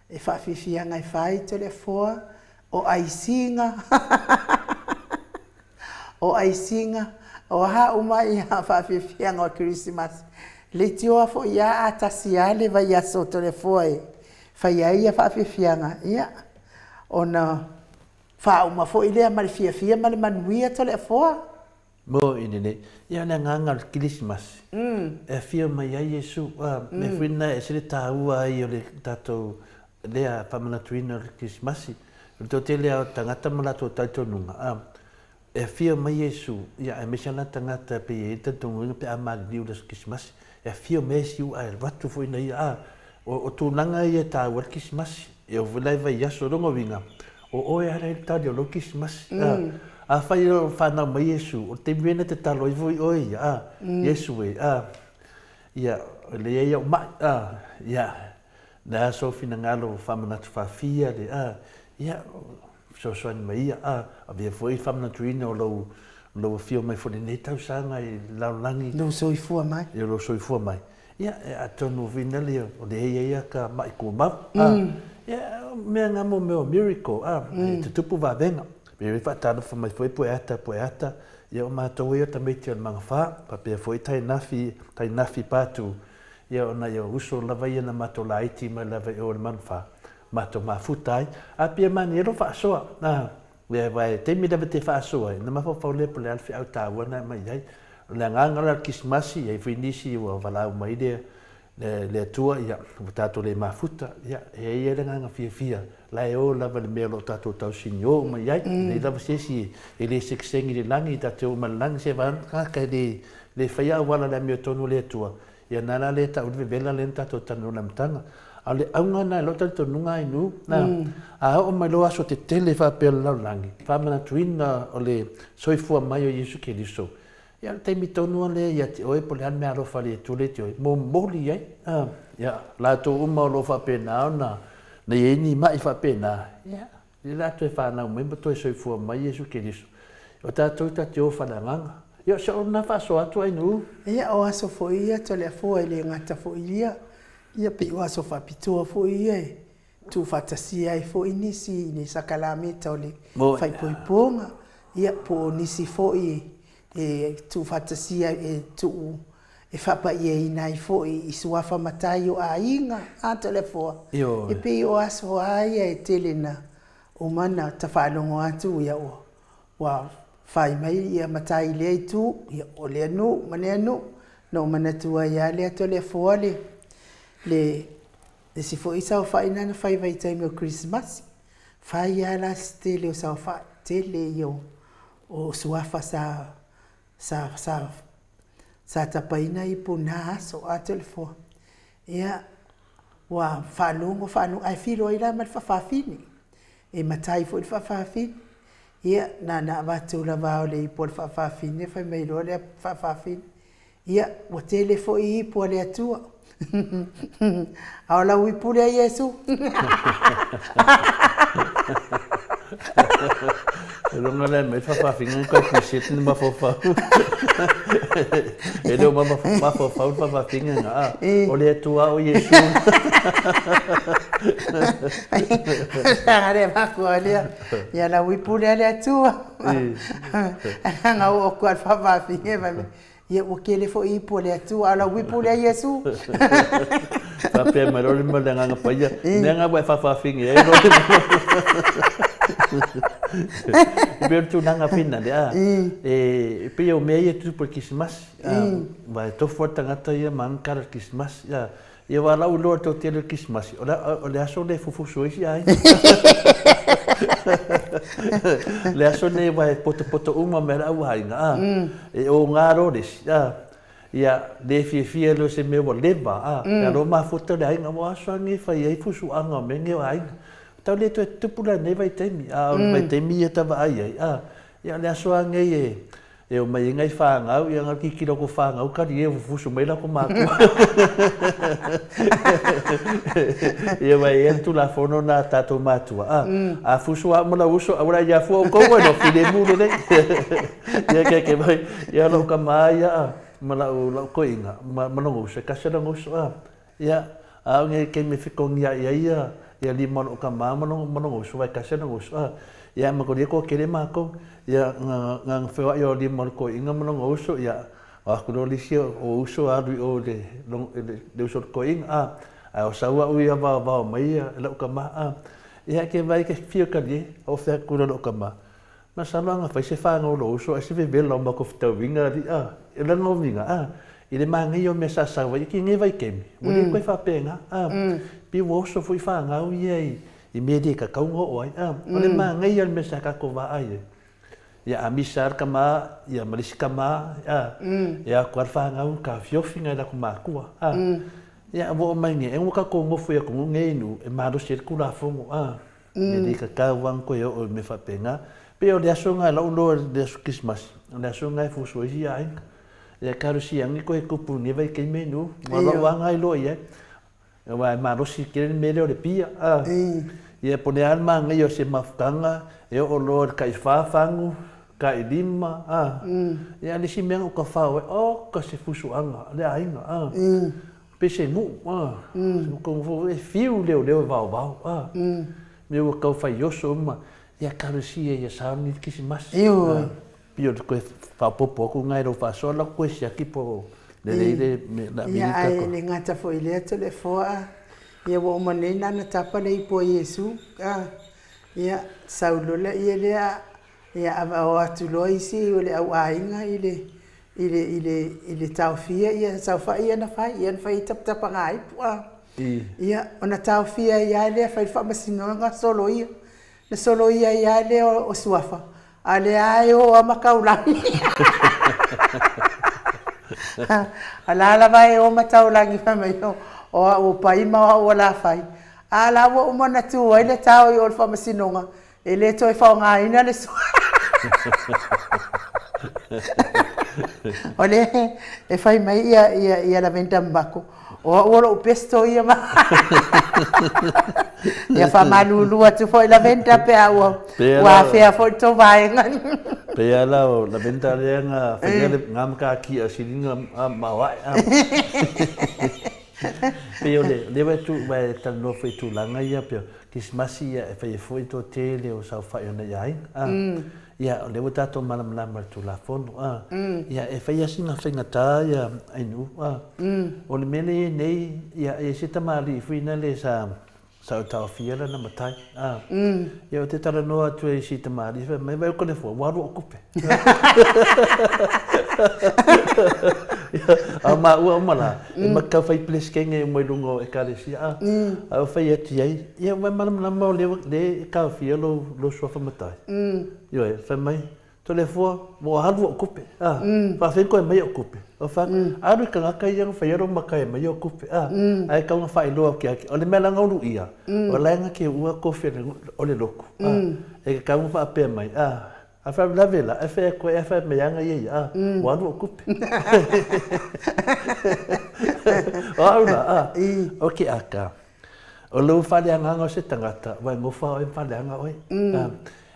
e faafiafiaga e fai Toleafoa, o aisiga, o aisiga, o a uma ia faafiafiaga o le Kerisimasi. Leitioa foi lava a tasi lava le vaiaso o Toleafoa e fai ai ia faafiafiaga, ia, ona faauma foi lea ma le fiafia ma le manuia Toleafoa. Mo i lenei, ia le agaga o le Kerisimasi, e afio mai ai Iesu, a, mea foi lena e ese le taua ai o le tatou lea faamanatuina o le Kerisimasi. O le toatele lava o tagata ma latou talitonuga, a, e afio mai Iesu, ia aemaise lava tagata pei e i ai le talitonuina pe a maliliu i le aso Kerisimasi, e afio mai ai si u'a e alu atu foi na ia, a, o tulaga ia e taua ai le Kerisimasi. E oo foi la i vaiaso, o lona uiga, o oe lava la e i le tali o lou Kerisimasi. Afai o fanau mai Iesu, o le taimi lena e tatalo ai foi oe ia, a, Iesu e, a, ia, e leai au ma'i, a, ia, le a sou finagalo faamanatu faafia le, a, ia, fesoasoani mai ia, a, avea foi le faamanatuina o lou, lou afio mai foi i lenei tausaga i le lalolagi. Lou soifua mai. I lou soifua mai. Ia, atonu foi na lea, o lea e i ai ata ma'i tumau, a, ia, o mea na mo mea o miracle, a, e tutupu vavega. E faatalofa mai foi Pueata, Pueata, ia o matou ia o tamaiti o le Magafa, faapea foi Tainafi, Tainafi Patu, ia o nai ou uso lava ia na matou laiti mai lava i o i le Magafa, matou mafuta ai. A pia manaia lou faasoa, a, Ia, aua e taimi lava te faasoa ai, ona mafaufau lea po o le a le feau taua na e aumai ai. O le agaga la o le Kerisimasi, e i ai foi nisi ua valaau mai le, le, le Atua, ia, ua tatou le mafuta, ia, e i ai le agaga fiafia, la e o lava i le mea o lo o tatou tausinio uma i ai. E leai lava se isi e le sekesegi i le lagi, ta te oo mai i le lagi, seiavagana le tagata e le, le faia auala i le amiotonu a le Atua, Ia na la lea tau le vevela lea na tatou talanoa i le amataga. A o le auga lena i lou talitonuga Ainuu, na, a oo mai loa aso tetele faapea o le lalolagi, faamanatuina o le soifua mai o Iesu Keriso, ia o le taimi tonu lava lea ia te oe po o le a le mea alofa a le Atua lea ia te oe, momoli ai, a, ia, latou uma o lo o faapena ona na i ai ni mai faapena, ia, Lea la toe fanau mai ma toe soifua mai Iesu Keriso. O tatou ta te o faleagaga. Ia o se ona faasoa atu ai nuu. Ia o aso foi ia Toleafoa e le gata foi ia, ia pei o aso faapitoa foi ia e tuufaatasia ai foi nisi i le sakalameta o le faaipoipoga, ia po o nisi foi e tuufaatasia e tuu e faapaiaina ai foi i suafa matai o aiga, a Toleafoa, e pei o aso a ia e tele na uma na tafaalogo atu ia ua ua fai mai ia matai i lea itu, ia o lea nuu ma lea nuu, na ou manatua ai lava lea Toleafoa le le isi foi saofai na na fai vaitaimi o Kerisimasi, fai lava la se tele o saofai, tele ia o suafa sa sa sa sa tapaina ipu i na aso a Toleafoa. Ia, ua faalogo faalogo ae feiloai la ma le faafafine, e matai foi le faafafine. Ia, na ona avatu lava o le ipu a le faafafine fai mai loa le faafafine, Ia, ua tele foi ipu a le Atua. A o lau ipu lea Iesu. Loga lea mai faafafine ni kai puset ni mafaufau. E le o mafaufau le faafafine na. A, o le Atua o Iesu. Sanga le makua lea. Ia lau ipu lea le Atua. Nga o ku al faafafine mai. Ia ua tele foi ipu a le Atua, a o lau ipu lea Iesu. Faapea mai loa le ma le Agaga Paia, mea nga ua e faafaafine ai loa. E pei o le tulaga fina lea, e pei o mea ia e tutupu i le Kerisimasi, aua e tofu lava le tagata ia ma ana tala i le Kerisimasi. Ia aua o lau iloa i le toatele o le Kerisimasi, o le aso lea e fufusu ai si aiga. Le aso lenei aua e potopoto uma mai lava le au aiga, a, e oga loa le isi, a, ia le fiafia loa i se mea ua leva, a, ia loa mafuta le aiga, ua aso lava lenei e fai ai fusuaga o mea nei o aiga. Tau le toe tutupu la i lenei vaitaimi, a o le vaitaimi ia ta vaai ai, a, ia o le aso lava lenei e E omai ai nai fanau, ia na tilotilo atu fanau kali e fufusu mai latou matua. Ia aua e i ai le Tulafono lena a tatou matua, a, a fusu lava uma lau uso, aua le ia fua outou ua iloa filemu lelei. Ia keke mai, ia lou tama ia a, ma lau, lau toeaina, ma, ma lona uso, e tasi lona uso, a. Ia, a o nei taimi e fetogia'i ai ia, ia lima o lo'u tama ma lona, ma lona uso, aua e tasi lona uso, a. Ia, ma kolia toatele matou, ia, na, na na feoa'i o lima o le toeaina ma lona uso, ia, o atu loa le isi o uso alu i o i le, le, le uso o le toeaina, a. Ae o sau a'u ia vaovao mai ia e la'u tama, a. Ia, e te vaai e te fia talie, o fea atu loa la'u tama. Masalo a na fai se fanau o lou uso ae se vevela o matou fetauiga alii a, e le uiga a, i le manaia o mea sa sau ai i lenei vaitaimi, ua le toe faapena a, pei ua oso foi fanau ia i mea e le tatau ona oo ai a, o le manaia o le mea sa tatou vaai ai, ia a misa lava le tama ia ma le isi tama a, e o atu lava le fanau taofiofi nai latou matua a, ia ua oo mai nei, ua tatou nofo i atunuu nei i nuu e malosi ai le Tulafono a. E le tatau lava ona toe oo i mea faapena. Pei o le aso lena i lou iloa i le aso Kerisimasi, o le aso lena e fusu ai isi aiga. Ia talosia ane toe tupu i lenei vaitaimi e nuu. Ua lou lava lena iloa i ai. Aua e malosi tele le mea lea o le pia. Ia po o le a le manaia o se mafutaga e oo loa i le taifa fagu, tailima, ia a o le isi mea na ou tafao ai, oka se fusuaga a le aiga. Pe se nuu, a. Ua e fiu leoleo e vaovao, a. Mea ua tau fai oso uma, ia talosia ia sao ni Kerisimasi. Ioe. Pei o le toe faaopoopo atu lena i lou faasoa, la toe siaki po o lelei le mea Ia, ae le gata foi i lea Toleafoa a, ia ua uma nei na ona tapa le ipu a Iesu, a. Ia, sau loa lea lea, ia o atu loa isi o le au aiga i le i le, i le, i le taofia ia saofai ia na fai, ia na fai ai tapatapagaipu a. Ia, ona taofia ai lava lea, fai le faamasinoga, soloia. Na soloia ai lava lea o suafa, a o lea lava e o lava ma taulagi. O la lava e o ma taulagi fai mai, o au o Pai ma o au o Lafai. A o la ua uma ona tu ai le tao i o i le faamasinoga, E le toe faaaogaina le sua. O lea e fai mai ia, ia, ia Lavenda Mbako, o au o lou pesto ia ma... Ia faamalulu atu foi Lavenda pe a ua, ua afea foi le tou vaega. Pei lava la o Lavenda lea na faia le na matatia siliga maoae. Pei o le, lea ua e tu, ua e talanoa foi i tulaga ia pei o Kerisimasi ia e fai ai foi le toatele o saofai o nai aiga a. Ia o lea ua tatou malamalama i le Tulafono a. Ia e fai lava sina faigata ia Ainuu a. O le mea lea e i ai nei, ia e i ai se tamalii foi lea sa sa ou taofia lana matai a. Ia ou te talanoa atu ai i si tamalii fai mai, vaai o Kalefua ua alu ou tupe. A maua uma la, e ma tau fai Peresetene uma i luga o Ekalesia, a, a ou fai atu i ai, ia ua e malamalama o lea e taofia lou, lou suafa matai. Ioe, fai mai, Toleafoa, ua alu ou tupe, a, faafefea ona toe aumai ou tupe? Ou fai atu, alu i tagata ia na faia lou matai e aumai ou tupe, a, ae tatau ona faailoa atu ia te, o le mea la na uluia, o la e na te uua tofi o le lotu, a, e tatau ona faapea mai, a, A faalavelave la, e fai atu ai, a fai mai ana ia ia, a, ua alu ou tupe. O au la, a, o ke aka, o lou faaleagaga o se tagata, ua e nofo lava oe ma faaleaga oe. A,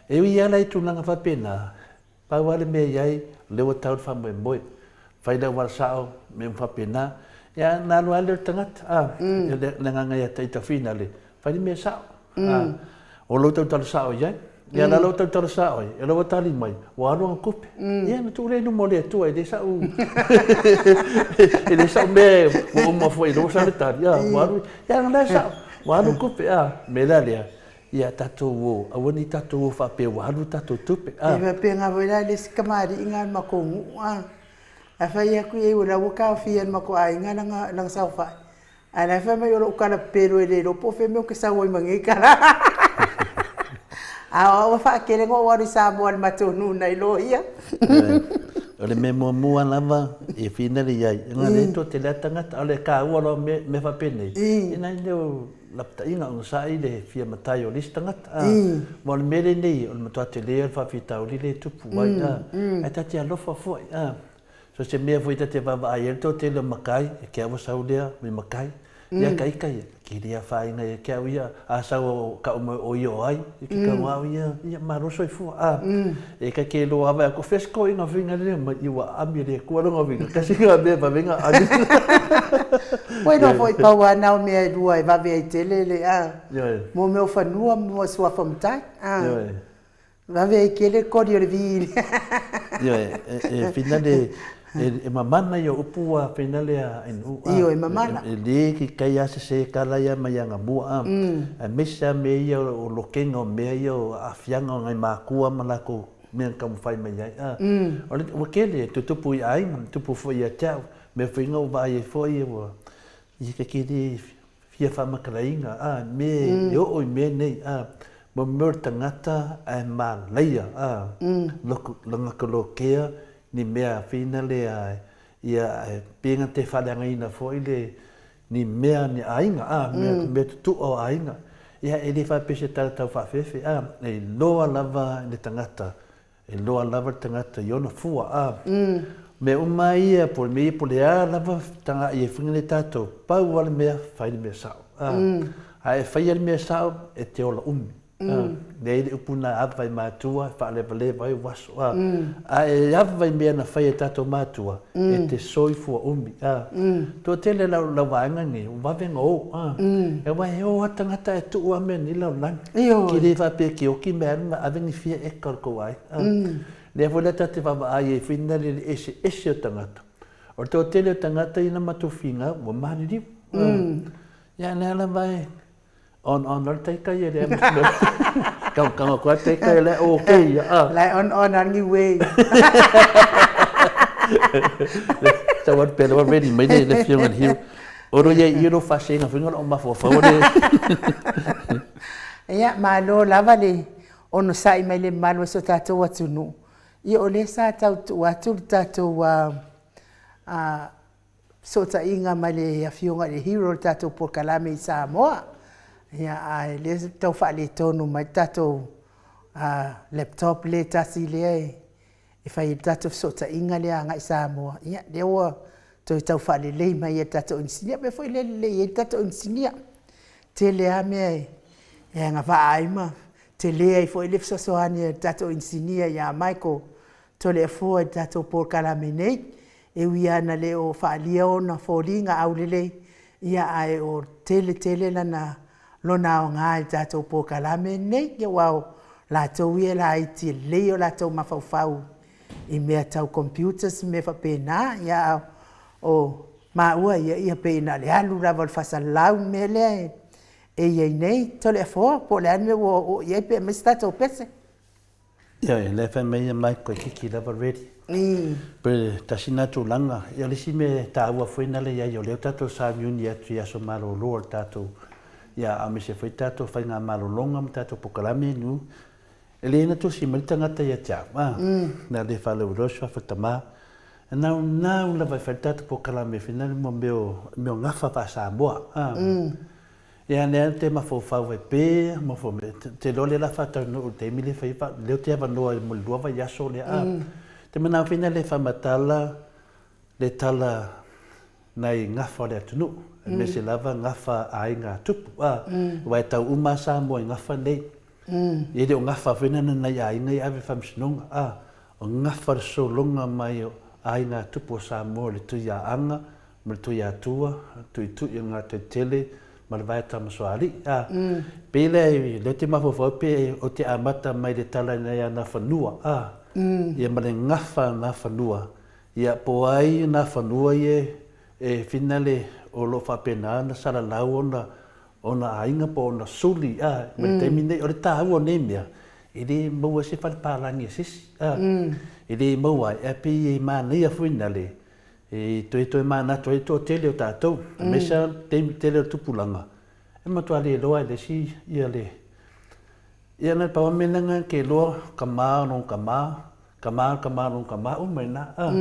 e ui lava la i tulaga faapena, pau lava le mea i ai, o lea ua tau le faamoemoe, fai le auala sao, mea uma faapena, ia ona alu lava lea o le tagata, a, le agaga ia te ita finale, Fai le mea sao. O lou tautala sao i ai. Ia la lou tautala sao ai, e lau tali mai, ua alu ana tupe. Ia na tuu lea i luma o le Atua, e le sa'u e le sa'u mea ua uma foi i lou sa le tali, ua alu, ia na la e sao, ua alu tupe, a, mea la lea, ia tatou o, aua ne i tatou o faapea ua alu tatou tupe, a. E faapena foi la le isi kamali'i na o le matou nuu, a, a fai atu i ai o la ua taofia e le matou aiga lana saofai, Ae la e fai mai o lou tala pepelo e le iloa po o fea mea ou te sau ai ma nei tala. A o au e faatele na ou alu i Samoa i le matou nuu nai loia. O le mea muamua lava e finale i ai, ona lea e toatele lava tagata, a o le taua loa o mea faapenei, e nai lea o lapataiga ona sa'i le fia matai o le isi tagata. Aua o le mea lenei, o le matua tele o le faafitauli lea e tupu ai, ae ta te alofa foi. So se mea foi ta te vaavaai ai le toatele o matai, e ke au ua sau lea mai matai. Ia ka ika ia, ke le afaina ia ke au ia, a sau o ka uma o ia o ai, i ke kau au ia, ia malo soifua. A, e ka ke loa vai ko fesko inga finga le mai i ua ami le kua longa vinga, kasi nga mea vave nga ami. Ua iloa foi pau lava na o mea e lua e vave ai tele le a. Mo mea o fanua ma mo suafa matai. A. Vave ai tele le koli o le vi. Ioe, e finale, e mamana ia upu ua finale a NU. Ioe, e mamana. E le ki kai a se kala ia mai anga mua a. Aemaise a mea ia o lokega o mea ia o aafiaga o ngai makua ma lakou. mea na taumafai mai ai. A, o le, ua tele, e tutupu i aiga, tupu foi ia te au, mea foi na ou vaai ai foi ua, ia te kele fia faamatalaina, a, me e oo i mea nei, a, mo mea o le tagata ae malaia, a, loku, lona tolokea ni mea fina lea, ia, ae pei na te faaleagaina foi le, ni mea ni aiga, a, mea, mea tutu'a o aiga. Ia, e le faapea se tala tau faafefe, a, e iloa lava le tagata, e iloa lava le tagata i ona fua, a. Mea uma ia, po o le mea ia, po o le a lava taga'i e fai nei tatou, pau lava le mea, fai le mea sa'o, a. A e faia le mea sa'o, e te ola umi. Leai le upu na ava i matua e faalevaleva ai ou aso, a. A e ava i mea na fai e tatou matua, e te soifua umi, a. Toatele lau, lau vaega nei, ua vave ona o, a. Aua e o lava tagata ae tuu lava mea nei lalolagi. Ioe. Ki le faapea ki oki mea alu ma ave ni fia eka o le tou aiga, a. Lea foi la ta te vaavaai ai foi na le eseese o tagata. O le toatele o tagata ia na matou finau, ua maliliu, a. Ia lea lava e On on le taitai e lea Kau kau koa taitai le o ke ia a. Lai on on an ngi we. Sa wan pele wan ready mai le le fionga le hiu. Oro ia i ro fa senga finga o mafo fa le. Ia malo lava le ono sa'i mai le mamalu o so tatou atunuu. Ia o lea sa tau tuu atu le tatou fesootaiga ma le Afioga i le Hero o le tatou polokalame i Samoa. Ia, a lea e tau faaletonu mai le tatou laptop lea e tasi lea e fai ai le tatou fesootaiga lea agai i Samoa. Ia, lea ua toe tau faalelei mai e le tatou inisinia, mea foi lea e lelei ai le tatou inisinia. Tele lava mea e agavaa ai ma tele ai foi le fesoasoani a le tatou inisinia ia Michael Toleafoa i le tatou polokalame nei. E ui lava ina le o faaalia ona foliga aulelei, ia ae o tele tele lana lona aoga i le tatou polokalame lenei, ia aua o latou ia e laiti e lelei o latou mafaufau i mea tau computers ma mea faapena, ia a o maua ia, ia pei na o le alu lava o le faasalalau le mea lea e i ai nei. Toleafoa, po o le a le mea ua oo i ai pe aumai se tatou pese? Ioe, lea fai mai Mike Waikiki lava ready. Pe tasi na tulaga, ia o le isi mea e taua foi na le iai o lea ua tatou sauniuni atu i aso malolo o le tatou, ia aemaise foi tatou faigamalologa ma tatou polokalame nu, e le na tusi mai le tagata ia te au, a, na le faalauiloa se suafa tama, e naunau lava e fai le tatou polokalame foi na le mo mea o, mea o gafa faa-Samoa, a. Ia lea te mafaufau ai pe mafau me te iloa lea la faataunuu i le taimi lea fai fa lea te avanoa mo le lua vaiaso lea a. Te manao foi lea faamatala le tala nai gafa o le atunuu aemaise lava gafa a aiga tupu a. Aua e tau uma a Samoa i gafa nei. E le o gafa foi na nai aiga ia ave i faamasinoga a. O gafa le sologa mai o aiga tupu o Samoa i le Tuiaaga ma le Tuiatua, Tuitui o Ngātaitele ma le Vaea Tamasoalii. A, pei lea, lea ou te mafaufau pe ou te amata mai le tala i ana fanua, a, ia ma le gafa o nā fanua, ia po o ai nā fanua ia e finale o lo o faapena ona salalau ona ona aiga po o ona suli, a, ma le taimi nei, o le taua o nei mea, e le maua ai se fale palagi a se isi, a, e le maua ai, ae pei e manaia foi na le, E toetoe manatu ai le toatele o tatou, aemaise lava le taimi tele o le tupulaga, e matua le iloa e le isi ia le, ia na pau lava mea lena ke iloa, kama o lona kama, kama o le kama o lona kama, uma i ina. A,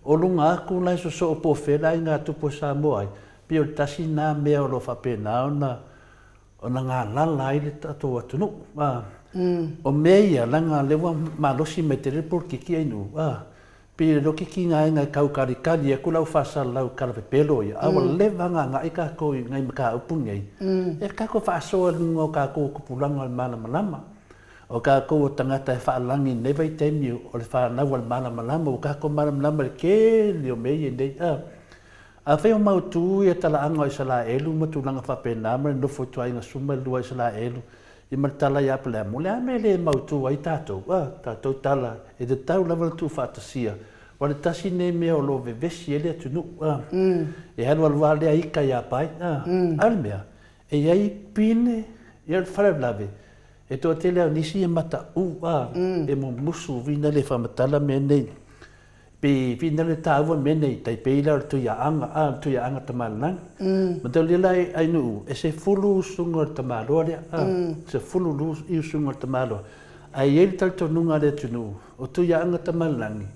o luga atu la e sosoo po o fea le aiga tupu o Samoa ai, pei o le tasi lena mea o lo o faapena ona ona galala ai le tatou atunuu. A, o mea ia, leaga o lea ua malosi mai tele le polokiki ainu, a, Pei e loki ki ngaenga e kau kalikali aku lau faasalalau kala pepelo ia, a ua leva ona agai kakou i ngai mataupu nei, e kakou faasoa i luga o kakou kupulaga o le malamalama. O kakou o tagata e faalagi i lenei vaitaimi o le fanau a le malamalama, ua kakou malamalama i le kele o mea ia nei. A, afai o mautu ia talaaga o Isalaelu ma tulaga faapena ma le nofo ituaiga 12 Isalaelu, I ma le tala ia Apalehamo, o le a mea e le mautu ai tatou? A, tatou tala, e tatau lava ona tuufaatasia, aua o le tasi lenei mea o lo o vevesi ai le atunuu, a, e alualu lava lea ika ia Pai, a, a o le mea, e i ai pine, ia o le faalavelave, E toatele lava o nisi e mataʻu a, e mumusu vina le faamatala mea nei. Pe vina le taua mea nei, tai pei la o le Tuiaaga a, le Tuiaaga Tamalelagi. Mataulia la ai nuu, e sefulu usuga o le tamaloa lea a, sefulu usuga o le tamaloa. Ae i ai le talitonuga a le atunuu, o Tuiaaga Tamalelagi,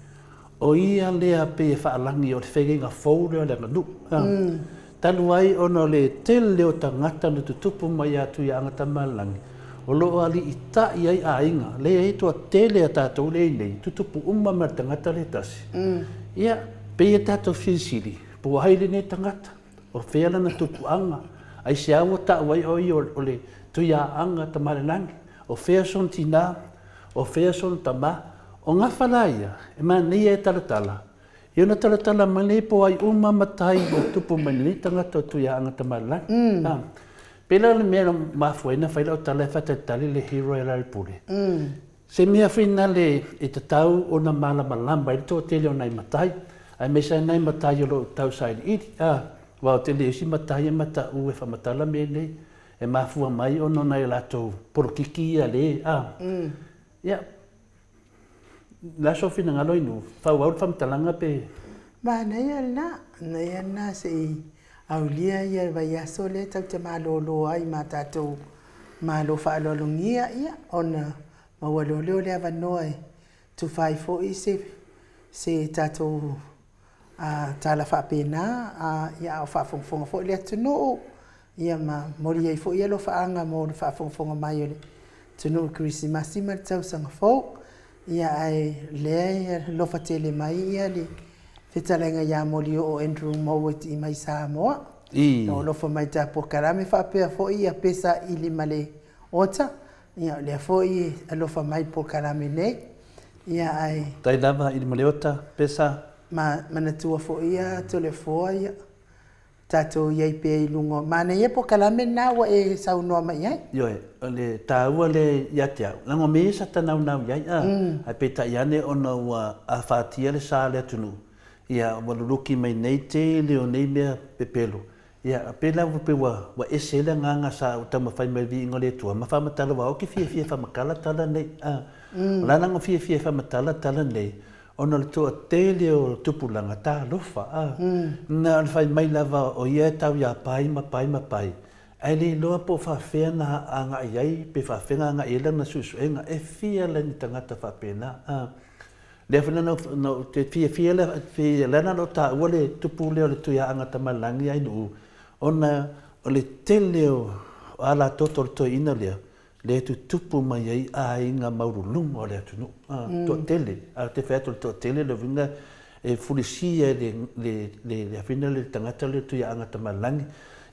O ia lea pei e faalagi o le feagaiga fou lea o le aganuu. Talu ai ona o le tele o tagata na tutupu mai ia Tuiaana Tamalelagi, o lo o aliitai ai aiga, lea e toatele a tatou lea i nei, tutupu uma mai le tagata lea e tasi. Ia, pei e tatou fesilisili, po o ai lenei tagata, o fea lana tupuaga, aisea ua tau ai o ia o le Tuiaana Tamalelagi, o fea sona tina, O fea sona tama? O gafa la ia, e manaia e talatala. I ona talatala mai nei po ai uma matai ua tupu mai lenei tagata o Tuiaaga Tamalelagi. A. Pela le mea na mafua ai na fai lau tala e faatalitali le hero ia Lalelepule. Se mea finale e tatau ona malamalama ai le toatele o nai matai, aemaise ai nai matai o lo o tau sailiili. A. Aua o tele isi matai e mataʻu e faamatala mea nei. E mafua mai ona o nai a latou polokiki ia le, a. Ia, le a sou finagalo inu, faaauau le faamatalaga pe. Manaia lena, manaia lena se i aulia ia vaiaso lea tatou te malolo ai ma tatou malo faaaloalogia, ia, ona maua loa lea o le avanoa e tufa ai foi se se tatou a tala faapena, a, ia, a o faafogafoga foi le atunuu, ia ma momoli ai foi alofaaga mo le faafogafoga mai o le atunuu i Kerisimasi ma le tausaga fou. Ia, ae o lea e alofa tele mai ia le fetalaiga ia Molioo Andrew Mowat i mai Samoa. I. O alofa mai i ta polokalame faapea foi ia Pesa Ili ma le Ota. Ia, o lea foi e alofa mai i le polokalame nei. Ia, ae. Tai lava i le Maleota, Pesa. Ma manatua foi ia Toleafoa ia tatou i ai pea i luga o. Manaia polokalame lena ua e saunoa mai i ai. Ioe, o le taua lea ia te au, leaga o mea ia sa tanaunau i ai, a, ae peitai ane ona ua afatia le sa o le atunuu, ia ua luluki mai nei tele o nei mea pepelo, Ia, pēlā ua pei ua, ua ese ai le agaga sa ou taumafai mai i le viiga o le Atua, ma faamatala aua ou te fiafia e faamatala tala nei. A, o le a la fiafia e faamatala tala nei, ona o le toatele o tupulaga, talofa, a. Na o le fai mai lava o ia e tau iā Pai ma Pai ma Pai, ae le iloa po o faafefea na agai ai, pe faafefea na agai ai lana suesuega, e fia la ni tagata faapena, a. Lea foi na ou te fiafia lea, lea na ou taua le tupu lea o le Tuiaana Tamalelagi ia Ainuu, ona o le tele o alatoto o le toeaina lea, lea e tutupu mai ai aiga maualuluga o le atunuu, toatele. Ae ou te fai atu o le toatele, lona uiga e fulisia e le, le afina lea le tagata lea o le Tuiaana Tamalelagi,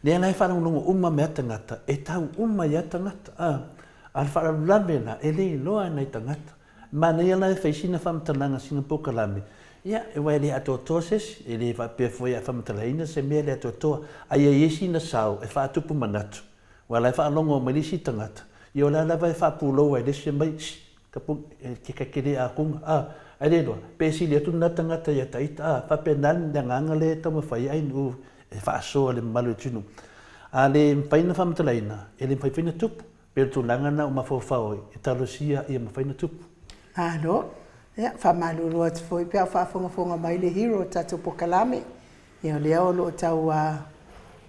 lea la e faalogologo uma mai lava tagata, e tau uma ai lava tagata. A o le faalavelave la, e le iloa e nai tagata. Manaia la e fai sina faamatalaga sina polokalame, ia, aua e le atoatoa se isi, e le faapea foi a faamatalaina se mea le atoatoa, a ia i ai sina sao e faatupu manatu, aua la e faalogo mai le isi tagata, ia o la lava e faapulou ai le isi mai, Shh, ka pu, e ke ka kele akuga, a, ae le iloa, pe sili atu lena tagata ia ta ita, a, faapena le agaga lea e taumafai ai ainu e faasoa i le mamalu o le atunuu. A le mafai ona faamatalaina, e le mafai foi ona tupu. Pei o le tulaga lena ua mafaufau ai, e talosia ia mafai ona tupu. Malo. Ia, faamalulu atu foi pe a o faafogafoga mai le hero o le tatou polokalame. Ia o lea o lo o tau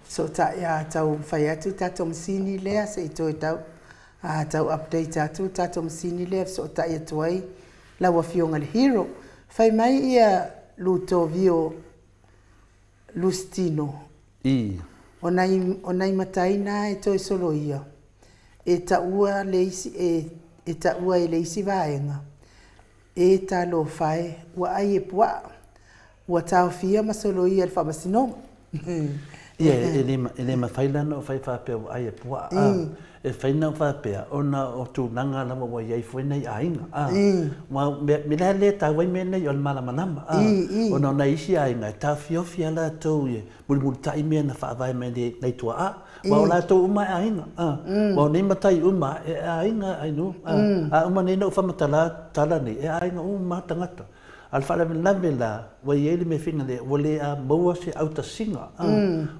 fesootai, tau fai atu le tatou masini lea se i toe tau, tau update atu le tatou masini lea e fesootai atu ai lau Afioga i le hero. Fai mai ia Lutovio Lustino. I. O nai, o nai matai na e toe soloia, e taua le isi, e, e taua e le isi vaega, E talofa e, ua ai e puaa, ua taofia ma soloia e le Faamasinoga. Ia, e le, e le mafai la ona ou fai faapea ua ai e puaa, a. E fai na ou faapea, ona o tulaga lava ua i ai foi nai aiga, a. Aua o mea, mea la e taua ai mea nei o le malamalama, a. Ona o nai isi aiga e taofiofi lava latou i mulimulitai mea na faavae mai e nai tuaa, aua o latou uma e aiga, a. Aua o nei matai uma e aiga ainu, a. A uma nei ona ou faamatala tala nei, e aiga uma lava tagata. A o le faalavelave la, ua i ai le mea fina lea, ua le a maua se autasiga. A,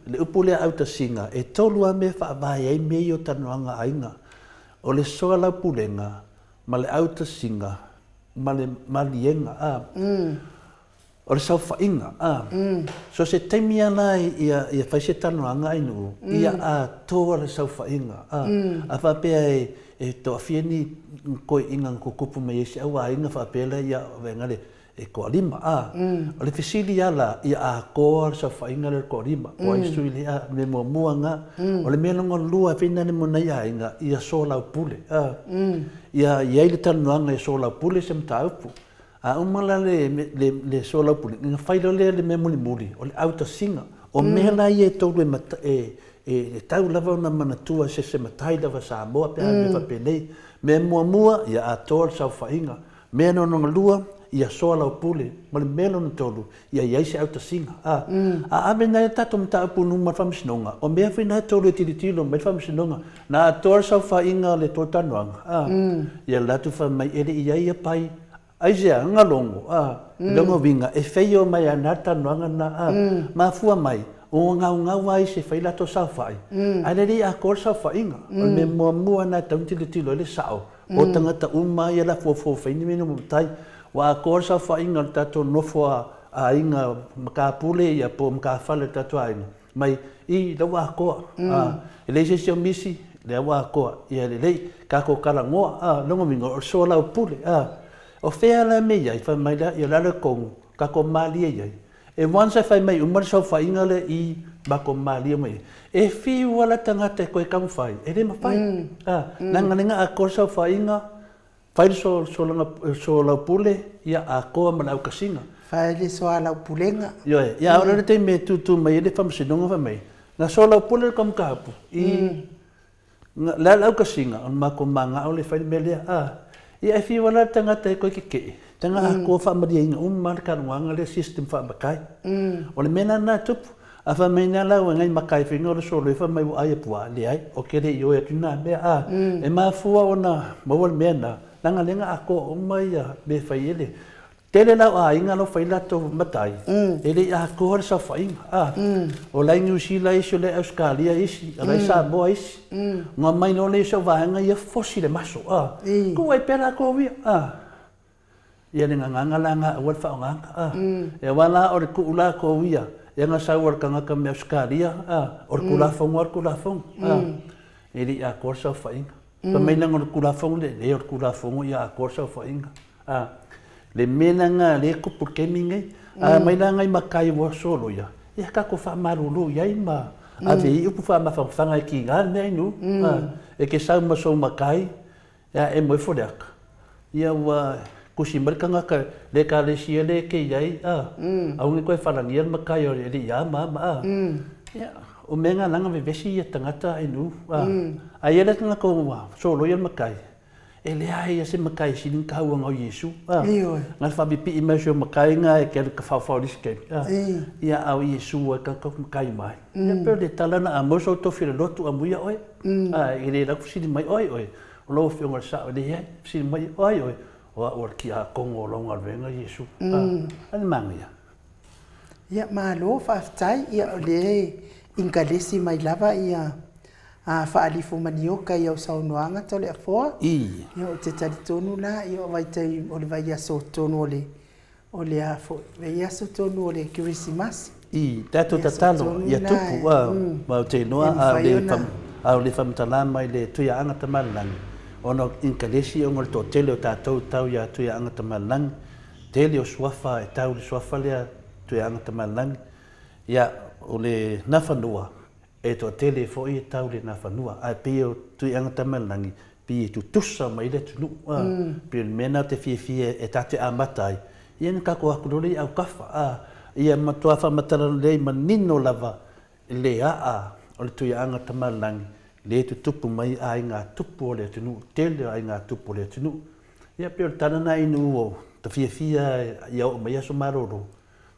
le upu lea autasiga, e tolu lava mea e faavae ai mea ia o talanoaga aiga. O le soalaupulega ma le autasiga ma le maliega, a. O le saofaiga, a. So se taimi a la ia ia fai se talanoaga ai nuu, ia atoa le saofaiga, a. A faapea e e toafia ni toeaiina na tutupu mai ai si au aiga faapea lea ia vaega le e toalima, a. O le fesili a la, ia atoa le saofaiga lea o le toalima, o ai sui lea, a. Mea muamua na. O le mea lona lua e fai na mo nai aiga, ia soalaupule, a. Ia i ai le talanoaga ia soalaupule se mataupu. A uma la le, le, le soalaupule, ona fai loa lea le mea mulimuli, o le autasiga. O mea la ia e tolu e, mata, e, e, e tau lava ona manatua e se se matai lava Samoa pe a mea faapenei. Mea muamua, ia atoa le saofaiga. Mea lona lua, ia soalaupule. Ma le mea lona tolu, ia i ai se autasiga. A, a ave nai a tatou mataupu i luma o le Faamasinoga, o mea foi na e tolu e tilotilo mai le Faamasinoga, na atoa le saofaiga o le tou talanoaga, a, ia alu atu fai mai e le i i ai ia pai, aisea, na logo, a, i lona uiga, e feio mai lava i ina le talanoaga lena, a, mafua mai, ua gaugau lava isi e fai latou saofai, ae le i atoa le saofaiga. O le mea muamua lena e tatau ona tilotilo ai le sao, o tagata uma lava ia la fuafua fai ni mea ma matai. Ua atoa le saofaiga o le tatou nofo a aiga matapule ia po o matafale o le tatou aiga mai i la ua atoa. A, e leai se isi o misi, lea ua atoa. Ia lelei, tatou talanoa, a, lona uiga o le soalaupule, a. O fea la e mea i ai, fai mai la, ia o le a le tonu, tatou malie i ai. E once e fai mai uma le saofaiga lea i matou malie mai ai, e fiu lava le tagata e toe taumafai, e le mafai. A, leaga lea na atoa le saofaiga, Fai le soalaupule, ia atoa ma le aukasiga. Fai le soalaupulega. Ioe, ia a oo le taimi e tutu mai ai le faamasinoga fai mai, na soalaupule le kamukaapu i le a le aukasiga o le matou manao lea e fai le mea lea. A, ia e fiu lava la le tagata e toe tetee, taga atoa faamalieina uma lava le talanoaga lea system faamatai. O le mea la lena e tupu. A fai mai na la ua ngai makai fai no le solo e fai mai ua ai e pua, leai, o ke le i oi atu na mea, a, e mafua ona maua le mea na, leaga lea na atoa uma ia mea e fai ai le, tele la o aiga la fai latou matai, e le i atoa le saofaiga, a, o la i Niu Sila isi, o la i Ausetalia isi, o la i Samoa isi, ona omai loa lea i sau vaega ia fosi le maso, a, tuu ai pea latou ia, a. Ia le gagana la na aua le faaaogaina a. E aua la o le tuu latou ia, ia na sau o le tagata mai Ausetalia a, o le Tulafono lava le Tulafono a. E le i atoa le saofaiga. Fai mai leaga o le Tulafono lea, leai o le Tulafono ia atoa le saofaiga a. Le mea la lena lea e tupu i le taimi lenei. A aumai la nai matai ua soloia, ia tatou faamalulu i ai ma ave i ai upu faamafanafana e tiga le mea inu a. E te sau ma sou matai, Ia e moe Foliaka, ia ua tusi mai le tagata le ekalesia lea e te i ai, a, aua ne i toe falagia le matai o le alii a ma a ma a. Ia, o mea na leaga vevesi ia tagata ai nuu, a. A i ai le tagata ua soloia le matai, e leai lava se matai e sili ona taua na o Iesu, a. Na o le faapipii mai o si ou matai na e te alu e tafaofao i le isi taimi, a. Ia, a o Iesu lava e tatou te matai uma ai. Ia pei o le tala lena, a maua sou tofi o le lotu, amuia oe, a, e le alu atu fesili mai, o ai oe? O lau Afioga i le Sao, e leai, fesili mai, o ai oe? O au o le tiakono o lau galuega, Iesu. A le manaia. Ia, malo faafetai. Ia, o lea e ingalesi mai lava ia a faalifo manioka i au saunoaga Toleafoa. Ia, ou te talitonu la, ia o vaitaimi, o le vaiaso tonu o le O le a foi, vaiaso tonu o le Kerisimasi. I tatou tatalo ia tupu, ma ou te iloa a o le faamatala mai le Tuiaana Tamalelagi, ona o Inkalesi ona o le toatele o tatou e tau ia Tuiaana Tamalelagi, tele o suafa e tau i le suafa lea Tuiaana Tamalelagi, ia o le Nafanua, E toatele foi e tau le Nafanua, ae pei o Tuiaga Tamalelagi, pei e tutusa mai le atunuu, a, pei o le mea lena ou te fiafia e ta te amata ai, ia ona tatou atu loa lea i autafa, a, ia matua faamatala lelei manino lava le aa o le Tuiaga Tamalelagi lea e tutupu mai aiga tupu o le atunuu, tele o aiga tupu o le atunuu. Ia pei o le tala lena inu o ta fiafia ia oo mai aso malolo,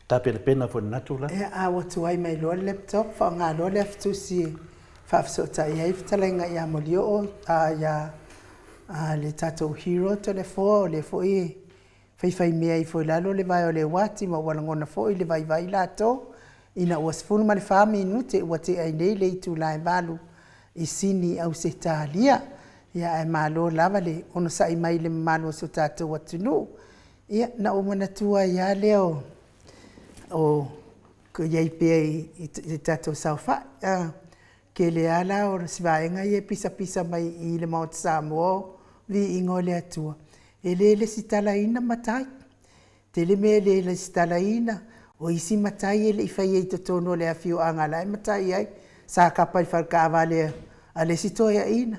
Tapenapena foi i lena tulaga. Ia, a ua tuai mai loa le laptop, faaaoga loa le afitusi e faafesootai ai fetalaiga ia Molioo, a ia le tatou hero Toleafoa, o lea foi e faifaimea ifo i lalo le vae o le uati ma ua lagona foi le vaivai latou ina ua 14 minute ua tea ai nei le itula e 8 i Sini, Ausetalia. Ia ae malo lava le onosai mai i le mamalu o si o tatou atunuu. Ia na ou manatua ai lava lea o o i ai pea i le tatou saofai. Tele lava la o si vaega ia e pisapisa mai i le Maota Samoa o viiga o le Atua, e le lesitalaina matai. Tele mea e le lesitalaina, o isi matai e le i faia i totonu o le afioaga la e matai ai, sa tapa i le faletaavale a le isi toeaina.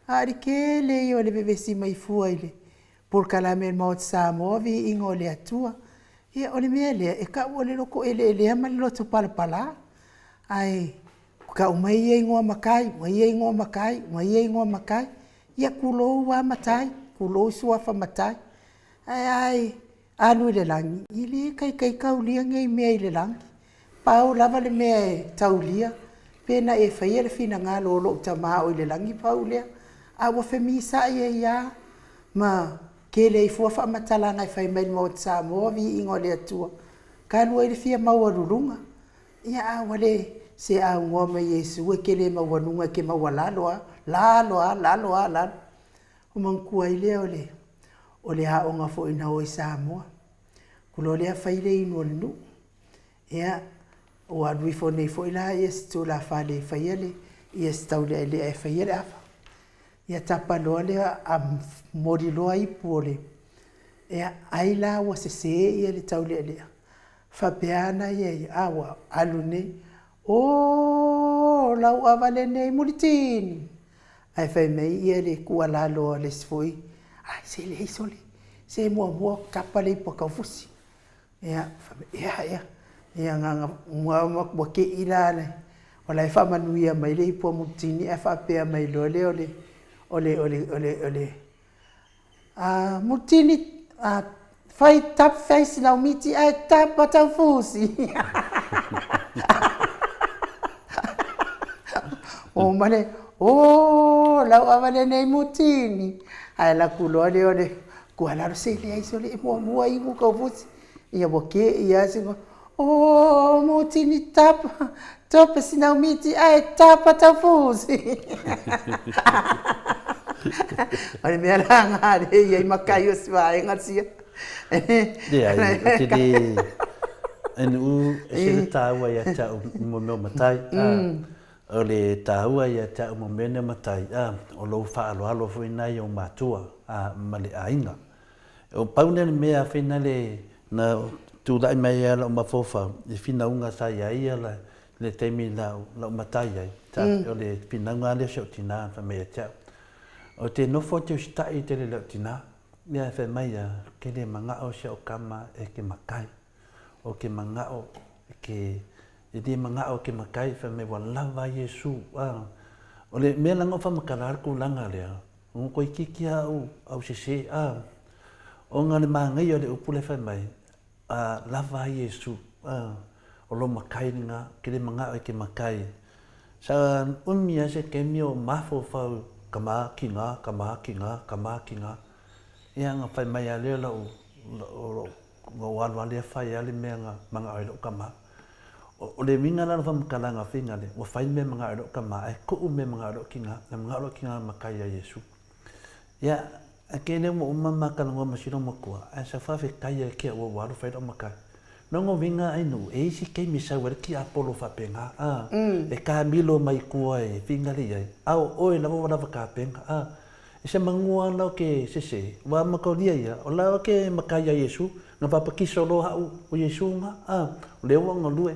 A o le tele ia o le vevesi mai fua i le polokalame a le Maota Samoa, viiga o le Atua. Ia o le mea lea e tau o le loto eleelea ma le loto palapala. Ae tau mai ia igoa matai ma ia igoa matai ma ia igoa matai, ia tulou lava matai, tulou suafa matai. Ae a e alu i le lagi, e le taitai taulia nei mea i le lagi. Pau lava le mea e taulia, pe na e faia le finagalo o lou Tama o i le lagi, pau lea. A ua femisaai ai lava ma tele ai fua faamatalaga e fai mai i le Maota Samoa, viiga o le Atua, talu ai le fia maualuluga. Ia a ua le se aunoa ma Iesu e te le maualuga, e te maualalo lava, lalo lava, lalo lava, lalo. Ona manatua ai lea o le o le aoga foi na o i Samoa. Alu loa lea fai le inu a le nuu. Ia, ua alu ifo nei foi la si tulafale e faia le, ia si taulealea e faia le ava. Ia tapa loa lea, momoli loa ipu o le, ia ai la ua sese ia le taulealea, faapea ana ia, a ua alu nei, O lau ava lenei Mulitini, ae fai mai ia le tuualalo a le isi foi, ai se leai sole, se muamua tapa le ipu a Taufusi. Ia, ea ea, ia na ona ua te i la o la e faamanuia mai le ipu a Mulitini ae faapea mai loa lea o le o le o le o le o le A Mulitini, a fai tap face lau miti ae tapa taufusi. O male, o lau ava lenei Mulitini. Ae alu atu loa lea o le tualalo, se leai sole e muamua inu taufusi. Ia ua te i lava sina, o Mulitini tapa, tope sinau miti ae tapa taufusi. O le mea la na lea e i ai matai o si vaega sia. Leai, ou te le NU, e ese le tāua ia te au mo mea o matai, ā, o le tāua ia te au mo mea nei o matai, ā, o lou faaaloalo foi lena i ou matua, ā, ma le aiga. O pau lea o le mea fina le na tulai mai ai lou mafaufau i finauga sa i ai ia le taimi na ou matai ai, sa o le finauga lava lea o si ou tina fai mai ia te au, ou te nofo ou te usitai tele i lau tina, ia fai mai ia, ou te le manao si au tama e te matai, ou te manao e te, e le manao e te matai, fai mai ua lava Iesu, a. O le mea leaga o faamatala le tulaga lea, Ua toeitiiti lava au, au sese, a, ona le manaia o le upu lea e fai mai, a lava a Iesu, a, o lou matai lena, ou te le manao e te matai. Sa umi lava se taimi o mafaufau, tama, tina, tama, tina, tama, tina. Ia ona fai mai lava lea o lau, lou, ona ou alu lava lea fai lava le mea na manao ai lou tama. O le uiga la o le faamatalaga faiga lea, ua fai le mea e manao ai lou tama, ae tuu le mea e manao ai lou tina, e manao lou tina e matai ia Iesu. Ia, a kei lea ua uma ma talanoa ma si loomatua, ae sa faafetai ai ki au ua alu fai lou matai. Lona uiga ai nuu, e i ai si taimi e sau ai le tiapolo faapena, a, e taamilo mai tua e fingali ai, a o oe lava ua lava tapena, a. E se manua la o ke sese, ua amatalia ia, o la o ke matai ia Iesu, na papatiso loa haʻu o Iesu nga, a, o lea ua galue.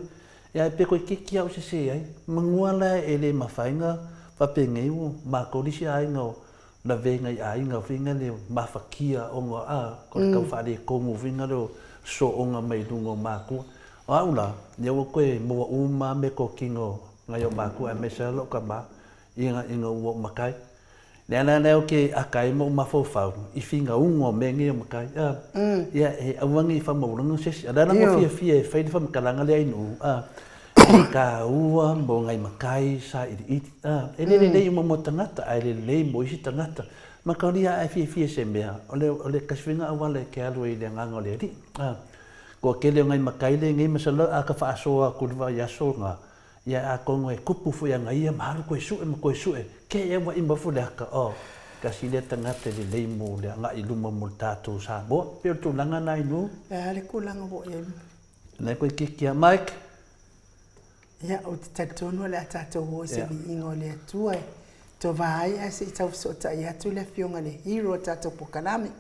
Ia e pe toeitiiti au sese ai, manua la e le mafai na fapenei ua matou le isi aiga o lavenga i aiga foi na le mafatia ona, a, o le tau faaletonu foi na le o soonga mai luga o matua. O au la, lea ua toe maua uma lava meatotino o nai o matua aemaise lava lou tama ina ua ou matai. Le ala lea ou te aka ai ma ou mafaufau i finauga o mea nei o matai, a, ia, e aua ne i faamaualaloga se isi. A o le ala na fiafia e fai le faamatalaga lea i nuu, a, e taua mo nai matai sailiili, a, e le lelei uma mo tagata, ae lelei mo isi tagata. Matalia a e fiafia i se mea, o le, o le tasi foi lena auala e te alu ai i le agaga o le Alii, a. Toatele o nai matai lenei masalo a ta faasoa atu i le vaiaso na, Ia atonu e tupu foi ana ia ma alu toe sue ma toe sue, ke e auaʻi mai foi le ata, oh. tasi lea tagata lelei mo le agai i luma mo le tatou Samoa. E pei o le tulaga lena i nu. O le a le tulaga ua oo i ai? Lena koe kiki a Mike. Ia, ou te talitonu o le a tatou o i se viiga o le Atua e tova ai ae se i tau fesootai atu le Afioga i le hero o tatou polokalame.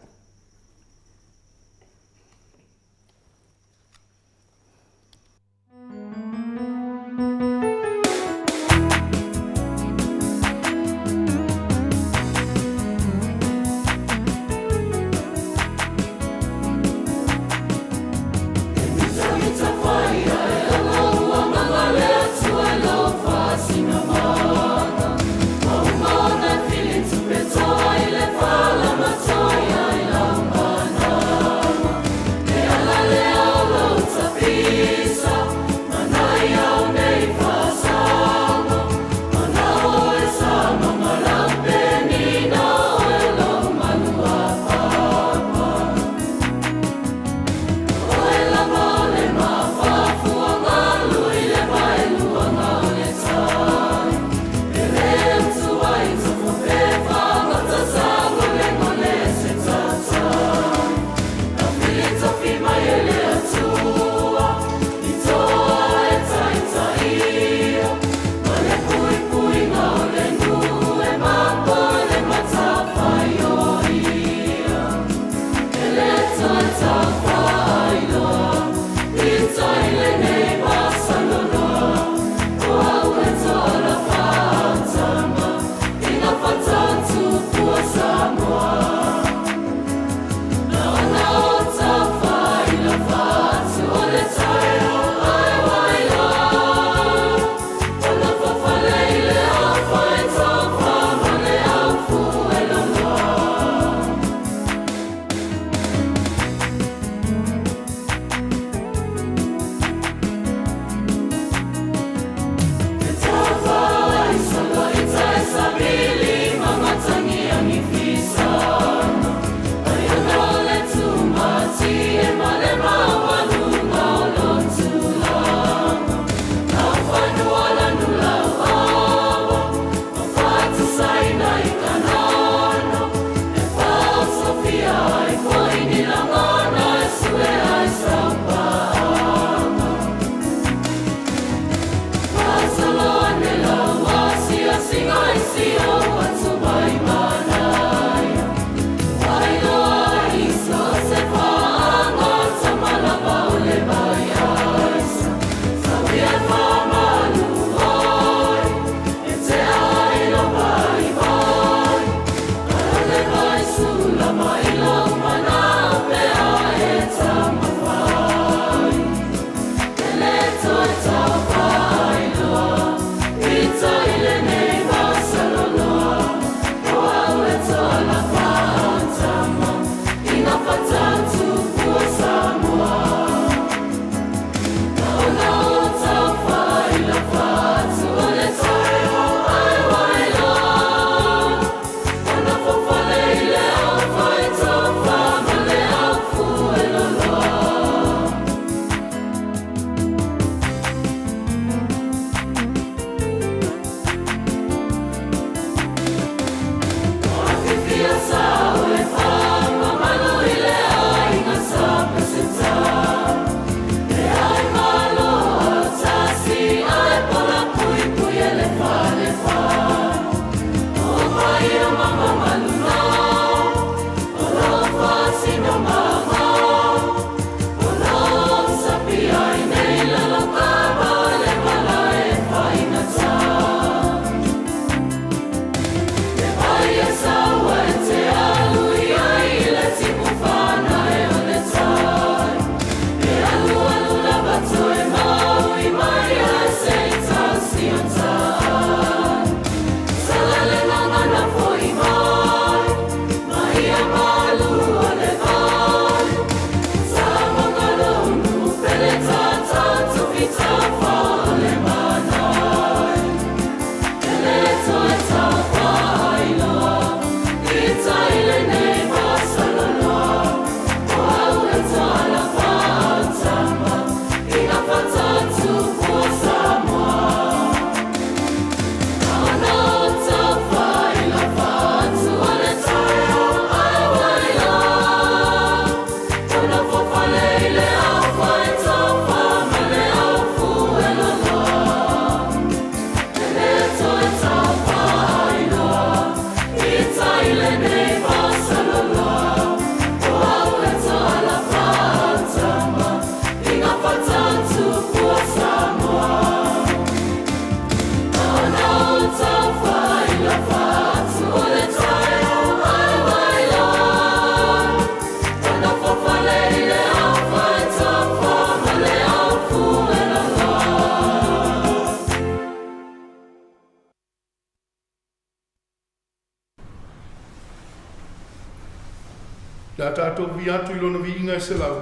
Le a tātou vivii atu i Lona viiga e selau,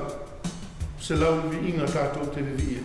selau viiga tātou te viviia.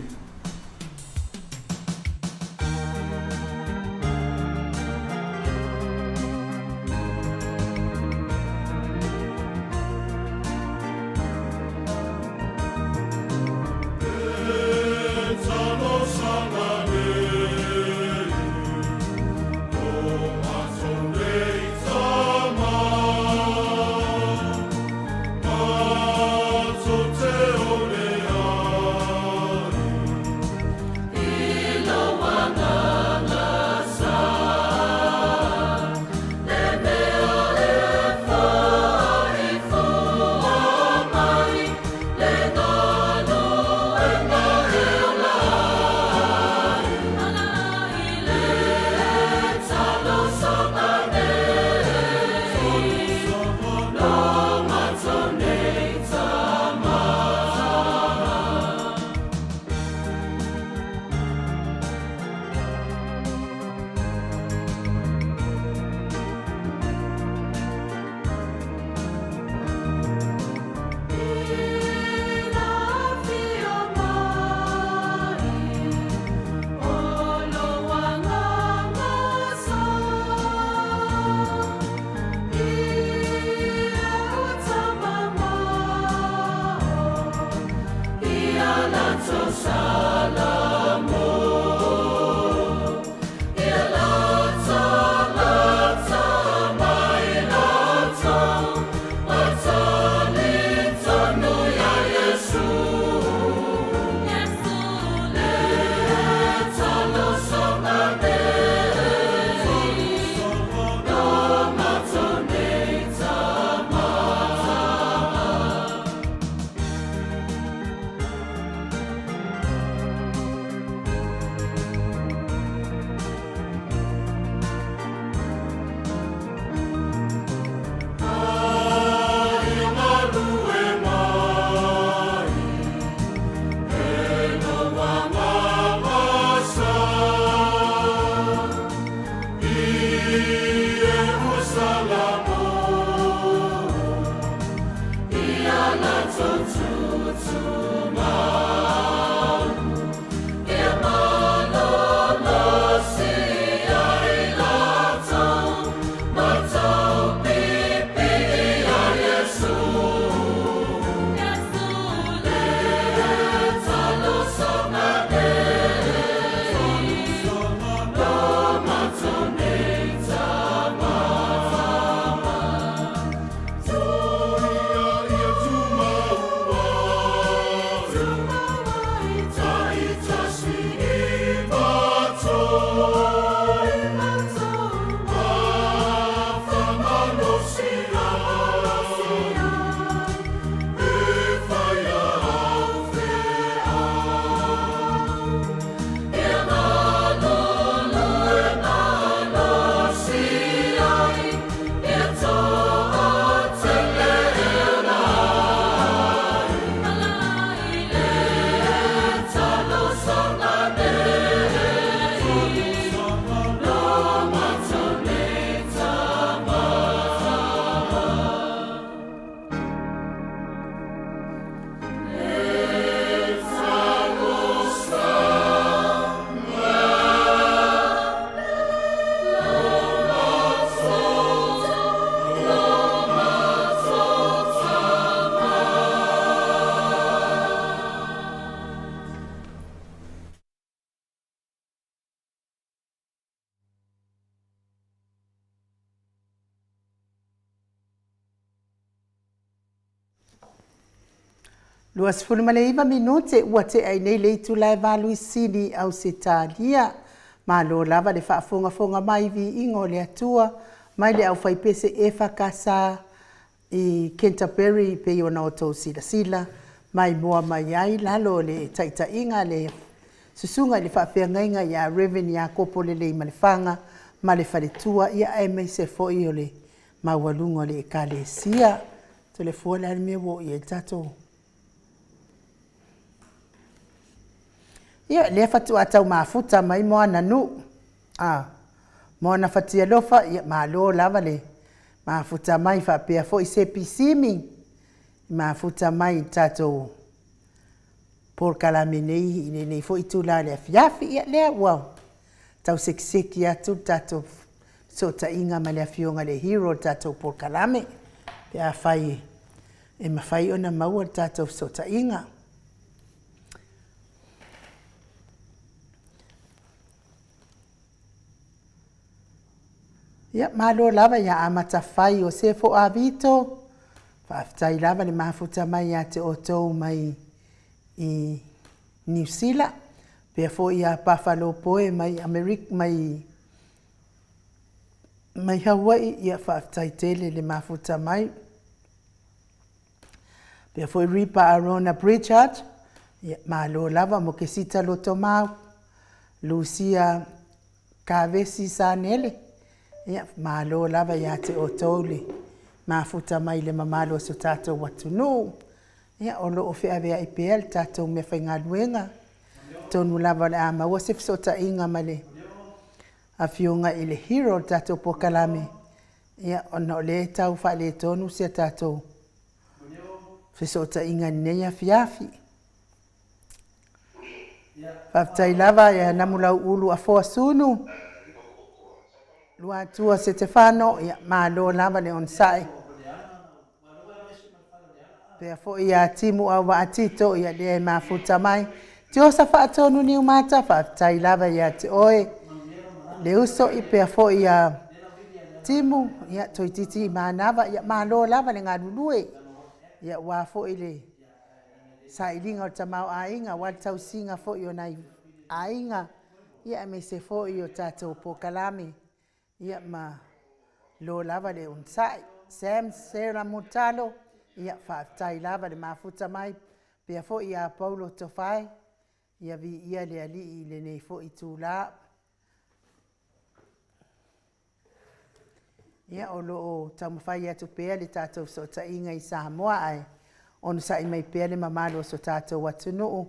29 minute ua tea ai nei le itula e valu i Sini, Ausetalia. Malo lava le faafogafoga mai i viiga o le Atua mai le aufaipese EFKS i Canterbury pei ona outou silasila maimoa mai ai lalo o le taitaiga a le Susuga i le Faafeagaiga ia Rev. Iakopo Leleimalefaga ma le faletua ia aemaise foi o le maualuga o le Ekalesia. Toleafoa o le a le mea ua oo i ai le tatou Ia, lea faatoa tau mafuta mai moana nuu. A, moana fatialofa, ia malo lava le mafuta mai faapea foi Sepi Simi. i mafuta mai i le tatou polokalame nei i lenei foi itula o le afiafi. Ia lea ua tau sekiseki atu le tatou fesootaiga ma le Afioga i le Hero o le tatou polokalame pe afai e mafai ona maua le tatou fesootaiga. Ia, malo lava ia amata fai o Sefo Avito. Faafetai lava le mafuta mai ia te outou mai i Niu Sila. Pea foi ia Buffalo Poe mai Amerika, mai mai Hawaii, ia faafetai tele le mafuta mai. Pea foi Ripa Arona Pritchard, ia malo lava mo Kesita Lotomau, Lucia Kavesi Sanele, ia malo lava ia te outou le mafuta mai i le mamalu o si o tatou atunuu. Ia o lo o feaveai pea le tatou meafaigaluega, atonu lava o le a maua se fesootaiga ma le Afioga i le Hero o le tatou polokalame, ia ona o lea e tau faaletonu si a tatou fesootaiga i lenei afiafi. Faafetai lava ia Namulauulu Afoa Sunu, Luatua Setefano, ia malo lava le onosai. Pea foi ia Timu Auvaa Tito, ia lea e mafuta mai. Tiosa Faatonu Niumata, faafetai lava ia te oe le uso, i pea foi ia Timu, ia toeitiiti i manava, ia malo lava le galulue, ia aua foi le sailiga o le tamaoaiga, aua le tausiga foi o nai aiga, ia aemaise foi o tatou polokalame, ia ma lo lava le onosai. Sam Sarah Mulitalo, ia faafetai lava le mafuta mai, pea foi ia Paulo Tofae, ia viia le Alii i lenei foi itula. Ia, o lo o taumafai atu pea le tatou fesootaiga i Samoa, ae onosai mai pea le mamalu o so tatou atunuu,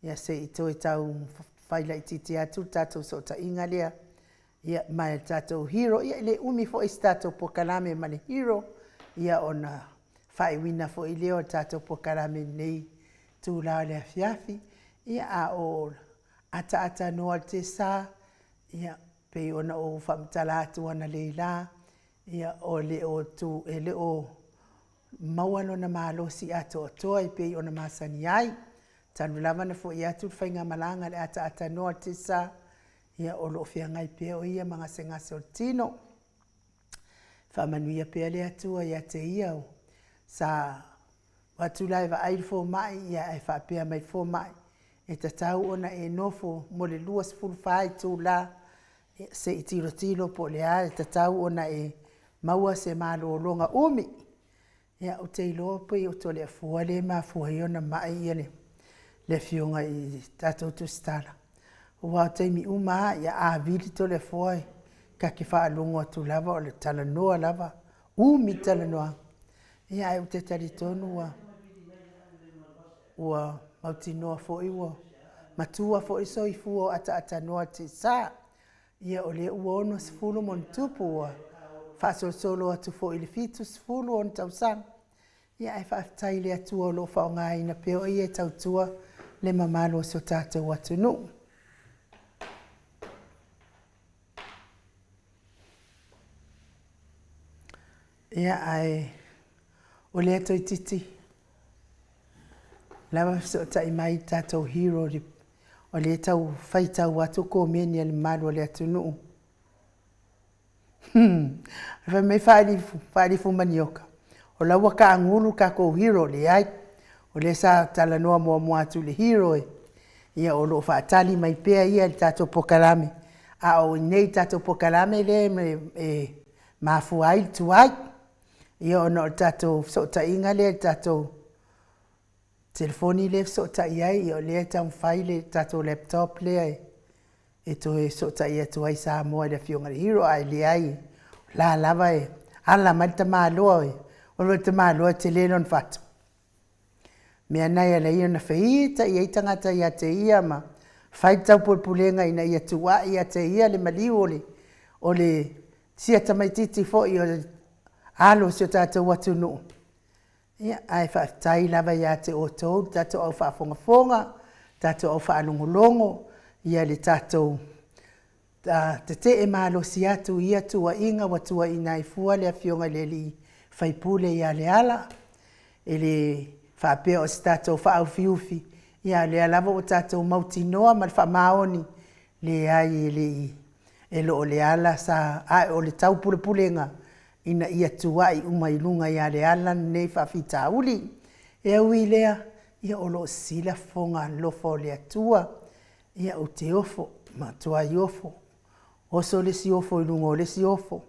ia se i toe tau fai laitiiti atu le tatou fesootaiga lea, ia, ma le tatou hero. Ia, e le umi foi se tatou polokalame ma le hero, ia ona faaiuina foi lea o le tatou polokalame i lenei itula o le afiafi. Ia, a o ataata noa le tesa, ia, pei ona ou faamatala atu analeila, ia, o le o tu, e le o maua lona malosi atoatoa e pei ona masani ai. Talu lava ona foi atu le faigamalaga i le ataata noa o le tesa, ia, o lo o feagai pea o ia ma gasegase o le tino. Faamanuia pea le Atua ia te ia o sa atu la e vaai le fomai, ia ae faapea mai le fomai, e tatau ona e nofo mo le 24 itula se i tilotilo po o le a e tatau ona e maua se malologa umi. Ia, ou te iloa pei o Toleafua lea e mafua ai ona mai ia le, le afioga i tatou Tusitala. Aua o taimi uma lava, ia a vili Toleafua ta te faalogo atu lava o le talanoa lava, umi talanoaga. Ia ae ou te talitonu ua ua mautinoa foi ua matua foi soifua o ataatatanoa tisaa. Ia o lea ua 60 ma ona tupu ua faasolosolo atu foi i le 70 ona tausaga. Ia ae faafetai i le Atua o lo o faaaogaina pea o ia e tautua le mamalu o si o tatou atunuu. Ia ae o lea toeitiiti lava fesootai mai le tatou hero o lea e tau faitau atu komeni a le mamalu o le atunuu. Fai mai faalifu manioka, o la ua taagulu le tatou hero. Leai, o lea sa talanoa muamua atu i le hero e, ia o lo o faatali mai pea ia i le tatou polokalame, a o i inei i le tatou polokalame lea e mafua ai le tuai, ia ona o le tatou fesootaiga lea i le tatou telefoni lea e fesootai ai, ia o lea e taumafai le tatou laptop lea e toe fesootai atu ai i Samoa i le Afioga i le Hero, ae leai, o la lava e ala mai le tamaloa, o le tamaloa e tele lona fatu. Mea na e ala ai ona feita i ai tagata ia te ia ma fai le taupulepulega ina ia tuuai ia te ia le maliu o le, o le sia tamaitiiti foi o le alo o si o tatou atunuu. Ia, ae faafetai lava ia te outou le tatou au faafogafoga, tatou au faalogologo, ia le tatou tetee malosi atu i ia tuuaiga ua tuuaiina ai fua le Afioga i le alii faipule ia Leala. E le faapea o se tatou faaufiufi, ia a o lea lava ua tatou mautinoa ma le faamaoni, leai e le i, e le o Leala sa, ae o le taupulepulega ina ia tuuai uma i luga ia Leala lenei faafitauli. E ui i lea, ia o lo o sila fofoga alofa o le Atua, ia ou te ofo, matuai ofo, oso le isi ofo i luga o le isi ofo,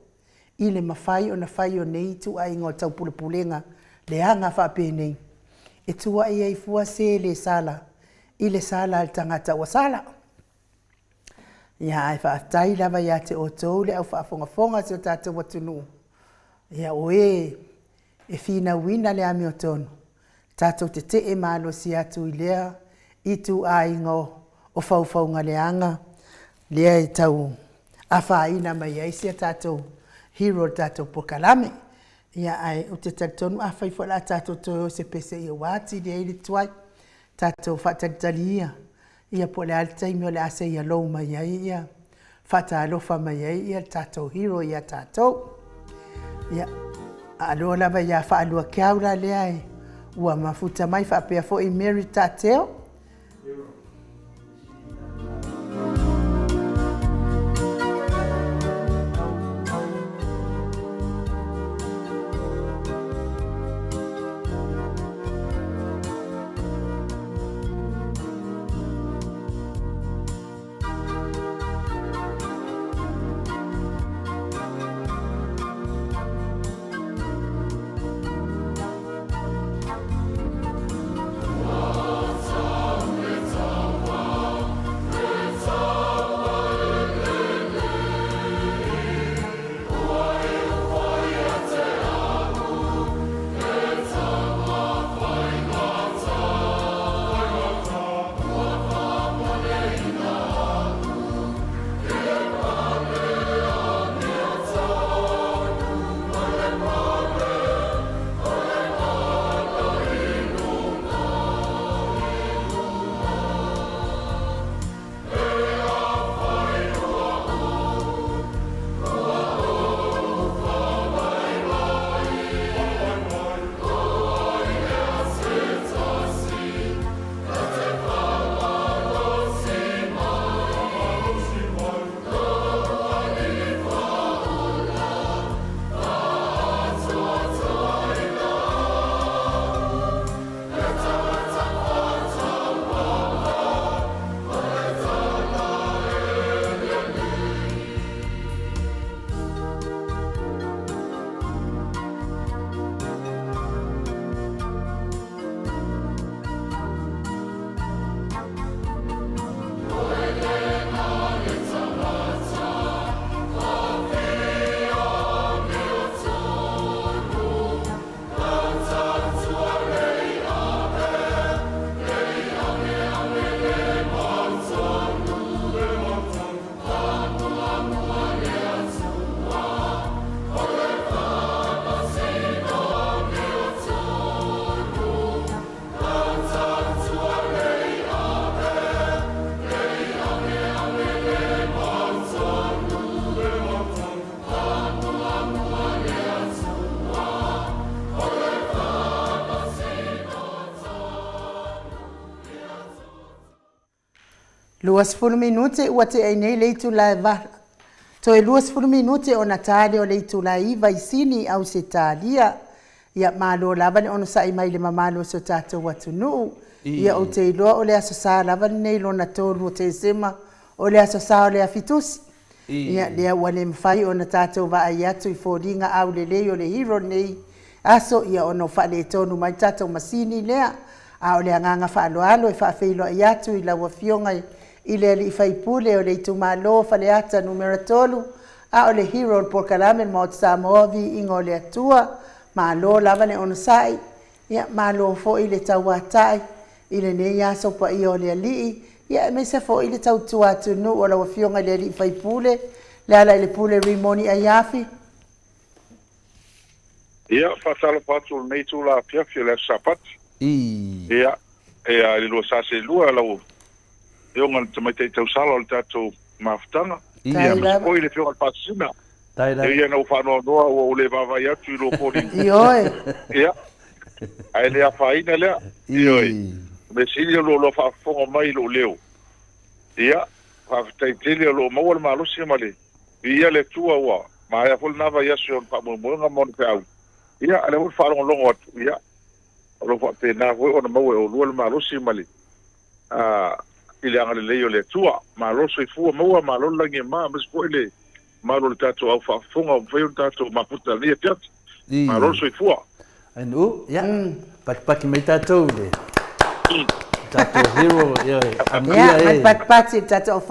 i le mafai ona fai o nei ituaiga o taupulepulega leaga faapenei, e tuuai ai fua se le sala i le sala a le tagata ua sala. Ia ae faafetai lava ia te outou le au faafogafoga a si o tatou atunuu, ia o e e finauina le amiotonu, tatou tetee malosi atu i lea ituaiga o faufauga leaga lea e tau afaina mai ai si a tatou hero o le tatou polokalame. Ia ae ou te talitonu afai foi o le a tatou toe o i se pese ia ua atili ai le tuai, tatou faatalitali ia, ia po o le a le taimi o le a say hello mai ai ia, faatalofa mai ai ia le tatou hero ia tatou. Ia, aaloa lava ia Faaluakiau la lea e ua mafuta mai faapea foi Mary Tateo. 20 minute ua tea ai nei le itula e 8. Toe 20 minute ona ta lea o le itula e 9 i Sini i Ausetalia. Ia malo lava le onosai mai i le mamalu o si o tatou atunuu. Ia ou te iloa o le Aso Sa lava lenei lona 3 o Tesema, o le Aso Sa o le Afitusi. Ia, lea ua le mafai ona tatou vaai atu i foliga aulelei o le hero lenei aso, ia ona ua faaletonu mai le tatou masini lea. A o le agaga faaaloalo e faafeiloai atu i lau Afioga i le alii faipule o le itumalo o Faleata 3, a o le hero o le polokalame le Maota Samoa, Viiga o le Atua. Malo lava le onosai, Ia, malo foi le tauatai i lenei aso paia o le Alii, ia aemaise foi le tautua atunuu a lau Afioga i le alii faipule, Lealailepule Rimoni Aiafi. Ia, faatalofa atu i lenei itula afiafi o le Aso Sapati. Ia, ia, i le 242 lau Afioga i le Tamaitai Tausala o le tatou mafutaga. Ia, aemaise foi le Afioga i le Faasisina. E ui ina ua faanoanoa ua ou le vaavaai atu i lua foliga. Ioe. Ia, ae le afaina lea. Ioe. O le mea sili o lo o faafofoga mai i lou leo. Ia, faafetai tele o lo o maua le malosi ma le Viia le Atua ua maea foi lena vaiaso i ona faamoemoega ma ona feau. Ia, a o lea foi e faalogologo atu, ia, o lo o faapena foi ona maua e oulua le malosi ma le, a, i le agalelei o le Atua. Malo le soifua maua, malo le lagi e mama, aemaise foi le mamalu o le tatou au faafofoga ua mafai ona tatou mafuta i lenei afiafi. Malo le soifua. Ainu, ia, patipati mai tatou i le tatou hero, ioe, amuia e. Ia, mai patipati i le tatou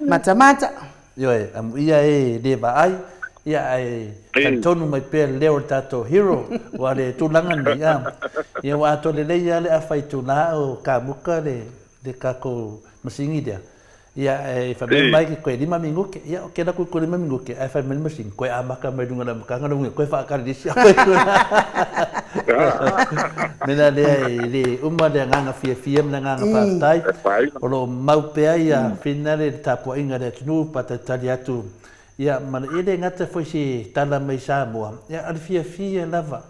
matamata. Ioe, amuia e le vaai, ia, ae talitonu mai pea le leo o le tatou hero, ua le tulaga lenei, a. Ia, ua atoa lelei lava le afa itula o kamuka le tatou masini lea. Ia, e fai mai Mike, koe lima minute. Ia, ok la koe lima minute, ae fai mai le masini, koe amata mai luga o le amataga lou koe faatali le isi afa Mea lea e le uma le agaga fiafia ma le agaga faafetai. O lo o mau pea ia Whina le tapuaiga a le atunuu pa talitali atu. Ia, ma e le gata foi se tala mai Samoa, ia, o le fiafia lava,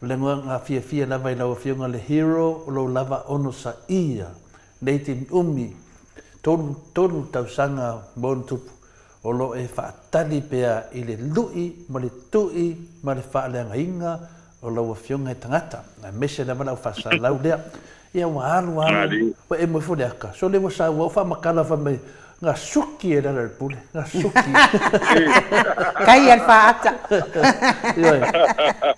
o le agaga fiafia lava i lau Afioga le hero o lou lava onosaia Nei taimi umi, 33 tausaga ma ona tupu, o lo o e faatali pea i le lui ma le tui ma le faaleagaina o lau Afioga e tagata, aemaise lava lau faasalau lea. Ia ua alu alu, ua emo ifo le aka, sole ua sau au faamatala fai mai, na suki e le ala o le pule, na suki. Kai al faata. Ioe.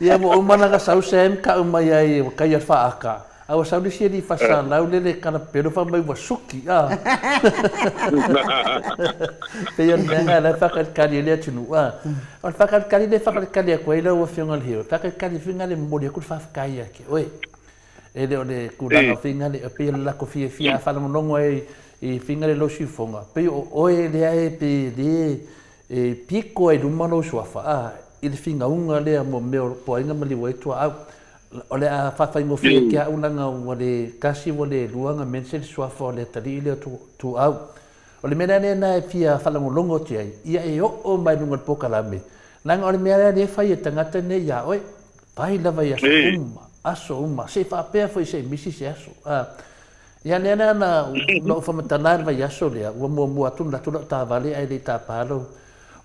Ia ua uma ona sau Sam kau mai ai ua kai al faata. A ua sau le isi alii fasalau lele e kalapelo fai mai ua suki a. Pei o le mea lena la e faakalikali ai le atunuu a. O le faakalikali lea e faakalikali atu ai lau Afioga i le Hero, faakalikali foi lena le momoli atu le faafetai ia te oe. E le o le tulaga foi lena e pei o le latou fiafia a faalogologo ai i faiga lea i lou siufofoga, pei o oe lea e pei e e piko ai i luma lou suafa a i le finauga lea mo mea o poaiga ma liu ai tuaau. O le a faafaigofie ki a'u leaga ua le tasi ua le lua na mention le suafa o le atalii lea o Tuuau. O le mea la lena e fia faalogologo atu ai, ia e oo mai luga o le polokalame, leaga o le mea la lea e fai e tagata nei ia oe, fai lava i aso uma, aso uma, se i faapea foi se i misi se aso. A, ia lea la na ou faamatala le vaiaso lea, ua muamua atu ona alu atu lau taavale ae le i tapa lou,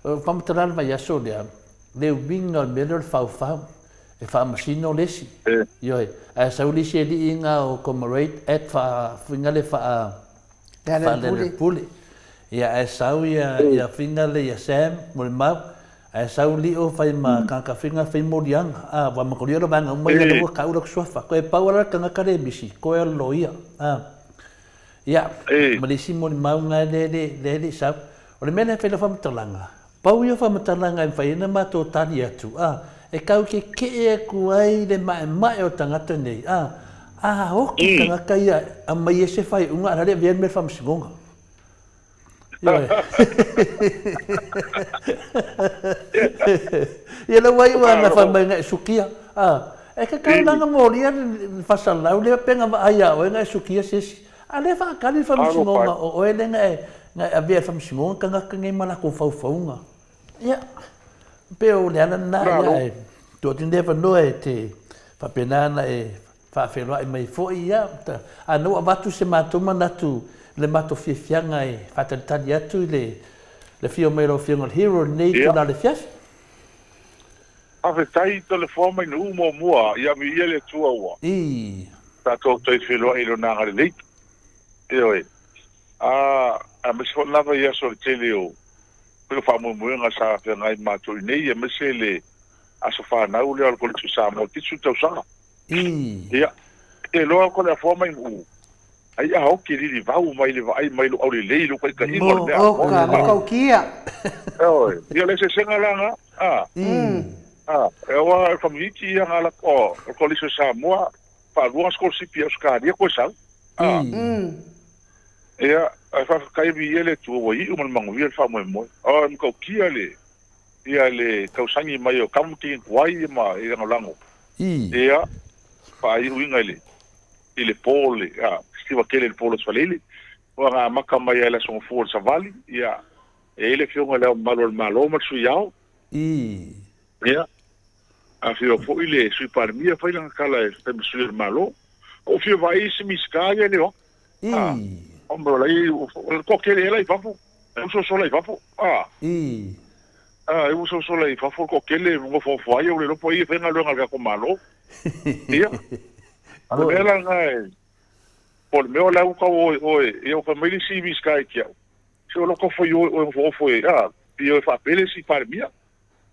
faamatala le vaiaso lea, le uiga o le mea lea o le faufau. E faamasino le isi. Ioe. Ae sau le isi alii na o Comrade Ed faafuiga le faa Lealailepule. Ia ae sau ia ia fuiga le ia Sam Molimau ae sau Lio fai ma tagata fuiga fai moliaga a ua makolia lo vaega uma ia lea ua tau latou suafa. Toe pau lava le tagata le misi koe o le loia a. Ia ma le isi molimau na lea e le i sau. O le mea lea e fai lau faamatalaga Pau ia o faamatalaga e mafai ai ona matou tali atu, a, e tau kekeʻe atu ai le maemae o tagata nei, a, a oki tagata ia, aumai ai se faaiuga a o le a le avea le mea i le faamasinoga. Ioe. Ia lea ua iu lava na fai mai na e sukia, a, e tatau la ona molia le faasalalau lea pe na vaai ia oe na e sukia se isi. A o lea e faatali le faamasinoga o oe lea na e na e avea i le faamasinoga tagata nei ma latou faufauga. Ia, pei o le ala lena, ia, e tuu atu lenei avanoa e te faapena ona e faafeiloai mai foi, ia, a na ua avatu se matou manatu i le matou fiafiaga e faatalitali atu i le afio mai o lau Afioga i le Hero i lenei itula o le afiafi. Faafetai Toleafoa mai Nuu muamua ia viia le Atua ua tatou toe feiloai i Lona agalelei. Ioe. A, aemaise foi lena vaiaso i le tele o pei o faamoemoega sa feagai ma matou i inei aemaise le aso fanau lea o le Kolisi o Samoa 70 tausaga. Ia, e iloa Toleafoa mai Nuu Ai a oki lili vau mai le vaai mai lou aulelei i lou taitaiga o le mea a Oka, matautia. Ioe, ia o le eseesega la na, a, a, aua o le community ia na ala, o le Kolisi o Samoa, faalua na sikolasipi i Ausetalia koe sau, a, ia, ae faafetai viia le Atua ua iu ma le manuia le faamoemoe. O, e matautia le. Ia le tausagi mai o Government tuai ma i lagolago. Ia faaiuina i le i le po le a siva tele i le po o le Aso Faraile, ua na amata mai ai le Aso Gafua o le Savali, ia e i ai le Afioga i Le Ao Mamalu o le Malo ma le Sui Ao. Ia afio foi le Sui Palemia fai lana tala e fai ma Sui o le Malo. Ua ou fia vaai i isi Minisita ia e le o atu. A, o la e o le toatele ea la i fafo, e usosola i fafo. A. A, e usosola i fafo le toatele e nofonofo ai, ua le iloa po o ai e fai galuega a le tatou Malo. Ia, a o le mea la lena e, po o le mea o la e ua tau o oe, ia ua fai mai le isi Minisita ia te au, se o la e tau fai oe, oe nofonofo e, a, pei e faapele si Palemia.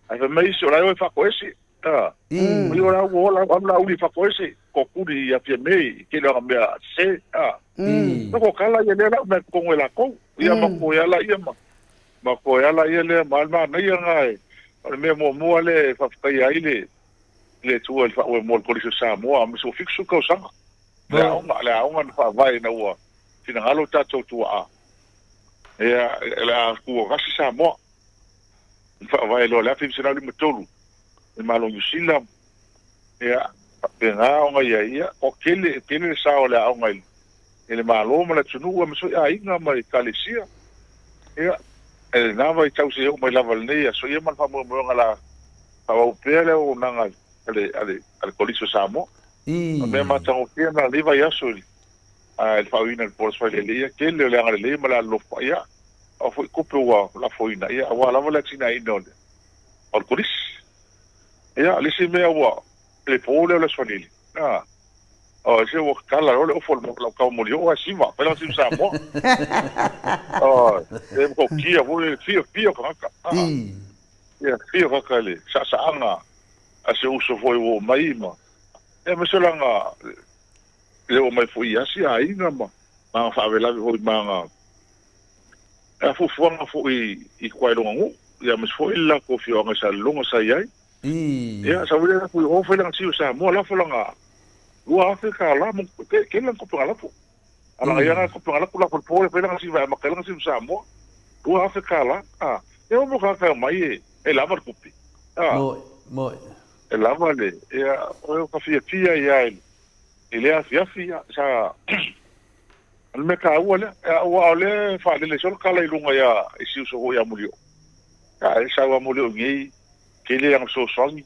Ae fai mai isi, o la e o e faatoese. A, oi o la ua ola, alu Laauli e faatoese, toatuli ia Fiame i tele o ana mea sese. A, no ko kala ia lea lau mea totonu e lakou. Ia ma koe ala ia ma, ma koe ala ia lea ma manaia na e, o le mea muamua lea e faafetaia ai le, le Atua i le faamoemoe o le Kolisi o Samoa, ma sou 70 tausaga. Le aoga, le aoga na faavae ina ua finagalo tatou tuaa. Ia, o le a tuatasi Samoa. Na faavae loa i le 1953 i le Malo o Niu Sila. Ia, faapena ona i ai, ia, ua tele, tele le sao o le aoga i i le Malo ma le atunuu aemaise foi aiga ma ekalesia. Ia, i lena vaitau seia oo mai lava i lenei aso, ia ma le faamoemoega o le a faaauau pea le auaunaga a le, a le, a le Kolisi o Samoa. O le mea matagofie lena i lenei vaiaso i le, a, i le faauiina i le Board Failele, ia, tele o le agalelei ma le alolofa, ia, o foi tupe ua lafoina, ia, aua lava le atinaeina o le, o le Kolisi. Ia, o le isi mea ua, le po lea o le Aso Faraile, a, o, se ua tatala loa le ofo o lau tau molioo ae siva, fai lana siva Samoa. O, e matautia foi le fiafia o tagata. A, fiafia o tagata i le saasaaga a si ou uso foi ua oo mai ma, ia, aemaise o lana, le oo mai foi i asi aiga ma aga faalavelave foi ma aga a fuafuaga foi i tua i lona nuu, ia aemaise foi le latou afioaga i Salelologa sa i ai. Ia, sa ua latou i o fai lana siu Samoa, lafo lana $2,000 mo tele lana tupe na lafo. A lana ia na tupe na lafo lafo i le po fai lana siu e amata ai lana siu Samoa, $2,000. A, e o mo tagata e omai e, e lava le tupe. A, e lava le, ia, o ka fiafia ia i i lea afiafi, ia, sa, o le mea taua lea, aua o lea e faalele solo tala i luga ia, i si uso foi ia Mulioo. Ia, e sau a Mulioo nei, tele ana fesoasoani,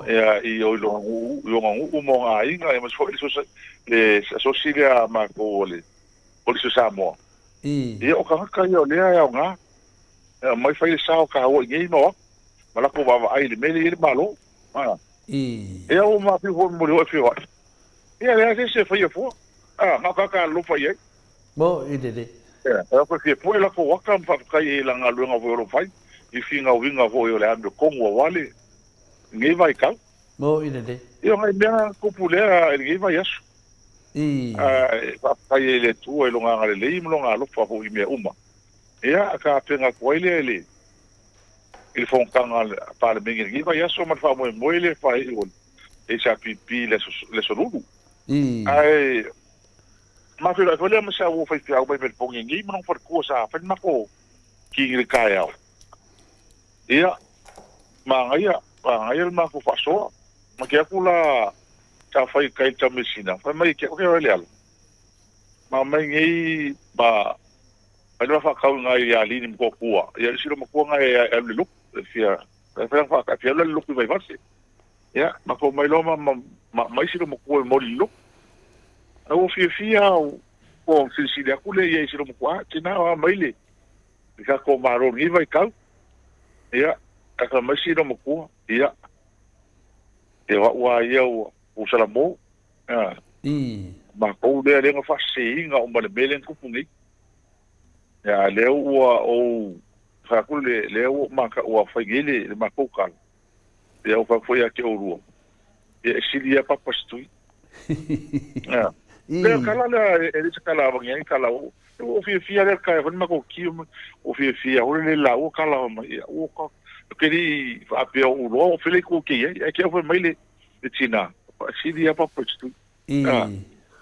ia, i o i lona nuu, i ona nuu ma ona aiga, ia aemaise foi le sosa, le asosi lea a matou o le Kolisi o Samoa. Ia, o tagata ia o lea e aoga, e aumai fai le sao taua i inei ma o atu, ma latou vaavaai i le mea lea e i ai le Malo. Ia ua mafiu foi ma Mulioo e feoai. Ia leai se isi e faia fua. A, na o tagata alolofa i ai. Mo i lelei. Ia, e o fia pue latou aka ma faafetai i la galuega foi o lo o fai, i finauiga foi o le amiotonu aua lenei vaitau. Mo i lelei. Ia o nai mea tupu lea i lenei vaiaso. E faafetai ai i le Atua i Lona agalelei ma Lona alofa foi i mea uma. Ia, tapena atu ai lea i le i le fonotaga a le Palemene i lenei vaiaso ma le faamoemoe lea e faaiu o le HRPP i le aso Lulu. Ae ma feiloai foi lea ma si au uo faifeau mai Melbourne nei ma lona faletua sa fai le matou kini i le taeao. Ia, manaia, manaia le matou faasoa. Ma te atu la sa fai i tai i le taumeasina, fai mai ke oe Leala. Ma mai nei ma Fai le faatau i nai alii ma toatua, ia isi lo matua nai e alu i le lotu, e fia, e fai lana e fia alu la i le lotu i Vaivase. Ia, matou omai loa ma, ma, ma, ma isi lo matua e momoli i le lotu. A ua fiafia au, ua silisili atu lea i ai i si lo matua, a, tina o a mai le, le tatou Malo i lenei vaitau. Ia, ae fai mai si lo matua, ia, e o au lava ia ua, ua salamo. A, matou lea lea na faaseseina uma i le mea lea na tupu nei. Ia, a lea ua ou fai atu le, lea ua maka, ua fai nei le, le matou tala. Ia, ua fai atu foi ia te oulua. Ia, e sili ia papa se tui. Ia. Lea tala lea, e le se tala avangi ai tala o, ua fiafia lea kai foi matou ki ua fiafia hore le laua tala mai. Ia, ua ka, ke li faapea o uloa, o fele ku ke ai, ai ke au fai mai le, le tina, sili ia papa se tui. A,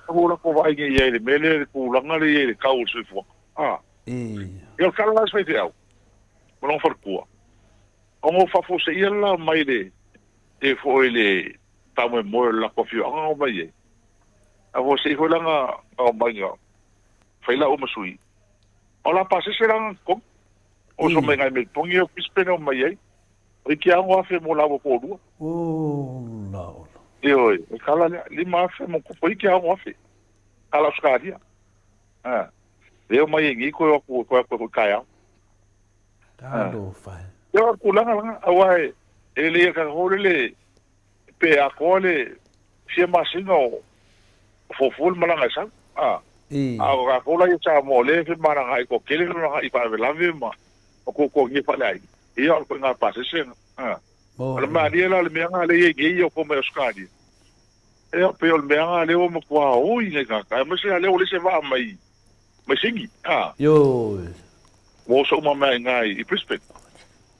ua lako vaai nei i ai i le mea lea, le tulaga lea i ai i le tau o le soifuaga. A. Ia, o le tala la a si faifeau, ma lona faletua. Ona ou faafuaseia la mai le e foi le faamoemoe o le latou afioaga na omai ai. Faafuasei foi la na omai na fai laua ma sui. O la pasese la na totogi. Oso mai ngai Meliponi o Brisbane omai ai. O ki 6,000 mo laua toalua. Ola ola. Ioe, o le tala lea, 5,000 ma tupu ai ki 6,000. Tala Ausetalia. A. Lea omai ai nei toe o atu, toe atu ai foi taeao. Talofa e. Ia o le tulaga lena, aua e lelei a tatou foi lele pe atoa le fia masina o fuafua le malaga e sau. A. A o tatou la ia Samoa o lea e femalagaai toatele le agai i faalavelave ma tuatuagia faaleaiga. Ia o le ituaiga pasese lena. A. O le malie la o le mea lena lea e i ai nei ia o mai Ausetalia. Ia pei o le mea lena lea ua matua oi nai tagata aemaise lea ua leai se vaa mai mai Sini. A. Ioe. Ua oso uma mai i ina i Brisbane.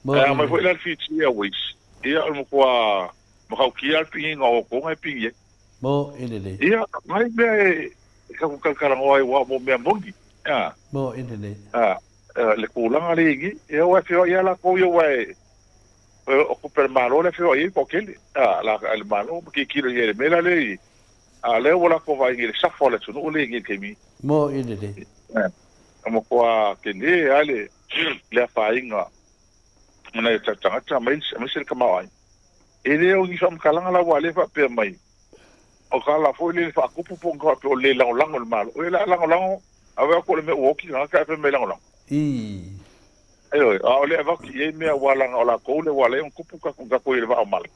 Ae a mai foi la le Fiji Airways, ia o le matua matautia lava le pigiga o outou na e pigi ai. Mo i lelei. Ia, nai mea e tatou talatalanoa ai aua mo mea moni. A. Mo i lelei. A, le tulaga lea i i, ia aua e feoai lava latou ia aua e o tupe a le Malo lea e feoai ai le toatele. A, a le Malo ma tilotilo i ai i le mea la lea i, a o lea ua latou vaai nei i le safa o le atunuu lea i nei i le taimi nei. Mo i lelei. E matua tele lava le le afaina o nai o tatou tagata aemaise le tamaoaiga. E le o ni faamatalaga la aua o lea e faapea mai, o tala foi lele faatupu po o ni faapea o le le lagolago i le Malo. E le a lagolago, ae atu o le mea ua oti tagata ae fai mai e lagolago. Ioe, a o lea e avatu i ai mea aua leaga o latou lea ua ala ai ona tupu tatou tatou i le vaa o mala.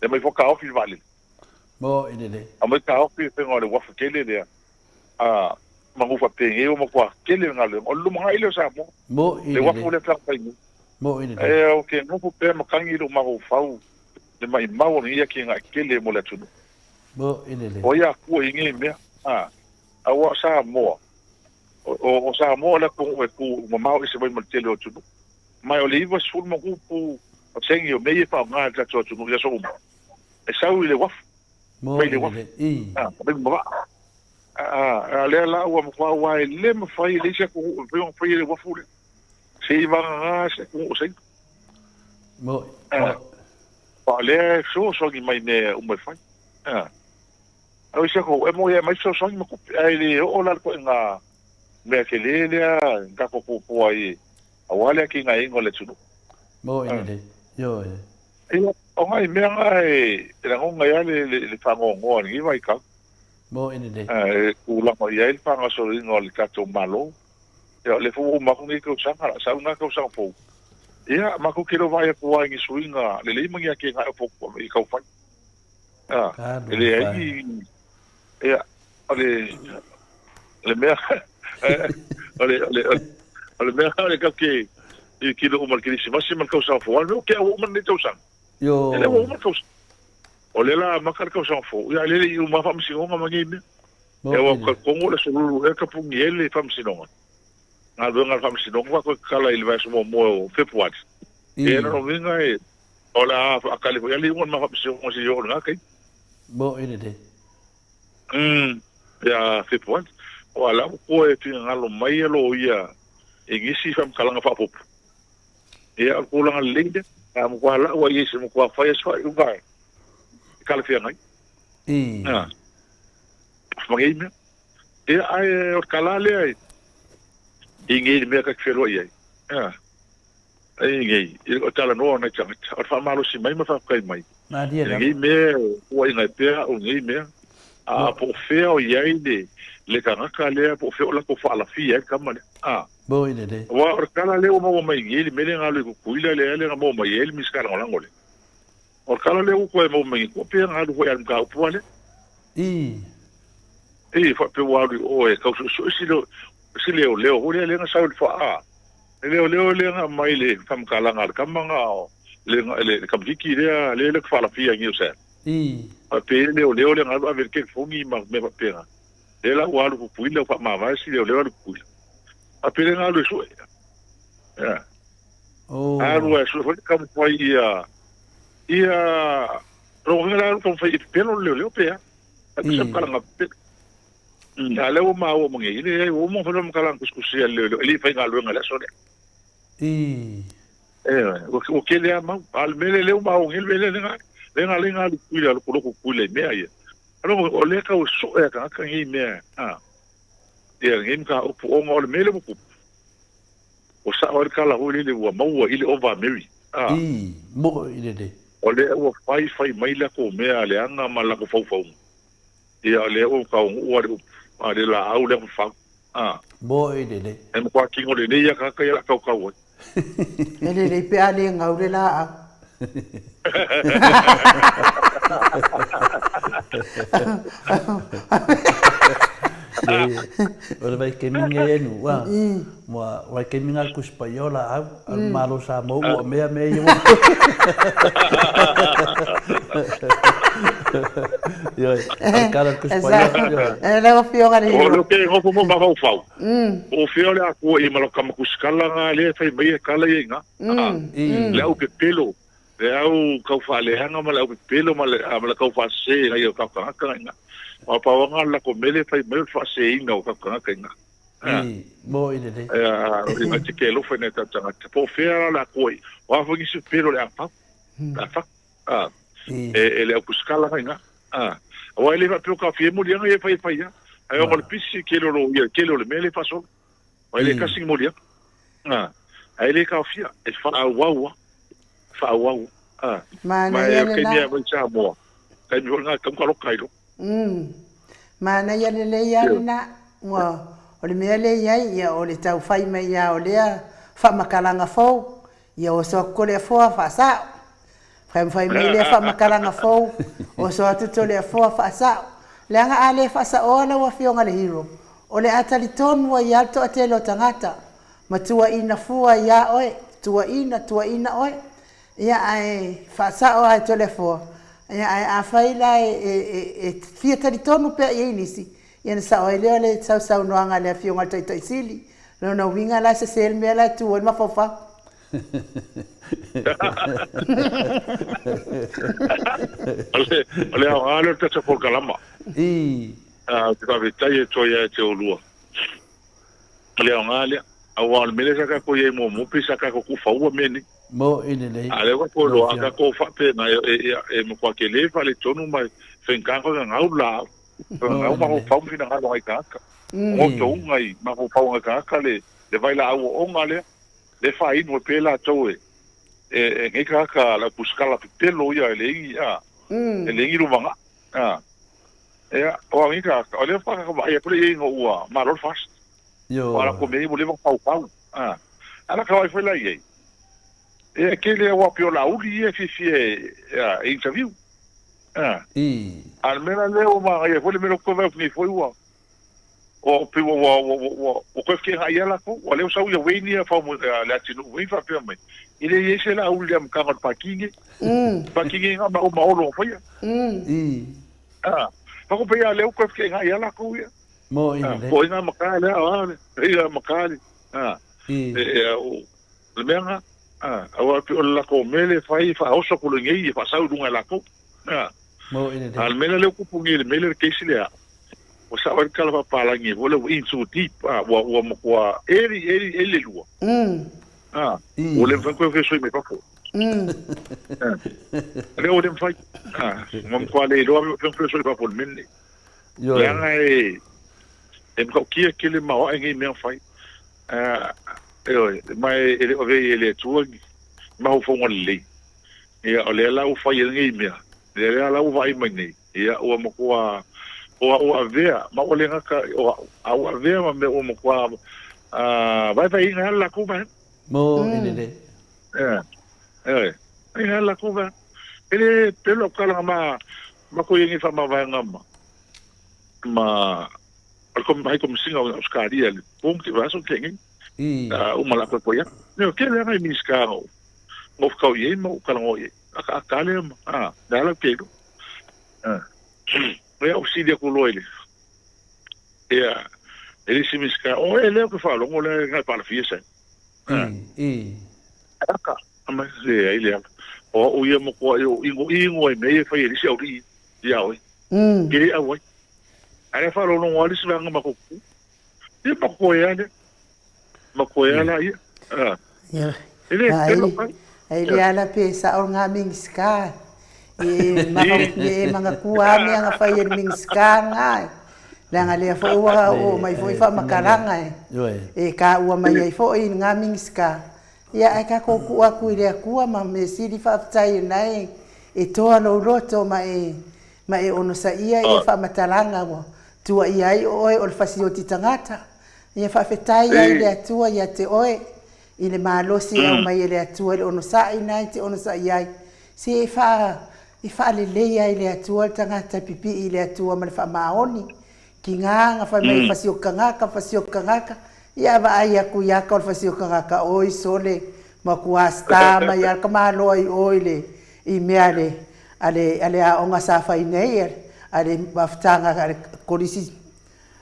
E aumai foi taofi le vaalele. Mo i lelei. Aumai taofi le faiga o le uafu tele lea. A, manu faapenei ua matua tele le galuega. O le lumanai lea o Samoa. Mo i Le uafu lea tatou fai nei. Mo i lelei. E, ou te nofo pea ma tagi i lou mafaufau le maimau o lenei atinae tele mo le atunuu. Mo i lelei. O ai Atua i nei mea? A, aua o Samoa, o Samoa o le atunuu e tu mamao ese mai ma le tele o atunuu. Ma o le 90 ma tupu pasene o mea ia e faaaoga e le tatou atunuu i aso uma, e sau i le uafu. Mo Mai le uafu. I. A, mai ma vaa. A, a lea la ua matua aua e le mafai e leai se atunuu e mafai ona faia le uafu lea. Se i vagana se atunuu o Saina. Mo. A, o lea e fesoasoani mai mea uma e fai. A, o isi atunuu e moni e aumai fesoasoani ma tupe, ae le oo la le ituaiga mea tele lea na tatou puapua ai aua le atinaeina o le atunuu. Mo i lelei. Ioe. Ia, o nai mea na e lagona ai lava le faanoanoa i lenei vaitau. Mo i lelei. E tulaga i ai le faagasoloina o le tatou Malo. Ia, o lea foi ua uma atu nei tausaga, o le a sau lena tausaga fou. Ia, matou te le o vaai atu lava i ni suiga lelei ma ni atinae o i tau fai. E leai ni... Ia, o le, le mea, o le, o le, o le mea o le tatou te tilotilo uma i le Kerisimasi ma le tausaga fou, a o le mea ua tea ua uma lenei tausaga. Ioe. E le ua uma le tausaga. O lea la amata le tausaga fou, ia a o lea e le i uma lava faamasinoga ma nei mea. Ia aua ou te talitonu o le aso 22 ea tapuni ai le faamasinoga. Galuega a le faamasinoga faatoa tatala i le vaiaso muamua o Fepuari. Ia o lona uiga e, o le a faatali foi lava le iuga o le ma faamasinoga seia oo i lena taimi. Mo'i lelei. Umm, ia Fepuari. Aua o la ua toe finagalo mai ia loia i nisi faamatalaga faaopoopo. Ia o le tulaga lelei lea. A matua lau ai i se matua fai a se faaiuga e talafeagai. Ii. Ma nei mea. Ia, ae o le tala lea i nei le mea ta te feloai ai. Ia. Ai nei, o talanoa nai tagata, o le faamalosi mai ma faafetai mai. Malie I lava. lenei mea, puaiga ai pea au i lenei mea. A po o fea o i ai le, le tagata lea, po o fea o latou faalafia ai le tama lea. A. Moi lelei. Aua o le tala lea ua maua mai nei, le mea lea na alu i Tutuila lea, lea na maua mai ai le Minisita Lagolago lea. O le tala lea ua toe maua mai nei, ua pei na alu foi i le mataupu lava lea. Ii. Ii, faapea ua alu i o e tau suesue si leo, si leoleo foi lea, lea na sau i le faa, le leoleo lea na aumai i le faamatalaga a le tama na, le, le, le tamaitiiti lea, lea na faalafia i Niu Sela. Ii. Faapea le leoleo lea na alu ave i le telefoni ma mea faapena. Lea la ua alu i Tutuila ua faamavae si leoleo alu i Tutuila. Faapea lea na alu e sue. Yeah. Oh. Alu e sue foi le taumafai ia, ia, lona uiga la alu taumafai e pepelo le leoleo pe a. Ai se kalanga pepelo. A lea ua maua ma nei, leai, ua uma ona fai le faamatalaga tusitusia a le leoleo, e le i faigaluega i le aso lea. Ii. Ioe, ua tele lava mau. A o le mea lea, lea ua maogia le mea lea, lea na ala ai ona alu Tutuila, lokoloko Tutuila i mea ia. O lea e tau soe e tagata nei mea, a, ia lenei mataupu, ona o le mea lea ua tupu, ua sao ai le tala foi lele ua maua i le ova a Mary, a. Ii, moi lele. O lea ua fai fai mai latou mea leaga ma latou faufauga, ia o lea ua taunuu lava le upu, a, le laau lea fafau, a. Moi lele. E matua tino lelei lava tagata ia o le a tautau ai. E lelei pe a le gau le laau. O le vaikemi nge e nu, a. Ua vaikemi nga le Tusi Paia o laau, a le Malo Samoa ua mea mea ia ua. Ioe, o le tala o le Tusi Paia, ioe. E lau Afioga i le O lea e nofo mo mafaufau. Po o fea o le Atua i ma lau tama kusikala na lea e fai mai e tala ia ina. Le au pepelo, le au tau faaleaga ma le au pepelo ma le, ma le tau faasese nai o tatou tagata na ina. Aua pau lava na o le latou mea lea e fai mai o le faaseseina o tatou tagata ina. Mo i lelei. Ia, te ke alofa i nai o tatou tagata. Po o fea la le Atua i, o a foi nisi pepelo o le a pau, le a fatu. E le au kusikala na ina. Aua e le faapea o taofia ai moliaga ia e fai e fai lava. Ae ona o le pisi tele o loia, tele o le mea lea e faasolo. Aua e le tasi ni moliaga. Ae le taofia, e faaauau lava, faaauau lava. Ma Manaia o le taimi lena. e aumai i Samoa, taimi foi lena e tatau ona taloka ai loa. Manaia lelei lava lena. Ua, o le mea lea e i ai, ia, o le tau fai mai lava o lea faamatalaga fou, ia oso atu Toleafoa faasao. Fai mai lea faamatalaga fou, oso atu Toleafoa faasao. Leaga a le faasaoa lau Afioga le Hero, o le a talitonu ai lava le toatele o tagata, ma tuuaiina fua ai ia oe, tuuaiina, tuuaiina oe. Ia ae faasao lava e Toleafoa, ia ae afai la e fia talitonu pea i ai nisi, ia ona sao ai lea o le sausaunoaga a le Afioga i le Taitai Sili. Lona uiga la e sese le mea la e tu ai le mafaufau. O le aoga lea o le tatou polokalama. Ii. Ou te faafetai atu ai ia te oulua. O le aoga lea. Aua o le mea lea sa tatou i ai muamua pei sa tatou tuufaua mea nei. Moni lelei. A o lea ua tatou iloa, a tatou faapena, e matua tele faaletonu ma e faigata ona gau le laau. Gau mafaufau ma finagalo o nai tagata. O gotouga i mafaufau o nai tagata le vailaau ooga lea. Lea e faainu ai pea latou e nei tagata le au pusikala pepelo ia e leai a e leai ni lumanai a. Ia, o au nei tagata, o lea faatoa vaai atu lea i ai ina ua malo le FAST. Ioe. O a latou mea ia ua leva ona faufau a. A lata vaai foi la i ai, ia e tele aua pei o Laauli ia e fiafia e interview a. A o le mea la lea ua manaia foi le mea lea ou te toe vaai atu nei foi ua Ua pei ua, ua, ua, ua, ua toe feteenai lava latou. Ua lea ua sau ia Wayne ia fau le atinuu Wayne faapea mai, e le i ai se lauli i le amataga o le Pākī nei. Pākī nei na ma Olo na faia. Ah, fako pei a lea ua toe feteenai lava latou ia. Mo i le. Po o ai na amata lea, o a le, ai na amata le, ah, e, e, o, le mea na, ah, aua pei o le latou mea lea e fai e faaoso atu loa nei e faasau i luga e latou. Ah, a o le mea la lea ua tupu nei i le mea lea le case lea, Ua sao ai le tala faapalagi foi lea ua in too deep, a, ua, ua matua eli, eli, eli le lua. A, ua le mafai ona toe fesoi mai fafo. A, lea ua le mafai. A, ua matua le iloa pe mafai ona fesoi fafo i le mea lenei. Leaga e, e matautia tele maoae nei mea fai. A, ioe, ma e, e le o avea i ai e le Atua ni mafaufauga lelei. Ia, o lea la ua fai ai lenei mea, lea la ua vaai mai nei. Ia, ua matua, ua, ua avea, ma ua le gata o a'u, a ua avea ma mea ua matua vaevaeina ai le latou vaega. Mo e lelei. Ea, ioe, vaevaeina ai le latou vaega. E le pelo a'u tala na ma, matou i ai nei faamavaega ma, ma, o le hai Komesina o Ausetalia i le po ma te vaiaso na tea nei. Uma la koe atu. Ioe, tele lava nai Minisita na ou, na ou fetau i ai ma ou talanoa i ai. Akaaka lea ma, a, le a lau te iloa. Ia, ou fesili atu loa i le, ia, e le isi Minisita, o e lea ou te faalogo lea na e palafia sa. Aka, mai, leai, leaga. O au ia matua i o ingo ingo ai mea ia e fai e le isi aualii ia oe. Ke le auai. Ae le faalogologo lava le isi vaega matou tu. Ia makoe lava lea. Makoe lava la ia. E le tele o kai. Ai Leala pe sao nga Minisita i e manatua a mea na fai e le Minisita nga leaga lea foi ua oo mai foi faamatalaga e taua mai ai foi nga Minisita. Ia ae tatou tuu atu i le Atua ma mea sili faafetai o lena e toa lou loto ma e ma e onosaia ia faamatalaga ua tuuaia ai oe o le fasioti tagata. Ia faafetai ai le Atua ia te oe i le malosi e aumai e le Atua i le onosai lena e te onosai ai, se e faa, e faalelei ai le Atua le tagata e pipii i le Atua ma le faamaoni. Tiga na fai mai e fasioki tagata, fasioki tagata, ia a vaai atu i ata o le fasioki tagata, oi sole, matua star mai lava le tamaloa i o i le, i mea a le, a le, a le aoga sa fai nei, a le mafutaga a le Kolisi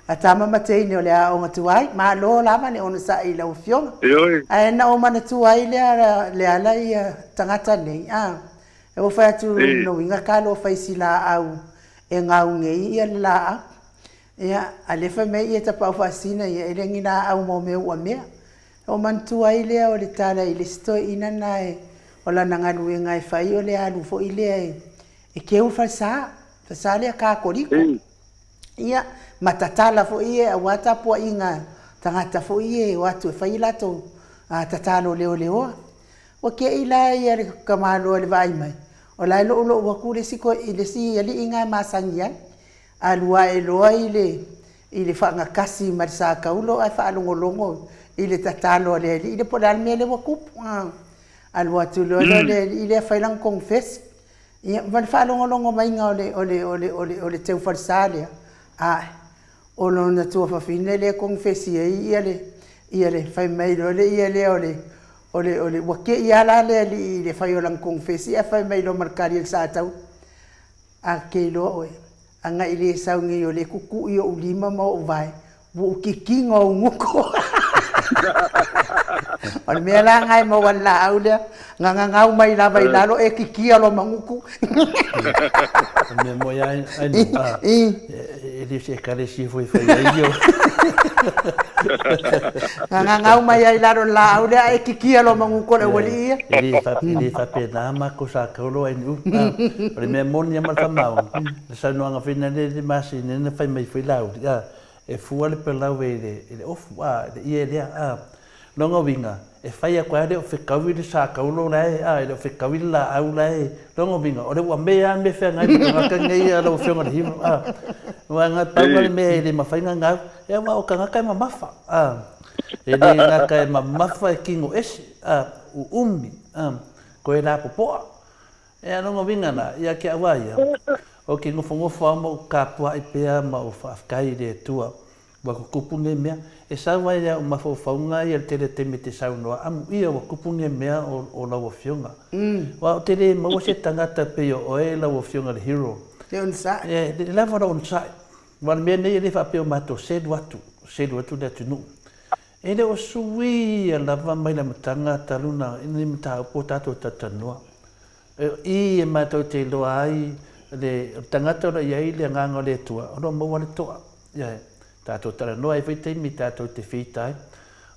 A tama ma teine o le aoga tuai, malo lava le onosai i lau afioga. Ioe. Ae na ou manatua ai lea Leala ia tagata nei, a. E ua fai atu lona uiga talo fai si laau e gau nei ia le laau. Ia, a lea fai mai ia tapaau faasina ia, e le ni laau mo mea ua mea. Na ou manatua ai lea o le tala i le isi toeaina na e, o lana galuega e fai o le alu foi lea e keu le falesa, falesa lea Katoliko. Ia, ma tatala foi ia aua tapuaiga tagata foi ia e o atu e fai a latou tatalo leoleoa. Ua te i la ia le tamaloa i le vaai mai, o la e loulou atu le isi le isi alii na e masani ai. Alu ae loa i le i le faagatasi ma le sataulo ae faalogologo i le tatalo a le alii lea po o le a le mea lea ua tupu. Alu atu loa lea o le alii lea fai lana konifesi. Ia, ma le faalogologo maiga o le, o le, o le, o le, o le teu falesa lea, ae, o lona tuafafine lea e konifesi ai ia le, ia le, fai mai loa le ia lea o le, o le, o le, ua te i lava la le alii i le fai o lana konifesi ae fai mai loa ma le tali a le Sataua, A ke iloa oe, ana i le sau nei o lea e tutuʻi oʻu lima ma oʻu vae, ua ou kikino au gutu. O le mea la lena e maua ai le laau lea, na gagau mai lava i lalo e kikia loa ma gutu. O le mea moi ai, ai no, a, e le o se ekalesia foi e fai ai ia. Na gagau mai ai i lalo le laau lea ae kikia loa ma gutu o le aualii ia. E le e le faapena makou sa taulo ai nu. O le mea moni lava ma le faamaoni, le saunoaga foi lea i le masina na fai mai foi Laauli, a, e fua le pelau e le, i le ofu, a, i le ie lea, a. Lona uiga, e fai atu ai e le o fetaui le sa taulo la e, a, e le o fetaui le laau la e, lona uiga, o le ua mea lava mea feagai ma tagata nei a lau Afioga i le Hero, a. Aua na pau lava le mea e le mafai ona gau, ia aua o tagata e mamafa, a. E le gata e mamafa e kino ese, a, uumi, a, koe lapopoa. Ea lona uiga la, ia ke au a ia, o ke nofonofo au ma ou kapuaʻi pea ma ou faafetai i le Atua, ua kukupu nei mea. E sau ai au mafaufauga ia le tele taimi te saunoa, amuia ua kupu nei mea o, o lau Afioga. Aua ou te le maua se tagata pei o oe lau Afioga le Hero. Le onosai. E, le lava o lou onosai. Aua o le mea nei e le faapea ua matou selu atu, selu atu le atunuu. E le o suia lava mai le amataga talu na ni mataupu o tatou talatalanoa. O i e matou te iloa ai le tagata o lo o i ai le agaga o le Atua, o lo o maua le toa. Ioe. Tatou talanoa ai foi taimi tatou te feita ai.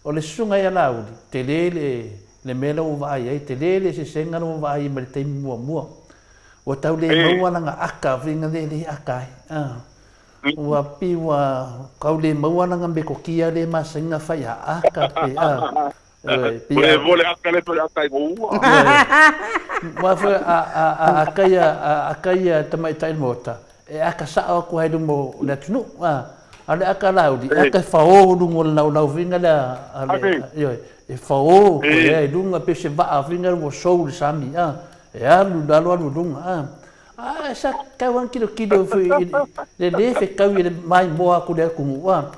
O le susuga ia Laauli, tele le le mea lea ua vaai ai, tele le eseesega lea ua vaai ai mai le taimi muamua. Ua tau le maua lana aka, faiga le le aka ai. Ua pi ua kau le maua lana metokia le masani na fai a aka pe a. Ioe, pi a. Ua le aka le fai aka i ngō ua. Ua foi a a a aka ia a aka ia tamaitai le maota, e aka sao atu ai luma o le atunuu, a. A o le aka Laauli, e aka e faō luga o le laulau whiga lea a le, ioe, e faō koe ea i luga pei o se vaa whiga ua sou i le sami, a. E alu i lalo alu i luga, a. A sa tau lava tilotilo foi i le le fetaui e le maimoa atu le atunuu, a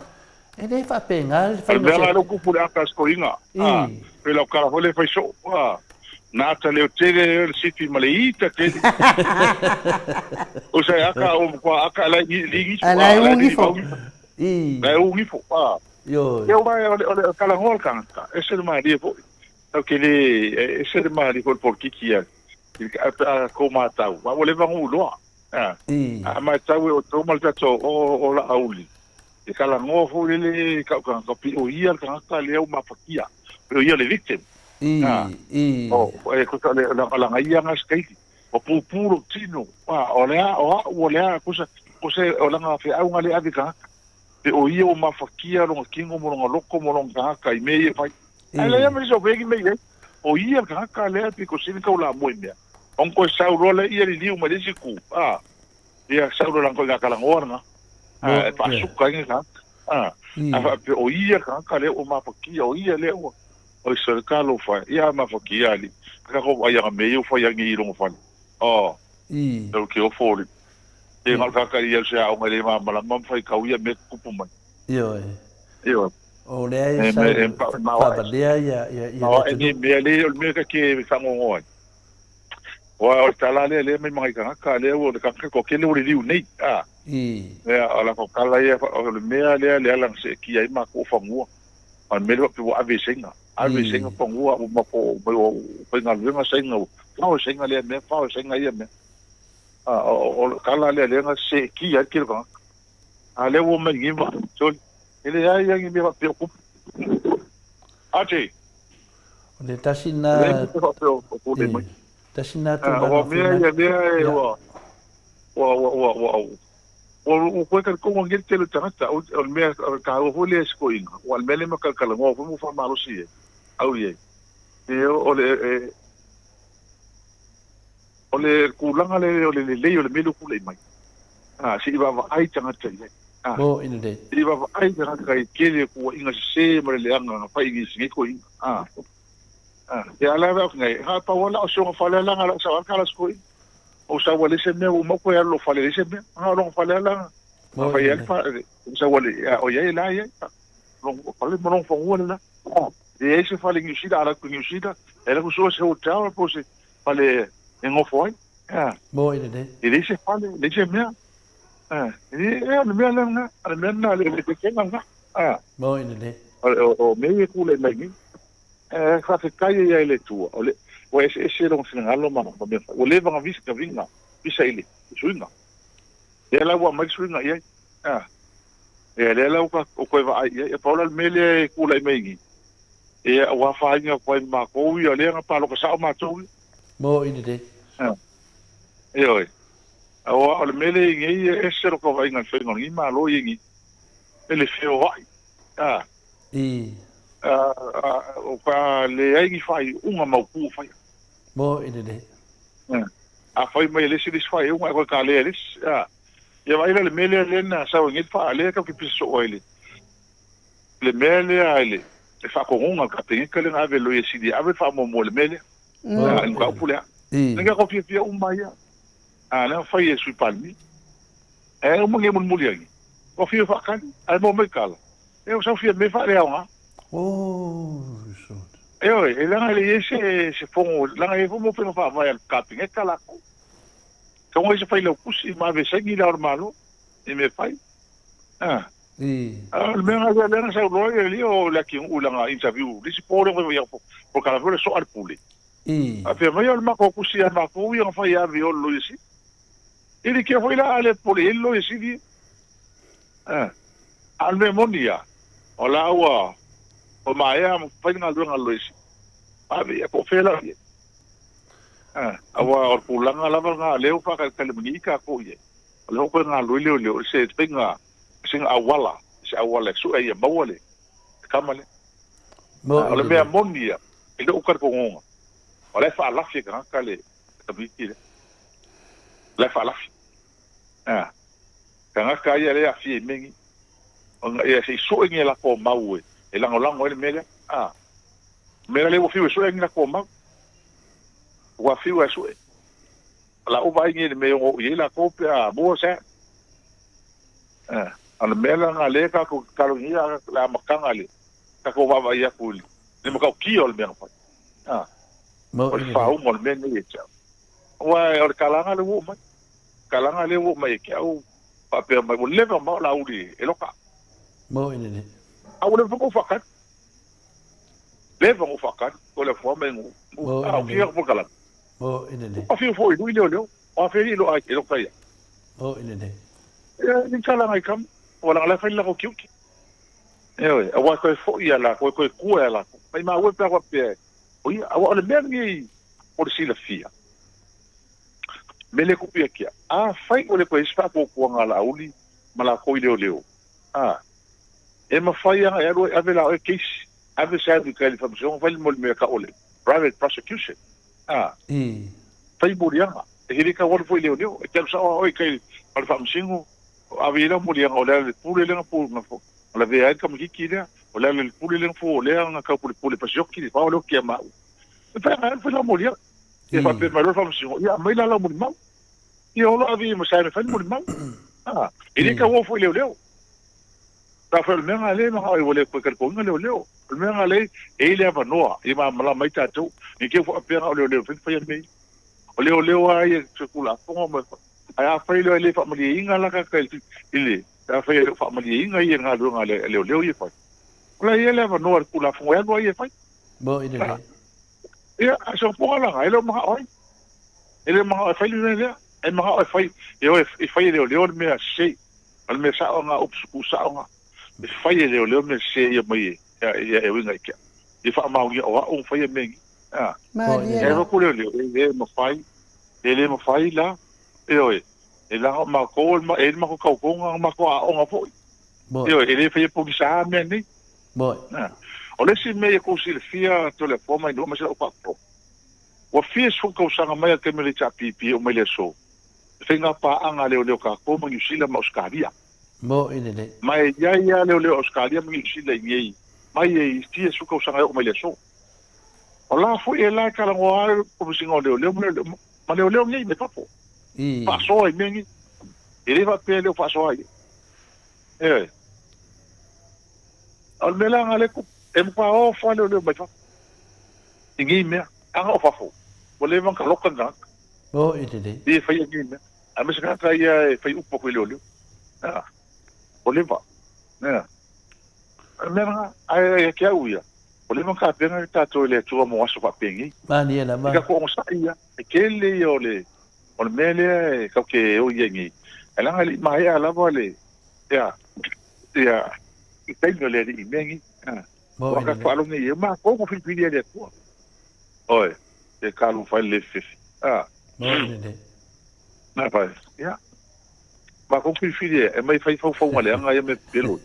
e le faapena le faiga. O le mea la lea ua kupu le aka a Sikoiga, a pei lau kala foi lea fai soo, a na ata leo tele le sifi ma le ita tele. O sa e aka o matua aka e lai li ifo, a lai li vau ifo. Lai u ifo, a. Ia aua o le talanoa le tagata, ese le malie foi. Tau ke le, ese le malie foi le polokiki ia. Pe a kou matau, a ua leva ona ou iloa. A, a matau e outou ma le tatou o, o Laauli, e talanoa foi lele i kau tagata, pei o ia le tagata lea ua mafatia, pei o ia le victim. I. O, e kusa le lagaia nga skeili. O pupū lou tino. A, o le a, o a'u o le a, kusa, kusa o lana feauga lea e ave i tagata. Pe o ia ua mafakia lona tino ma lona loto ma lona tagata i mea ia e fai. Ae leai ma nisi o fea mea i ai. O ia le tagata lea pito sili taulamua i mea. Ona toe sau loa lea ia liliu mai le isi itu, a, ia sau loa lana ituaiga talanoa lena, a, e faasuka ai le tagata. A, a faapea o ia le tagata lea ua mafatia, o ia lea ua, oi sole talofa e, ia a mafatia alii. A tatou vaai ana mea ia ua fai ane i lona fale. Oh. Tau ke ofo o le Te ngau kaka i au se aoga i le malamalama ma faitau ia mea tutupu mai. Ioe. Ioe. O lea e sau faavalea ia ia le atunuu. Mea le o le mea ka ke whangongo ai. Oa o le tala lea lea mai mangai tagata lea ua le tagata toatele ua liliu nei. A. Ia o la tala ia o le mea lea lea la seetia ai matou o fanua. O le mea lea faapea ua ave i Saina. Ave i Saina fanua ua matou omai ua faigaluega Saina ua fao e Saina lea mea fao e Saina ia mea. A o le tala lea lea na seetia ai le tele o tagata. A lea ua omai nei ma sole. E leai lava ni mea faapea o tupu. Ate. O le tasi na. Leai ni mea faapea o tulai mai. Tasi na tulaga. O mea ia lea e ua ua ua ua ua ua ua koe talitonu nei le tele o tagata. O le mea taua foi lea i se toeaina, aua o le mea lea ma talatalanoa foi ma ua faamalosi i ai, au i ai. E o le e o le tulaga lea o le lelei o le mea lea ua tulai mai. A, se i vaavaai tagata i ai. A, se i vaavaai tagata i tele o tuuaiga sese ma le leaga na fai i nisi nei toeaiina. A, a, ia a la e nei, na pau lava la o si ona fale lana la sau lava se toeaina. Ou sau ai le se mea, ua uma ou toe alu i lou fale leai se mea. Na o lona fale lava lana. Na fai ai le fa, sau ai le, o i ai la i ai. Lona fale ma lona fanua le la. E leai se fale i Niu Sila, a alu atu i Niu Sila, e alu atu sue se hotel po o se fale e nofo ai. Moe lelei. E leai se fale, leai se mea. E o le mea lena, o le mea lena, le pekega lena. Moe lelei. O mea ia e tulai mai nei. E faafetai ai lava i le Atua, o le, ua eseese lona finagalo ma mea fai. Ua leva ona viga visa i le suiga. Lea la ua aumai le suiga i ai. Ia, lea la ua toe vaai i ai. E pau la le mea lea e tulai mai nei, ia, ua afaina atu ai ma matou ia, lea na palota sao matou ia. Moni lelei. Ioe. Aua o le mea lea e i ai nei, e ese lota vaaiga i le faiga o lenei Malo ia i nei, e le feoai. O ka leai ni faaiuga mautu o faia. Moni lelei. A fai mai e le isi le isi faaiuga, e toe kalea e le isi. Ia vaai la i le mea lea lea na sau ai nei le faa lea tatou te pisa soo ai i le le mea lea i le le faatonuga a le Kapeneta lea na ave e le Loia Sili e ave le faamuamua i le mea lea. I le mataupu lea. Lea tatou fiafia uma ai lava. A lea na fai e le Sui Palemia. Ae uma nei mulimuli ai, ua fiu e faatali, ae maua mai tala, e ua sau Fiame faaleaoga. Ioe, e leaga e le i ai se se fono, leaga e i ai foi mo faiga faavae a le Kapeneta latou. Tago ai se failautusi ma ave e saini le Ao o le Malo i mea e fai. A. A o le mea lena lea na saunoa ai alii o Leatinuu i lana interview le isi po lea na fai mai po o le foi o le soa le pule. Faapea mai o le matou tusi a matou ia na fai e ave i o i le Loia Sili. E like foi la a le popole i ai le Loia Sili ia. A. A o le mea moni ia, o la ua maea fai le galuega a le Loia Sili. Ave ia po o fea la i ai. Aua o le tulaga lava lena o lea ua faatalitali mai nei tatou i ai, o lea ua toe galulue leoleo i se faiga, se auala, se auala e sue ai ia maua le tama lea. O le mea moni ia, i lou talitonuga, o la e faalafi e tagata le tamaitiiti lea. O la e faalafi. Tagata ia lea e aafia i mea nei. Ona ia se i sue ni a latou mau e lagolago ai le mea lea. O mea la lea ua fiu e sue ni latou mau. Ua fiu e sue. O la ua vaai nei i le mea e ono oo i ai latou pe a maua se a. A o le mea la lena lea tatou te tatalo nei le amataga i le tatou vaavaai atu i le matautia o le mea na fai. O le faauga o le mea lenei ia te au. Aua o le kalaga lea ua oo mai. Kalaga lea ua oo mai ia te au faapea mai ua leva ona mao Laauli e loka. A ua leva foi ona ou faatali. Leva ona ou faatali, o le afuaga mai nuu. A o fia atu polokalame. Ua fiu foi i lui leoleo. O a fea i lo ai e loka ia. Ia ni kalaga i kama. Ua langa la fai le lako tiute. Ioe, aua e toe foi ia lakou, e toe tua ia lakou. Maimau e pe a faapea e. O ia, aua o le mea lenei o le silafia, me le kupu ia kia, afai ua le toe i ai se faapuapuaga a Laauli ma lakou i leoleo, a, e mafai lava e alu e ave la oe case, ave se alu i kai i le faamasinoga fai le mo le mea tau o le private prosecution, a, fai moliaga, e le tau alu foi i leoleo, e te alu sao lava oe i kai ma le faamasino, ave i ai lau moliaga o le a le pule lea na pu, na lavea ai le tamaititi lea, o le a le pule lea na fu o lea na taupulepule pasioki le vao le oki ia maua. E fai agai fai lau moliaga. Ia faapea mai loa le faamasino, ia aumai la lau molimau. Ia olo ave i ma sae fai le molimau. Ah, e le tau oo foi i leoleo. Sa fai o le mea lena lea manao ai ua le toe talitonuina leoleo. O le mea lena lea e i ai le avanoa ia malamalama ai tatou. Ne i te i ua faapea na o leoleo e mafai ona faia mea ia. O leoleo lava ia se Tulafono ma ae afai loa e le faamalieina la tagata i le pe afai e le o faamalieina ia i le galuega a leoleo ia e fai, o la e i ai le avanoa i le Tulafono e alu ai e fai. Moni lelei. Ia, a o se upuga la, e le o manao ai. E le o manao e fai le mea lea. E manao e fai, e o e fai e leoleo le mea sese. O le mea sao lena, upu tuusao lena. E fai e leoleo le mea sese ia mai e, ia e uiga i te au. Ia faamaonia o au na faia mea nei. A. Malie E la. alu atu leoleo, e le mafai, e le mafai la, ioe, e leaga o matou, e i ai le matou tautoga na matou aoga foi. Ioe, e le faia pogisa mea nei. Moni. O le isi mea ia tou silafia Toleafoa mai nuu aemaise lau faafofoga, ua fia sefulu tausaga mai a le taimi o le HRPP e oo mai le aso, le faiga paaga a leoleo tatou ma Niu Sila ma Ausetalia. Moni lelei. Ma e i ai lava leoleo Ausetalia ma Niu Sila i inei mai e fia sefulu tausaga e oo mai le aso. O la foi e la e talanoa lava le Komesina o Leoleo ma leoleo ma leoleo nei mai fafo. Faasoa i mea nei. E le faapea e le o faasoa ai. Ioe. O le mea la lena lea e tupu, e matua ofa lava leoleo mai fafo i nei mea. Ana o fafo, ua leva ona taloka ni tagata. Moni lelei. Ia e faia nei mea. Aemaise tagata ia e fai upu atu i leoleo. A, ua leva. Ioe. O le mea lena, ae ia te au ia, ua leva ona tapena le tatou e le Atua mo aso faapenei. Malie lava. I tatou onosai ia, e tele ia o le, o le mea lea e tatou te o i ai nei. Ae leaga e le i maea lava le, ia, ia, le taimi o le Alii i mea nei. Ua tatou faalogo nei, o matou na filifilia e le Atua. Oi, e talofa ai le le fefe. Moni lelei. Na fai, ia, matou filifili e aumai fai faufauga leaga ia me pepelo.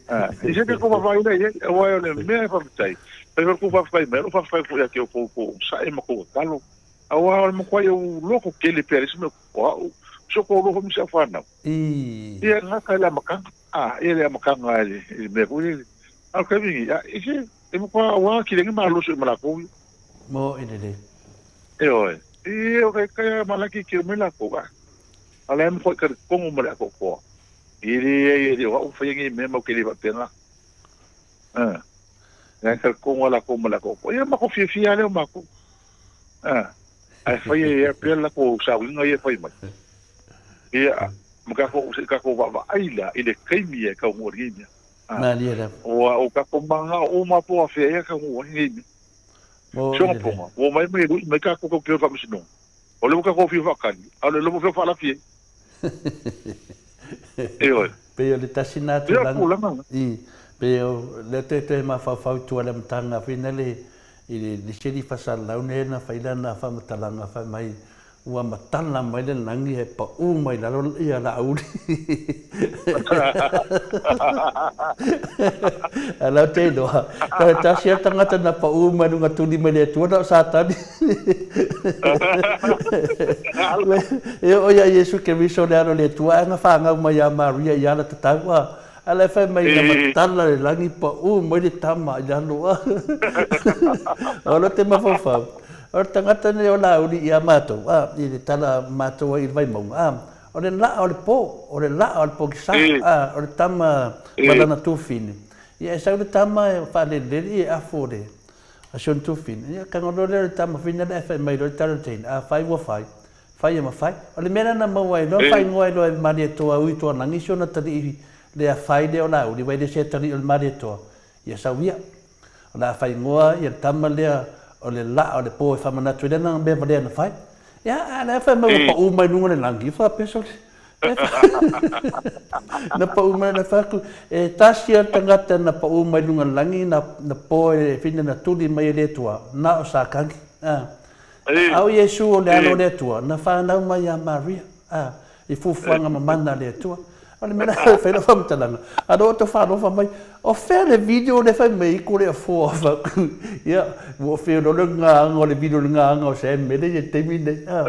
Ah, i se te ko vaavaai lea i ai, aua o le mea e faafetai, fai foi le tou faafetai mai, o lou faafetai foi ia te outou tou onosai ma tou tatalo. Aua o le matuai ou loto tele pea i le isi mea o au, si o toalua foi ma si au fanau. Ia gata i le amataga, ah, ia le amataga i le mea foi lele. A o le taimi lenei, ah, i se, e matua aua kilegi malosi ma latou ia. Moni lelei. Ioe. E o kai kai a malaki ke mai lakou a. A la e mafai ka talitonu ma le atoatoa. E leai e le o au faia nei mea matou te le faapena. A. La e talitonu lava lakou ma le atoatoa. Ia matou fiafia lava lea o matou. A. Ae faia ia pea le latou sauniga ia e fai mai. Ia, ma tatou, se i tatou vaavaai la i le taimi e taunuu ai lenei mea. A. Malie lava. Ua o tatou manao uma po o afea ea taunuu ai lenei mea. Moni lelei. Siogapoga, ua omai mai e lui mai tatou tatou te o i le faamasinoga. O lea ua tatou fia faatali, a o le lomo fia faalafi ai. Ioe. Pei o le tasi na Ia, tulaga, tulaga na. i, pei o lea toe toe mafaufau i tua i le amataga foi na le, i le liseli faasalalau lea na fai lana faamatalaga fai mai Ua matala mai le lagi ae pau mai lalo ia Laauli. Ae lau te iloa, toe tasi lava tagata na pau mai luga tuli mai le Atua na o Satani. E oo ia Iesu Keriso le Alo o le Atua ae na fanau mai ia Maria i ala tatau a. A la e fai mai na matala le lagi pau mai le tama i lalo a. O lo te mafaufau, o le tagata nei o Laauli ia matou, a, i le tala matou ai i le Vaimauga, a, o le laa o le po, o le laa o le pogisa, a, o le tama ma lana tufine. Ia e sau le tama e faalelelele e afu o le a si ona tufine. Ia tago loa lea o le tama fine lea e fai mai loa le tala o le teine, afai ua fai, Fai e mafai. O le mea lea na maua ai loa, faaigoa ai loa e Malietoa Ui Toalagi si ona talii lea fai lea o Laauli, ua e le se talii o le Malietoa, ia sau ia. O le a faaigoa ia le tama lea o le laa o le po e faamanatu ai lea na mea valea na fai. Ia, a o lea fai mai ua pau mai luga o le lagi, faapea sole. Na pau mai na fatu, e tasi a tagata na pau mai lunga lagi na na po e fina na tuli mai e le Atua, na o Satani. A. A o Iesu o le alo o le Atua, na whanau mai ia Maria. A. I fuafuaga mamana a le Atua. O le mea la e fai lau faamatalaga, a lea ua tau faalofa mai, o fea le video lea e fai mai ai Toleafoa faaku, ia, ua ou feiloa le gaaga o le video i le gaaga o Sam Mele i le taimi lenei. A.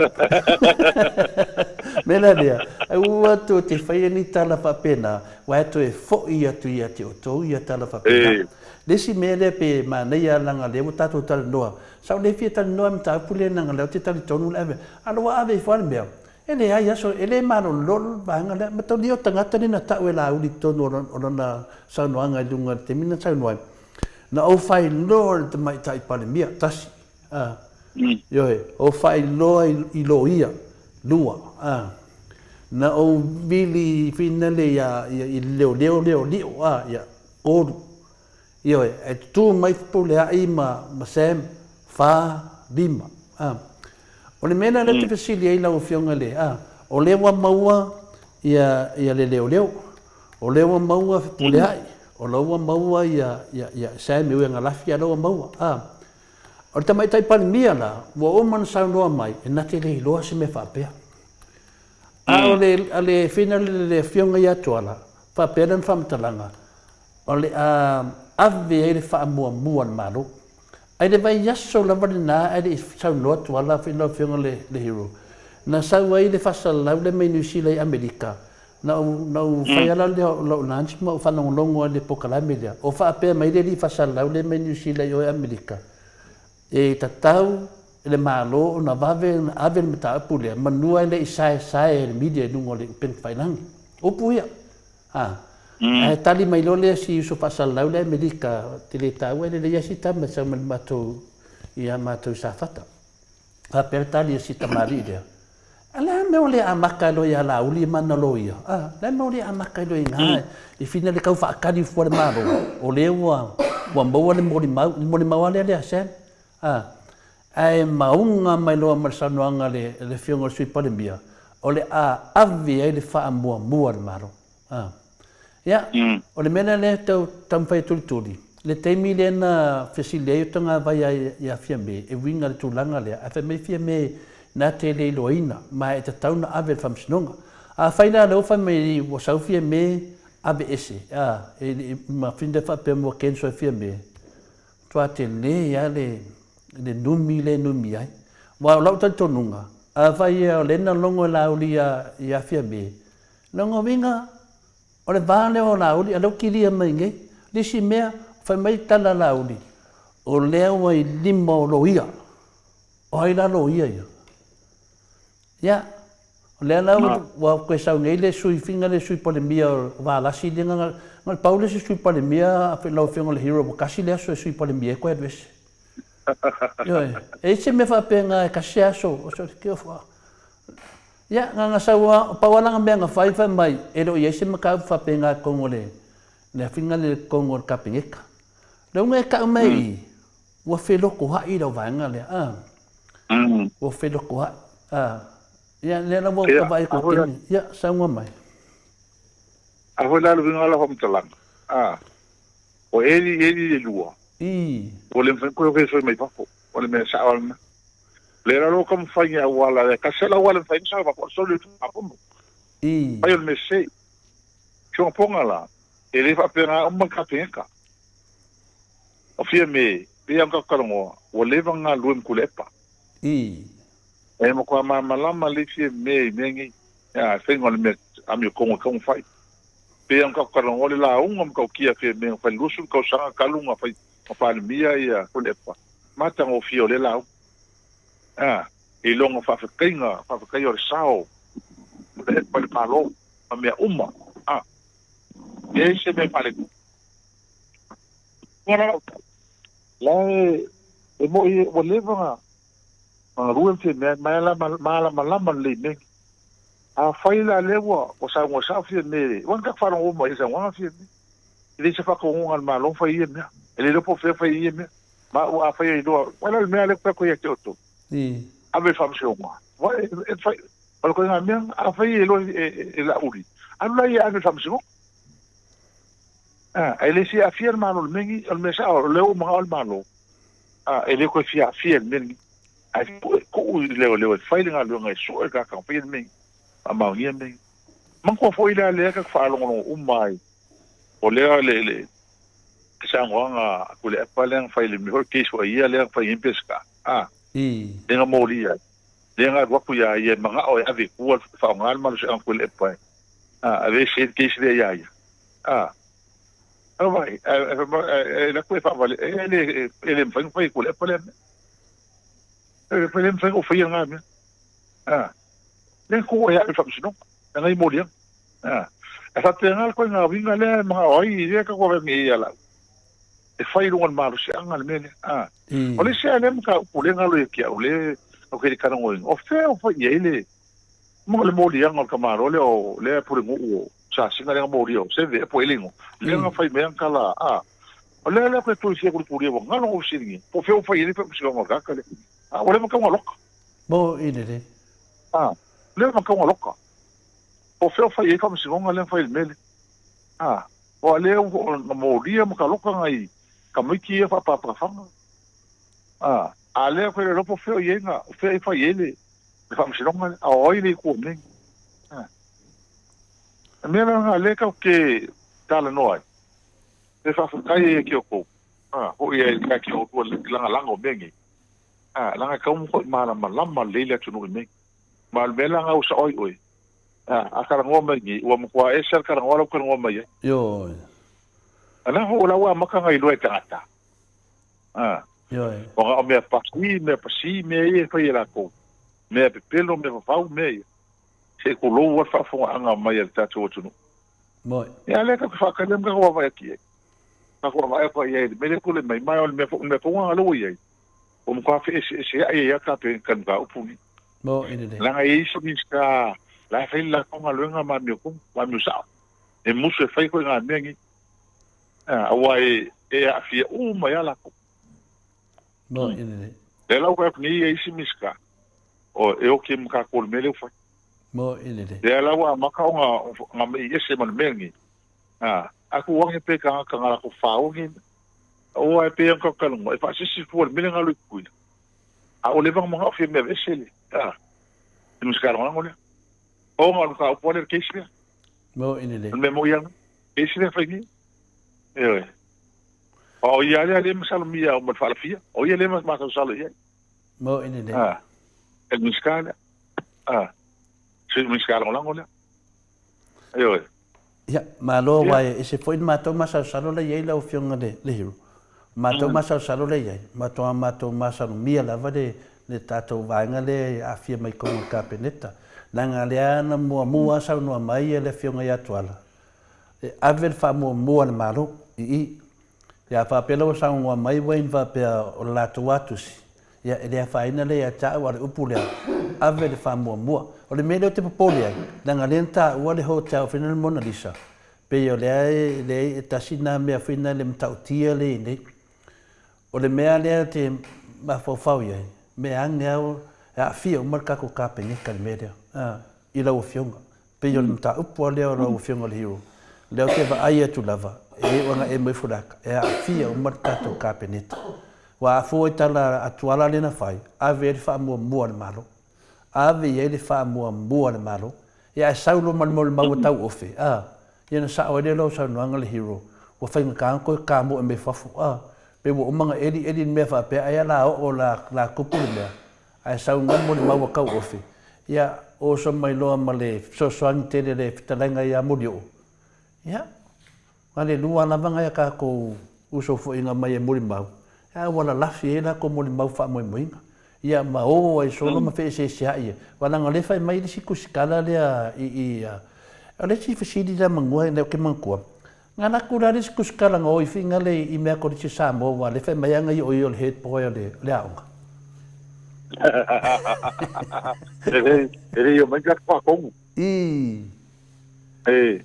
Mea la lea, aua tou te faia ni tala faapena, aua e toe foi atu ia te outou ia tala faapena. Le isi mea lea pe manaia leaga o lea ua tatou talanoa, sa ou le fia talanoa i le mataupu lea leaga o lea ou te talitonu le ave, a o lea ua ave ifo lava le mea, E leai aso, e le malolo le vaega lea. Matalia o tagata lea na tau e Laauli i totonu o lana saunoaga i luga i le taimi na saunoa ai, na ou faailoa i le Tamaitai Palemia, tasi, a, ioe, ou faailoa i loia, lua, a, na ou vili finale ia, i le leoleo lea o Lio, a, ia, tolu, ioe, ae tutu mai Fepuleai ma Sam, fa, lima, a. O le mea lea ou te fesili ai lau Afioga i le, a, o lea ua maua ia, ia le leoleo, o lea ua maua Fepuleai, o lea ua maua ia, ia, ia Sam e ui analafi, a o lea ua maua, a. O le Tamaitai Palemia la, ua uma ona saunoa mai, e na te le iloa se mea faapea. A o le, a le fina le, le Afioga ia Tuala, faapea lana faamatalaga, o le a ave ai le faamuamua a le Malo. Ai le vaiaso lava lena ae le i saunoa Tuala lau Afioga le le Hero, na sau ai le faasalalau lea mai Niu Sila i Amerika, na ou na ou fai ala lea o lou lunch ma ou faalogologo ai i le polokalame lea, o faapea mai le alii faasalalau lea mai Niu Sila i o i Amerika, e tatau i le Malo ona vave ona ave le mataupu lea manua e le i saesae e le media i luga o le upega tafailagi. Upu ia. A, ae tali mai loa lea si uso faasalalau lea Amerika, te le taua e lelei ai si tama e sau mai le matou, ia matou i Safata. Faapea le tali a si tamalii lea, A le a mea o le amata ai loa ia Laauli ma ana loia? A, le a mea o le amata ai loa i ina i fina le tau faatali fua le Malo, o lea ua, ua maua le molimau, le molimau lava lea lea Sam. A, ae mauga mai loa ma le saunoaga a le, le Afioga i le Sui Palemia, o le a ave ai le faamuamua a le Malo. A. Ia, o le mea lea lea e tau taumafai e tulituli, le taimi lea na fesili ai o Tagavai ia Fiame e uiga i le tulaga lea, ae fai mai Fiame na te le iloaina, ma e tatau ona ave i le Faamasinoga. Afai la o lea ua fai mai ua sau Fiame aveese, a, e, ma finagalo faapea ua cancel e Fiame, Matua tele lava le, le numi lea e numi ai. Aua o lau talitonuga, afai o lea na logo e Laauli ia, ia Fiame, lona uiga, o le va lea o Laauli, a lea ua kilia mai nei. Le isi mea, fai mai le tala a Laauli, o lea ua i lima o loia. O ai la loia ia? Ia, o lea la ua toe sau nei le sui finga le sui palemia o Valasi lea na na pau le isi sui palemia lau afioga i le hero ua tasi le aso e sui palemia ai toe alu ese. Ioe, e i ai se mea faapena e tasi se aso o se Ia, na na sau lava, pau lava lana mea na fai fai mai e le o i ai se mataupu faapena i totonu o le le afiga lea i totonu o le Kapeneta. Lea ua e tau mai i i, Ua felotoa'i lau vaega lea, a. Ua felotoa'i, a. Ia, lea la ua ou vaai atu i le taimi. Ia, saunoa mai. A foi la le uiga o lau faamatalaga, a, o Eli, Eli le lua. Ua le mafai ona toe soi mai fafo. O le mea sao lava lena. O lea la ua taumafai i auala, e tasi lava le auala e mafai ai ona sao i fafo, o le soli o le Tulafono. Fai o le mea sese. Siogapoga la, e le faapena uma le Kapeneta. O Fiame, pei ona tatou talanoa, ua leva ona galulue ma Tuilaepa. E matua malamalama lelei Fiame i mea nei, le faiga o le mea amiotonu e tatau ona fai. Pei ona tatou talanoa le lauga matautia a Fiame na fai i le 20 tausaga talu ona fai ma Palemia Tuilaepa, matagofie o lea lauga. I lona faafetaiga, faafetaia o le sao o Tuilaepa i le Malo ma mea uma. E leai se mea faaletonu. La e moi ua leva na galue ma Fiamē ma e malamalama lelei i mea nei. Afai la lea ua saunoa sao Fiamē, ua na tatou faalogo uma i saunoaga a Fiamē. E leai se faatonuga a le Malo fai ia mea. E le iloa po o fea fai ia mea. Ma au afai e iloa, o le a le mea lea ou te fai atu ai ia te outou? Ave i le faamasinoga. O le koiga mea, afai e iloa e Laauli, alu la ia e ave i le faamasinoga. A, e le fia aafia le Malo i le mea lenei. O le mea sao, o lea ua manao le Malo, a, e le toe fia aafia i le mea lenei. Ae tuu i leoleo e fai le galuega e sue le tagata na faia le mea lenei, faamaonia le mea lenei. Manatua foi la lea tatou te faalogologo uma ai, o lea le, le saunoaga a Tuilaepa lea na fai i le mea foi le case foi a ia lea na fai ai Peseta, a, lea na molia ai. Lea na alu atu ia ia e manao e ave i tua e faaaoga le malosiaga Tuilaepa e, a, aveese ai le case lea ia ia. A, vaai, e alu atu e faavale, e le, e le mafai ona fai e Tuilaepa lea mea. E le mafai ona ou faia lena mea. A, lea na tuu e ave i le faamasinoga, lena i moliaga. A, e faapena le ituaiga uiga lea e manao ai, lea tatou te vaai nei ia Laauli, e fai i luga o le malosiaga le mea lea. A, o le isi lava lea mataupu lea e galo ia te au, lea ou te le i talanoaina, o fea o fai i ai le, le moliaga o le tamaloa lea o lea pulenuu o Sasina lea na molia o Seve ea po o ai le igoa, lea na fai mai ana tala, a, o lea la ou te toe fia tulitulia ua galo na ou fesiligia, po o fea ua fai i ai le faamasinoga o le tagata lea. A, ua leva tau na loka. Mo i lelei. A, leva tau na loka. Po o fea o fai i ai faamasinoga lea na fai i le mea lea. A, aua lea ua na molia ma taloka nai tamaiti ia faapapaafaga. A, a lea koe le iloa po o fea o i ai na, o fea e fai i ai le, le faamasinoga lea, a o ai le itu o mea nei. A, o le mea la lena lea tatou te talanoa ai, e faafetai ai ia te outou, a, foi ai ia te outou le lagalaga o mea nei. A, leaga e tatau ona matuai malamalama lelei le atunuu i mea nei. Ma o le mea la lena ua sao ai oe, a, a talanoa mai nei, ua matua ese lava le talanoa la ua talanoa mai ai. Ioe. A na foi o la ua amata ona iloa e tagata. A. Ioe. Ona o mea pasi, mea pasi, mea ia e fai e latou. Mea pepelo, mea vavau, mea ia. Se i tulou lava le faafofogaaga mai a le tatou atunuu. Moe. Ia a lea tatou te faatali lava ma tatou vaavaai atu i ai. Tatou vaavaai atu i ai i le mea lea e tulai mai, ma o le mea foi, o le mea tonu lava lea ua i ai, ua matua feeseeseai ai lava le Kapeneta i le mataupu lenei. Moe lelei. Leaga e i ai isi Minisita la e fai le latou galuega ma amiotonu, ma amio sao. E musu e fai ituaiga mea nei, aua e aafia uma ai lava latou. Moe lelei. Lea la ua fai atu nei e isi Minisita, e oki ma tatou i le mea lea ua fai. Moe lelei. Lea la ua amata ona mei ese ma le mea lenei. A tuu ane pe tagata na latou faaogi, aua e pei ona tatou talanoa, e faasisi fua i le mea lea na alu i Tutuila. A ua leva ona manao fia mea aveese le, a, le Minisita Lagolago lea. Ona o le mataupu lava lea, le case lea. Mo i lelei. O le mea moni lava lena. Case lea fai nei. Ioe. Aua o ia lea lea e masalomia ma le faalafia. O ia lea e masalosalo i ai. Mo i lelei. A, e le Minisita lea. A, Sui Minisita Lagolago lea. Ioe. Ia, malo aua e ese foi le matou masalosalo la i ai lau Afioga le le Hero. O matou masalosalo la i ai, matua matou masalomia lava le le tatou vaega lea e aafia mai totonu o le Kapeneta. Leaga lea na muamua saunoa mai le Afioga ia Tuala, e ave le faamuamua a le Malo i i. Ia, a faapea la ua saunoa mai Wayne faapea o le latou lava tusi, ia e le afaina lea ia te au, a o le upu lea, ave le faamuamua. O le mea lea ou te popole ai, leaga lea na taua le hotel foi lea o le Mona Lisa, pei o lea e leai e tasi lena mea foi lena le matautia lea i inei. O le mea lea ou te mafaufau i ai, mea ane lava e aafia uma le tatou Kapeneta i le mea lea, i lau Afioga. Pei o le mataupu lava lea o lau Afioga i le Hero, lea ou te vaai atu lava, e iu ana e mai Fulaka, e aafia uma le tatou Kapeneta. Ua afua i tala a Tuala lea na fai, ave i ai le faamuamua a le Malo. Ave i ai le faamuamua a le Malo. Ia ae sau loa ma le molimau ua tauofe, a, ia ona sao ai lea o lau saunoaga le Hero, ua faigata ona toe tamoe mai fafo, a, pei ua uma ona eli eli le mea faapea ai o le a oo la tupu le mea, Ae sau na molimau a Tauofe, ia, oso mai loa ma le fesoasoani tele le fetalaiga ia Molioo, ia, na le lua lava nai a tatou uso foi na mai e molimau, ae ua lalafi ai latou molimau faamoemoeina, ia, ma o ai solo ma feeseeseai ai, aua leaga o lea e fai mai le isi tusitala lea i i, o le isi fesili lea manua lea ou te manatua, Na alu atu la le isi tusitala na o i Finale i mea Kolisi Samoa aua lea fai mai ana ia o ia o le head boy o le aoga. E le i omai ni tatou faatonu. I. E,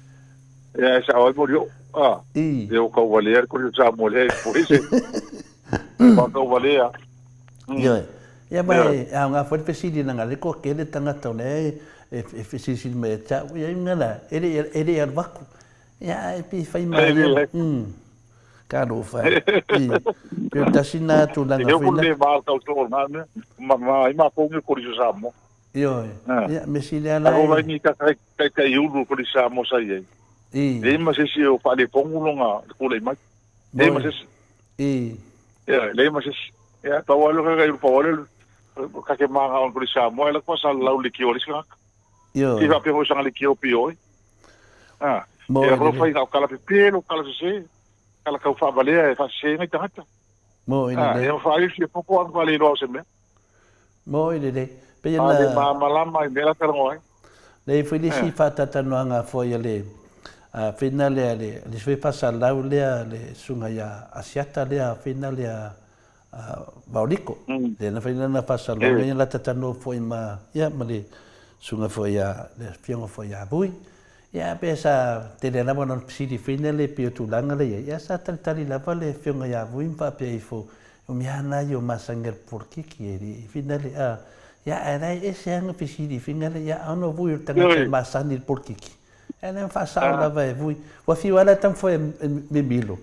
e sao ai Molioo. A. I. E o tauvalea le Kolisi Samoa lea e pule se. Ua tauvalea. Ioe. Ia ma e aoga foi le fesili leaga o lea toatele tagata o lea e. e fesilisili mai ia te au, ia iuga la, e le e le alu aku. Ia ae pei e fai malie. Talofa e. I. Pei o le tasi lena tulaga foi na. E le tau too na mea. Ma ma ai ma ko ngi kolisi Samoa. Ioe. Ia mea sili lava la. Ako vai ni ka kai kai kai ulu kolisi Samoa sa i ai. I. Leai ma se isi o faaletonu lona tulai mai. Leai ma se isi. I. Ia, leai ma se isi. Ia, pau lava lea o kai ulu pau lava lea ka ke manga on kolisi Samoa, e la kwa sa lau le kio a le isi tagata. Ioe. Ti faapea foi sanga le kio pio ai. Ah, Mo ia i ko lelei. fai na o kala pepe lo kala sese, kala kau faavalea e faasese ngai tagata. Mo i Ah, lelei. ia ma faaili fia popo anu faale loa o se mea. Mo i lelei. Pei A le ona malamalama i mea la talanoa ai. Leai foi le isi Eh. faatatalanoaga foi a le feina lea le le isi foi faasalalau lea le susuga ia Asiata lea feina lea Vaoliko. Lea na fai lana faasalalauga ia la tatanoa foi ma ia ma le susuga foi ia le afioga foi ia Vui. Ia pe sa tele lava ona fesili foi lele pei o tulaga lea i ai, ia sa talitali lava le afioga ia Vui ma faapea ifo, o mea na ia o masani a le polokiki e le i finale a, ia ae la e ese lava na fesili finale ia ona o Vui o le tagata e masani i le polokiki. Ae la e faasao lava e Vui. Ua fiu lava la e taumafai e mimilo,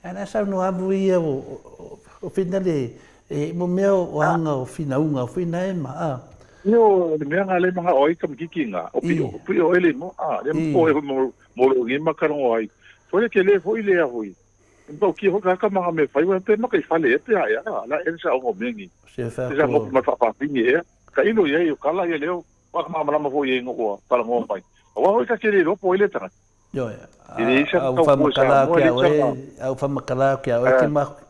Ae la saunoa amu ia o whina le, e mo mea o anga o whinaunga o whina e ma, a. Io, le mea nga le manga o ai kamikiki nga, o pio, pio ele mo, a, le mo e mo mo lo ngi makarongo ai. Foi le ke le foi le a foi. Mpa ki ho ka ka manga me fai wa pe maka i fale e pe a ya, la e sa o mengi. Se fa Se sa ko. mo ma fa fa pingi e. Ka ilo ye o kala ye leo, wa ka malama fo ye ngo o kala ngo mai. Wa hoi ka ke le lopo ile tanga. Ioe, E leai sa a ua tau faamatala atu Samoa, e ia leai sa oe, a ua faamatala atu ia oe,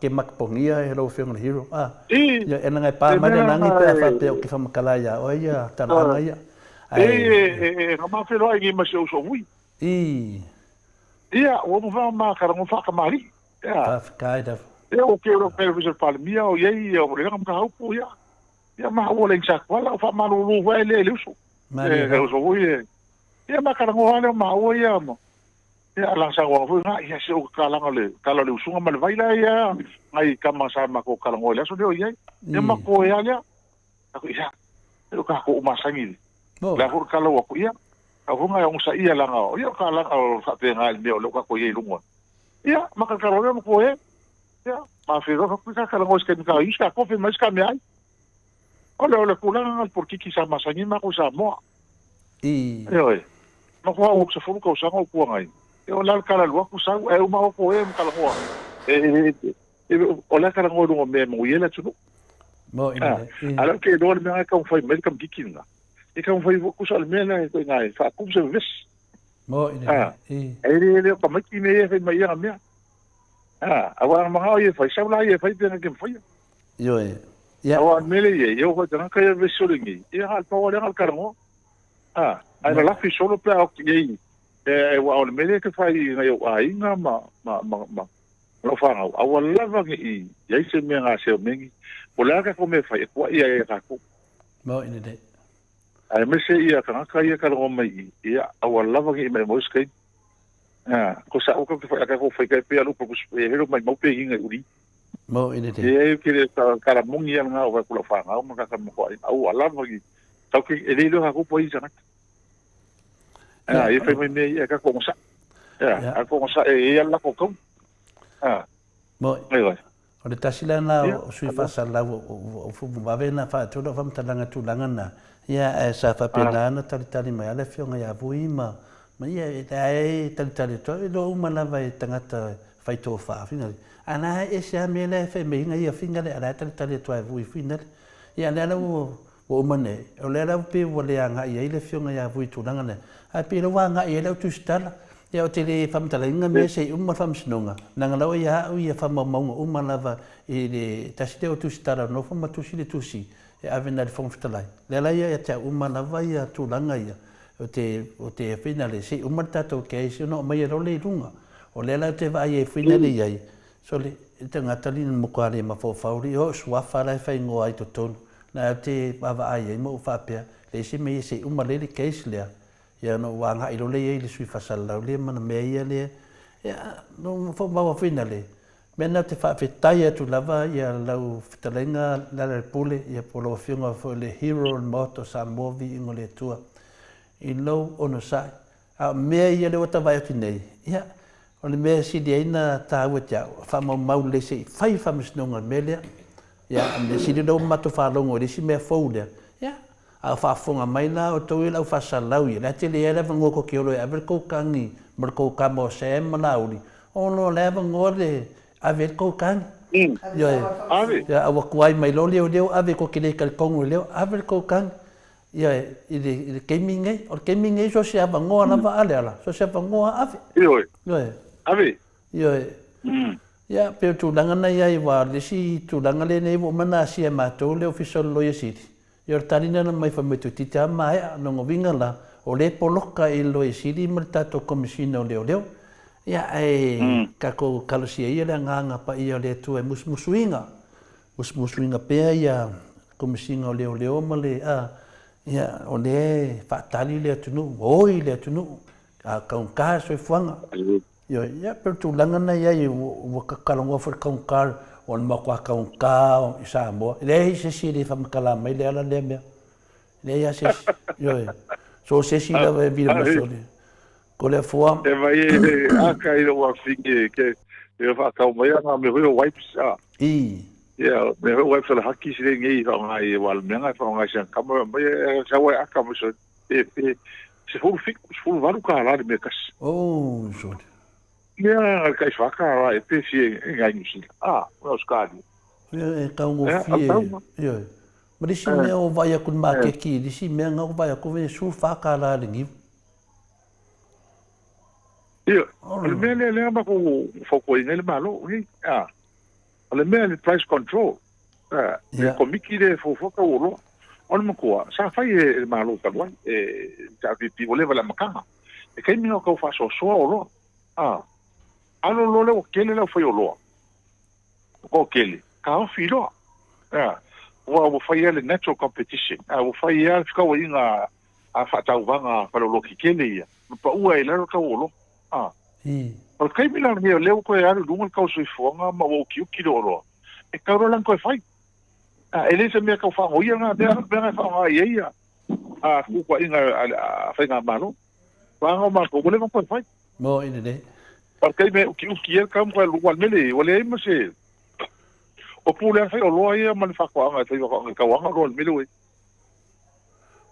ke makepogia e lau Afioga i le Hero. A, I, ioe, e leaga e pa le mai le mea lagi lena pe a e, faapea ou te faamatala ia oe ia talaaga ia. e, Ae, e, e, e ma feloai nei ma si ou so'ovui. i, Ia, ua uma foi ma kalago faakamali'i. Ia, faafetai lava. ia o ke ora pe ofisa Palemia o iai ia o le langa mataupu ia. Ia ma ua le sakuala o faamalulu foi lea i le uso. Malie E, le lava. uso foi e, ia ma kalago lea ma ua ia ma. Ia la sa wa foi nga ia se o kalaga le kala le usuga ma le vai la ia ngai kama sa ma ko kalago le aso leo iai. Ia ma ko ia lea. Ako ia e o ka ko masangi. Mo. La foi kala wa ko ia. Ka hunga ia ongosa ia langa o ia ka langa o fa pe ngai me o le ka ko ia i lunga. Ia ma ka kala ma ko e. Ia ma fe ro ka kala ngo ske ka iska ko fe ma iska me ai. O le o le kulaga nga le polokiki sa masani ma ko Samoa. I. Ioe. Ma ko au se fulu kausaga o kua ngai. E o la kala lua ku sau e uma o ko e kala ngoa. E e o la kala ngoa lunga me mo yela tunu. Mo i Ah, le. I. ala ke lo le mea ka fai mai ka mkiki nga. E ka fai ku sa le mea la e ngai fa ku se ves. Mo i le. Ah. I. E le le ka mai ki me e fai mai ia mea. Ah, awa manga o ye fai sau la ye fai pe ke fai. Ioe. Ia. Awa mele ye yo ko tanga ka ye vesolingi. Ia hal pa wale hal karango. Ah, ai la lafi solo pe au ye. E wa o le mele ke fai ngai o aiga ma ma ma ma lo whangau. Awa lava ngi i iai se mea ngā seo mengi. O le aka ko me fai e kua ia e kako. Mo ine le. Ai me se ia kangaka ia ka rongo mai i. Ia awa lava ngi i mai mo skai. Ah, ko sa o ka fai aka ko fai kai pe alu ko e hero mai mau pe hinga uri. Mo ine le. E ke le ka kala mongi ia ngā o ka kula whangau ma ka ka mo ai. Awa lava ngi. Tau ke e le ha ko po i sanga. Ah, e fai mai me ia ka ko sa. Ia, a ko sa e ia la ko kau. Ah. Mo Ai vai. O le tasi la na o sui faasalalau o vave na faatu lau faamatalaga tulaga na, ia ae sa faapena ona talitali mai lava le afioga ia Vui ma ma ia e leai e talitali atu ai, e iloa uma lava e tagata fai tofa finale. A na e ese lava mea lea e fai mai ai ia finale a la e talitali atu lava e Vui finale. Ia lea la ua ua uma nei, o lea la pei ua le agai ai le afioga ia Vui i tulaga lea, ae pei la ua agai ai le au tusitala. Ia ou te le faamatalaina mea se i uma le faamasinoga, leaga la ua ia au ia faamaumauga uma lava i le tasi lea o tusitala o nofo ma tusi le tusi e ave na i le Fofoga Fetalai. Lea la ia ia te au uma lava ia tulaga ia, ou te, ou te finale se i uma le tatou case ona aumai loa lea i luga. O lea la ou te vaai ai finale i ai, sole, le tagata li na matua le mafaufau li, o suafa la e faaigoa ai i totonu. Na ou te vaavaai ai ma ou faapea, leai se mea ia se i uma lea le case lea, Ia ona ou agai loa lea i ai i le sui faasalalau lea ma na mea ia lea, ia, na ou maua foi na le mea lena ou te faafetai atu lava ia lau fetalaiga Lealailepule, ia po o lau Afioga foi o le hero o le Maota o Samoa, viiga o le Atua. i lou onosai. A o mea ia lea ua ta vaai atu nei, ia, o le mea e sili ai na taua te au, faamaumau lelei se i fai le faamasinoga i le mea lea. Ia, a mea sili lea ua matou faalogo i le isi mea fou lea, ia, a o faafofoga mai la outou ia le au faasalau ia, o le a tele ai le avanoa tou te olo e ave le tou tagi ma le tou tama o Sam ma Laauli, ona o la e avanoa le ave ai le tou tagi. Ioe. Ave. Ia, a ua tuai mai loa leoleo ave tou te le talitonu i leo, ave le tou tagi. Ioe, i le, i le taimi lenei. O le taimi lenei so o se avanoa lava a Leala, so o se avanoa ave. Ioe. Ioe. Ave. Ioe. Ia, pei o le tulaga na i ai, aua o le isi tulaga lenei ua uma ona asia e matou le Ofisa o le Loia Sili, ia o le tali lena na aumai fai mai toeitiiti lava maea. O lona uiga la, o lea e poloka i le Loia Sili ma le tatou Komesina o Leoleo. Ia, ae tatou talosia ia le Agaga Paia o le Atua e musumusuina, musumusuina pea ia Komesina o Leoleo ma le, a, ia, o lea e faatali le atunuu, ua oi le atunuu, a taugata le soifuaga. Ioe, ia pei o le tulaga lena e i ai, ua talanoa foi i le taugata, o le matua taugata i Samoa. E leai se isi e le faamatala mai Leala lea mea. E leai lava se isi. Ioe, so o se isi lava e vila mai sole. Toleafoa. E mai e aka i lou afine ke e whaakau mai ana me hoi o wipes a. I. Ia, me hoi wipes o le haki sile ngei whaonga i wale mea ngai whaonga i sian kama mai e sa wai aka mai so e e se fulu fiku, se fulu valu ka la le mea kasi. Oh, sole. Ia, kai whaka ra e pe fie e ngai New Zealand. Ah, o Australia. Ia, e taugofie. Ia, ma le isi mea o vai aku i le makeki, le isi mea nga o vai aku, e 14 kālā le niu. Ia, o le mea lea lea matou fautuaina ai le Malo, a, o le mea le price control, a, le komiti lea e fuafua tau oloa. O le matua, sa fai e le Malo talu ai, e le HRPP, ua leva i le amataga. E taimi na o tau faasoasoa oloa, a, alo loa lea ua tele le aufai oloa, ua toatele, taofi loa, a, ua fai lava le natural competition, a, ua fai lava le fekauaiga a faatauvaga faleoloa tetele ia, ma paua ai i lalo le tau oloa. A. O le taimi la lenei o lea ua toe alu i luga le tau soifuaga ma ua utiuti le oloa, e tatau loa la ona toe fai. A, e le se mea tau faanoia lena mea, mea na e faaaoga i ai ia a tuutuaiga a faigamalo. Vaega o matou, ua leva ona toe fai. Mo i lelei. O le taimi e utiuti ai le tau ma toe alu i luga, le mea lea, ua leai ma se o pule lava fai oloa ia ma le faatoaga e fai faatoaga i tauaga oloa i le mea lea ua i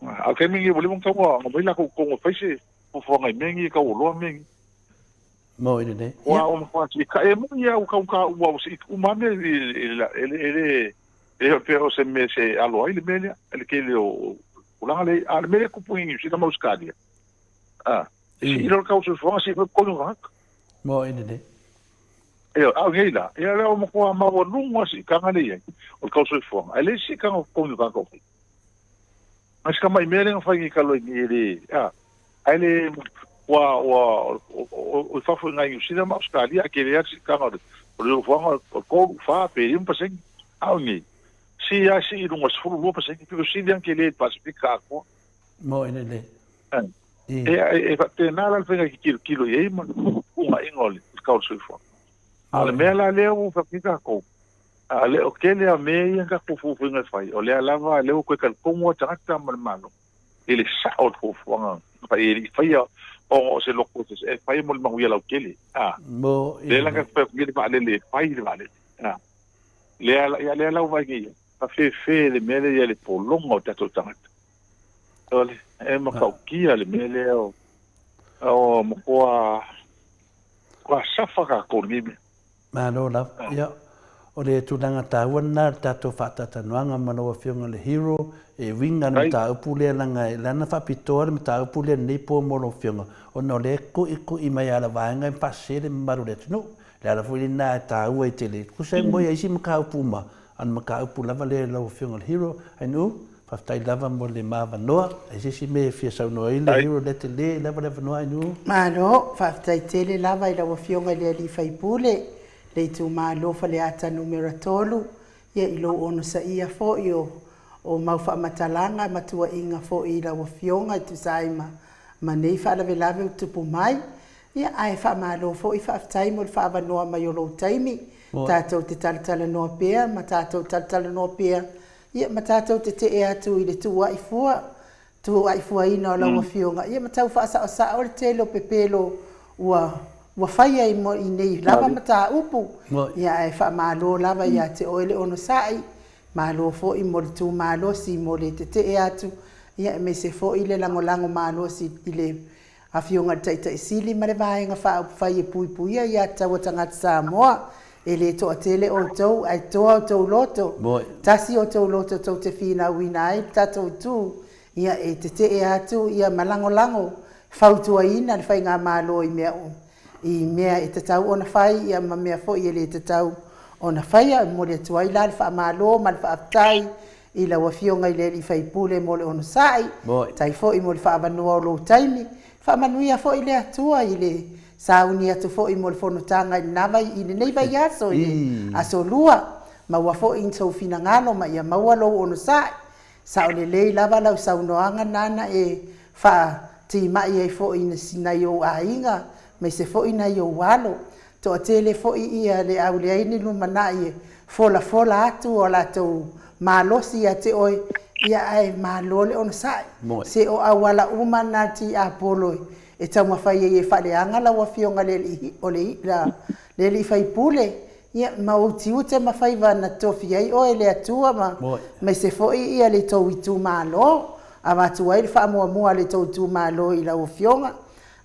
ai. A o le taimi lenei ua leva ona tatau ona aumai latou totonu e fai se fuafuaga i mea nei e tau oloa mea nei. Mo i lelei. Ua ua matua siitae e moni lava ua taugata uma ua siiti uma lava mea i le e le e le e le faapea o se mea se alo ai le mea lea i le tele o tulaga lea. A o le mea lea e tupu i Niu Sila ma Ausetalia, a, e sii loa le tau o le soifuaga sii foi le totogi o tagata. Mo i lelei. Ioe, a o nei la, ia lea ua matua maualuga le siitaga lea e i ai o le tau soifuaga, ae leai se siitaga o totogi o tagata o fai. Nai si tamai mea lea na fai nei talu ai nei e le, a, ae le, ua, ua, o i fafo i nai Niu Sila ma Ausetalia, ae tele lava le siitaga o le, o le soifuaga o le 3, 4 pe 5%. A o nei, sii lava sii i luga i le 12%, pito sili lava ona tele i le Pasefika atoa. Mo i lelei. E, e faapena la le faiga e tilotilo i ai ma le uunaiga o le tau o le soifuaga. A o le mea la lea ua fai atu nei tatou, a le o tele lava mea ia na tatou fuafuaina e fai, o lea lava lea ua toe talitonu lava tagata ma le Malo i le sao o le fuafuaga na fai e le i faia ona o se loto e fai mo le manuia lautele. A, lea la na tatou fai atu nei le vaalele e fai le vaalele. A, lea, ia lea la ua vaai nei i ai, faafe le mea lea i le pologa o tatou tagata. Ole, e matautia le mea lea o, o matua, matua safa tatou i lenei mea. Malo lava. Ia, o le tulaga taua lena o le tatou faataatanoaga ma lau Afioga i le Hero e uiga i le mataupu lea leaga e lana faapitoa le mataupu lea i lenei po mo lau Afioga ona o lea e ku'iku'i mai lava vaega e faasese le mamalu o le atunuu. Le ala foi lena e taua ai tele, tusa ai mo isi mataupu uma, a o le mataupu lava lea i lau Afioga i le Hero. Ainuu, faafetai lava mo le ma avanoa. Ai se isi mea e fia saunoa ai le Hero lea tele lava le avanoa Ainuu? Malo, faafetai tele lava i lau Afioga i le Alii Faipule, le itumalo Faleata Numera 3, ia i lou onosaia foi o o mau faamatalaga ma tuuaiga foi i lau Afioga e tusa ai ma ma nei faalavelave ua tupu mai. Ia, ae faamalo foi faafetai mo le faaavanoa mai o lou taimi, tatou te talatalanoa pea ma tatou talatalanoa pea, ia ma tatou tetee atu i le tuuai fua. tuuaifuaina o lau Afioga, ia ma tau faasaosao le tele o pepelo ua ua faia i i nei lava mataupu. Ia ae faamalo lava ia te oe le onosai, malo foi mo le tu malosi mo le tetee atu, ia aemaise foi le lagolago malosi i le Afioga i le Taitai Sili ma le Vaega Faaupufai e puipuia ia tatau a tagata Samoa. E le toatele outou ae toa outou loto. Tasi outou loto tou te finauina ai le tatou itu, ia e tetee atu ia ma lagolago fautuaina le Faigamalo i mea i mea e tatau ona fai ia ma mea foi e le tatau ona faia. E momoli atu ai la le faamalo ma le faafetai i lau Afioga i le alii faipule mo le onosai, faafetai foi mo le faaavanoa o lou taimi. Faamanuia foi le Atua i le sauni atu foi mo le fonotaga i lena vai, i lenei vaiaso i le Aso Lua. Maua foi sou finagalo ma ia maua lou onosai. Sao lelei lava lau saunoaga nana e faatimai ai foi i nai ou aiga aemaise foi nai ou alo. Toatele foi ia le au leai ni lumanai e folafola atu o latou malosi ia te oe, ia ae malo le onosai. Se o auala uma na tiapolo e taumafai ai e faaleaga lau afioga le alii o le le alii faipule, ia ma ou tiute ma faiva na tofi ai oe e le Atua ma aemaise foi ia le tou itumalo. Avatu ai le faamuamua a le tou itumalo i lau afioga.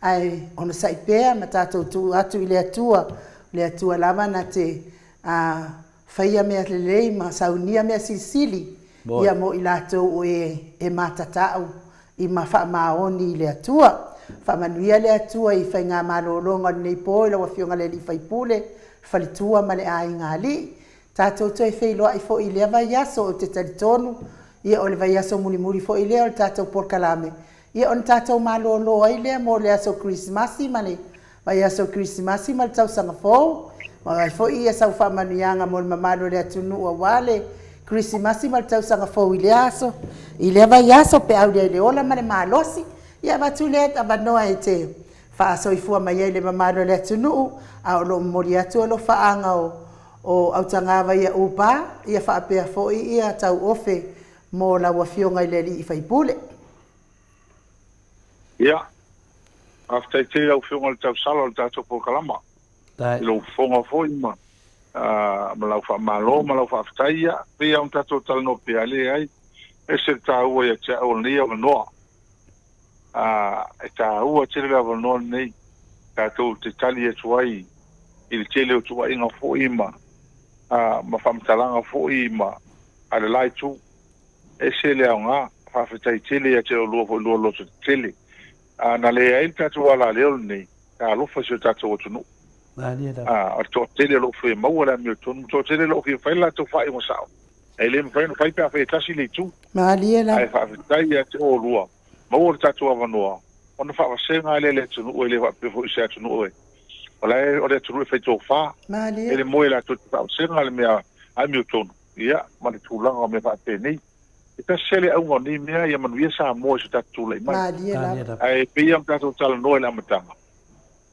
Ae onosai pea ma tatou tuu atu i le Atua, o le Atua lava na te faia mea lelei ma saunia mea silisili ia mo i latou o e e matatau i ma faamaoni i le Atua. Faamanuia le Atua i faigamalologa o lenei po i lau Afioga i le Alii Faipule, faletua ma le aiga alii. Tatou toe feiloai foi i lea vaiaso, ou te talitonu ia o le vaiaso mulimuli foi lea o le tatou polokalame, Ia ona tatou malolo ai lea mo le aso Kerisimasi ma le vaiaso Kerisimasi ma le tausaga fou. Ma ai foi ia sau faamanuiaga mo le mamalu o le atunuu aua le Kerisimasi ma le tausaga fou i lea aso, i lea vaiaso pe a aulia i le ola ma le malosi. Ia avatu lea avanoa e te faasoifua mai ai i le mamalu o le atunuu, a o lo o momoli atu alofaaga o o Autagava ia Upa, ia faapea foi ia Tauofe mo lau Afioga i le Alii Faipule. Ia, faafetai tele i lau Afioga i le tausala o le tatou polokalama, i lou fofoga foi ma ma lau faamalo ma lau faafetai. Ia, pei lava ona tatou talanoa pea, leai, e ese le taua ia te au o lenei avanoa. E taua tele le avanoa lenei tatou te tali atu ai i le tele o tuuaiga foi ma ma faamatalaga foi ma a le la itu. Ese le aoga, faafetai tele ia te oulua foi lua loto tetele. A na leai le tatou alaleo lenei, talofa i si o tatou atunuu. A, o le toatele o lo o fia maua le amiotonu, toatele o lo o fia fai le latou faaiuga sao. E le mafai ona fai pe afai e tasi le itu. Malie lava. Ae faafetai ia te oulua, maua le tatou avanoa, ona faavasega lava lea e le atunuu, e le faapea foi o se atunuu e, o la e, o le atunuu e fai tofa. Malie. E le moe latou te faavasega le mea amiotonu, ia, ma le tulaga o mea faapenei. E tasi lava le auga o nei mea, ia manuia Samoa i so tatou tulai mai. Malie lava. Ae pei lava ona tatou talanoa i le amataga,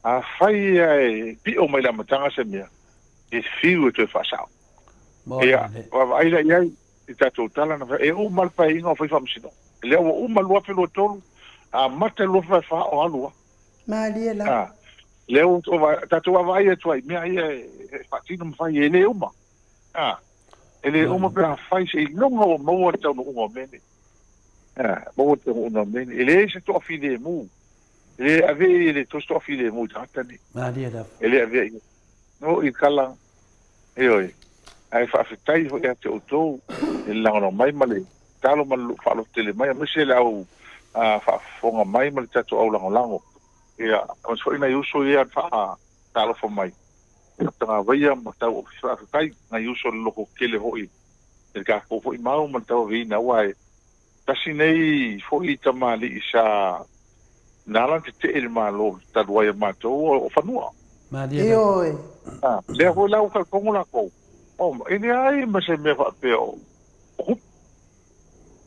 afai lava e pio mai i le amataga se mea, e fiu e toe faasao. Ia, vaavaai la i ai i tatou tala na fai, e uma le Paeaiga o fai faamasinoga. Lea ua uma le 2023, amata le 2024 o alu lava. Malie lava. A, lea ua tatou vaavaai atu ai i mea ia e faatino ma fai, e le uma. A, e le uma pe afai seiloga ua maua le taunuuga o mea nei. A, maua le taunuuga o mea nei. E leai se toafilemu, e le avea i ai le Atua se toafilemu i tagata nei. Malie lava. E le avea i ai. No i kala, ioe, ae faafetai foi ia te outou i le lagolago mai ma le tatalo ma le faaloto tele mai, aemaise le au faafofoga mai ma le tatou au lagolago. Ia, aemaise foi nai uso ia na faatalofa mai, Tagavaia ma Tauofi, faafetai nai uso le loko tele foi i le tatou foi mau ma le tauaveina, aua e tasi nei foi tamalii sa na ala ona tetee i le Malo talu ai a matou o fanua. Malie lava. Ioe. A, lea foi la ua talitonu latou, oh, e leai ma se mea faapea o upu.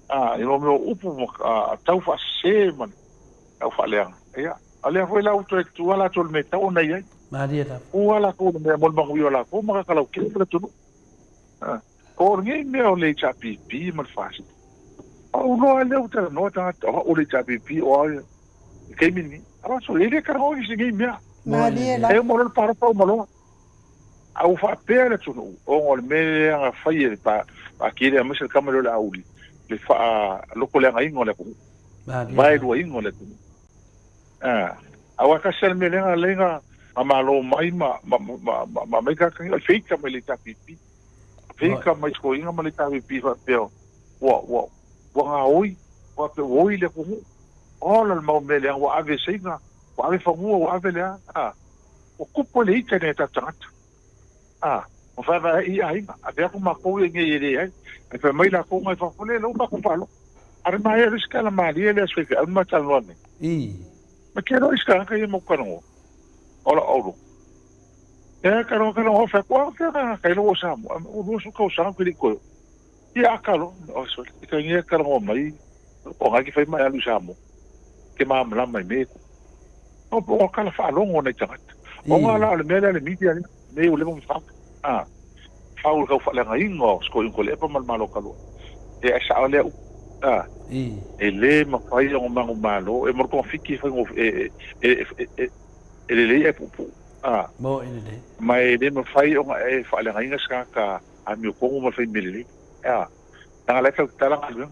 A, i mea o upu ma tau faasese ma tau faaleaga. Ia, a lea foi la ua toe tu lava latou i le mea e tatau ona i ai. Malie lava. Tu lava latou i le mea mo le manuia o latou ma tagata lautele ma le atunuu. A, o lenei mea o le HRPP ma le FAST. Pau loa lea ua talanoa tagata, o au o le HRPP, o au ia. I le taimi lenei, a so, e le talanoa i se nei mea. Malie la. E uma loa le palota uma loa. A ua faapea le atunuu, ona o le mea lea na fai e le Pati lea aemaise le tama lea o Laauli, le faalotoleagaina o le atunuu, vaeluaina o le atunuu. Aua e tasi lava le mea lea na ala ai na malo mai ma aumai tagata nei, o le feita mai le HRPP. Feita mai totoina ma le HRPP faapea ua gaoi, faapea ua oi le atunuu. Ola le mau mea leaga ua ave e Saina, ua ave fanua, ua ave le a, a. Ua tupu ai le ita i nai o tatou tagata. A, ua vaevae ai i aiga, ave atu matou ia i inei e leai. Ae fai mai latou mai fafo, le lau matou faalogo. A o le maea le isi tala malie lea a si faifeau ma talanoa nei. Ma te iloa isi tagata ia matou talanoa. Ola Olo. Ea talanoa talanoa fai atu, a fea tagata i lou o Samoa, ua 20 tausaga ou te le i toe oo. Ia a kalo, o sole, i ka ngia talanoa mai, o ngai ke fai mai alu i Samoa. Ke malamalama i mea e tupu. O po o kala faalogo nai tagata. Ona la o le mea lea le media lea, mea ua leva ona fau. A, fau le tau faaleagaina o Sikoiuga Tuilaepa ma le Malo talu ai. Ia e sao lea upu. A, e le mafai ona manumalo, e mo le togafiti e faigofie, e, e, e, e, e lelei ae puupuu. A, ma e le mafai ona e faaleagaina se tagata amiotonu ma le fai mea lelei. A, leaga la e tau tatala galuega.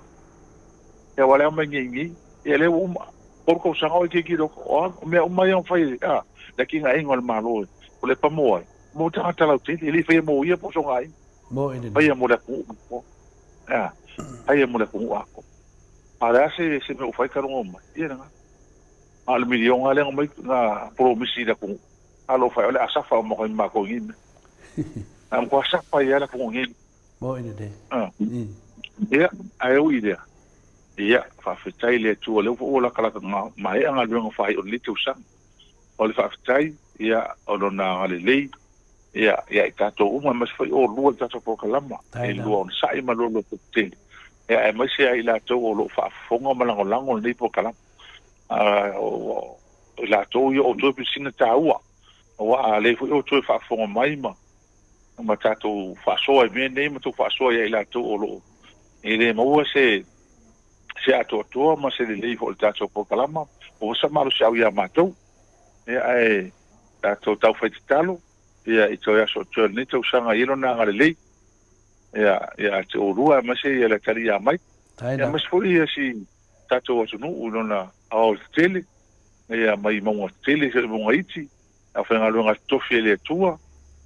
Ia aua le ao mai nei nei, ia lea ua uma. 3 tausaga o itiiti loa, o a, o mea uma ia na fai e, a, le atinaeina o le Malo e, o le pamo ai, mo tagata lautele, e le i faia mo ia po o sona aiga. Faia mo le atunuu atoa. A, faia mo le atunuu atoa. A o le a se, se mea ua fai talu ona omai? Ia lena. A o le miliona lea na omai, na polomisi i le atunuu, a lo fai, o le a safa uma atu ai ma matou i nei mea. A matua safa ai lava le atunuu i nei mea. Moe lelei. Ia, ae ui i lea, ia, faafetai i le Atua, o lea foi ua latalata ona maea galuega faaiu o lenei tausaga. O le faafetai, ia, o Lona agalelei, ia, ia i tatou uma, aemaise foi oulua i le tatou polokalama, e lua onosai ma lua lototetele, ia, aemaise lava i latou o lo o faafofoga ma lagolago lenei polokalama. O i latou ia o outou e pilisina taua, aua a le foi outou e faafofoga mai ma ma tatou faasoa i mea nei ma tou faasoa ia i latou o lo o e le maua se se atoatoa ma se lelei foi o le tatou polokalama, ua sa malosiau ia matou. Ia ae tatou taufai tatalo ia i toe aso o totoe o lenei tausaga i lona agalelei ia ia te oulua aemaise ia le atalii ia mai. Ia aemaise foi ia si tatou atunuu i lona aoaotetele ia mai mauga tetele seia mauga iti. Aufaigaluega totofi e le Atua,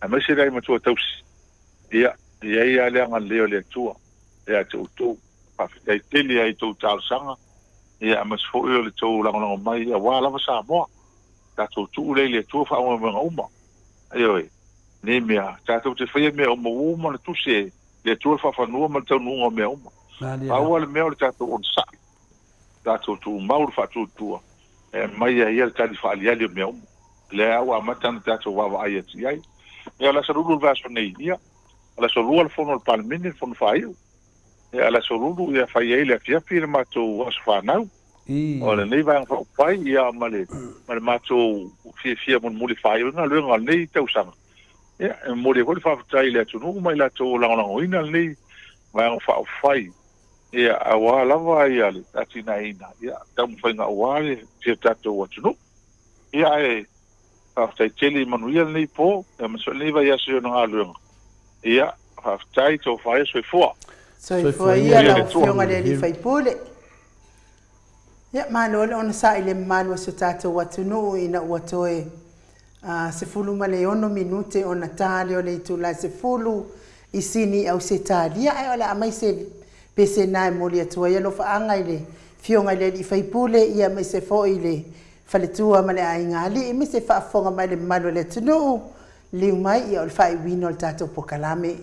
aemaise le ai matua tausi. Ia, e i ai lava le agalelei o le Atua ia te outou. Faafetai tele lava i tou talosaga, ia aemaise foi o le tou lagolago mai aua lava Samoa. Tatou tuu lea i le Atua faamoemoega uma. Ioe, nei mea, tatou te faia mea uma ua uma ona tusi e le Atua le faafanua ma le taunuuga o mea uma. Pau lava le mea o le tatou onosai. Tatou tumau le faatuatua e aumai ai ia le tali faaaliali o mea uma. O lea ua amata ona tatou vaavaai atu i ai. Ia, o le Aso Lulu o le vaiaso nei, ia, o le Aso Lua le fono a le Palemene, le fono faaiu. Ia, o le Aso Lulu, ia, fai ai le afiafi le matou aso fanau. O lenei Vaega Faaupufai, ia, ma le, ma le matou fiafia mulimuli faaiu ai galuega o lenei tausaga. Ia, e momoli ai foi le faafetai i le atunuu ma i latou o lagolagoina lenei Vaega Faaupufai. Ia, aua lava ia le atinaeina, ia, taumafaiga aua le si o tatou atunuu. Ia, ae faafetai tele i manuia lenei po, ia ma lenei vaiaso i ona galuega. Ia, faafetai, tofa ia, soifua. Soifua ia lau Afioga i le Alii Faipule. Ia, malo le onosai i le mamalu o si o tatou atunuu ina ua toe 16 minute ona ta lea o le itula e 10 i Sini i Ausetalia, ae o le a aumai se pese na e momoli atu ai alofaaga i le Afioga i le Alii Faipule, ia aemaise foi i le faletua ma le aiga alii, aemaise faafofoga mai le mamalu o le atunuu, liliu mai ia o le faaiuina o le tatou pokalame.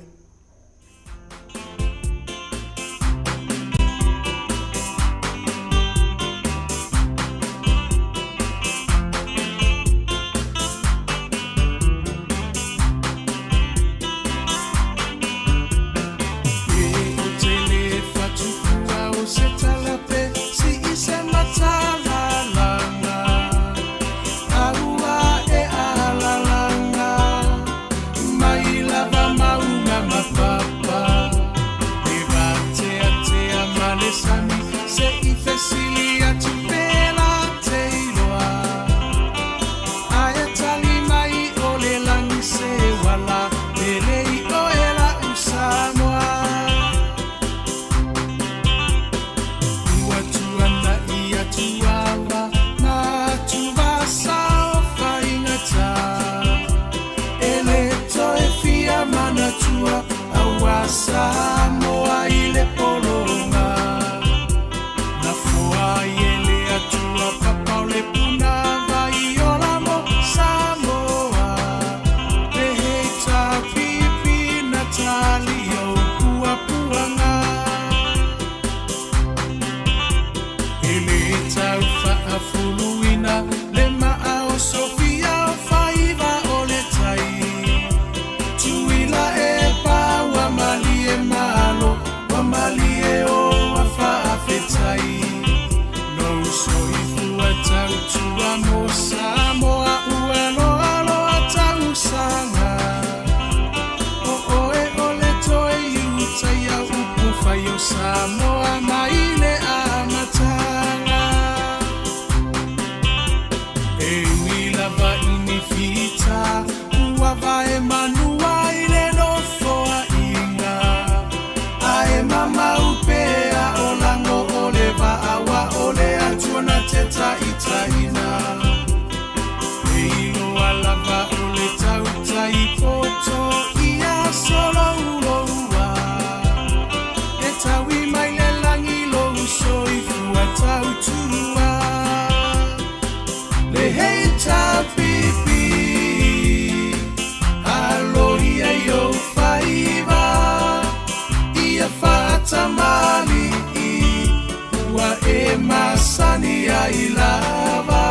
ai lava.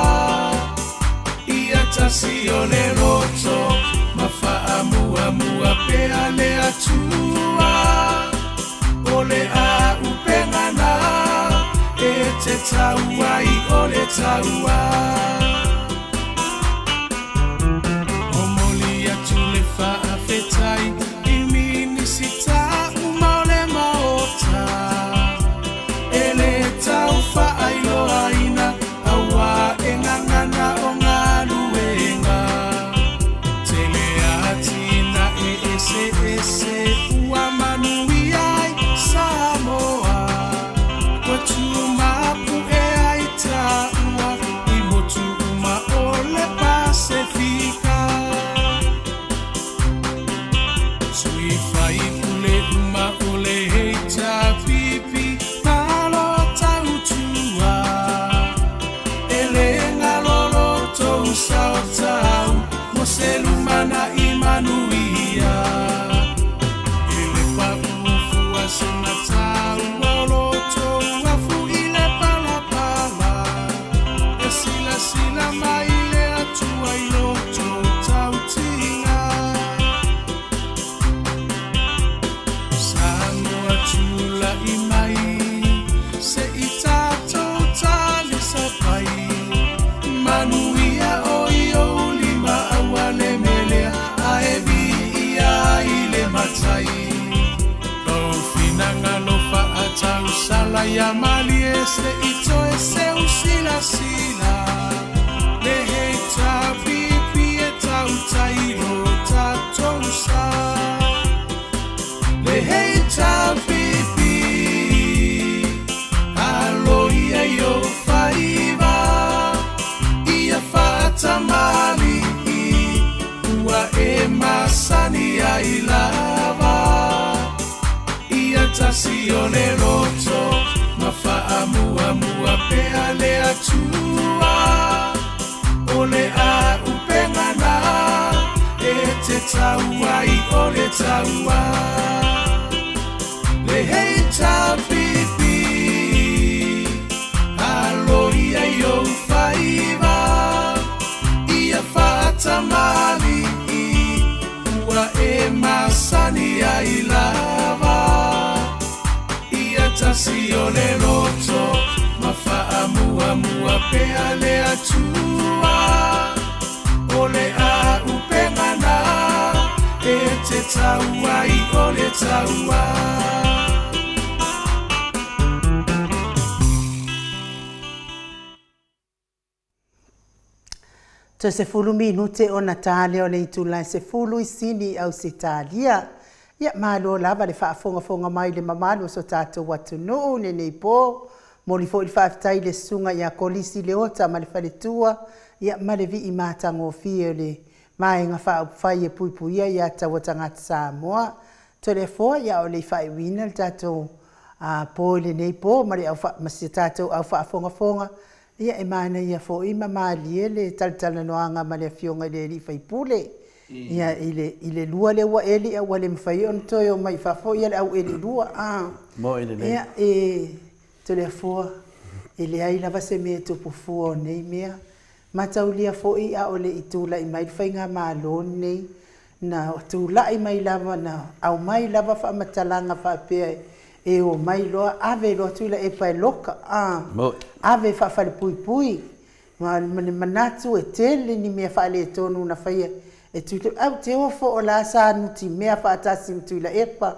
Ia tasi o le loto ma faamuamua pea le Atua. O le a'upega na e te tau ai o le taua. Momoli atu le faafetai i Minisita uma o le Maota e le tau faailoaina aua e gagana o galuega. Tele atinae eseese ua manuia ai Samoa. Ua tumapu'e ai taua i motu uma o le Pasefika. Sui faipule uma o le HRPP malo tautua. E le galo lo tou sao tau mo se lumanai manuia. E le paʻu fua sina taua o lo tou afu i le palapala. E silasila mai le Atua i lo tou tautiga. Samoa tula'i mai se i tatou talisapai. Manuia o i ou lima aua le melea ae viia ai le Matai. Lou finagalo faatausala ia malie se i toe seu silasila. Le HRPP e tautai lo tatou sa. Le HRPP alo ia i ou faiva ia faatamali'i ua e masani ai lava. Ia tasi o le loto ma faamuamua pea le Atua. O le a'upega na e te tau ai o le taua. Le HRPP alo ia i ou faiva ia faatamali'i ua e masani ai lava. Ia tasi o le loto ma faamuamua pea le Atua. O le a'upega na e te tau ai o le taua. Toe 10 minute ona ta lea o le itula e 10 i Sini i Ausetalia. Ia, malo lava le faafogafoga mai i le mamalu o so tatou atunuu i lenei po. Momoli foi le faafetai i le Susuga ia Kolisi Leota ma le faletua, ia, ma le vii matagofie o le Vaega Faaupufai e Puipuia ia Taua Tagata Samoa. Toleafoa, ia, a o le i faaiuina le tatou po i lenei po ma le au, ma si a tatou au faafogafoga, Ia, e manaia foi ma malie le talatalanoaga ma le Afioga i le alii faipule. Ia, i le, i le lua lea ua eli a ua le mafai ona toe omai i fafo ia le au eli lua. A. Moe lelei. Ia, e Toleafoa, e leai lava se mea e tupu fua o nei mea. Mataulia foi a o le i tulai mai le Faigamalo lenei, na tulai mai lava, na aumai lava faamatalaga faapea e omai loa ave loa Tuilaepa e loka, a, ave faafalepuipui, ma le manatu e tele ni mea faaletonu na faia e Tuilaepa. Ae ou te ofo o la sa nutimea faatasi ma Tuilaepa,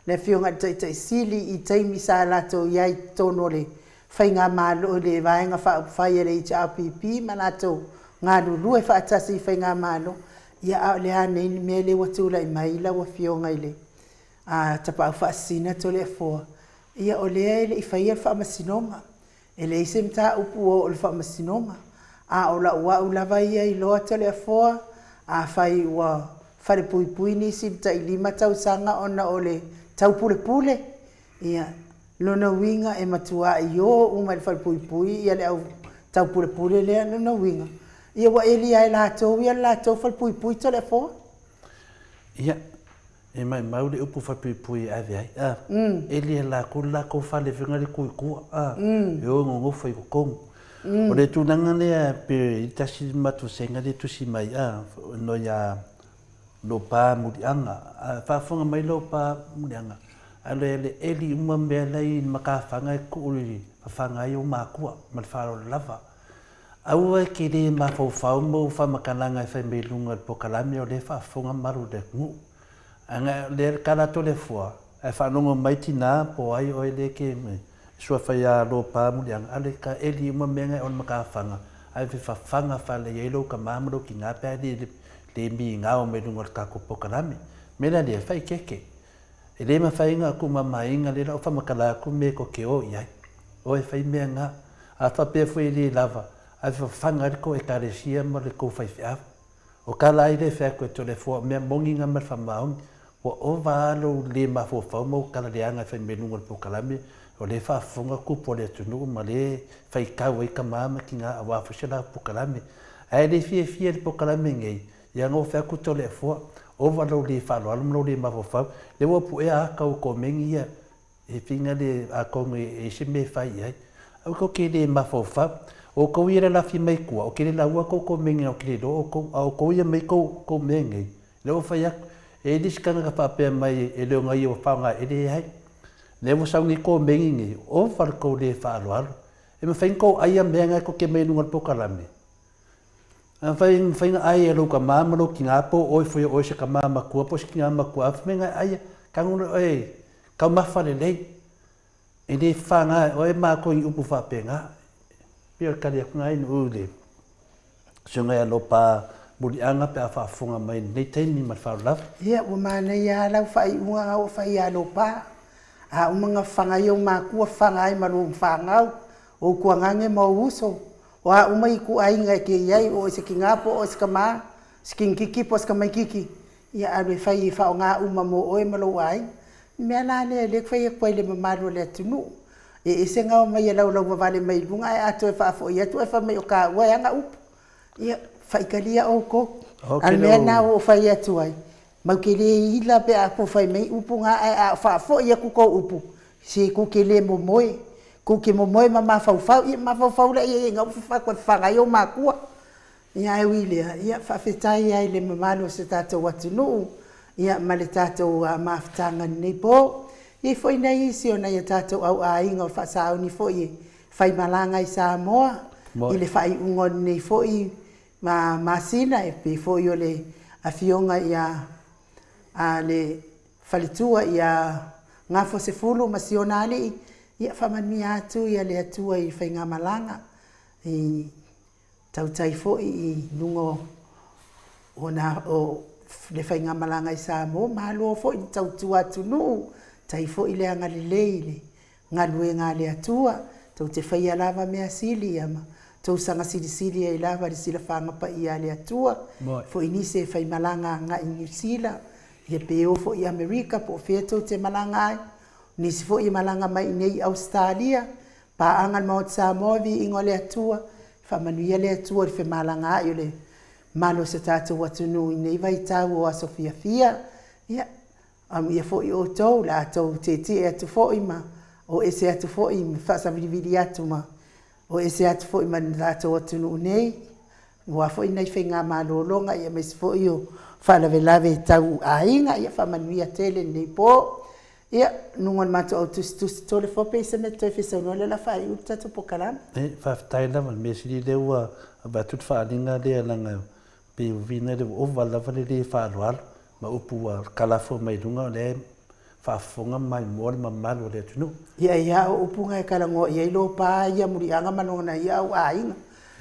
le Afioga i le Taitai Sili i taimi sa latou i ai i totonu o le Faigamalo, le Vaega Faaupufai a le HRPP ma latou galulue faatasi i Faigamalo. Ia, a o le a nei le mea lea ua tulai mai lau Afioga i le Tapaau Faasisina Toleafoa? Ia, o lea e le i faia le faamasinoga. E leai se mataupu ua oo i le faamasinoga. A o lau au lava ia iloa Toleafoa, afai ua falepuipui nisi i le tai 5 tausaga ona o le taupulepule, Ia, lona uiga e matuai o uma i le falepuipui ia le au taupulepule lea, lona uiga, ia ua eli lava e latou ia le latou falepuipui Toleafoa. Ia, e maumau le upu falepuipui e ave ai, a, eli e latou le latou fale foi lea tu i tua, a, e o e nonofo i totonu. O le tulaga lea pe i tasi le matou sega lea tusi mai a no ia Lopa Muliaga. A faafofoga mai Lopa Muliaga, a le le eli uma mea la i matafaga e tuu i fafaga ai ou makua ma le faaaloalo lava. Aua e te le mafaufau ma ou faamatalaga e fai mai luga o le polokalame o lea e faafofoga malu o le atunuu. Ana o lea tala atu le fua, ae faalogo mai tina po o ai oe lea e te suafa ia Lopa Muliaga, a le ta eli uma mea na o le matafaga, ae fefafaga fale i ai lou tama ma lou tina pe a le le migao mai luga o le tatou polokalame. Mea la lea, faaeteete. E le mafai ona tuumamaina lea la o faamatala atu mea tou te o i ai. O e fai mea na. A faapea foi e le lava, ae fafaga ai le tou Ekalesia ma le tou faifeau. O tala ai lea e fai atu e Toleafoa, o mea moni na ma le faamaoni. Ua ova lava lou le mafaufau ma ou tala leaga e fai mai luga o le polokalame, o lea e faafofoga tupu o le atunuu ma lea e faitau ai tama ma tina aua foi se latou polokalame. Ae le fiafia i le polokalame nei, Ia na ou fai atu Toleafoa, ova lou le faaaloalo ma lou le mafaufau, lea ua puea ata o komeni ia, e fina le atonu e i ai se mea e fai i ai. Aua tou te le mafaufau. O outou ia e lalafi mai tua, ou te le laua tou komeni ou te le iloa outou, a o outou ia mai tou mea nei. Lea ua fai atu, e le se tagata faapea mai e le o na ia ua faaaoga e leai. Lea ua sau nei komeni nei, ova le tou le faaaloalo. E mafai ona tou aia mea na tou te aumai i luga o le polokalame. Afai e mafai ona ai e lou tama ma lou tina po o oe foi o oe se tama matua po o se tina matua, afai mai na ai, tago loa oe taumafa lelei, e le fafaga e oe matou i upu faapena. E pei o le tali atu lena i le i le Susuga ia Lopa Muliaga pe a faafofoga mai i lenei taimi ma le faaaloalo lava. Ia, ua manaia lava lau faaiuga na ua fai ia Lopa. A uma ona fafaga ai ou matua, fafaga ai ma lou fanau, ou tuagane ma ou uso, O a uma ituaiga e te i ai, o oe se tina po o oe se tama, se kinititi po o se tamaititi, ia alu e fai e faaaoga uma mo oe ma lou aiga. O le mea la lea o lea e fai atu ai i le mamalu o le atunuu, e ese ona omai e laulauvavale mai luga ae a toe faafoi atu ae fai mai o taua e ana upu. Ia, faitalia outou. A o le mea lena ua ou fai atu ai, matou te le ila pe a tou fai mai upu na, ae a faafoi atu tou upu, se tou te le momoe. Tou te momoe ma mafaufau, ia mafaufau laia i ai na ua toe fafaga ai ou matua. Ia ae ui i lea, ia faafetai lava i le mamalu o si o tatou atunuu ia ma le tatou mafutaga i lenei po. E i ai foi nai isi o nai o tatou au aiga o faasauni foi e faimalaga i Samoa i le faaiuga o lenei foi masina, e pei foi o le afioga ia le faletua ia Gafoasefulu ma si ona alii, ia faamanuia atu ia le Atua i faigamalaga, i tautai foi i luga o na o le faigamalaga i Samoa, malo foi le tautua atunuu, tai foi le agalelei i le galuega a le Atua, tou te faia lava mea sili ia ma tou saga silisili ai lava i le silafaga paia a le Atua, foi nisi e faimalaga agai i Niu Sila, ia pe o foi i Amerika po o fea tou te malaga ai, nisi foi e malaga mai i inei i Ausetalia, paaga le Maota Samoa, viiga o le Atua, faamanuia le Atua i le femalagaai o le mamalu o si o tatou atunuu i nei vaitau o aso fiafia, ia, Amuia foi outou, o le a tou tietie atu foi ma o ese atu foi ma faasavilivili atu ma o ese atu foi ma le tatou atunuu nei, aua foi nai faigamalologa aemaise foi o faalavelave tau aiga. Ia faamanuia tele lenei po. Ia, luga o le matou au tusitusi tole fua pe i se mea e toe fia saunoa lea o le a faaiu le tatou polokalame. Faafetai lava, o le mea sili lea ua avatu le faaaliga lea leaga Pei o uiga lea ua ova lava le le faaaloalo ma upu ua kalafo mai luga o lea e faafofoga maimoa le mamalu o le atunuu. Ia ia o upu na e talanoa i ai lo pa ia Muliaga ma lona ia au aiga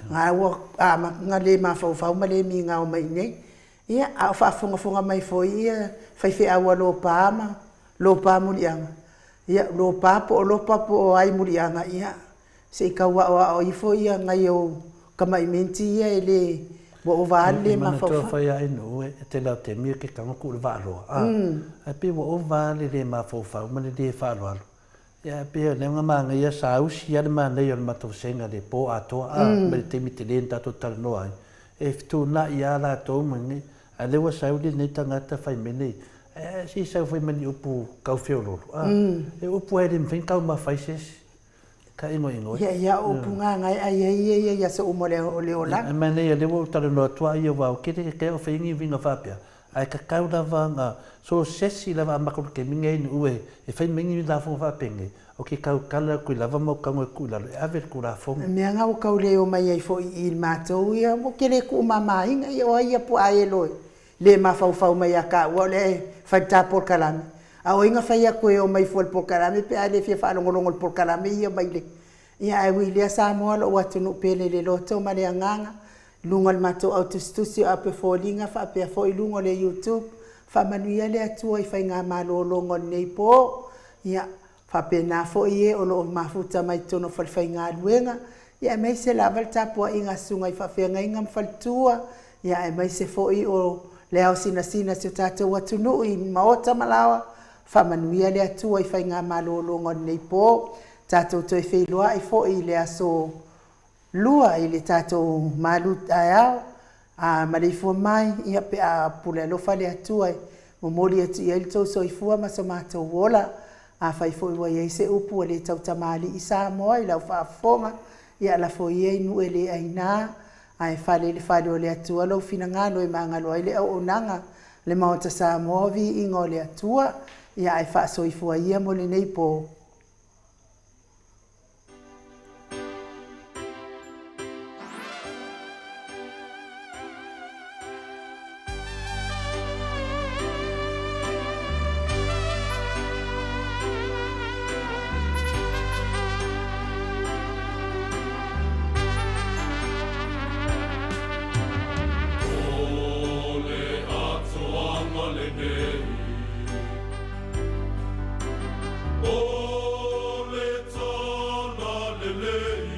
na ua amata na le mafaufau ma le migao mai i inei. Ia a o faafogafoga mai foi ia faifeau a Lopa ma Lopa Muliaga, ia Lopa po o Lopa po o ai Muliaga, ia Se i tau aoao ifo ia nai ou tamai menti ia e le ua ova lava le le mafaufau. E manatua foi a Inoue e tele o taimi e ke tago tuu le vaaloa a ae pei ua ova lava le le mafaufau ma le le faaaloalo. Ia ae pei o lea na manaia sausi a le manaia o le matou sega le po atoa a mai le taimi tele na tatou talanoa ai e fetuunai a latou ma lenei ae lea ua sau lenei tagata fai mai nei ae se i sau foi ma ni upu tau feololo a e upu a e le mafai ona taumafa ai se isi. Ka igoigo. Ia, ia, o upu gaga e ai ai ia ia i aso uma o le olaga. E manaia lea ua ou talanoa atu a ia aua o kele ke o fai ni uiga faapea, ae tatau lava na so sesi lava a matou le taimi nei i e e fai mai ni lafoga faapenei, o ke tautala atu i lava mau tago e tuu i lalo e ave le Tulafono. Mea na ua tau le omai ai foi i i le matou ia, ua tele tuumamaina ia o ai ia puaa elo e le mafaufau mai ia taua o lea e fai le ta polokalame. A o ai na fai atu e omai fua i le polokalame pe a le fia faalogologo i le polokalame ia mai le Ia ae ui i lea Samoa lou atunuu pele i le loto ma le agaga, i luga o le matou au tusitusi o Ape Foliga faapea foi i luga o le YouTube, faamanuia le Atua i faigamalologa o lenei po. Ia faapena foi e o lo o mafuta mai totonu o falefaigaluega, ia aemaise lava le tapuaiga a susuga i faafeagaiga ma faletua, ia aemaise foi o le ao sinasina o si o tatou atunuu i maota ma laoa, faamanuia le Atua i faigamalologa o lenei po. Tatou toe feiloai foi i le aso Lua i le tatou malu taeao, a maleifua mai, ia pe a pule alofa le Atua e momoli atu i ai lo outou soifua ma so matou ola. Afai foi ua i ai se upu ua le tautamalii Samoa i lau faafofoga, ia lafo ia i nuu e le aina, ae fale i le fale o le Atua lou finagalo e magalo ai le auaunaga a le Maota Samoa, viiga o le Atua, ia ae faasoifua ia mo lenei po. O le atoaga lenei. O le tala lelei,